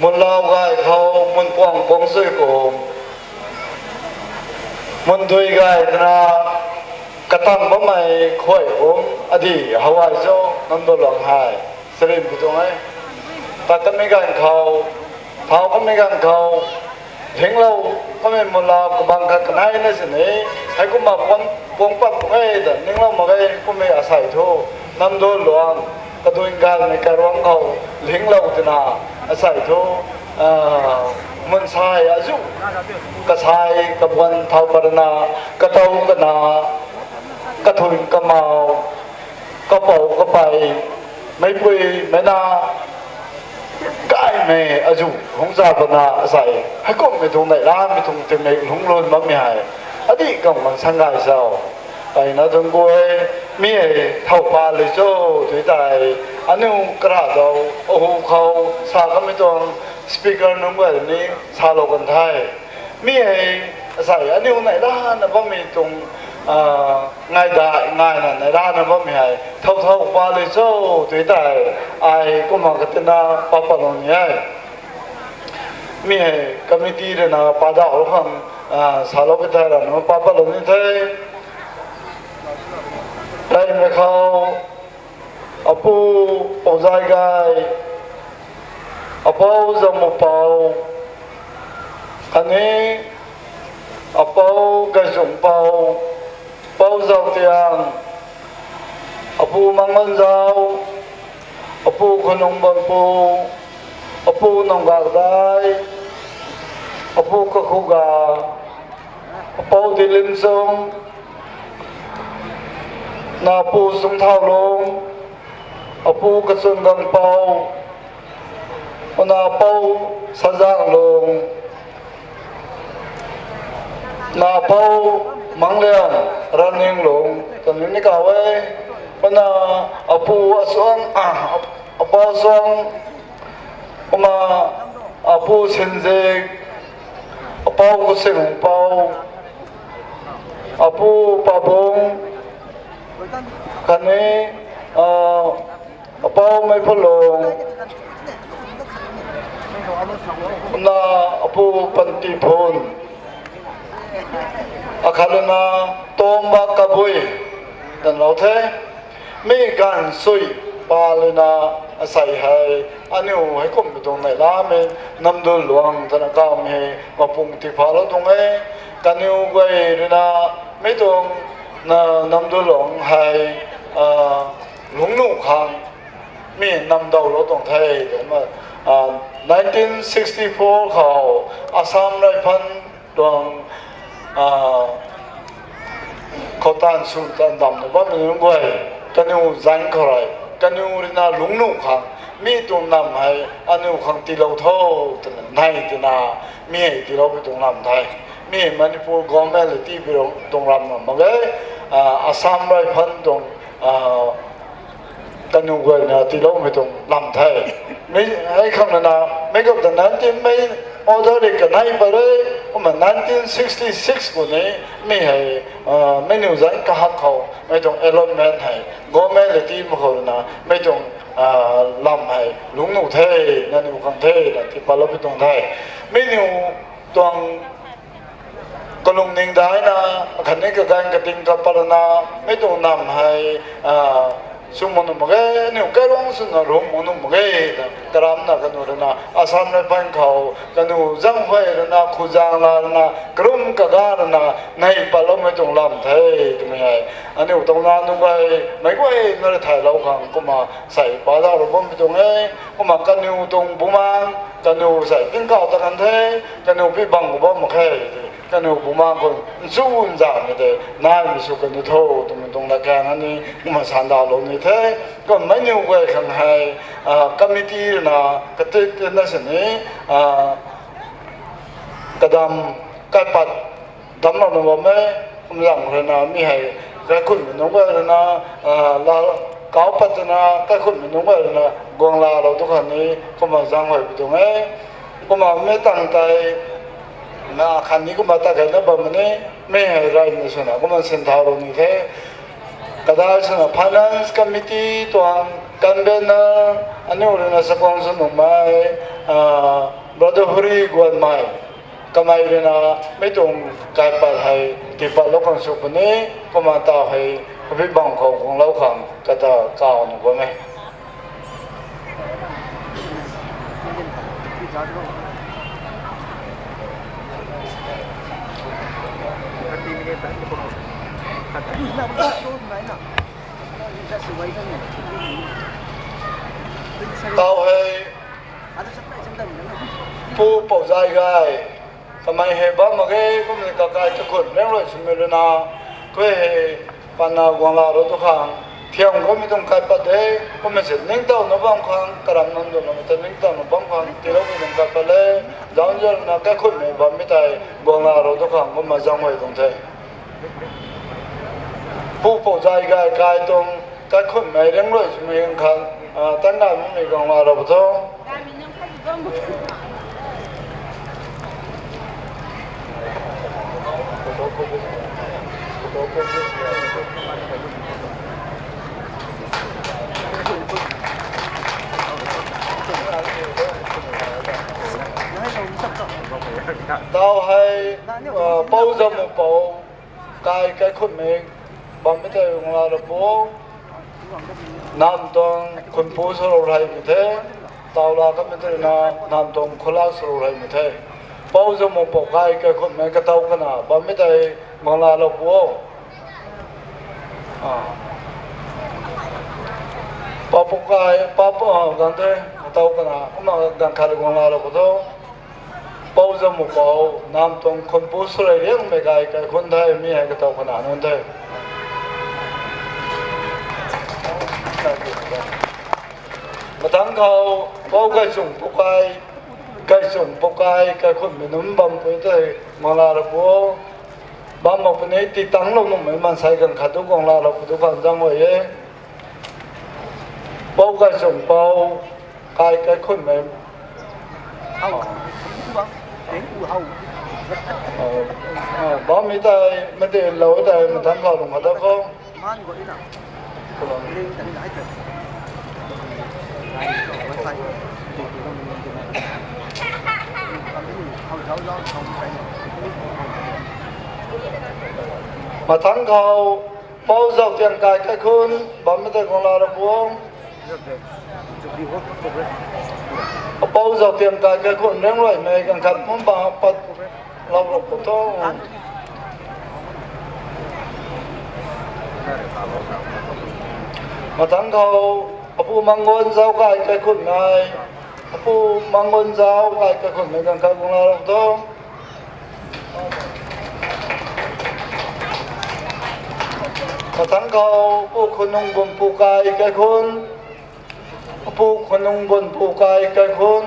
Munlau gay khou, mun puang puang sui kum. Mun dui gay twna, katang bammei khuay kum, adi how gay cho, Namdolong hei. Sarim pi tuang e. Tat kanmei ganv khou, thau kanmei ganv khou, linglou, kamei mula kabang khat kanei na sini, heikumna puang, puang pat pung e ta, ninglou mak ge, kummei asei thu, Namdolong, kadun ganmei karuang khou, linglou twna, asei thu, ah, mun sai azu, kasai, kabuan thau parana, katow kana, kathun kamau, kapou kapei, meipui, meina, gaymei azu, hungza bana asei, heikumhmei tuang neihlamei tuang tingmik lungc lun bammei hei, adi kam kan sang gay sau. Kaina tuang guay, mi hei thau pa le cho, tui tei, aniu kara dau, ahu khou, sa kamei tuang, speaker nunc guay ni, salou kan the. Mi hei, asei, aniu neihlana bammei tuang, ah, ngaida, ngaina neihlana bammei hei, thau thau pa le cho, tui tei, ai kumna katina pa patlou ni e. Mi hei, committee rui na padauhlou khang, ah, salou pi thei rana pa patlou ni the. Reymei khou, apu Pouzai Gay, apou Zamu Pou, khatni apou Gayzung Pou, pou Zau Tiang, apu Manglan Zau, apu Khunung Bampu, apu Nunggak Dai, apu Kakhuga, apou Dilim Sung, na apu Sungthau Lung, apu Kachun Gang Pou, na apou Sazang Lung, na apou Mangliang Raning Lung, twmei ni kau e, kumna apu Asuang, ah, apou Asuang, kumna apu Sinzik, apou Kusing Pou, apu Pabung, khatni, ah, apou Meiphalung, na apu Pantiphun, akhat lana Tomba Kabui, danlou the. Mi ganv sui pa lana asei hei, aniu heikumhmei tuang neihlamei, Namdolong twna kaumei hei, mapung tii phalou tuang e, kaniw guay rui na, mi tuang, na, Namdolong hei, ah, lungcnuh khang, mi namdawlou tuang the, twna, ah, nineteen sixty-four khou, Assam Rifle tuang, ah, khou taanv sw taanv damna bammei nunc guay, kaniw zanc khou rui, kaniw rui na lungcnuh khang, mi tuang nam hei, aniu khang tiilou tho, twna, nei twna, mi hei tiilou pi tuang lam the. Mi Manipur government le tiipi tuang lam mak ge, ah, Assam Rifle tuang, ah, kaniw guayna tiiloumei tuang lam the. Mi, hei khang na, mei gap ta nineteen mei order rui kanei pat re, kumna nineteen sixty-six khou ni, mi hei, ah, mei niw zanc kahak khou, mei tuang allotment hei, government le tii mak khou na, mei tuang, ah, lam hei, lungcnuh the, nangniw khang the, na tii patlou pi tuang the. Mi niw tuang kalung ning daina, khatni kaganv kating kaparana, mei tuang nam hei, ah, sw mak nuh mak ge, aniu kailuang swna rum mak nuh mak ge, karamna kaniw rui na, Assam Rifle khou, kaniw zang huay rui na, khuzang la rui na, karum kaga rui na, nei patloumei tuang lam the, twmei hei. Aniu tuang na nunc guay, meic guayna rui thaylou khang, kumna sei padauhlou bammei tuang e, kumna kaniw tuang bumaeng, kaniw sei tingkauh ta kan the, kaniw pi bang khou bam mak khe, kaniw bumaeng khou nchu nzanmei tei, naimei sw kaniw tho, twmei tuang lat kaeng ani, kumna sandauhlou ni the, kumna meic guay khang hei, ah, committee rui na, katit tina sini, ah, kadam, kaipat, damclouna bam e, kumzang rui na mi hei, kaikhunmei nunc guay rui na, ah, la, kauc pat twna, kaikhunmei nunc guay rui na, guang laalou tu khatni, kumna zaenghuay pi tuang e, kumna mi tang tei, na khatni kumna ta keyna bam ni, mi hei reyna swna, kumna sinthau lou ni the. Kadai swna finance committee tuang convener aniu ruina sakuang sw nuhmei, ah, Brother Huri Guanmei, kamei ruina mi tuang kaipat hei tipatlou khang sw puni, kumna taw hei kabi bang khou guanglou khang kata kaw nuh bam e. Taw hei, Pu Pouzai Gay, kamei hei bam mak ge, kumna kakai kakhun meng rui swmei ruina, khui hei, pana guangla rou tu khang, thiam kamei tuang kaipat de, kumna si ningtowna bam khang, karam nunc dun na ta ningtowna bam khang, tiiloumei tuang kaipat le, zauzian na kaikhunmei bammei tei, guangla rou tu khang, kumna zaeng huay tuang the. Pu Pouzai Gay kai tuang, kaikhunmei ring rui swmei khang, ah, tan nai makmei guangla rou pu tho. Taw hei, ah, Pou Zamu Pou, kai kaikhunmei, bammei tei guangla rou pu. Nam tuang khunpu swlou reymei the, taw la kamei tei na, nam tuang khulak swlou reymei the. Pou Zamu Pou kai kaikhunmei katow kana, bammei tei guangla rou pu. Ah. Papu kai, papu, ah, ganv the, katow kana, kumna ganv khat guangla rou pu tho. Pou Zamu Pou, nam tuang khunpu swrei liangmei kai kaikhun the, mi hei katow kana nunc the. Mathangc khou, Pou Gaychung Pu kai, Gaychung Pu kai, kaikhunmei nunc bam pui tei, guangla rou pu. Bam mak puni, tii tangclou nuhmei maansei ganv khat tu guangla rou pu tu khang zaeng huay e. Pou Gaychung Pou, kai kaikhunmei. Ah, bammei tei, mei tei lou tei, mathangc khou lung khat ta khou. Mathangc khou, Pou Zauc Tiang kai kaikhun, bammei tei guangla rou pu. Pou Zauc Tiang kai kaikhun ring ruimei ganv khat mun bang pat lou rou pu tho. Mathangc khou, Apu Mangun Zauc kai kaikhunmei, Apu Mangun Zauc kai kaikhunmei ganv khat guangla rou tho. Mathangc khou, Pu Khunung Bun Pu kai kaikhun, Pu Khunung Bun Pu kai kaikhun,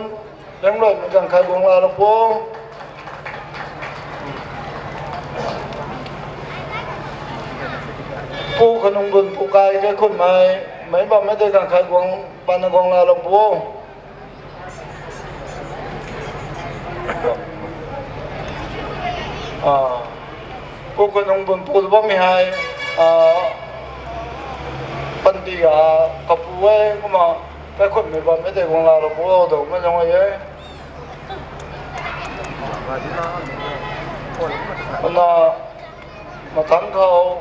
ring ruimei ganv khat guangla rou pu. Pu Khunung Bun Pu kai kaikhunmei, meic bammei tei ganv khat guang, pana guangla rou pu. Ah, Pu Khunung Bun Pu tu bammei hei, ah, panty ga kapu e, kumna kaikhunmei bammei tei guangla rou pu tho, mei zaeng e. Kumna, mathangc khou,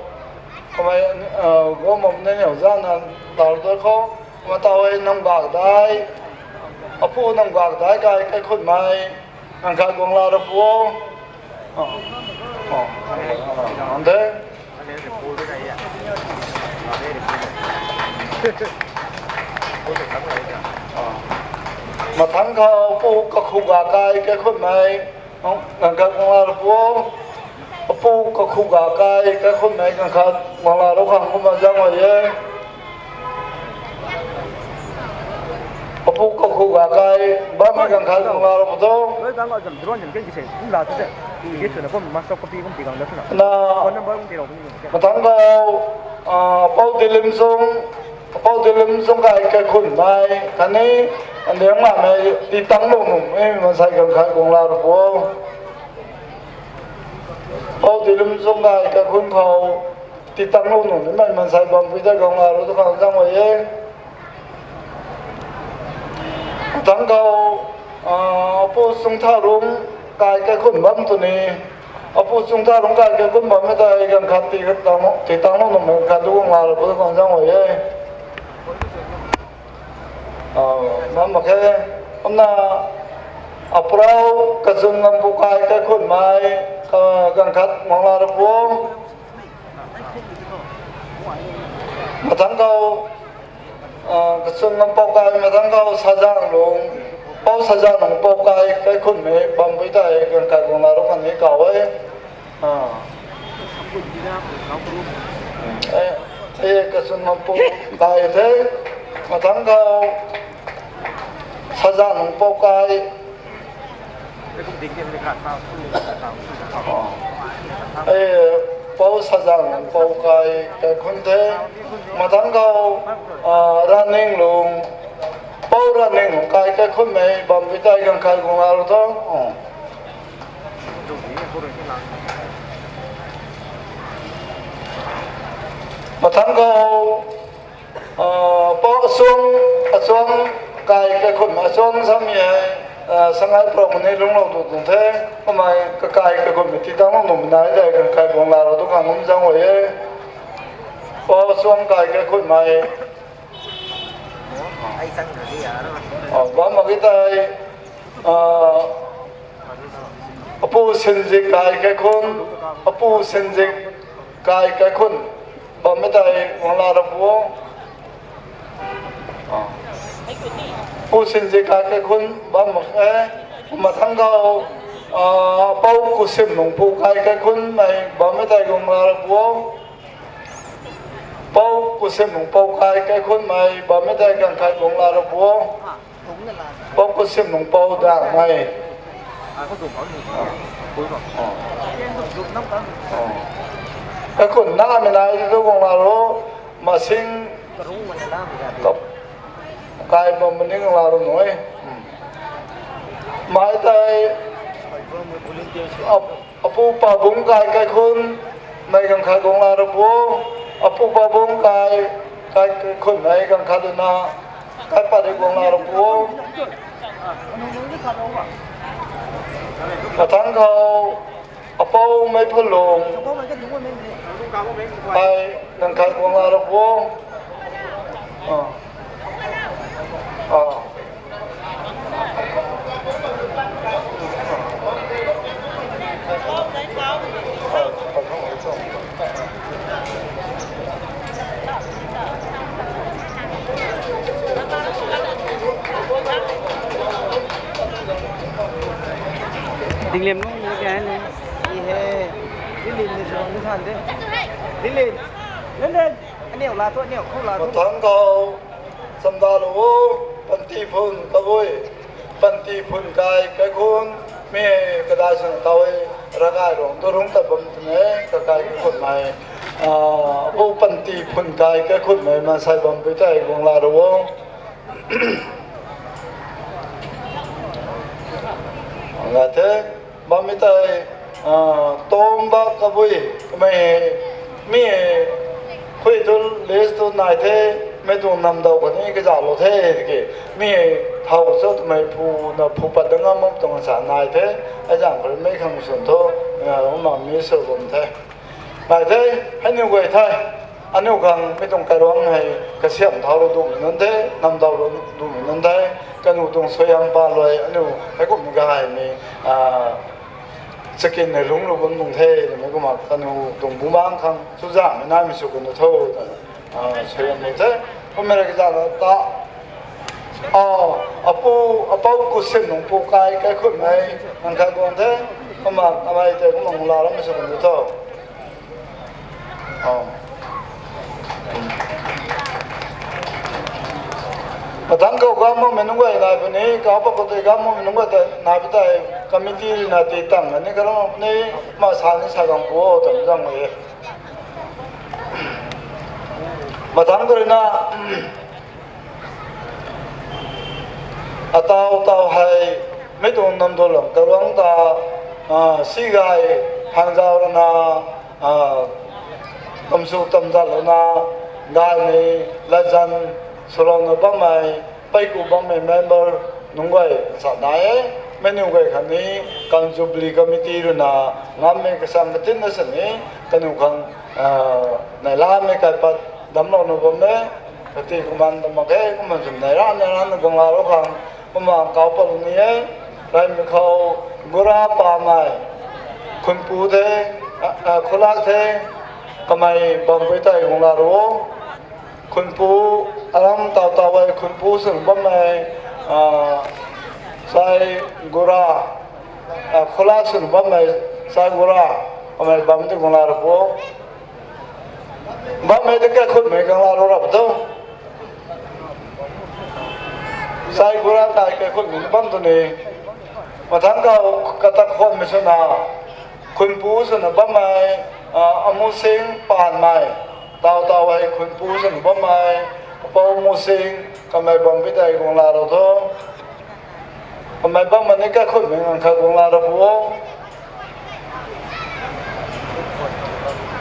kamei, ah, guang mak ni niw zana, lau tu khou, kumna taw hei Namgakdai, Apu Namgakdai kai kaikhunmei, ganv khat guangla rou pu. Ah, ah, ah, ante. Mathangc khou Pu Kakhuga kai kaikhunmei, ganv khat guangla rou pu. Apu Kakhuga kai kaikhunmei ganv khat guangla rou khang kumna zaeng huay e. Apu Kakhuga kai, bammei ganv khat guangla rou pu tho. Na, mathangc khou, ah, Pou Tilim Sung, Pou Tilim Sung kai kaikhunmei khatni, andiangmei tii tangclou nuhmei maansei ganv khat guangla rou pu. Pou Tilim Sung kai kaikhun khou, Titang lou nunc nimei mansei bampui tei guang laa ru tu khang zang e. Thang khou, ah, Pu Sungtharung kai kaikhun bam tu ni. Apu Sungtharung kai kaikhun bammei tei ganv khat ti tang, ti tang lou nunc ganv khat tu guang laa ru tu khang zang e. Ah, bam mak khe. Kumna, Aprau Kachun Ngampu kai kaikhunmei, ah, ganv khat guang laa ru pu. Mathang khou, ah, Kachun Ngampou kai, mathang khou Sazanglung, Pou Sazanglung Pou kai kaikhunmei bampui tei ganv khat guang laa ru khang ni kaw e. Ah. Eh, eh, Kachun Ngampu kai the, mathang khou Sazanglung Pou kai, eh, Pou Sazanglung Pou kai kaikhun the, mathang khou, ah, Ranninglung, Pou Ranninglung kai kaikhunmei bampui tei ganv khat guang laa ru tho. Oh. Mathang khou, ah, Pou Achuang, Achuang kai kaikhunmei, Achuang samei hei, ah, Sangai Prok ni lungclou tu tuang the, kummei kakai kaikhunmei ti tang lou nunc nai tei ganv khat guang laa ru tu khang kum zang e. Pou Achuang kai kaikhunmei, ah, bam mak ge tei, ah, Apu Sinzik kai kaikhun, Apu Sinzik kai kaikhun bammei tei guang laa ru pu. Ah. Pu Sinzik kai kaikhun bam mak e. Mathang khou, ah, Pou Kusimlungpu kai kaikhunmei bammei tei guang laa ru pu. Pou Kusimlungpu kai kaikhunmei bammei tei ganv khat guang laa ru pu. Pou Kusimlungpu Dangmei. Kaikhun namei nai tu guang laa ru, masing kai bam maning laa ru nui. Mei tei, ap-, Apu Pabung kai kaikhunmei ganv khat guang laa ru pu. Apu Pabung kai, kai kaikhunmei ganv khat luna, kai pat rui guang laa ru pu. Mathang khou, Apou Meiphalung, ai, ganv khat guang laa ru pu. Ah. Ah. Dingliam nunc ni kya hai ni? Ye he. Dilin ni sw ni than de. Dilin. Len len. Aniu la thu, aniu khou la thu. Mathang khou, chamdalou o, Pantiphun kabui, Pantiphun kai kaikhun, mi kadai swna taw e, Ravkai Ruangc tu rungc ta bam twmei, kakai kaikhunmei, ah, Apu Pantiphun kai kaikhunmei, mansei bampui tei guang laa ru o. Nga the, bammei tei, ah, Tomba kabui, kamei, mi, khui tu list tu nai the, mei tuang namdaw khatni kazauhlou the, tiki, mi, thow cho twmei phu, na phu pat dang ngam mak tuang sa nai the, ai zang khou mei khang swn thu, ah, umna mi sw bam the. Nai the, hei niw guay the, aniu khang mi tuang kairuang hei, kasiamh thau ru dumei nunc the, namdaw ru dumei nunc the, kaniw tuang suaihiam pa luai, aniu hei kumhmei gaymei, ah, chakin hei lungc ru bam tuang the, twmei kumna kaniw tuang bumaengc khang, chuzaenghmei naimei sw kan tho, twna, ah, suaihiam lu the, kummei rui kazauh ta, ah, Apu, Apou Kusimlungpu kai kaikhunmei, ganv khat guang the, kumna, amei tei kumna laa rammei sw kan tho. Mathang khou gam makmei nunc guay nai puni, kau pa khou tei gam makmei nunc guay tei nai pu tei, committee rui na ti tang ni karana puni, ma sa ni sa gang pu o, twna zang e. Mathang khou rui na, ataw taw hei, mei tuang namdaw lam karuang ta, ah, si gay, hangzau rana, ah, Kamsw tamzat lana, gaymei, latzan, swlouna bammei, peiku bammei member, nunc guay, sa nai e, menu guay khatni, kan Jubilee Committee rui na, ngammei kasam katinna sini, kaniw khang, ah, nai lamei kaipat, damclouna bam e, kati kuman dam mak ge, kuman sum nai ra, nai ra, na guang la ro khang, kumna kau pat lung ni e, raimei khou, gura pamei, khunpu the, ah, ah, khulak the, kamei bam pui tei guang la ro, khunpu, aram taw taw e, khunpu swn bammei, ah, sai gura, ah, khulak swn bammei, sai gura, kamei bam tei guang la ro pu. Bammei tei kaikhunmei guang la ro rap tu. Sai gura tei kaikhunmei bam tu ni. Mathangc khou katak khwanmei swna, khunpu swna bammei, ah, Amusing Panmei, taw taw hei khunpu swna bammei, apou Amusing, kamei bam pui tei guang la ro tu. Kamei bammei ni kaikhunmei nganv khat guang la ro pu o.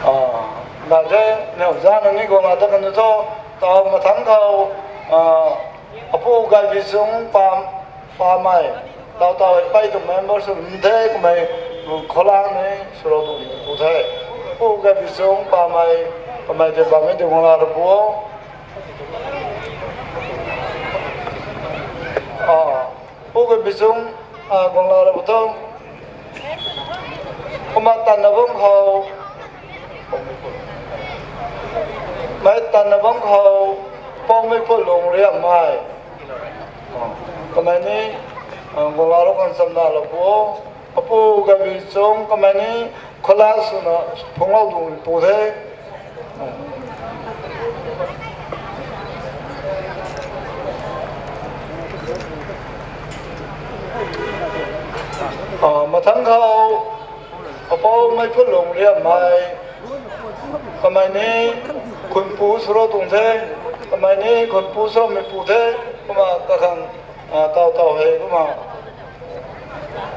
Ah, na the, neu zana ni guang la ta kan thu, taw mathangc khou, ah, apu Gaibichung Pam, Pamei, taw taw hei pei tuang member sw the kamei, khulak ni swlou tuang pu the. Apu Gaibichung Pamei, kamei tei bammei tei guang la ro pu o. Ah, pu Gaibichung, ah, guang la ro pu tu. Kumna tanna bam khou, mei tanna bam khou, Poumei Phulung Riammei, kamei ni, ah, guang la ro khang chamna lou pu o. Apu Gaibichung kamei ni, khulak swna phungclou tuang pu the. Ah, mathangc khou, apou Meiphulung Riammei, kamei ni khunpu swlou tuang the, kamei ni khunpu swloumei pu the, kumna kakhang, ah, taw taw hei kumna,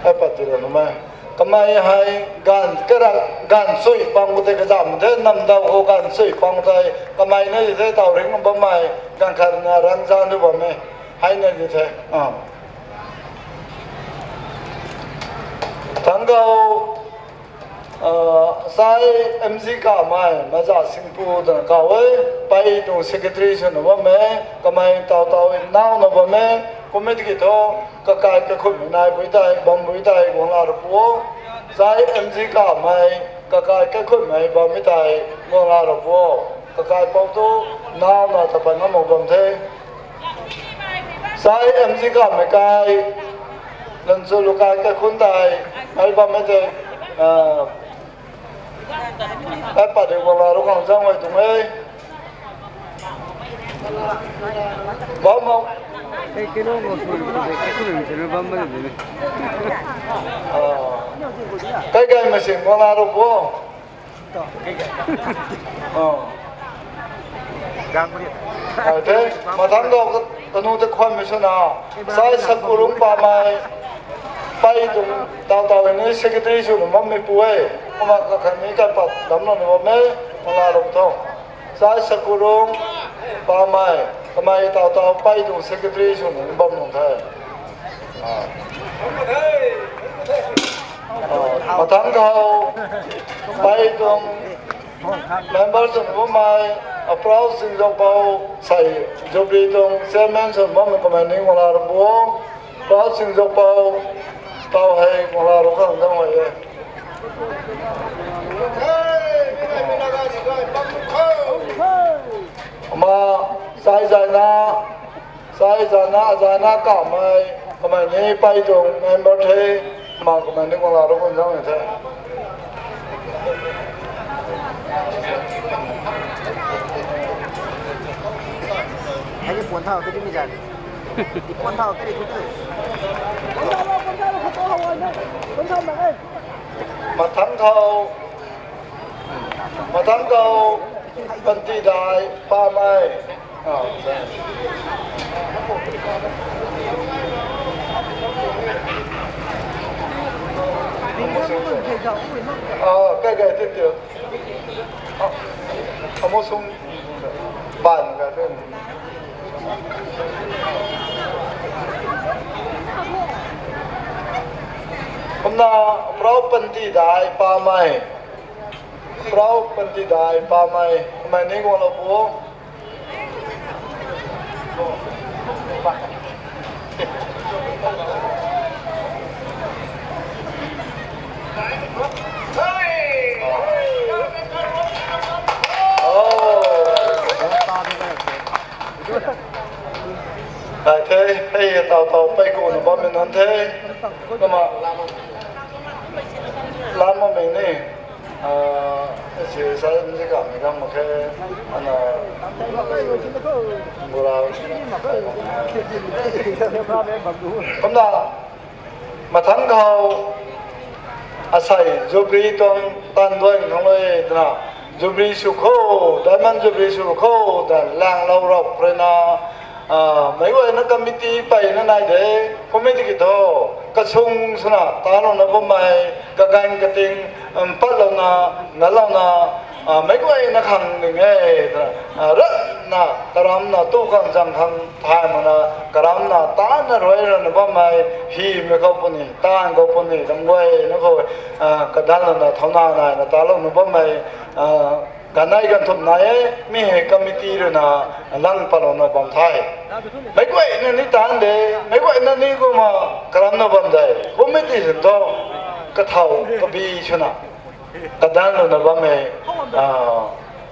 hei pat ti lana mei. Kamei hei ganv, karak, ganv sui pang khou tei kazam the, namdaw khou ganv sui pang tei, kamei na di the, taw ringc bammei, ganv khat na rangzan du bam e, hei na di the. Ah. Thangc khou, ah, sai M G Kamei, Maza Singpu twna kaw e, pei tuang secretary swna bam e, kamei taw taw nauna bam e, kum e tiki thu, kakai kakhunmei nai pui tei, bam pui tei, guang la ro pu o. Sai M G Kamei, kakai kakhunmei bammei tei, guang la ro pu o. Kakaipou tu, nauna ta pat ngam mak bam the. Sai M G Kamei kai, lanchu lu kai kaikhun tei, ai bammei tei, ah, ai pat de guang la ro khang zang e tuang e. Bam mak. Ei, kei lo mo sui, kei kei sui, kei sui bam bam de. Ah. Kai kai masing guang la ro pu o. Ah. Ai the, mathangc khou ka, kanu tei khwanmei swna, sai Sakurung Pamei, pei tuang taw taw ni secretary swna bammei pu e, kumna kakhang ni kaipat damclouna bam e, guang la ro tho. Sai Sakurung Pamei, kamei taw taw pei tuang secretary swna bam nung the. Ah. Ah, mathangc khou, pei tuang member swna bammei, Aprao Singzokpou, sai Jubilee tuang chairman swna bammei kamei ni guang la ro pu o, Aprao Singzokpou, taw hei guang la ro khang zang e. Kumna, sai Zaina, sai Zaina, Zaina Kamei, kamei ni pei tuang member the, kumna kamei ni guang la ro khang zang e the. Hei ni puan thau, kari mi zan. Di puan thau, kari tu tu. Mathangc khou, mathangc khou, Panty Dai Pamei. Ah, ah, kai kai tei tei. Ah, Amusung bai na ka te. Kumna prau panty dai pa mai. Prau panty dai pa mai. Kumna ni guang lo pu. Ai the, hei tau tau pei ku na bam nan the. Kama lama mei ni. Ah, si sa ni ka mi kam khe. Ana gura. Kumna mathang khou asei Jubilee tuang tan duan khang lui twna Jubilee sw kho, Diamond Jubilee sw kho, dan lang lou rap rui na, ah, meic guayna committee peyna nai de, committee ki tho, kasung swna, talouna bammei, kagan kating, um, patlouna, nalouna, ah, meic guayna khang ning e, twna, ah, ratna, karamna, tu khang zang khang, thay mana, karamna, tana rui rana bammei, hymei khou puni, tan khou puni, ram guayna khou, ah, kadanlouna, thauna naina, talouna bammei, ah, ganei ganthumh nai e, mi hei committee rui na lang patlouna bam the. Meic guayna ni tan de, meic guayna ni kumna karamna bam de, committee sin tho, kathau, kabi swna, kadanlouna bammei, ah,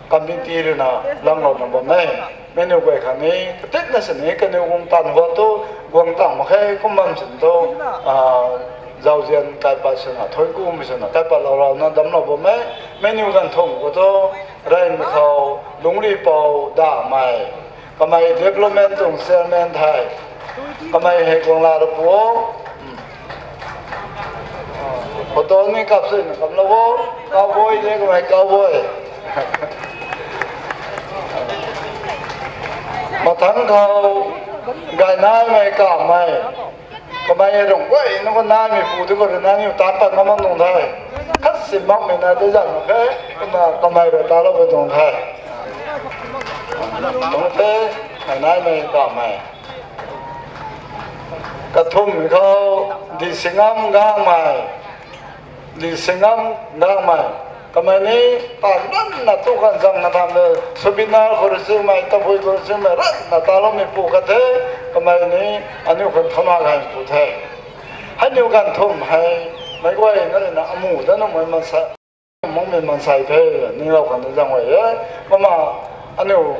committee rui na langlouna bam e. Menu guay khang ni, katitna sini, kaniw guang tan hua tu, guang tang mak khe, kum bam sin tu, ah, zauzian kaipat swna, thuanc kumei swna, kaipat lou rau na damclou bam e. Menu ganthumh khou tu, Raymei khou, Lungri Pou Damei. Kamei development tuang chairman the. Kamei hei guang la ra pu o. Photo ni kap sui na kamlou o. Cowboy de kamei cowboy. Mathang khou Gainaimei Kamei. Kamei rung guay na khou naimei pu tu khou rui na niw tan pat ngam mak tuang the. Khat si makmei na de zan mak khe, kumna kamei rui talou pui tuang the. Tuang the, Gainaimei Kamei. Kathumhmei khou, Disingam Gangmei. Disingam Gangmei. Kamei ni tan ranna tu khang zang na tham le, souvenir khou rui chimei, tabui khou rui chimei, ranna taloumei pu khat the, kamei ni aniu khang thauna gay pu the. Hei niw ganthumh hei, meic guayna rui na amu dat nuhmei mansei, makmei mansei the, ninglou khang ni zang guay e, kumna aniu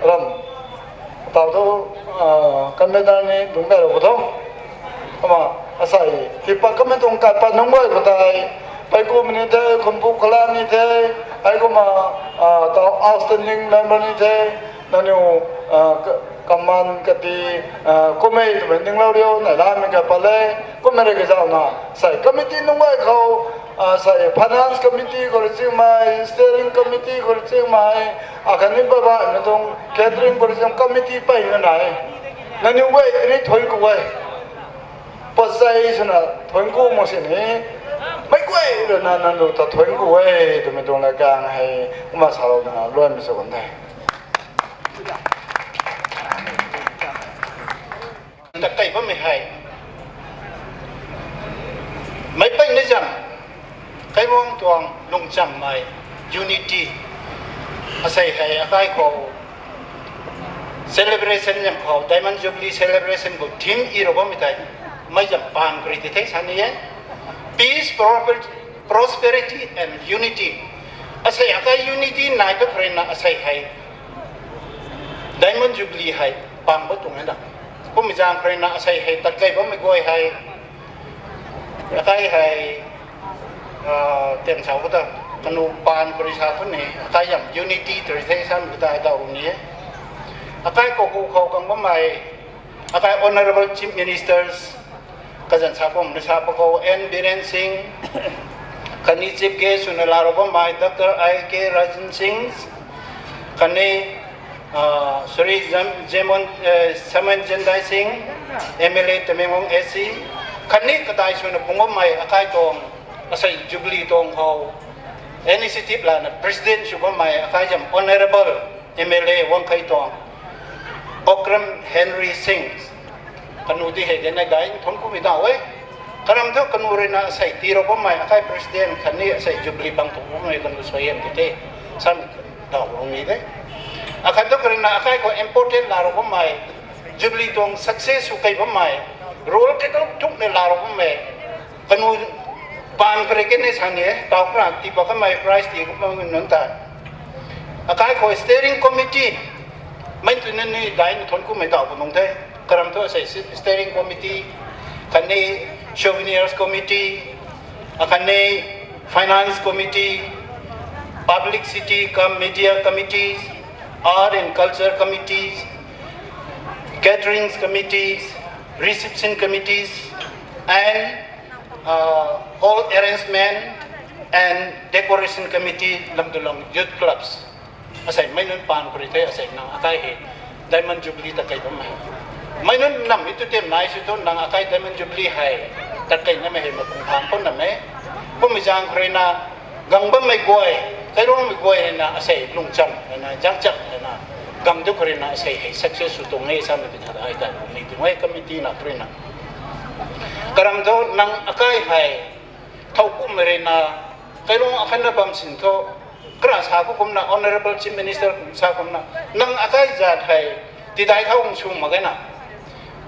ram tau tu, ah, convener ni dungc kailou khou tho. Kumna asei, tiipat kamei tuang kaipat nunc guay khou tei, peikumei ni the, khumpu khala ni the, hei kumna, ah, tau outstanding member ni the, nangniw, ah, ka-, kaman kati, ah, kummei twmei ninglou riu, nai lamei kaipat le, kummei rui kazauna, sei committee nunc guay khou, ah, sei finance committee khou rui chimei, steering committee khou rui chimei, akhatni babaihmei tuang catering khou rui chim committee peyna nai. Nangniw guay ni thuanc ku e. Pasei swna thuanc ku mak sini, meic guay rui na nangniw ta thuanc ku e, twmei tuang lat kang hei, kumna salouna luaimei sw kan the. Tat kei bammei hei, meic peyna zam, kairuang tuang lungchammei, unity, asei hei akai khou celebration zam khou, Diamond Jubilee celebration khou theme i rou bammei tei, mei zam paan kari ti the sa ni e. Peace, prosper-, prosperity and unity. Asei akai unity nai ta kharina asei hei Diamond Jubilee hei paan ba tuang e da. Kummei zaeng kharina asei hei tat kei bammei guay hei, akai hei, ah, tiam sau khou ta, kanu paan kari sa khou ni, akai zam unity tari the samei ta daw ni e. Akai khou hu khou kang bammei, akai Honourable Chief Ministers, kazan sa kum ni sa pa khou N Biren Singh, khatni Chief Guest swna laa rou bammei Doctor I K Rajan Singh, khatni, ah, Shri Jam-, Jamon, eh, Saman Jendai Singh, M L A Tamenglong A C, khatni kadai swna phungc bammei akai tuang, asei Jubilee tuang khou, initiative lana president sw bammei akai zam Honourable M L A Wangkhei tuang Okram Henry Singh, kanu di hei de na dai nthan kumei da e. Karam thu kanu ruina asei tii rou bammei akai president khatni asei jubilee bang thu bammei kanu suaihiam di the. Sam da rou ni de. Akhat thu karina akai khou important la rou bammei, jubilee tuang success sw kei bammei, role kei tau thuk ne la rou bammei, kanu paan kare ke ne sa ni e, tau kra ti pa kamei prize ti kumna nunc ta. Akai khou steering committee, mei tu ni ni dai nthan kumei da ku nung the. Karam thu asei steering committee, khatni souvenirs committee, akhatni finance committee, publicity cum media committees, art and culture committees, caterings committees, reception committees, and uh, hall arrangement and decoration committee, Lamdulong Youth Clubs. Asei mei nunc paan khou rui the, asei nang akai hei Diamond Jubilee ta kei bammei. Mei nunc nam mi tu tem nai sw thu nang akai Diamond Jubilee hei tat kei namei hei mapung phaan khou nam e. Kummei zaeng khou ruina gang bammei guay, kairuangmei guay ruina asei lungcham ruina, zangcham ruina, gang tu khou ruina asei hei success sw tuang e samei ti khat ai ta ni tuang e committee na khou ruina. Karam thu nang akai hei thow kummei ruina, kairuang akhatna bam sin thu, kara sa khou kumna, Honourable Chief Minister kum sa kumna, nang akai zat hei tidai thau hung sw mak ge na.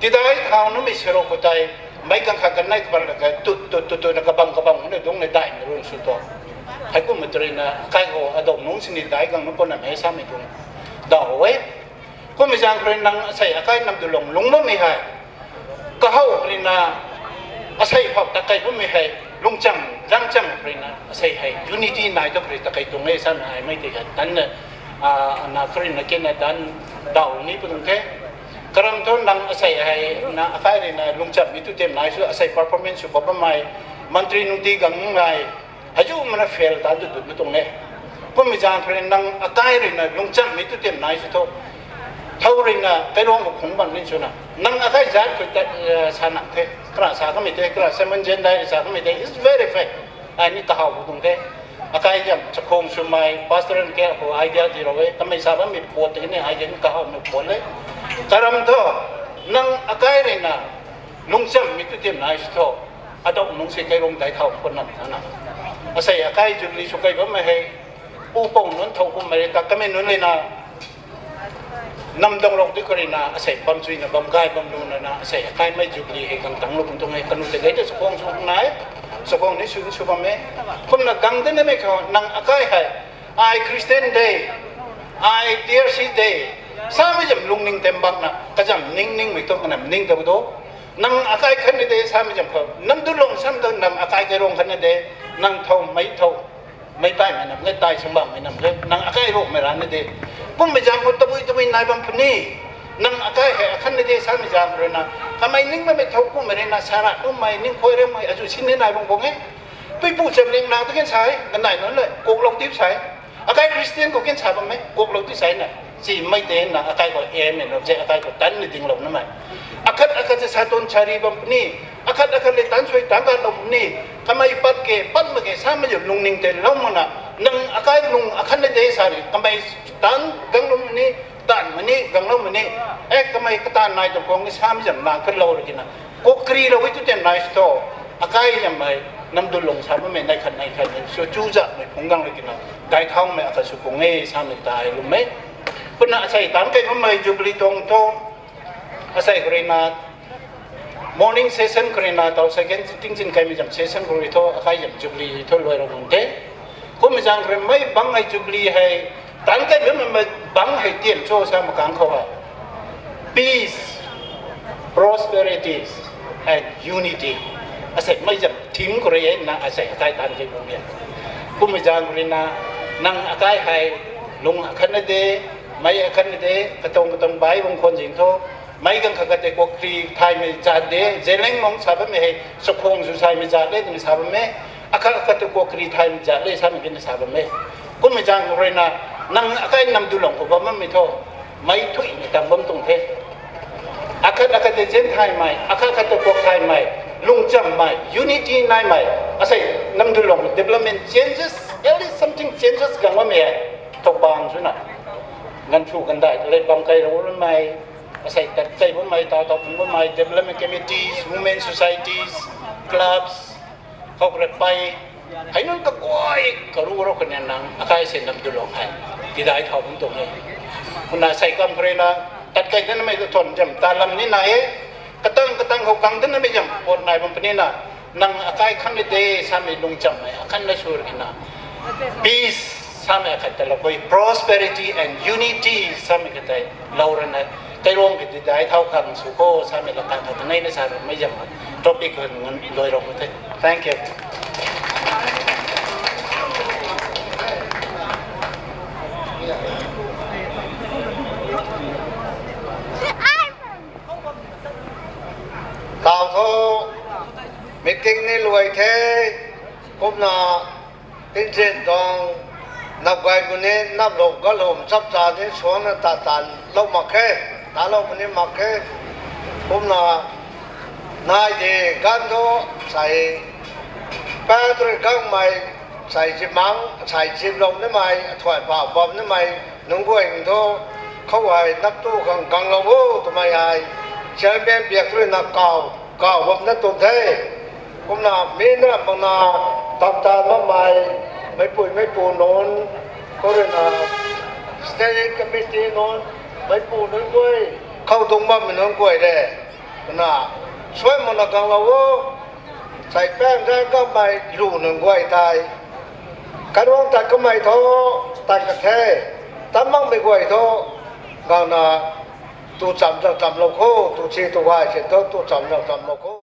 Tidai thau numei siro khou tei, mei kang khat kanei kapat la ka tut tut tut tut na kabam kabam hung na dung na daihmei run sw tu. Hei kummei tu ruina akai khou adau nung sini dai gang nu puna mei samei tuang da e. Kummei zaeng khou rui nang asei akai Namdulong lung bammei hei, kahow khou ruina asei phap ta kei bammei hei, lungcham, zangcham khou ruina asei hei unity nai tu khou rui ta kei tuang e samei hei mei tei hei tanna, na khou ruina kena tan daw ni pu tuang the. Karam thu nang asei hei na akai ruina lungchammei tu tem nai sw asei performance sw bam bammei, mantri nungti gang nai, hei zu mana fail ta tu dut ma tuang e. Kummei zaeng khou rui nang akai ruina lungchammei tu tem nai sw thu, thow ruina kairuang khou phungc bam ni swna nang akai zat khou ta sa nang the, kara sa kamei the, kara Simon Jen dai sa kamei the, it's very fair. Ai ni kahow pu tuang the. Akai zam chakhwang swmei pastor ke khou idea di rou e, kamei sa bammei puat tei ni idea ni kahowmei puat le. Karam thu nang akai ruina lungchammei tu tem nai sw thu, adau nung si kairuang dai thau khou nam na. Asei akai jubilee sw kei bammei hei, pu pou nunc thow kummei rui ta kamei nunc ruina Namdulong ti khou ruina asei bam chuina bam gay bam luna na asei akaimei jubilee hei gang tangclou kum tuang e, kanu tei gay ta chakhwang sw nai, chakhwang ni sw sw bam e. Kumna gang dinamei khou nang akai hei, ai Christian de, ai T R C de, samei zam lungning tem bakna kazam ning ningmei tu kanam ning ta do. Nang akai khatni de samei zam khou Namdulong sam tu nang akai kairuang khatni de, nang thow mei thow, meic taimei nam le, tai sambangmei nam le, nang akai ruakmei rana de. Kummei zaeng khou tabui tabui nai bam puni. Nang akai hei akhatni de samei zaeng khou ruina, kamei ning bammei thow kummei ruina sara kummei ning khuay ramei azu sin ni nai bam khang e. Puipu chamling na tu ken sa e, kanei nunc le kuaklou ti sa e. Akai Christian khou ken sa bam e, kuaklou ti sa e na. Simei tei na akai khou aim and object akai khou tanc ni dinglouna mei, akhat akhat se sa tuang chari bam puni, akhat akhat le tanc suai tanc ganlou puni. Kamei pat ke pat mak ke samei zam lungning tei lou makna, nang akai lung akhatni de sa ri kamei tanc ganglou puni, taanv mani ganglou mani. E kamei kataanv nai tuang khang ni samei zam na khatlou ri kina, kuakrilou e tu tem nai sw thu, akai zammei Namdulong sa bammei nai khat nai khat ni sw chuzakmei phungc gang ri kina, dai thaumei akhat sw pung e samei ta ai lwm e. Kumna asei tanc kei bammei jubilee tuang thu, asei khou ruina morning session khou ruina taw second tingzin kaimei zam session khou rui thu akai zam jubilee thu luai rou ngun the. Kummei zaeng khou rui mei bang hei jubilee hei tanc kei bammei bang hei tian cho sa makang khou hei, peace, prosperity and unity. Asei mei zam theme khou rui e na asei akai tanc kei bam e. Kummei zaeng khou ruina nang akai hei lung akhatni de, mei akhatni de, katuang katuang bai bam khwan zing thu, meic ganv khat khat tei kuakri thaymei zat de, Zeliangrong sa bammei hei chakhwang sw saimei zat le twna sa bam e, akhat akhat tei kuakri thaymei zat le samei kina sa bam e. Kummei zaeng khou ruina nang akai Namdulong khou bam bammei thu, meic thuimei tang bam tuang the. Akhat akhat tei zen thaymei, akhat akhat tei kuak thaymei, lungchammei, unity naimei, asei Namdulong development changes, at least something. Census gang bammei hei, thow bang swna, ganv thu gandai le bam kai rou bammei, asei tat kai bammei, taw taw phung bammei, development committees, women societies, clubs, khou kre pei, hei nunc kaguay karu rou khou ni nang akai se nam dulou hei tidai thau bam tuang e. Kumna sei kam khou rui na, tat kai danmei tu thon zam ta lam ni na e, katang katang khou kang danmei zam pot nai bam puni na, nang akai khan ni de samei lungchammei akhan na sur ki na, peace samei akhat ta lou khou, prosperity and unity samei khat tei lou rana, tei rong ki tidai thau khang sw kho samei lou khang khat nei na sa rou mei zam topic khou ngan doi rou the. Thank you. Tau tho, meeting ni luai the, kumna, tingzin tuang, nap gay puni, nap lou galum chapcha ni suangna ta tan lou mak khe, ta lou puni mak khe, kumna, nai di ganv thu, sei, Patrick Gangmei, sei zimang, sei zimlou nimei, athuay pa bam nimei, nunc guay thu, khou hei nap tu khang ganglou o twmei hei, chairman biak rui na kaw, kaw bam na tuang the. Kumna mi na mak na, tam ta bammei, meipui meipu nunc, khou rui na, steering committee nunc, meipu nunc guay, khou dung bammei nunc guay le, kumna, suai mak na ganglou o, sei Paeng Zaeng Gangmei lu nunc guay tei, karuang tat kamei thu, tat ka the, tat makmei guay thu, gangna, tu cham zang chamlou kho, tu si tu gay si thu, tu cham zang chamlou kho.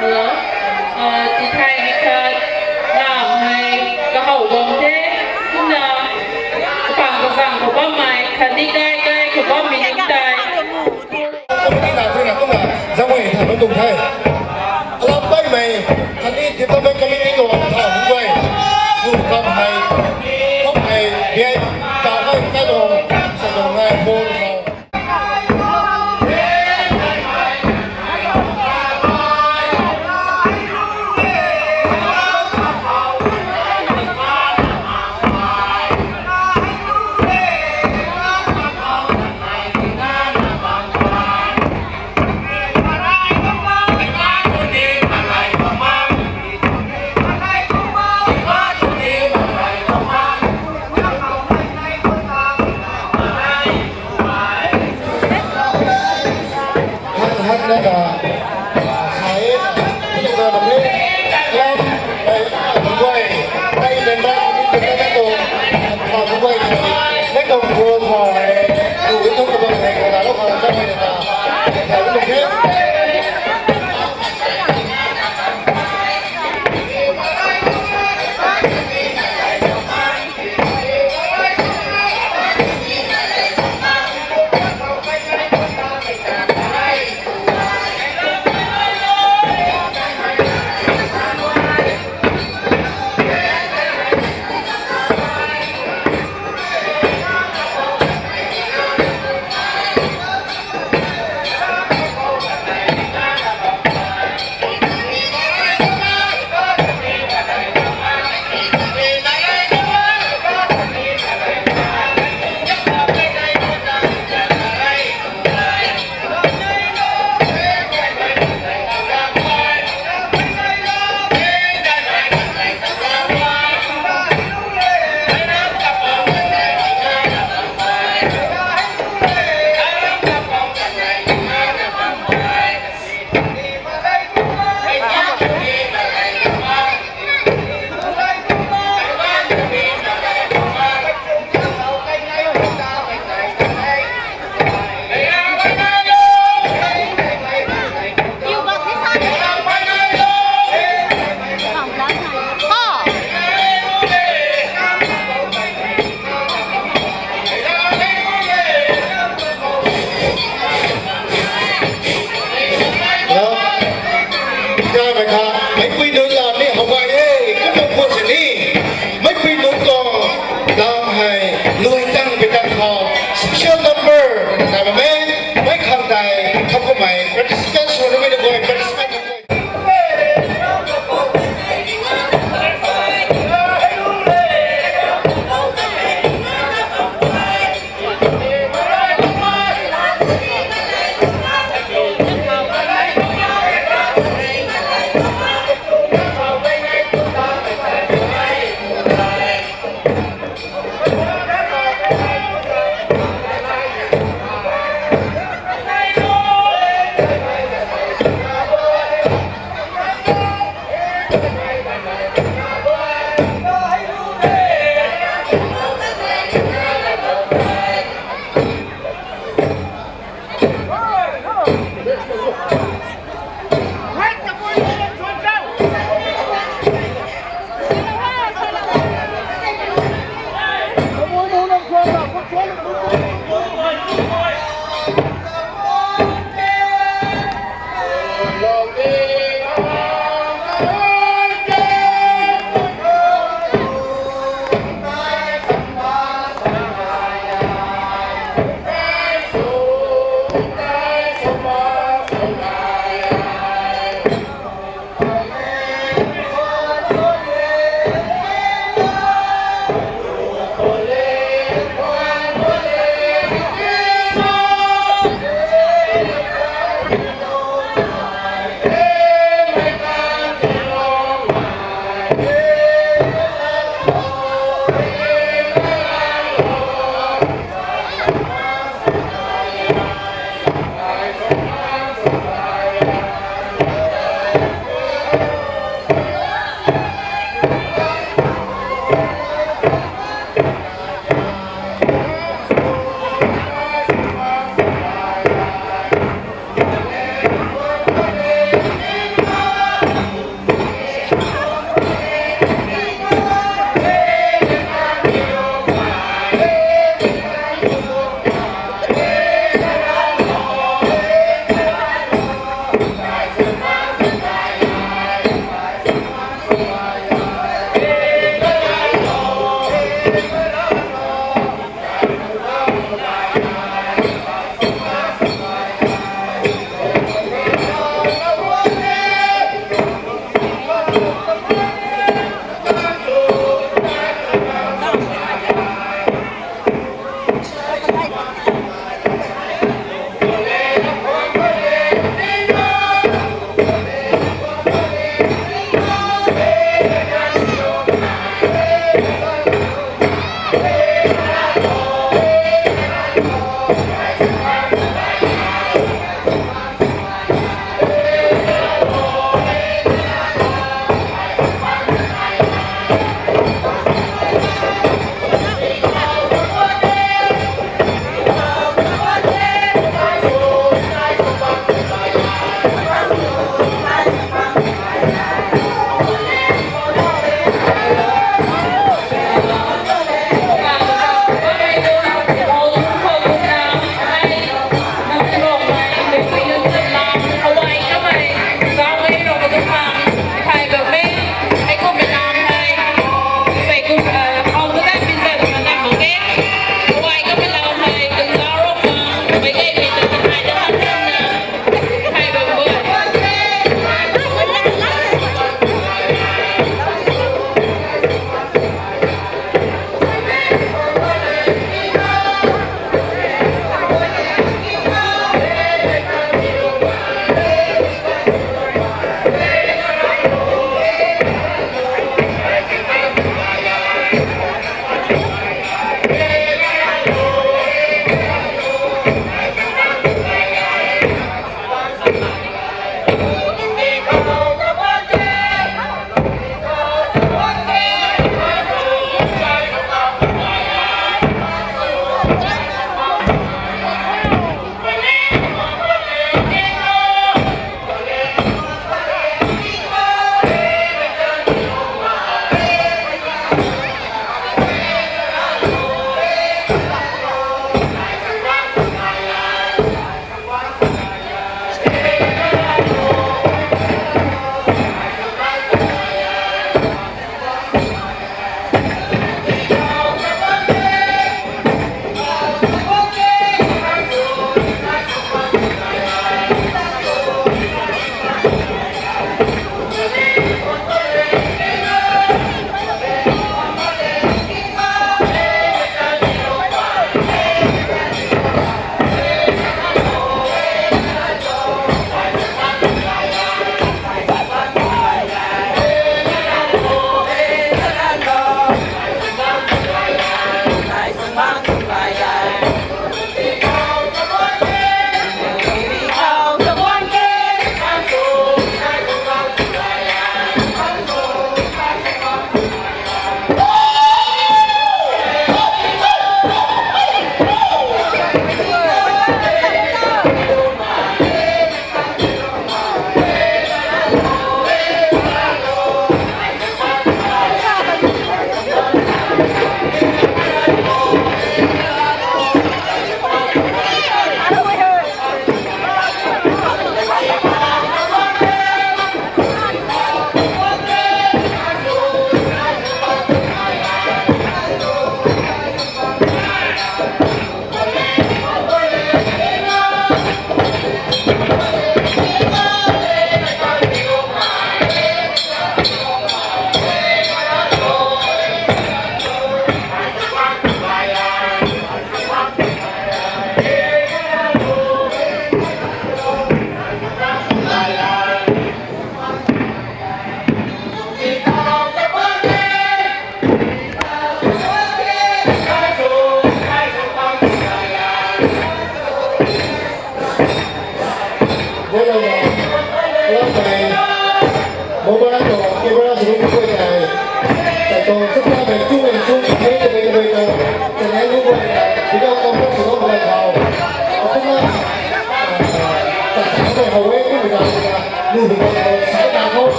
Hello. Uh, tithei ni khat lam hei kahow bam the. Kumna kapang kazang khou bammei khatni kai kai khou bammei ning tei. Committee na thuna kumna zangui tha lung tung the. Alam paimei khatni development committee khou tha lung guay. Kum kam hei, kum hei, biai, ta hei, kai lung, sa lung ngai, bol lung.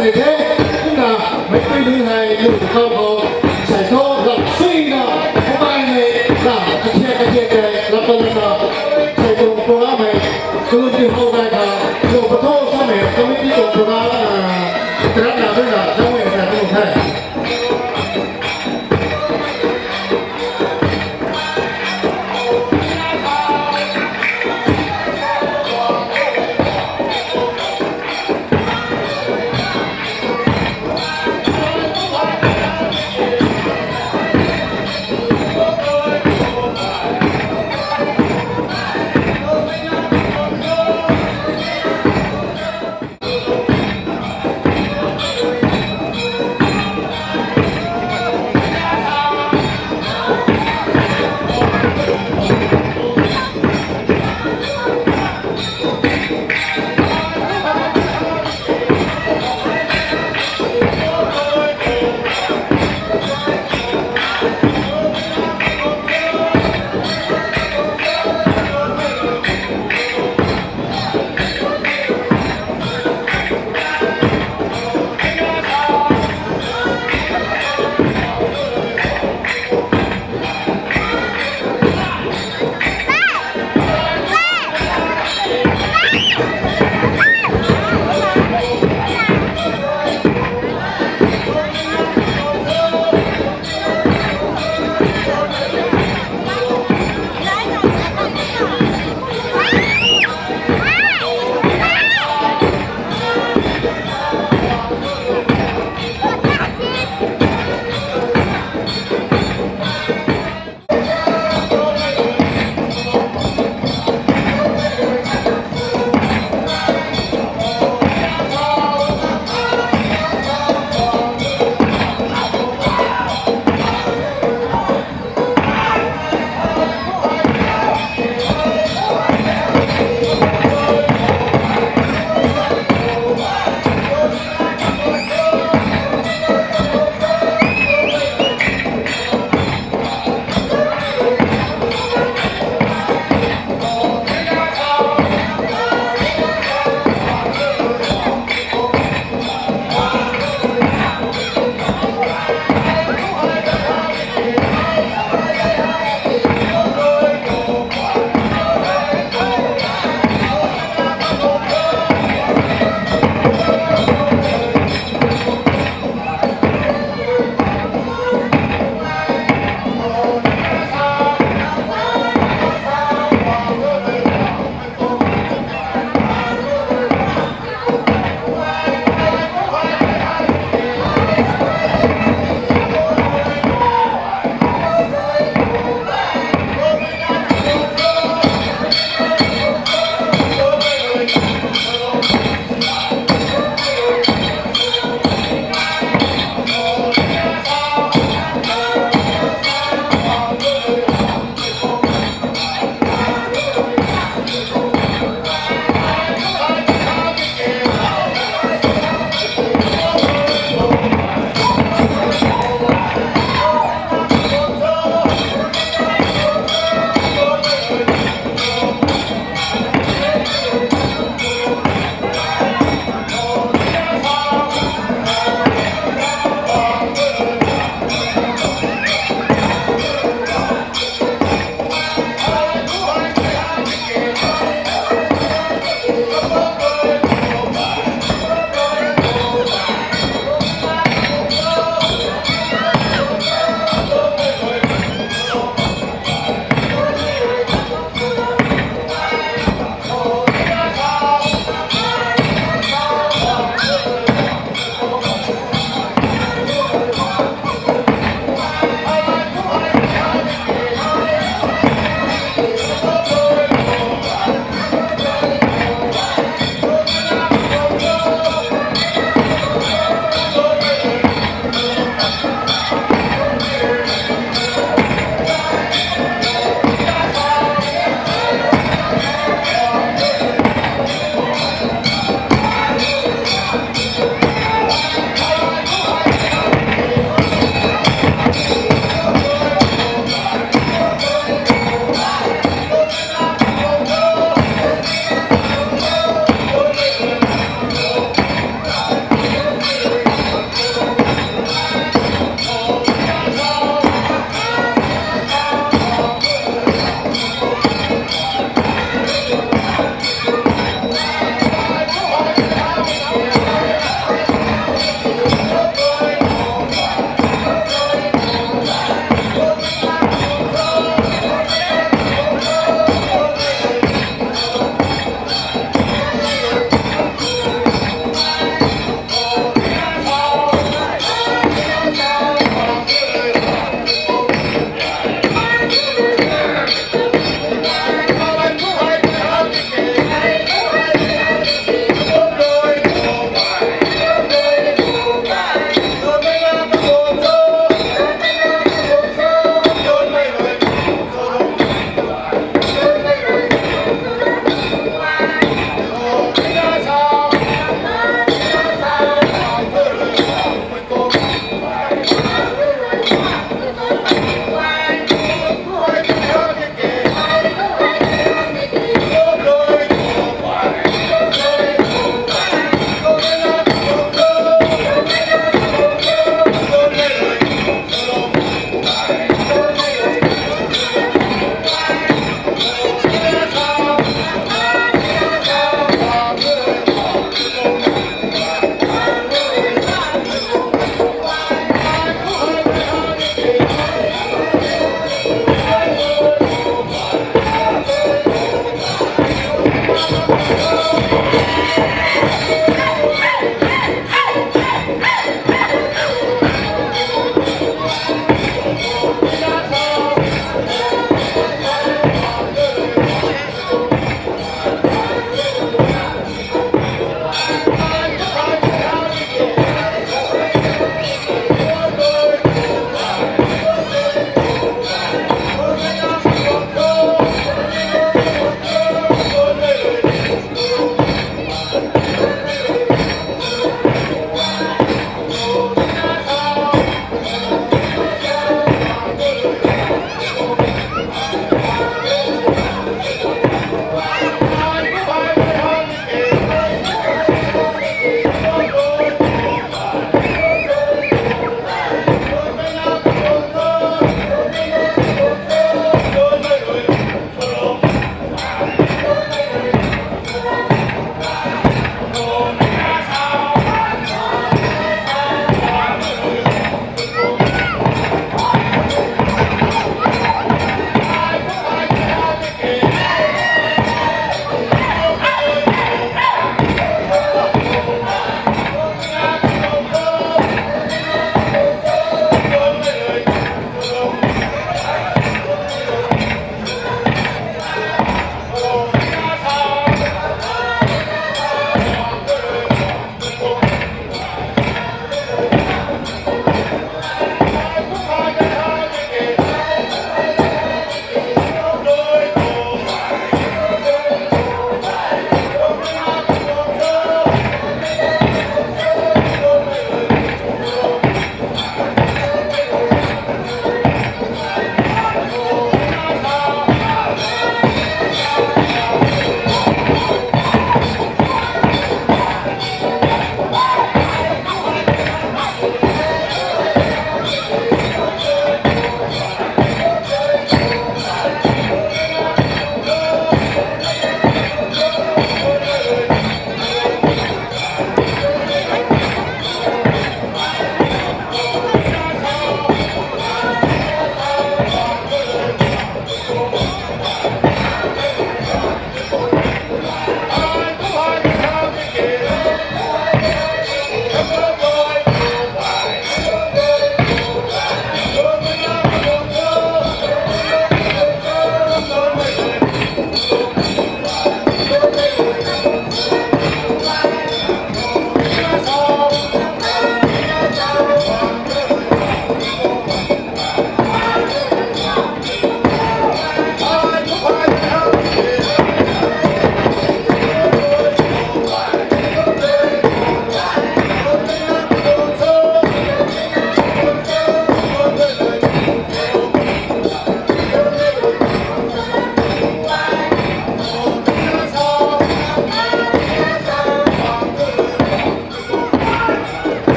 Hei the, kumna, meic pui nunc hei lu kau khou, sei thu, lam suina, mobile mei, lam, kathiak kathiak tei, lam pat lana, sei tuang program hei, kalum ti how gay kha, lu patho samei, committee tuang program, ah, karatna ruina, dau e sa tu the.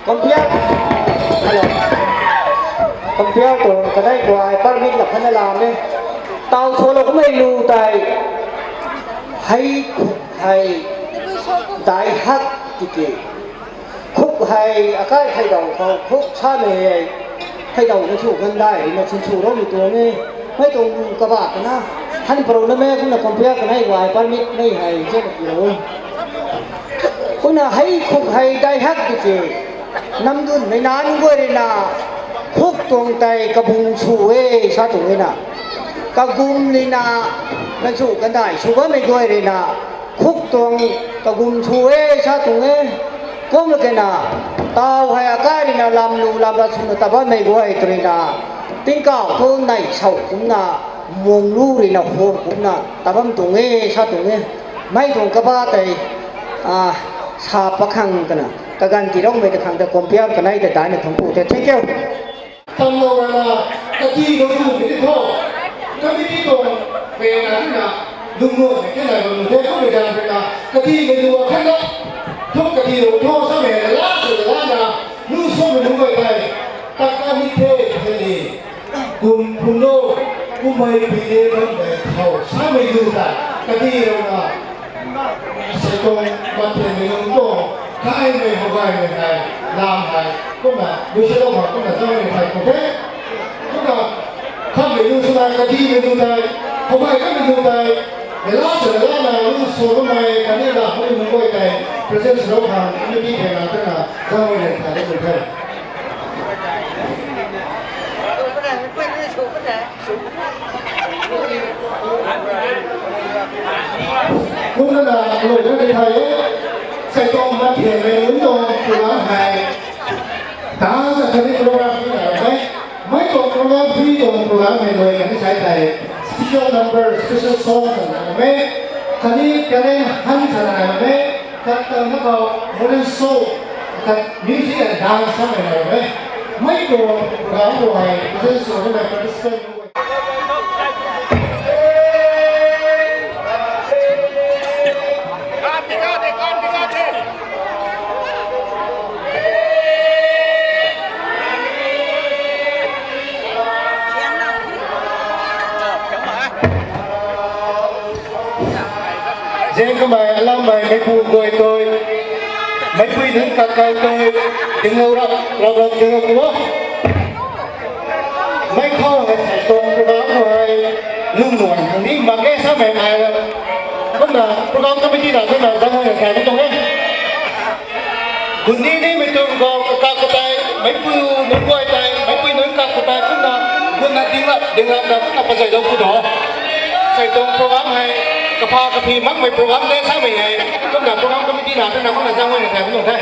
Compare, hello. Compare tuang kanei guay permit la phana la me. Tau solo kumei lu tei. Hei khuk hei dai hak tiki. Khuk hei akai hei dau khou khuk sa me hei. Hei dau na chu gandai na chun chu ro mi tuang e. Mei tuang lu kaba kana. Han paro na me kumna compare kanei guay permit mei hei je na ki lo. Kumna hei khuk hei dai hak tiki. Namdun mei nan guay rui na khuk tuang tei kabung su e sa tuang e na. Kagum ni na, na chu kanei su bammei guay rui na, khuk tuang kagum su e sa tuang e. Kum la kena, tau hei akai rui na lam lu lam ra suna ta bammei guay tw rui na, tingkauh thu nei sau kumna, muang lu rui na huang kumna, ta bam tuang e sa tuang e. Mei tuang kaba tei, ah, sa pakhang kana, kaganv tiroumei ta khang ta compare kanei ta daina thangc ku the. Thank you. Tamlou rana, kati lou tu mei ti tho. Committee tuang peyna rui na, lungnuan mei ti nai bam the, kum mei dan rui na, kati mei lu akhat na, thuk kati lou tho samei la, la, sa la na, lu samei lu mei tei, tak na ni the, the ni. Kum, kum lou, kum mei pui de bam de thau, samei lu ta, kati lou na, Sei tuang mat the mei lung tuang, kaimei hou gaymei hei, lam hei, kumna, lu se lou ma, kumna, zangmei hei, kum the. Kumna, khanmei lu swna, kadimei lu tei, hou gay kanmei lu tei, mei la se la na, lu sw bammei, kani la, hou nunc guay tei, present sw lou khang, committee thei na, twna, zangmei hei, thei, kum the. Kumna na lou na de thai e, sei tuang mat the mei lung tuang program hei, dance khatni choreography na mei, mei tuang choreography tuang program hei lou kani sai thei, special number, special song na mei, khatni talent hunt na mei, khat ta na khou modern show, khat music and dance na mei na mei, mei tuang program khou hei, modern show na mei participant Zeng kamei, alam mei, meipu guay tei, meipui nunc kakai tei, dinglou rap, rap rap dinglou ku o. Mei khou hei sei tuang program khou hei, lungnuan hang ni mak ge samei ai. Kumna program committee na kumna zangmei na kai tuang e. Gun ni ni mei tuang gou kaka katai, meipui nunc guay tei, meipui nunc kaka katai kumna, gunna ding lap, ding lap na kumna pazei dou ku do. Sei tuang program hei, kapha kaphi makmei program de samei hei, kumna program committee na kumna kumna zangmei na kai tuang the.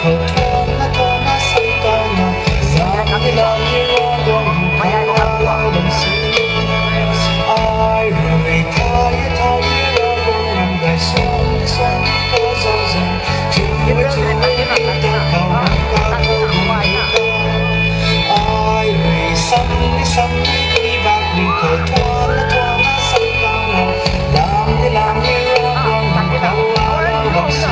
Khou thuanna thuanna sam kau na, lam ni lam ni Ravguangc khou laa lou bam si. Ai rui thay thay Ravguangc lam gay suan suan ni kau zauzian, chu e chu e ni ta kau bam ka kau bam ka. Ai rui sam ni sam ni dui bak ni khou thuanna thuanna sam kau na, lam ni lam ni Ravguangc khou laa lou bam si.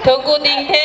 Thangc ku ding the.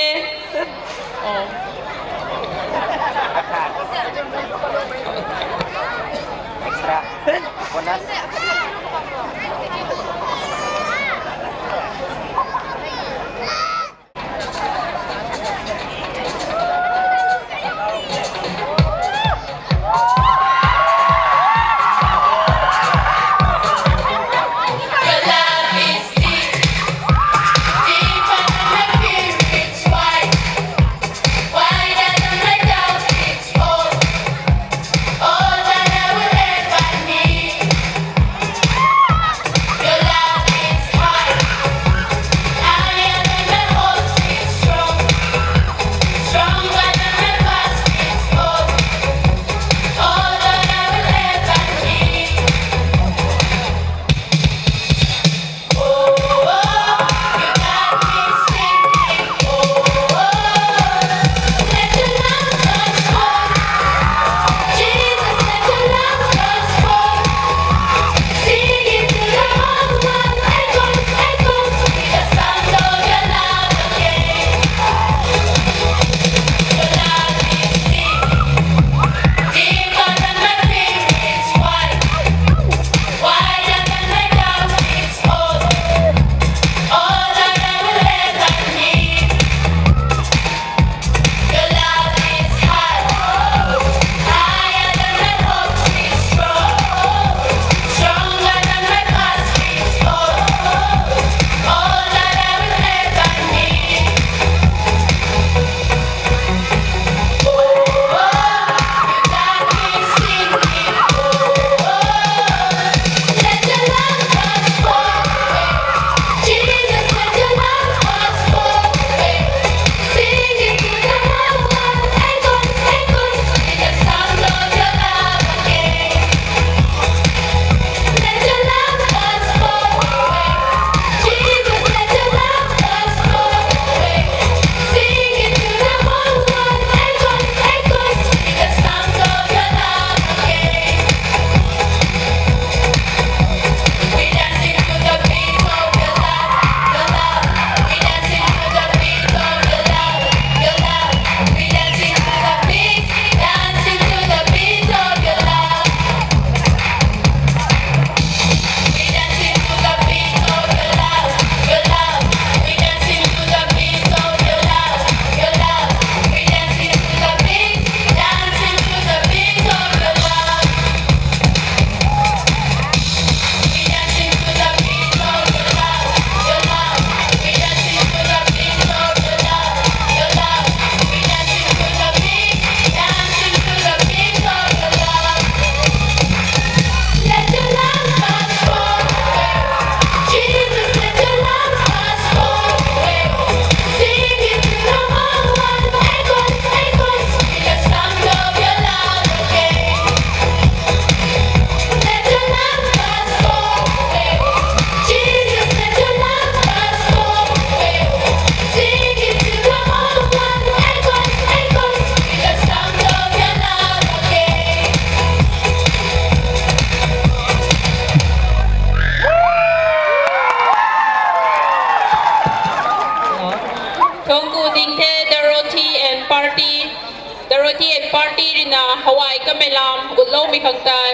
Khang tei,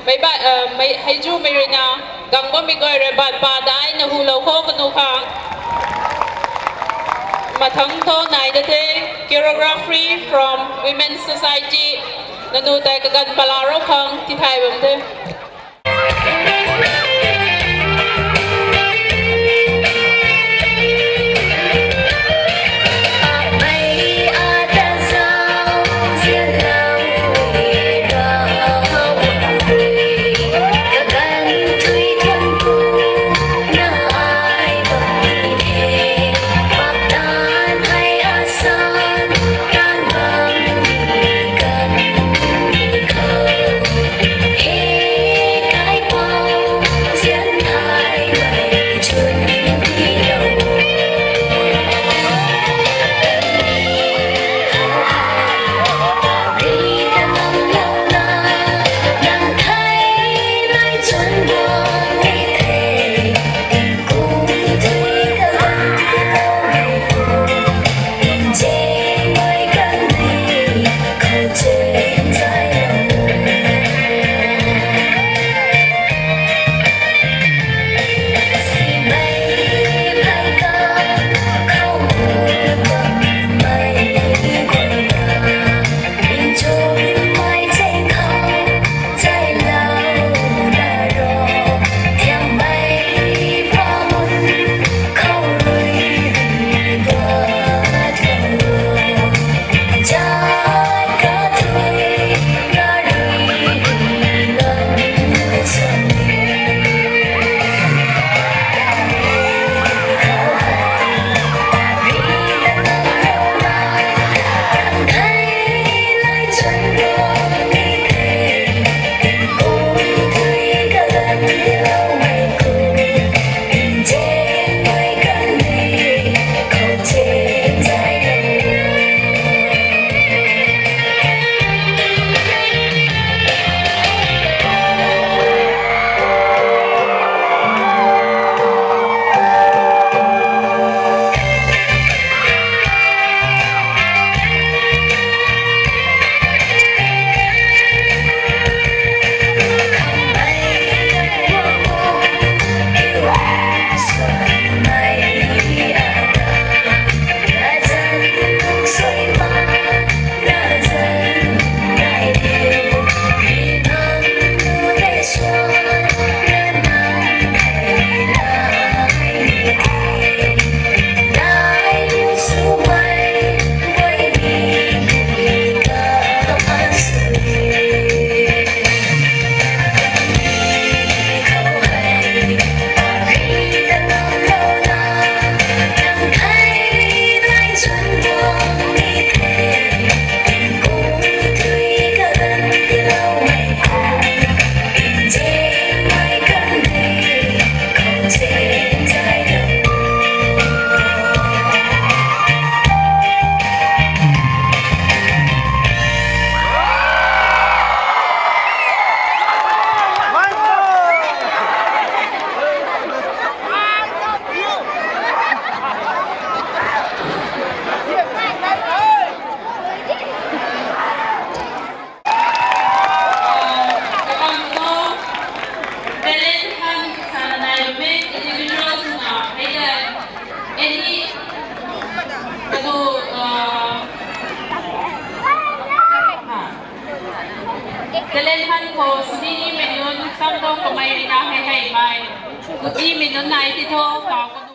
meic ba, uh, mei, hei chu mei ruina, gang bammei guay rui bat pa daina hulou khou kanu khang. Mathangc tho nai da the, choreography from Women's Society, nanu tei kaganv pala rou khang tithay bam the. Talent hunt sana nai bammei individual swna hei tei any kadu, uh, ha. Talent hunt khou sini ni mei nunc sam tho kamei rui na hei hei mei. Kuti mei nunc nai ti tho kau kanu.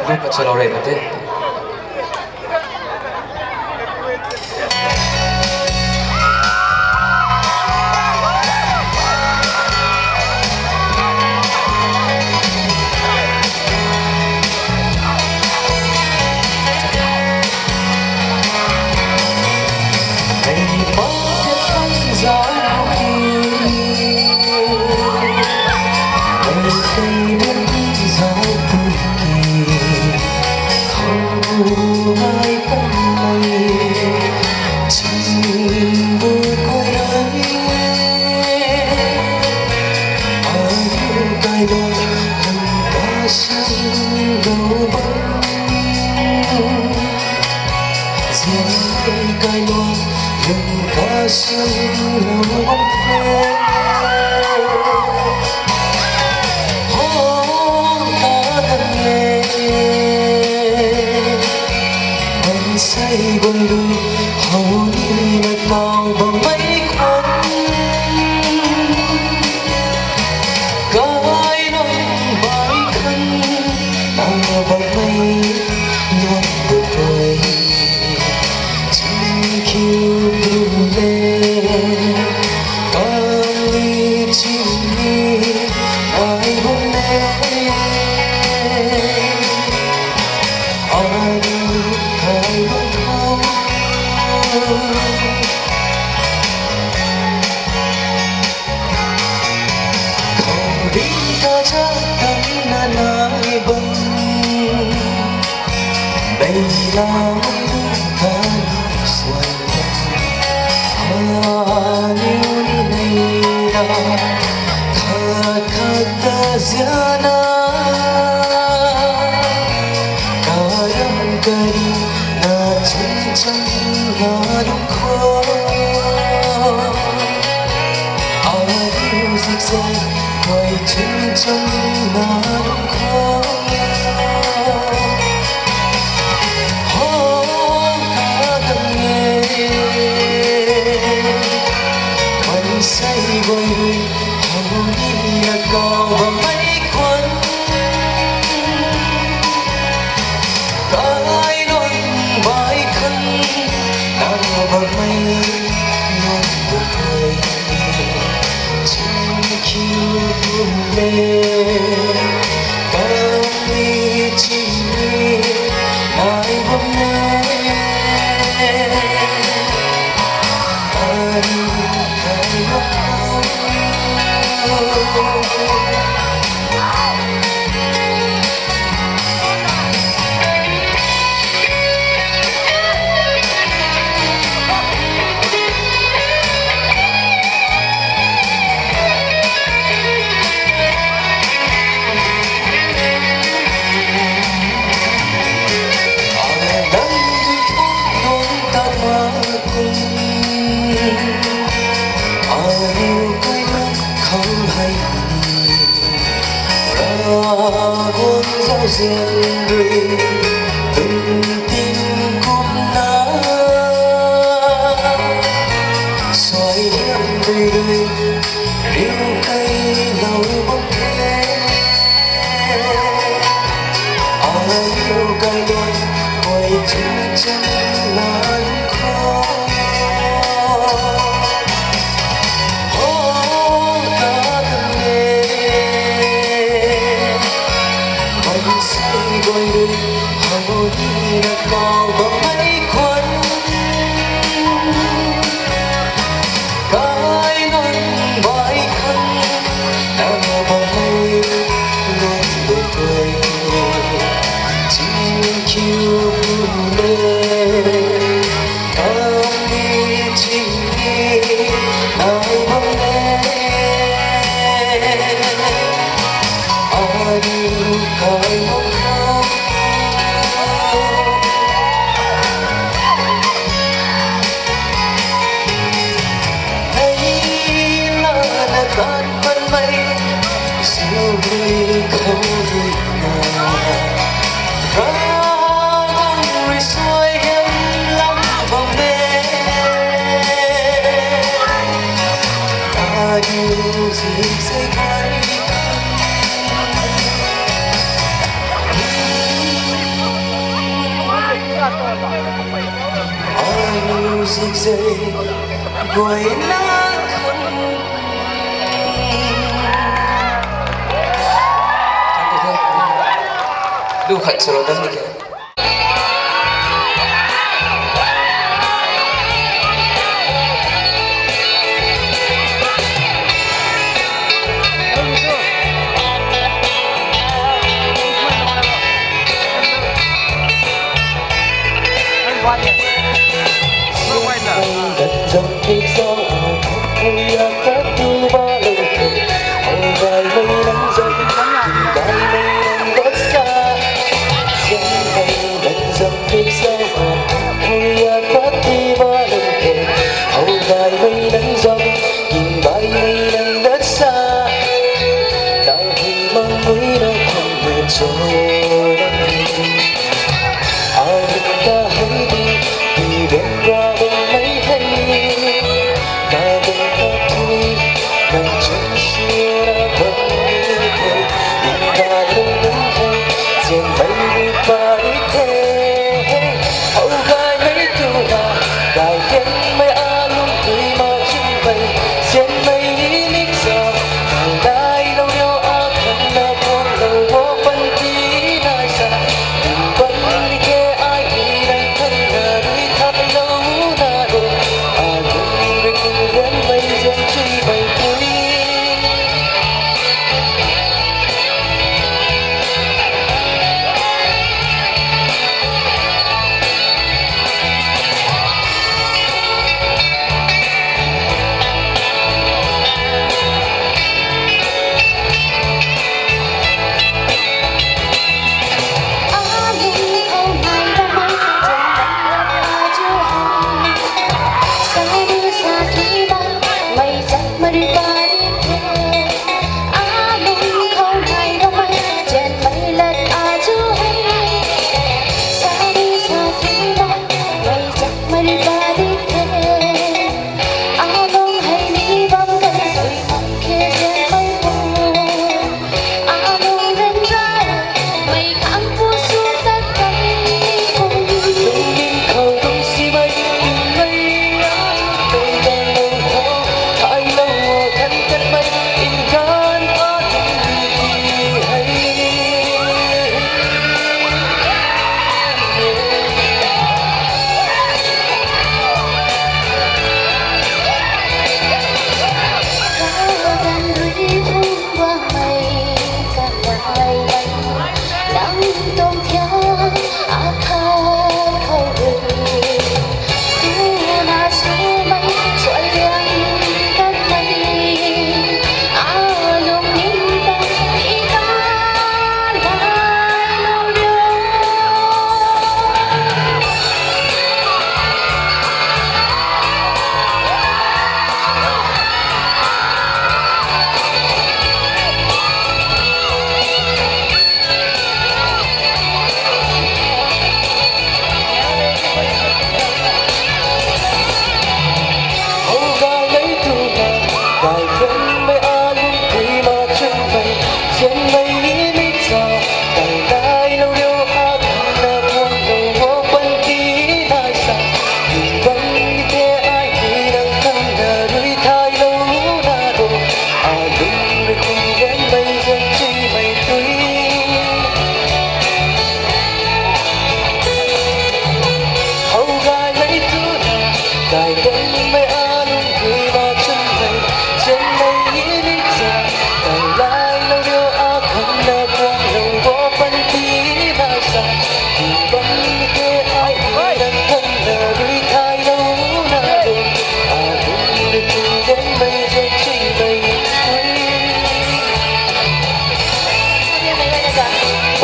Group khat salou rei na te. Ei lam lung kan suan, aniu ni nei ra, khat khat ta ziana, karam kari na chun chang na lung khou. Aniu zik zik, guay chun chang na lung khou. Ho, ka dang e. Mansei guay rui, hou ni na kau bammei khwan. Kai lon bai khang, nang bammei lon bammei. Chingkhiu pu le, kami chingni nai bam ne. Ai, ai, ai. Aniu kai lung khou hei ni, Ravguangc zauzian rui, tun tin kumna, suaihiam rui, riu kai lou bam the. Aniu kai lon, guay chun chang na lung khou. Ho, ka dang e. Mansei guay rui, hou ni na kau bammei khwan. Kai nang bai khang, nang bammei lon dui guay. Chingkhiu pu le, kami chingni nai bam ne. Aniu kai lung khou. Nei lana kan panmei, siu rui khou rui na. Ravguangc rui suaihiam lam bam e. Aniu zik zik kai. Aniu zik zik guay na khang. Lu khat solo dam ni ke.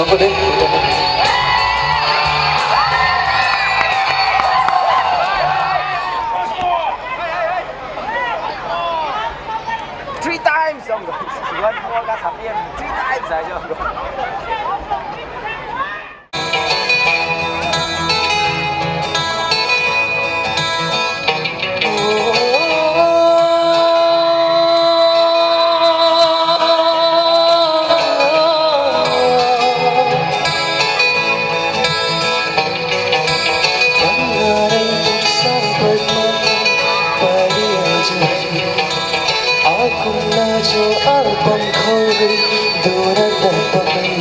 Three times, ông. One more ka khap yên. Three times, ai cho. Akumna cho arpang khou rui dura ta pamei.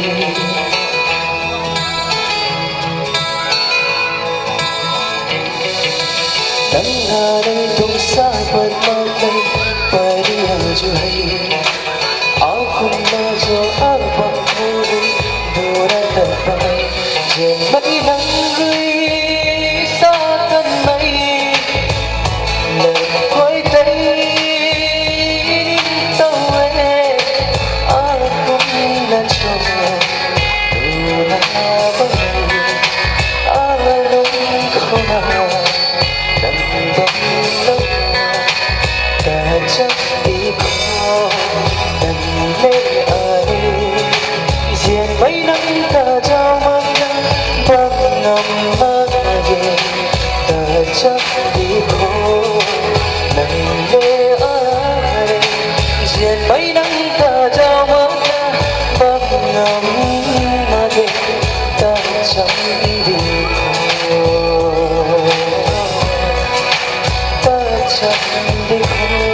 Nang na nei tuang sa pat mak nei pari a chu hei. Akumna cho arpang khou rui dura ta pamei. Zianmei nang rui sa kanmei. Nang koi tei ning tow e, akumna cho, tuna bam, alung khou na, nang bam lou, ta chak di khou, nang le ai. Zianmei nang ta zauc mak na, bam ngam mak ge, ta chak di khou, nang le ai. Zianmei nang ta zauc mak na, bam ngam mak ge, ta chak di khou, ta chak di khou.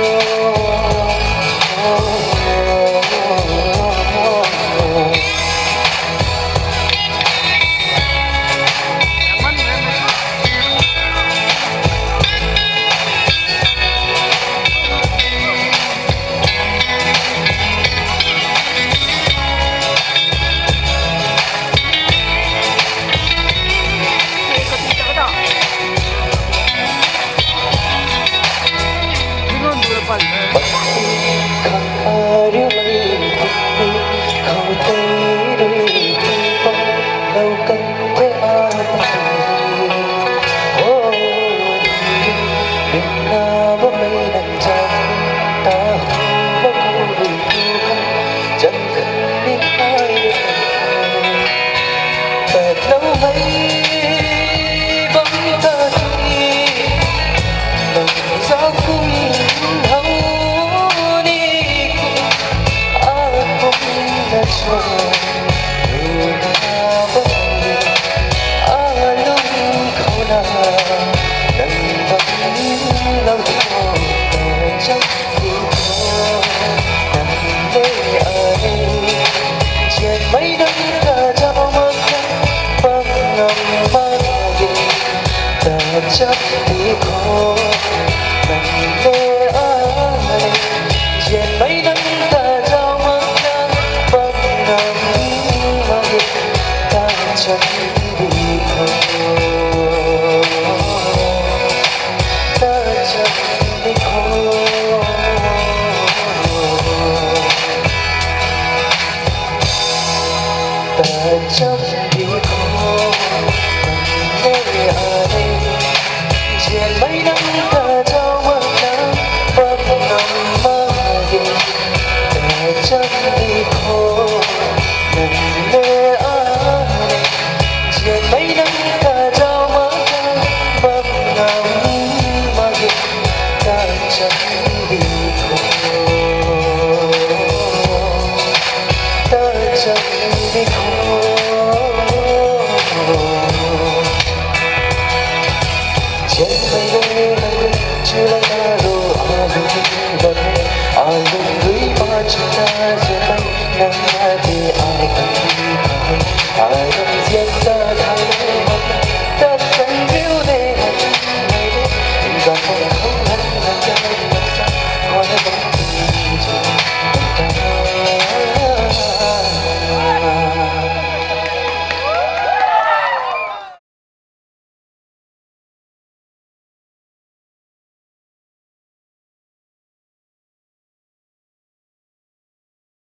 Tat lou hei bam ta tei, nang zauc kum hou ni kum, akumna cho, tuna bam, alung khou na, nang bam lou tho, ta chak di khou, nang le ai. Zianmei nang ta zauc mak na, bam ngam mak ge, ta chak di khou, nang le ai. Zianmei nang ta zauc mak na, bam ngam mak ge, ta chak di khou, ta chak di khou, ta chak di khou, nang le ai. Zianmei nang ta zauc mak na, bam ngam mak ge, ta chak di khou,